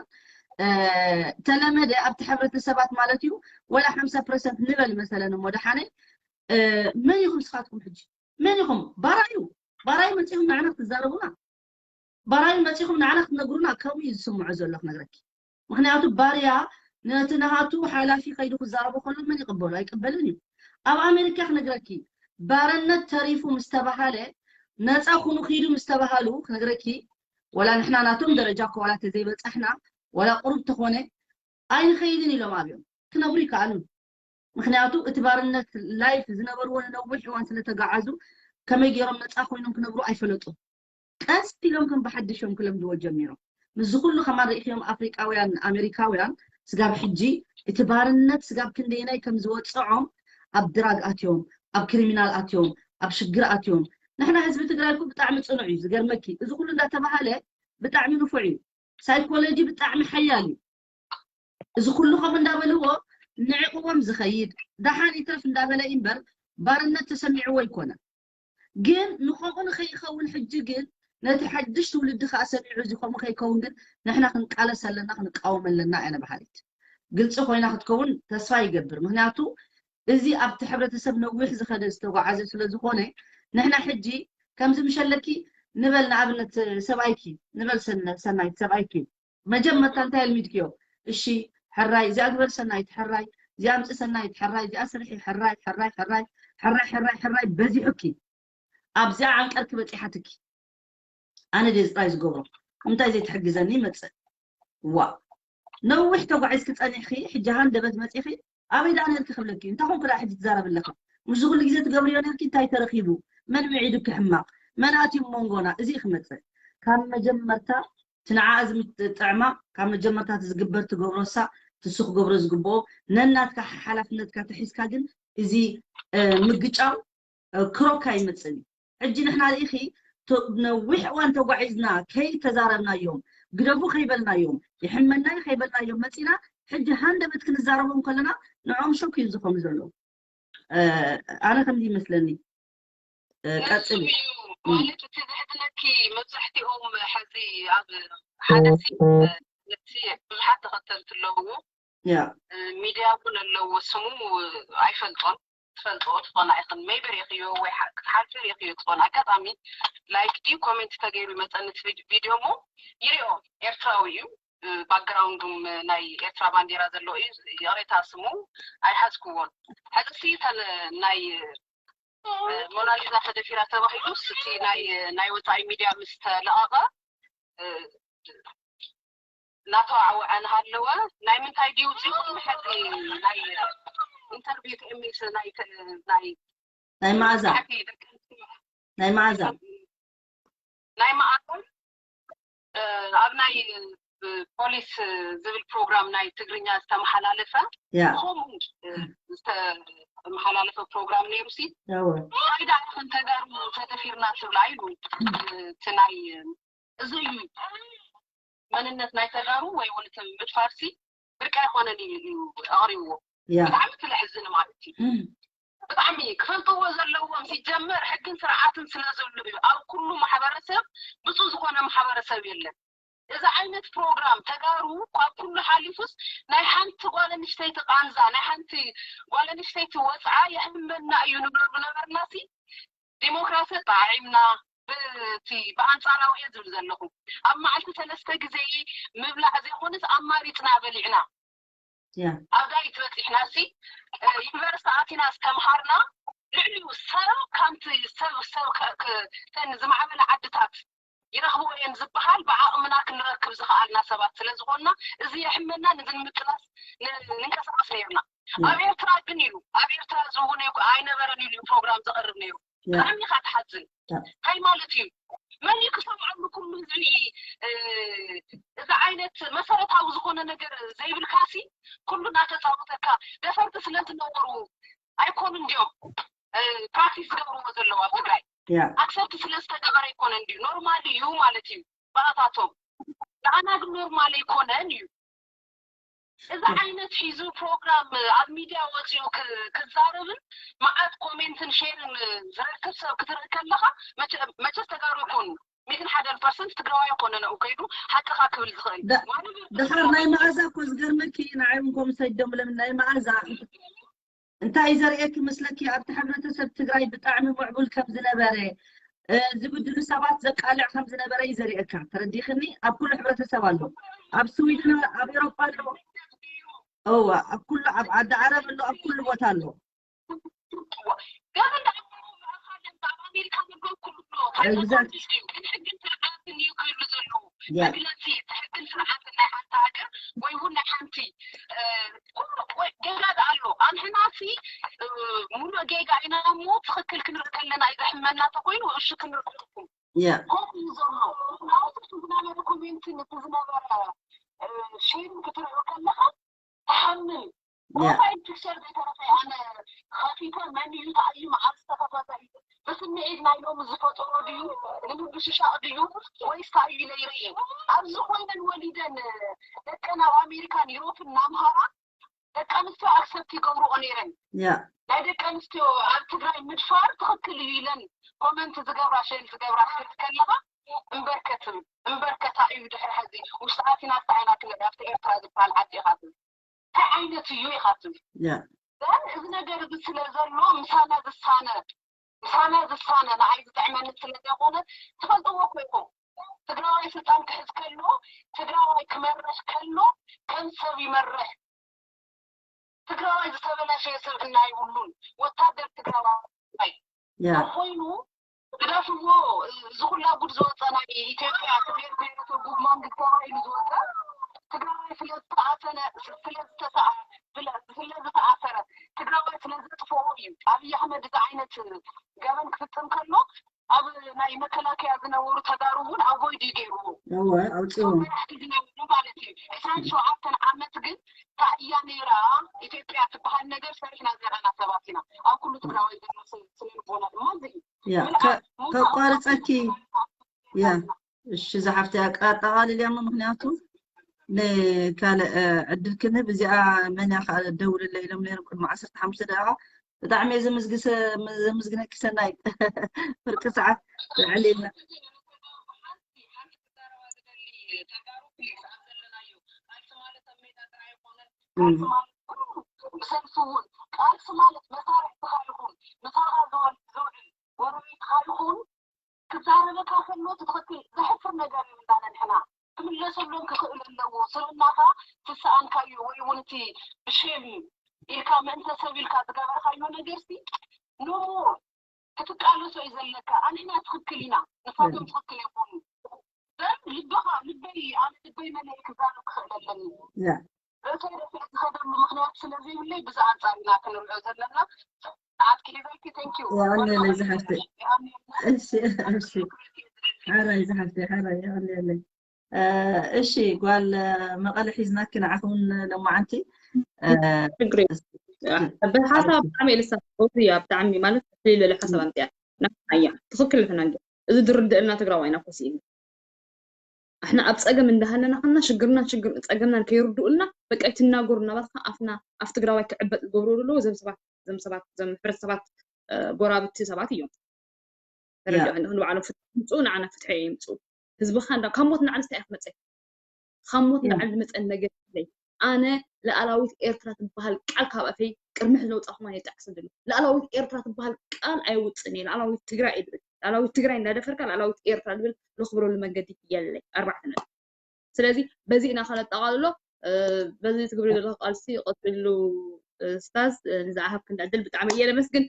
ተለመደ ኣብቲ ሕብረተሰባት ማለት እዩ ወላ ሓምሳ ፐርሰንት ንበል መሰለን እሞ ደሓነ መን ኢኹም ስኻትኩም ሕጂ መን ኢኹም ባራዩ ባራዩ መፂኹም ንዓና ክትዛረቡና ባራዩ መፂኹም ንዓና ክትነግሩና ከምኡ እዩ ዝስምዖ ዘሎ ክነግረኪ ምክንያቱ ባርያ ነቲ ናሃቱ ሓላፊ ከይዱ ክዛረቦ ከሎ መን ይቅበሉ ኣይቅበልን እዩ ኣብ ኣሜሪካ ክነግረኪ ባርነት ተሪፉ ምስ ተባሃለ ነፃ ኩኑ ክይዱ ምስ ተባሃሉ ክነግረኪ ወላ ንሕና ናቶም ደረጃ እኮ ዋላ ተዘይበፃሕና ዋላ ቁሩብ ተኾነ ኣይንኸይድን ኢሎም ኣብዮም ክነብሩ ይከኣሉ ምክንያቱ እቲ ባርነት ላይፍ ዝነበርዎ ንነዊሕ እዋን ስለተጋዓዙ ከመይ ገይሮም ነፃ ኮይኖም ክነብሩ ኣይፈለጡ ቀስ ኢሎም ከም ብሓድሽ እዮም ክለምድዎ ጀሚሮም። ምስዚ ኩሉ ከማን ርኢኽዮም ኣፍሪቃውያን ኣሜሪካውያን ስጋብ ሕጂ እቲ ባርነት ስጋብ ክንደየናይ ከም ዝወፅዖም ኣብ ድራግ ኣትዮም፣ ኣብ ክሪሚናል ኣትዮም፣ ኣብ ሽግር ኣትዮም። ንሕና ህዝቢ ትግራይ እኮ ብጣዕሚ ፅኑዕ እዩ ዝገርመኪ። እዚ ኩሉ እንዳተባሃለ ብጣዕሚ ንፉዕ እዩ። ሳይኮሎጂ ብጣዕሚ ሓያል እዩ። እዚ ኩሉ ከም እንዳበልዎ ንዕቅቦም ዝኸይድ ደሓን ይትረፍ እንዳበለ እምበር ባርነት ተሰሚዕዎ ኣይኮነን። ግን ንኸምኡ ንኸይኸውን ሕጂ ግን ነቲ ሓድሽ ትውልዲ ከዓ ሰሚዑ እዚ ከምኡ ከይከውን ግን ንሕና ክንቃለስ ኣለና ክንቃወም ኣለና እያ በሃሊት ግልፂ ኮይና ክትከውን ተስፋ ይገብር ምክንያቱ እዚ ኣብቲ ሕብረተሰብ ነዊሕ ዝኸደ ዝተጓዓዘ ስለ ዝኾነ ንሕና ሕጂ ከምዚ ምሸለኪ ንበል ንኣብነት ሰብኣይኪ ንበል ሰናይት ሰብኣይኪ መጀመርታ እንታይ ኣልሚድክዮ እሺ ሕራይ እዚኣ ግበር ሰናይት ሕራይ እዚኣ ኣምፂ ሰናይት ሕራይ እዚኣ ስርሒ ሕራይ ሕራይ ሕራይ ሕራይ ሕራይ ሕራይ በዚሑኪ ኣብዚኣ ዓንቀርኪ በፂሓትኪ ኣነ ድየ ጥራይ ዝገብሮ እንታይ ዘይትሕግዘኒ ይመፅእ ዋ ነዊሕ ተጓዒዝኪ ፀኒሕኪ ሕጂ ሃንደበት መፂኺ ኣበይ ደኣ ነርኪ ክብለኪ እንታይ ኮንኩ ደኣ ሕጂ ትዛረቢ ኣለኺ ምስዚ ኩሉ ግዜ ትገብርዮ ነርኪ እንታይ ተረኺቡ መን ምዒዱኪ ሕማቕ መን ኣትዩ መንጎና እዚ ክመፅእ ካብ መጀመርታ እቲ ንዓኣ ዝጥዕማ ካብ መጀመርታ እቲ ዝግበር ትገብሮ እሳ ትሱ ክገብሮ ዝግብኦ ነናትካ ሓላፍነትካ ተሒዝካ ግን እዚ ምግጫው ክሮካ ይመፅእ እዩ ሕጂ ንሕና ርኢኺ፣ ቶ- ነዊሕ እዋን ተጓዒዝና ከይተዛረብናዮም፣ ግደፉ ከይበልናዮም፣ ይሕመና እዩ ከይበልናዮም መፂና፣ ሕጂ ሃንደበት ክንዛረቦም ከለና ንዕኦም ሾክ እዩ ዝኾኑ ዘሎ። ኣነ ከምዚ ይመስለኒ። ቀፅሊ። ማለት እቲ ዘሕዝነኪ መብዛሕትኦም ሕዚ ኣብ ሓደ ነቲ ብዙሓት ተኸተልቲ ኣለውዎ። ሚድያ እውን ኣለዎ። ስሙ ኣይፈልጦን። ትፈልጦ ትኾና ኢኽን፣ maybe ርኢኽዮ ወይ ክትሓልፊ ርኢኽዮ ትኾን። ኣጋጣሚ ላይክ ድዩ ኮሜንት ተገይሩ ይመፀኒ እቲ ቪድዮ እሞ ይሪኦ። ኤርትራዊ እዩ። ባክግራውንዱም ናይ ኤርትራ ባንዴራ ዘለዎ እዩ። ይቕሬታ ስሙ ኣይሓዝክዎን። ሕዚ ሲ ናይ ሞናሊዛ ተደፊራ ተባሂሉስ እቲ ናይ ናይ ወፃኢ ሚድያ ምስ ተለቐቐ እናተዋዕወዐ እናሃለወ ናይ ምንታይ ድዩ ውፅኢቱ? ሕዚ ናይ ኢንተርቪው ትእሚስ ናይ ናይ ናይ መኣዛ ናይ መኣዛ ናይ መኣዛ ኣብ ናይ ፖሊስ ዝብል ፕሮግራም ናይ ትግርኛ ዝተመሓላለፈ ከምኡ ዝተመሓላለፈ ፕሮግራም ነይሩ ሲ እንታይ ደኣ ተጋሩ ተደፊርና ትብላ ኢሉ እቲ ናይ እዚ እዩ መንነት ናይ ተጋሩ ወይ እውን እቲ ምድፋር ሲ ብርቂ ኣይኮነን እዩ ኣቕሪብዎ። ብጣዕሚ ትለሕዝን ማለት እዩ። ብጣዕሚ ክፈልጥዎ ዘለዎም ሲጀመር ሕግን ስርዓትን ስለ ዘሎ እዩ። ኣብ ኩሉ ማሕበረሰብ ብፁዕ ዝኾነ ማሕበረሰብ የለን። እዚ ዓይነት ፕሮግራም ተጋሩ ካብ ኩሉ ሓሊፉስ ናይ ሓንቲ ጓል ኣንስተይቲ ቃንዛ ናይ ሓንቲ ጓል ኣንስተይቲ ወፅዓ የሕመና እዩ ንብለሉ ነበርና ሲ ዲሞክራሲ ኣጠዓዒምና ብቲ ብኣንፃራዊ እየ ዝብል ዘለኹ ኣብ መዓልቲ ሰለስተ ግዜ ምብላዕ ዘይኮነስ ኣማሪፅና በሊዕና ኣብ ዳይት በፂሕና ሲ ዩኒቨርስቲ ኣቲና ዝተምሃርና ልዕሊኡ ሰብ ከምቲ ሰብ ሰብ ተን ዝማዕበለ ዓድታት ይረኽብዎ እየን ዝበሃል ብዓቕምና ክንረክብ ዝኸኣልና ሰባት ስለ ዝኾንና እዚ የሕመና ንዝንምቅላስ ንንቀሳቐስ ነይርና ኣብ ኤርትራ ግን ኢሉ ኣብ ኤርትራ ዝውነ ኣይነበረን ኢሉ ፕሮግራም ዘቕርብ ነይሩ ብጣዕሚ ኢኻ ትሓዝን እንታይ ማለት እዩ መን እዩ ክሰምዐሉ ኩሉ ህዝቢ እዚ ዓይነት መሰረታዊ ዝኾነ ነገር ዘይብልካሲ ኩሉ እናተፃወተካ ደፈርቲ ስለዝነበሩ ኣይኮኑ እንዲዮም ፕራክቲስ ዝገብርዎ ዘለዉ ኣብ ትግራይ ኣክሰፕት ስለ ዝተገበረ ኣይኮነ እንዲዩ ኖርማል እዩ ማለት እዩ ብኣታቶም ንኣና ግን ኖርማል ኣይኮነን እዩ እዚ ዓይነት ሒዙ ፕሮግራም ኣብ ሚድያ ወፂኡ ክዛረብን መዓት ኮሜንትን ሼርን ዝረክብ ሰብ ክትርኢ ከለካ መቸስ ተጋሩ ይኮኑ ሚትን ሓደን ፐርሰንት ትግራዋይ ይኮነ ነኡ ከይዱ ሓቅኻ ክብል ዝኽእል ድሓር ናይ መኣዛ እኮ ዝገርመኪ ንዓይ እውን ከምኡ ሰዲዶምሎም ናይ መኣዛ እንታይ እዩ ዘርእየኪ መስለኪ ኣብቲ ሕብረተሰብ ትግራይ ብጣዕሚ ምዕቡል ከም ዝነበረ ዝብድሉ ሰባት ዘቃልዕ ከም ዝነበረ እዩ ዘርእየካ ተረዲኽኒ ኣብ ኩሉ ሕብረተሰብ ኣሎ ኣብ ስዊድን ኣብ ኤሮፓ ኣሎ እዋ ኣብ ኩሉ ኣብ ዓዲ ዓረብ ኣሎ ኣብ ኩሉ ቦታ ኣሎ ገበን ኣብ ኣሜሪካ ዘሎ ኩሉ ሕግን ስርዓትን እዩ ክህሉ ዘለዎ መግለፂ ሕግን ስርዓትን ናይ ሓንቲ ሃገር ወይ እውን ናይ ሓንቲ ኩሉ ጌጋ ኣሎ ኣንሕናሲ ሙሉእ ጌጋ ኢና እሞ ትኽክል ክንርኢ ከለና እዩ ዘሕመና ተኮይኑ እሺ ክንርኢ ኣለኩም ከምኡ እዩ ዘሎ ናውቲ ዝነበረ ኮሜንትን እቲ ዝነበረ ሼርን ክትርኢ ከለካ ትሓምም ፕሮፋይል ፒክቸር ዘይተረፈ ኣነ ከፊተ መን እዩ እንታይ እዩ መዓስ ዝተኸፈተ እዩ ብስምዒት ናይ ሎሚ ዝፈጠሮ ድዩ ንምብሽሻቕ ድዩ ወይስ እንታይ እዩ ኢለ ይርኢ ኣብዚ ኮይነን ወሊደን ደቀን ኣብ ኣሜሪካን ዩሮፕን ናምሃራ ደቂ ኣንስትዮ ኣክሰፕት ይገብርኦ ነይረን ናይ ደቂ ኣንስትዮ ኣብ ትግራይ ምድፋር ትኽክል እዩ ኢለን ኮመንት ዝገብራ ሸል ዝገብራ ክትርኢ ከለኻ እምበርከት እምበርከታ እዩ ድሕሪ ሕዚ ውሽጢ ኣቲና እንታይ ኢና ክንርኢ ኣብቲ ኤርትራ ዝበሃል ዓዲ ኢኻ ትብል እንታይ ዓይነት እዩ ኢኻ ትብል ን እዚ ነገር እዚ ስለ ዘሎ ምሳና ዝሳነ ምሳና ዝሳነ ንዓይ ዝጥዕመኒ ስለ ዘይኮነ ትፈልጥዎ እኮ ኢኹም ትግራዋይ ስልጣን ክሕዝ ከሎ ትግራዋይ ክመርሕ ከሎ ከም ሰብ ይመርሕ ትግራዋይ ዝተበላሸየ ስብዕና የብሉን ወታደር ትግራዋይ ኮይኑ ግደፍዎ እዚ ኩላ ጉድ ዝወፀ ናይ ኢትዮጵያ ብሔር ብሔረሰብ ጉድ ማንግድ ተባሂሉ ዝወፀ ትግራዋይ ስለዝተኣሰነ ስለዝተሰኣ ስለዝተኣሰረ ትግራዋይ ስለዘጥፈኦ እዩ ኣብይ ኣሕመድ እዚ ዓይነት ገበን ክፍፅም ከሎ ኣብ ናይ መከላከያ ዝነበሩ ተጋሩ እውን ኣቮይድ እዩ ገይርዎ እወ ኣውፅዎም መራሕቲ ዝነበሩ ማለት እዩ ዕስራን ሸውዓተን ዓመት ግን ታእያ ነይራ ኢትዮጵያ ትበሃል ነገር ሰሪሕና ዘርኣና ሰባት ኢና ኣብ ኩሉ ትግራዋይ ዘሎ ስነ ልቦና ድማ እዚ እዩ ያ ከቋርፀኪ። ያ እሺ ዝሓፍተይ ኣቃጣቃልል ያሞ ምክንያቱ ንካልእ ዕድል ክንህብ እዚኣ መን እያ ከዓ ደውልለ ኢሎም ነይሮም ቅድሚ ዓሰርተ ሓሙሽተ ደቂቃ። ብጣዕሚ እየ ዘምስግነኪ ሰናይ። ፍርቂ ሰዓት ልዕል ኢልና ብሰልፊ እውን ቃልሲ ማለት መሳርሕትኻ ኢኹም። ንፋራ ዝኻ ይኹን ንፋራ ዝውዕል ጎረቤትኻ ይኹን ክዛረበካ ከሎ ትኽክል ዘሕፍር ነገር እዩ። እንዳነንሕና ክምለሰሎም ክኽእል ኣለዎ። ስብእናኻ ትሰኣንካ እዩ ወይ እውን እቲ ብሼም ኢልካ ምእንተ ሰብ ኢልካ ዝገበርካዮ ነገር ሲ ኖሞ ክትቃለሶ እዩ ዘለካ። ኣንሕና ትኽክል ኢና፣ ንሳቶም ትኽክል ይኾኑ። ዘም ልብኻ ልበይ ኣነ ልበይ መለይ ክዛረብ ክኽእል ኣለኒ። ርእሰይ ደፊዐ ዝኸደሉ ምኽንያት ስለ ዘይብለይ ብዚ ኣንጻር ኢና ክንሪኦ ዘለና። ሰዓት ክሒዘልኪ። Thank you። የቐንየለይ ዝሓፍተይ። እሺ እሺ። ሓራይ ዝሓፍተይ ሓራይ የቐንየለይ። እሺ ጓል መቐለ ሒዝናኪ ንዓኺ እውን ሎማዓንቲ። ሽግር ብሓሳብ ብጣዕሚ የልሳ ያ ብጣዕሚ ማለት ልለ ሓሳብ ኣምፅያ ናያ ትኽክል ተናገ እዚ ድርድእልና ትግራዋይና ኮሲእና ኣሕና ኣብ ጸገም እንዳሃለና ከና ሽግርና ሽግር ጸገምና ከይርድኡልና በቃ ይትናገሩ እናባልካ ኣፍና ኣፍ ትግራዋይ ክዕበጥ ዝገብሩ ኣለዉ። ዘም ሰባት ዘም ሰባት ዘም ሕብረተሰባት ጎራብቲ ሰባት እዮም። ተረዲኦ ንባዕሎም ፍትሒ ይምፅኡ ንዓና ፍትሒ የምፅኡ። ህዝብኻ እንዳ ካብ ሞት ንዓሊ እንታይ ክትመፀ ካብ ሞት ንዓሊ ዝመፀ ነገር የለይ። ኣነ ሉኣላዊት ኤርትራ ትበሃል ቃል ካብ ኣፈይ ቅድሚ ሕዚ ለውፃኹማ የጣዕስ ድሉ ሉኣላዊት ኤርትራ ትበሃል ቃል ኣይውፅን እየ። ሉኣላዊት ትግራይ እየ ድብል ሉኣላዊት ትግራይ እንዳደፈርካ ሉኣላዊት ኤርትራ ድብል ለኽብረሉ መንገዲ የለይ። ኣርባዕተ ነጥቢ። ስለዚ በዚ ኢና ከነጠቓልሎ። በዚ ትግብሪ ዘለኹ ቃልሲ ቀፅሉ ስታዝ ንዝኣሃብ ክንዳድል ብጣዕሚ እየ ለመስግን።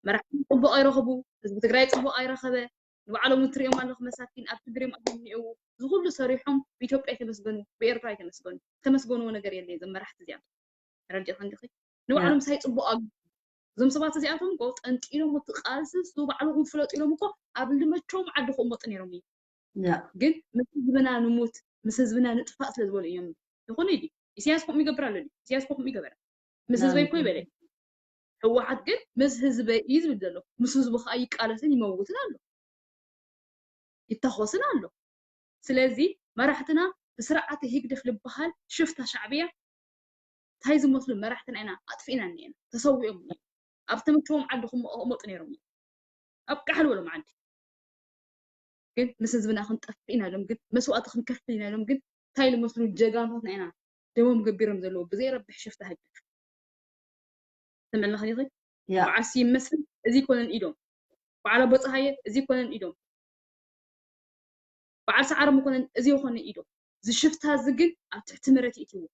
መራሕቲ ፅቡቅ ኣይረኸቡ፣ ህዝቢ ትግራይ ፅቡቅ ኣይረኸበ። ንባዕሎም እውን ትሪኦም ኣለኹ መሳኪን ኣብ ትግሪም ኣቶም እኒአው እዚ ኩሉ ሰሪሖም ብኢትዮጵያ ኣይተመስገኑ ብኤርትራ ኣይተመስገኑ። ዝተመስገንዎ ነገር የለ እዞም መራሕቲ እዚኣቶም ተረዲእኺ እንዲኺ ንባዕሎም ሳይ ፅቡቅ ኣሉ እዞም ሰባት እዚኣቶም እኮ ጠንጢኖም እቲ ቃልሲ እሱ ባዕልኹም ፍለጡ ኢሎም እኮ ኣብ ልመቸዎም ዓዲ ክቕመጡ ነይሮም እዩ። ግን ምስ ህዝብና ንሙት ምስ ህዝብና ንጥፋእ ስለ ዝበሉ እዮም። ይኹን ኢዲ ኢሳያስ ከምኡ ይገብር ኣሎ። ኢሳያስ ከምኡ ይገበረ ምስ ህዝበይ እኮ ይበለ። ህወሓት ግን ምስ ህዝበይ እዩ ዝብል ዘሎ። ምስ ህዝቡ ከዓ ይቃለስን ይመውትን ኣሎ ይታኾስን ኣሎ። ስለዚ መራሕትና ብስርዓት ህግደፍ ዝበሃል ሽፍታ ሻዕብያ እንታይ ዝመስሉ መራሕትና ኢና ኣጥፊእና እኒአና ተሰዊኦም እዮም። ኣብ ዝተመቸዎም ዓዲ ክመ- ክመጡ ነይሮም እዮም። ኣብ ቃሕል በሎም ዓዲ ግን ምስ ህዝብና ክንጠፍእ ኢና ኢሎም ግን መስዋእቲ ክንከፍል ኢና ኢሎም ግን እንታይ ዝመስሉ ጀጋኑታትና ኢና ደሞም ገቢሮም ዘለዉ ብዘይረብሕ ሽፍታ ህግደፍ። ትመለኽ ዲኺ? ያ በዓል ስዩም መስፍን እዚ ይኮነን ኢዶም፣ በዓል ኣቦ ፀሃየ እዚ ይኮነን ኢዶም፣ በዓል ሰዓረ መኮነን እዚ ይኮነ ኢዶም። ዝሽፍታ እዚ ግን ኣብ ትሕቲ መሬት ይእትይዎ።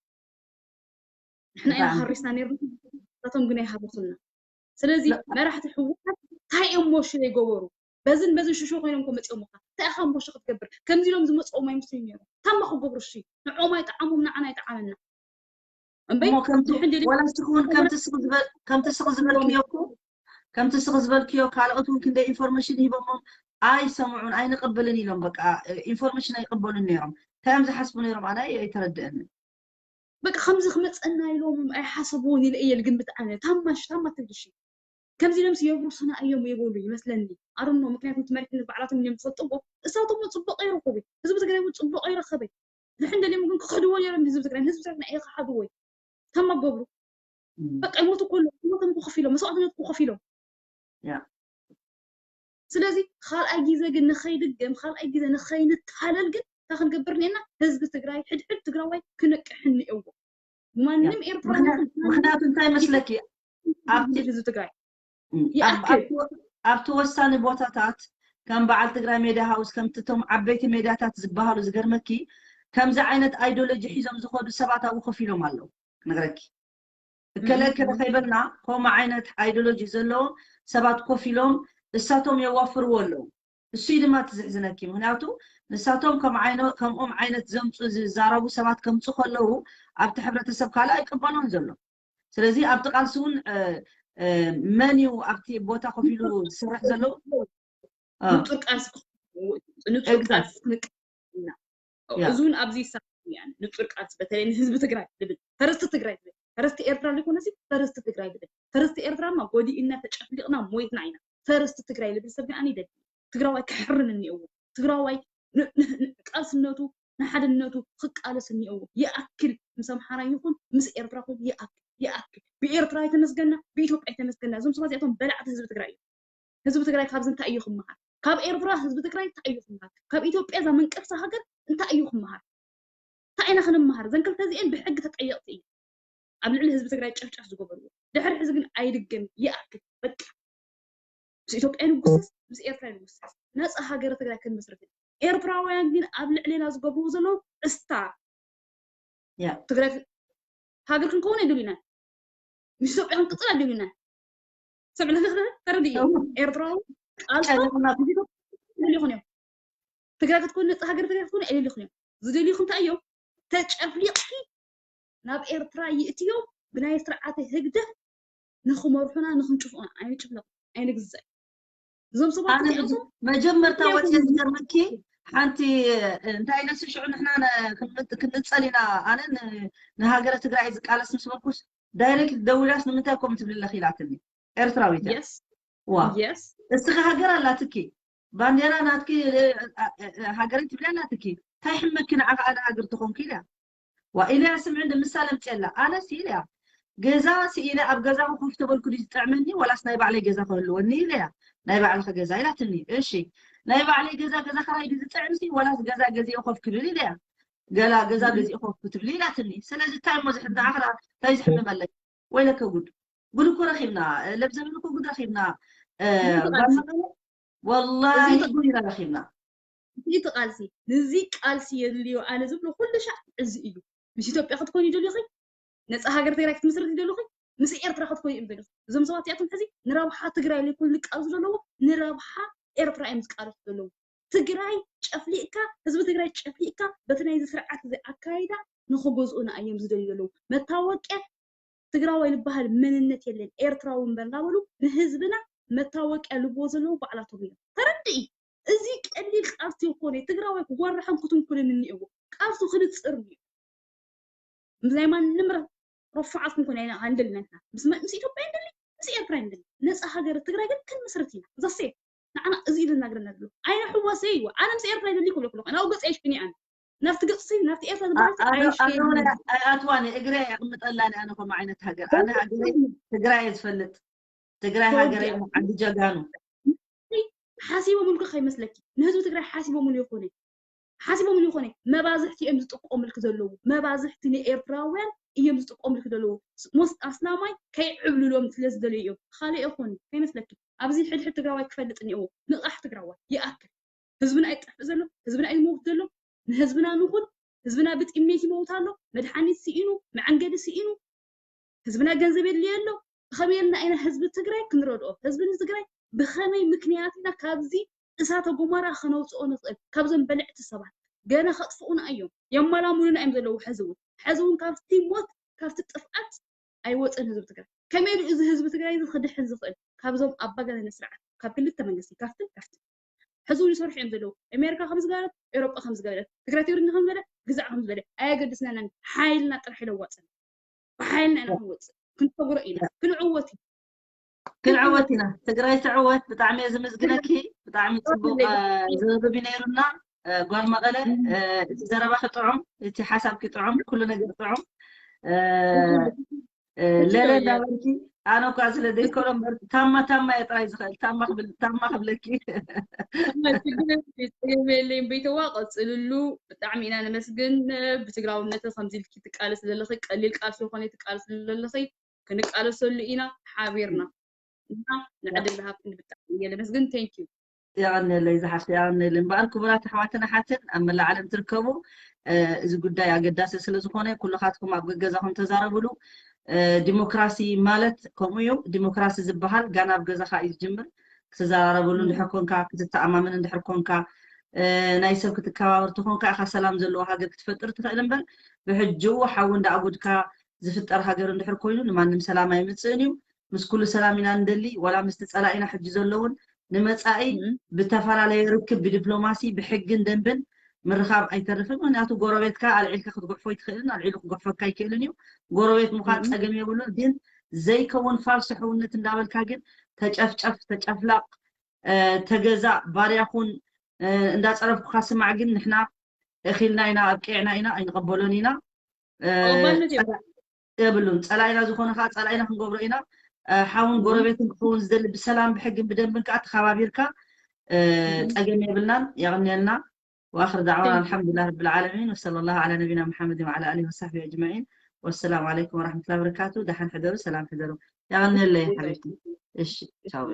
ንሕና ኢና ብጣዕሚ። ሃሪስና ነርና፣ ንሳቶም ግን ኣይሃረሱልና። ስለዚ ለ- መራሕቲ ህወሓት እንታይ እዮም ሞሽ ዘይገበሩ? በዝን በዝን ሽሾ ኮይኖም እኮ መፂኦም እኳ እንታይ ኢኻ ሞሽ ክትገብር? ከምዚ ኢሎም ዝመፅኦም ኣይመስሉን ነይሮም። ታማ ክገብሩ እሺ ንዖም ኣይጠዓሞም ንዓና ኣይጠዓመና። እምበይ እሞ ከምቲ ድሕን ደሊ ወላ ንስኺ እውን ከምቲ ስኺ ዝበል- ከምቲ ስኺ ዝበልክዮ እኮ ከምቲ ስኺ ዝበልክዮ ካልኦት እውን ክንደይ ኢንፎርሜሽን ሂቦሞም ኣይሰምዑን ኣይንቕብልን ኢሎም በቃ ኢንፎርሜሽን ኣይቕበሉን ነይሮም። እንታይ እዮም ዝሓስቡ ነይሮም ኣነ ኣይተረድአንን። በቃ ከምዚ ክመፀና ኢሎም ኣይሓሰብዎን ኢለ እየ ልግምት ኣነ። ታማሽ ታማ ትብልሺ ከምዚ ኢሎም የብርሱና እዮም የበሉ ይመስለኒ። ኣርኖ ምክንያቱ እቲ መሪሕነት ባዕላቶም እዮም ዝፈልጥዎ። እሳቶም እውን ፅቡቅ ኣይረኸቡ ህዝቢ ትግራይ እውን ፅቡቅ ኣይረኸበ። ድሕን ደልዮም ግን ክክሕድዎ ነይሮም ህዝቢ ትግራይ ህዝቢ ትግራይ ናይ ክሓድዎ ታማ ገብሩ በቃ ይሞቱ ከሎ ህይወቶም ክኸፊሎም መስዋዕትነት ክኸፊሎም። ስለዚ ካልኣይ ግዜ ግን ንኸይድገም ካልኣይ ግዜ ንኸይንታለል ግን እንታይ ክንገብር እኒአና? ህዝቢ ትግራይ ሕድሕድ ትግራዋይ ክነቅሕ እኒአዎ። ማንም ኤርትራ ምክንያቱ እንታይ መስለኪ? ኣብቲ ህዝቢ ትግራይ ይኣክል ኣብቲ ወሳኒ ቦታታት ከም በዓል ትግራይ ሜዳ ሃውስ ከምቲ እቶም ዓበይቲ ሜዳታት ዝበሃሉ ዝገርመኪ ከምዚ ዓይነት ኣይዶሎጂ ሒዞም ዝኸዱ ሰባት ኣብኡ ኮፍ ኢሎም ኣለዉ ክነግረኪ እከለ እከለ ከይበልና ከምኡ ዓይነት ኣይዶሎጂ ዘለዎም ሰባት ኮፍ ኢሎም እሳቶም የዋፍርዎ ኣለዉ። እሱ እዩ ድማ እቲ ዝሕዝነኪ ምክንያቱ ንሳቶም ከምኦም ዓይነት ዘምፁ ዝዛረቡ ሰባት ከምፁ ከለዉ ኣብቲ ሕብረተሰብ ካልእ ኣይቅበሎን ዘሎ። ስለዚ ኣብቲ ቃልሲ እውን መን እዩ ኣብቲ ቦታ ኮፍ ኢሉ ዝሰርሕ ዘሎ? ንፁር ቃልሲ ንፁር ቃልሲ ክንቀ እዚ እውን ኣብዚ ይሳ ንፁር ቃልሲ በተለይ ንህዝቢ ትግራይ ዝብል ፈረስቲ ትግራይ ዝብል ፈረስቲ ኤርትራ ዘይኮነሲ ፈረስቲ ትግራይ ዝብል ፈረስቲ ኤርትራ ማ ጎዲእና ተጨፍሊቕና ሞይትና ኢና። ፈርስቲ ትግራይ ልብል ሰብ ግን ኣነ ይደሊ። ትግራዋይ ክሕርን እኒኦዎ። ትግራዋይ ቃልስነቱ ንሓድነቱ ክቃለስ እኒኦዎ። ይኣክል ምስ ኣምሓራ ይኹን ምስ ኤርትራ ኮይኑ ይኣክል ይኣክል። ብኤርትራ የተመስገና ብኢትዮጵያ የተመስገና። እዞም ሰባት እዚኣቶም በላዕቲ ህዝቢ ትግራይ እዮም። ህዝቢ ትግራይ ካብዚ እንታይ እዩ ክመሃር? ካብ ኤርትራ ህዝቢ ትግራይ እንታይ እዩ ክመሃር? ካብ ኢትዮጵያ እዛ መንቀርሳ ሃገር እንታይ እዩ ክመሃር? እንታይ ኢና ክንመሃር? እዘን ክልተ እዚአን ብሕጊ ተጠየቕቲ እዩ ኣብ ልዕሊ ህዝቢ ትግራይ ጨፍጫፍ ዝገበርዎ። ድሕሪ ሕዚ ግን ኣይድገም ይኣክል በቃ። ምስ ኢትዮጵያ ንጉስስ ምስ ኤርትራ ንጉስስ ነፃ ሃገረ ትግራይ ክንመስርት። ኤርትራውያን ግን ኣብ ልዕሌና ዝገብርዎ ዘለዉ እስታ ትግራይ ሃገር ክንከውን ኣይደልዩና። ምስ ኢትዮጵያ ክንቅፅል ኣይደልዩና። ሰምዕና ተረድእ። ኤርትራዊ ቃልሶ ይኹን እዮም። ትግራይ ክትኮን ነፃ ሃገር ትግራይ ክትኮን ኣይደልዩን እዮም። ዝደልዩኹም እንታይ እዮም? ተጨፍሊቕኪ ናብ ኤርትራ ይእትዮም ብናይ ስርዓተ ህግደፍ ንኽመርሑና ንኽንጭፍቑና ኣይንጭፍለቕ ኣይንግዛእ። እዞም ሰባት ኣነ እዚኣቶም መጀመርታ ወፅየ ዝገርመኪ ሓንቲ እንታይ ኢለሲ ሽዑ ንሕና ክንፅል ኢና ኣነ ንሃገረ ትግራይ ዝቃለስ ምስ በልኩስ ዳይሬክት ደዊላስ ንምንታይ ከምኡ ትብሊ ኣለኺ ኢላትኒ ኤርትራዊት እያ የስ ዋ የስ እስኺ ሃገር ኣላትኪ ባንዴራ ናትኪ ሃገረይ ትብሊ ኣላትኪ እንታይ ሕመኪ ንዓኻ ኣነ ሃገር ተኾንኩ ኢልያ ዋ ኢልያ ስምዒ እንደ ምሳሌ ኣምፅየላ ኣነስ ኢልያ ገዛ ስኢለ ኣብ ገዛ ኮፍ ተበልኩ ድዩ ዝጥዕመኒ ወላስ ናይ ባዕለይ ገዛ ክህልወኒ ኢለያ ናይ ባዕልኺ ገዛ ኢላትኒ እሺ ናይ ባዕለይ ገዛ ገዛ ክራይ ድዩ ዝጥዕምሲ ወላስ ገዛ ገዚኦ ኮፍ ክብል ኢለያ ገላ ገዛ ገዚኦ ኮፍ ክትብሊ ኢላትኒ ስለዚ እንታይ እሞ ዝሕዳ ኣኽራ እንታይ ዝሕምም ኣለኪ ወይለከ ጉድ ጉድ እኮ ረኺብና ለብዘበን እኮ ጉድ ረኺብና ጓል መቐለ ወላሂ ጉድ ኢና ረኺብና እቲ ቃልሲ ንዚ ቃልሲ የድልዮ ኣነ ዝብሎ ኩሉ ሻዕ እዚ እዩ ምስ ኢትዮጵያ ክትኮን ይደልዩኺ ነፃ ሃገር ትግራይ ክትምስርት ይደልዩኺ ምስ ኤርትራ ክትኮን እዮም ደልዩኺ እዞም ሰባት እዚኣቶም ሕዚ ንረብሓ ትግራይ ለይኮን ዝቃልሱ ዘለዎ ንረብሓ ኤርትራ እዮም ዝቃልሱ ዘለዉ ትግራይ ጨፍሊቕካ ህዝቢ ትግራይ ጨፍሊቕካ በቲ ናይዚ ስርዓት እዚ ኣካይዳ ንክገዝኡና እዮም ዝደልዩ ዘለዉ መታወቅያ ትግራዋይ ዝበሃል መንነት የለን ኤርትራዊ እምበር እናበሉ ንህዝብና መታወቅያ ልብዎ ዘለዉ ባዕላቶም እዮም ተረድኢ እዚ ቀሊል ቃልሲ ይኮነ ትግራዋይ ክጎርሐን ክትንኩልን እኒእዎ ቃልሱ ክንፅር እዩ ምስ ናይ ማንም ረፋዓት ክንኮን ኣይንደልን ንሕና ምስ ኢትዮጵያ ይንደሊ ምስ ኤርትራ ይንደሊ ነፃ ሃገር ትግራይ ግን ክንምስርት ኢና ዘሴ ንዓና እዚ ኢሉ እናግረና ዘሎ ኣይነ ሕወሰ ይዋ ኣነ ምስ ኤርትራ ይደሊ ክብሎ ክሎ ናው ገፅ ኣይሽፍኒ ኣነ ናብቲ ገፅሲ ናብቲ ኤርትራ ዝበሃል ኣይሽፍኒ ኣይኣትዋን እግረ ኣይቕምጠላን ኣነ ከምኡ ዓይነት ሃገር ኣነ ሃገረይ ትግራይ እየ ዝፈልጥ ትግራይ ሃገረይ ዓዲ ጀጋኑ ሓሲቦምልኩ ከይመስለኪ ንህዝቢ ትግራይ ሓሲቦምሉ ይኮነ ሓሲቦምሉ ይኮነ መባዝሕቲ እዮም ዝጥቀሙልክ ዘለዉ መባዝሕቲ ንኤርትራውያን እዮም ዝጥቀሙልክ ዘለዉ ሞስት ኣስላማይ ከይዕብልሎም ስለ ዝደለዩ እዮም ካልእ ይኮኑ ከይመስለኪ ኣብዚ ሕድሕድ ትግራዋይ ክፈልጥ እኒኦዎ ንቃሕ ትግራዋይ ይኣክል ህዝብና ኣይጠፍእ ዘሎ ህዝብና ኣይሞት ዘሎ ንህዝብና ንኹን ህዝብና ብጥሜት ይመውት ኣሎ መድሓኒት ስኢኑ መዐንገዲ ስኢኑ ህዝብና ገንዘብ የድልዮ ኣሎ ብኸመይ ኢልና ኢና ህዝቢ ትግራይ ክንረድኦ ህዝቢ ትግራይ ብኸመይ ምክንያት ኢና ካብዚ እሳተ ጎመራ ከነውፅኦ ንኽእል ካብዞም በልዕቲ ሰባት ገና ከጥፍኡና እዮም የማላሙሉና እዮም ዘለዉ ሕዚ እውን ሕዚ እውን ካብቲ ሞት ካብቲ ጥፍኣት ኣይወፅን ህዝቢ ትግራይ ከመይ ኢሉ እዚ ህዝቢ ትግራይ እዚ ክድሕን ዝኽእል ካብዞም ኣባገነነ ስርዓት ካብ ክልተ መንግስቲ ካብትን ካብትን ሕዚ እውን ይሰርሑ እዮም ዘለዉ ኣሜሪካ ከም ዝገበረት ኤሮጳ ከም ዝገበረት ትግራይ ትግርኛ ከም ዝበለ ግዛዕ ከም ዝበለ ኣየገድስናናን ሓይልና ጥራሕ ኢለዋፅን ብሓይልና ኢና ክንወፅእ ክንሰጉሮ ኢና ክንዕወት እዩ ክንዕወት ኢና ትግራይ ትዕወት ብጣዕሚ እየ ዝምዝግነኪ ብጣዕሚ ፅቡቅ ዝርርብ ነይሩና ጓል መቐለ እቲ ዘረባኺ ጥዑም እቲ ሓሳብኪ ጥዑም ኩሉ ነገር ጥዑም ለለ እንዳበልኪ ኣነ እኳ ስለ ዘይከሎ እምበር ታማ ታማ እየ ጥራይ ዝኽእል ታማ ክብል ታማ ክብለኪ የለይን ቤተዋ ቀፅልሉ ብጣዕሚ ኢና ነመስግን ብትግራውነት ከምዚ ኢልኪ ትቃለስ ዘለኺ ቀሊል ቃልሲ ዝኾነ ትቃለስ ዘለኺ ክንቃለሰሉ ኢና ሓቢርና እና ንዕድል ሃብትን ብጣዕሚ እየ ነመስግን thank you የቐንየለይ ዝሓፍተ የቐንየለይ እምበኣር ክቡራት ኣሕዋትን ኣሓትን ኣብ መላእ ዓለም ትርከቡ እዚ ጉዳይ ኣገዳሲ ስለ ዝኾነ ኩልኻትኩም ኣብ ገገዛኹም ተዛረብሉ ዲሞክራሲ ማለት ከምኡ እዩ ዲሞክራሲ ዝበሃል ጋና ኣብ ገዛኻ እዩ ዝጅምር ክትዘራረብሉ እንድሕር ኮንካ ክትተኣማመን እንድሕር ኮንካ ናይ ሰብ ክትከባበር ተኾንካ ኢኻ ሰላም ዘለዎ ሃገር ክትፈጥር ትኽእል እምበር ብሕጅኡ ሓዊ እንዳኣጉድካ ዝፍጠር ሃገር እንድሕር ኮይኑ ንማንም ሰላም ኣይምፅእን እዩ ምስ ኩሉ ሰላም ኢና ንደሊ ዋላ ምስቲ ፀላኢና ሕጂ ዘለውን ንመፃኢ ብተፈላለየ ርክብ ብዲፕሎማሲ ብሕግን ደንብን ምርኻብ ኣይተርፍን ምክንያቱ ጎረቤትካ ኣልዒልካ ክትጉሕፎ ይትኽእልን ኣልዒሉ ክጉሕፈካ ይክእልን እዩ ጎረቤት ምዃን ፀገም የብሉን ግን ዘይከውን ፋልሶ ሕውነት እንዳበልካ ግን ተጨፍጨፍ፣ ተጨፍላቕ፣ እ፣ ተገዛእ፣ ባርያ ኩን፣ እ፣ እንዳጸረፍኩኻ ስማዕ፣ ግን ንሕና እኺልና ኢና፣ ኣብቂዕና ኢና፣ ኣይንቐበሎን ኢና። እ፣ ቀባልነት ጸላ-፣ የብሉን። ጸላኢና ዝኾነ ከዓ ጸላኢና ክንገብሮ ኢና። እ፣ ሓውን ጎረቤትን ክኸውን ዝደሊ ብሰላም ብሕግን ብደንብን ከዓ ተኸባቢርካ፣ እ፣ ጸገም የብልናን። የቐንየልና። واخر دعوانا الحمد لله رب العالمين، وصلى الله على نبينا محمد وعلى اله وصحبه اجمعين. والسلام عليكم ورحمه الله وبركاته. ደሓን ሕደሩ፣ ሰላም ሕደሩ። የቐንየለይ ሓቢብቲ። እሺ፣ ቻው።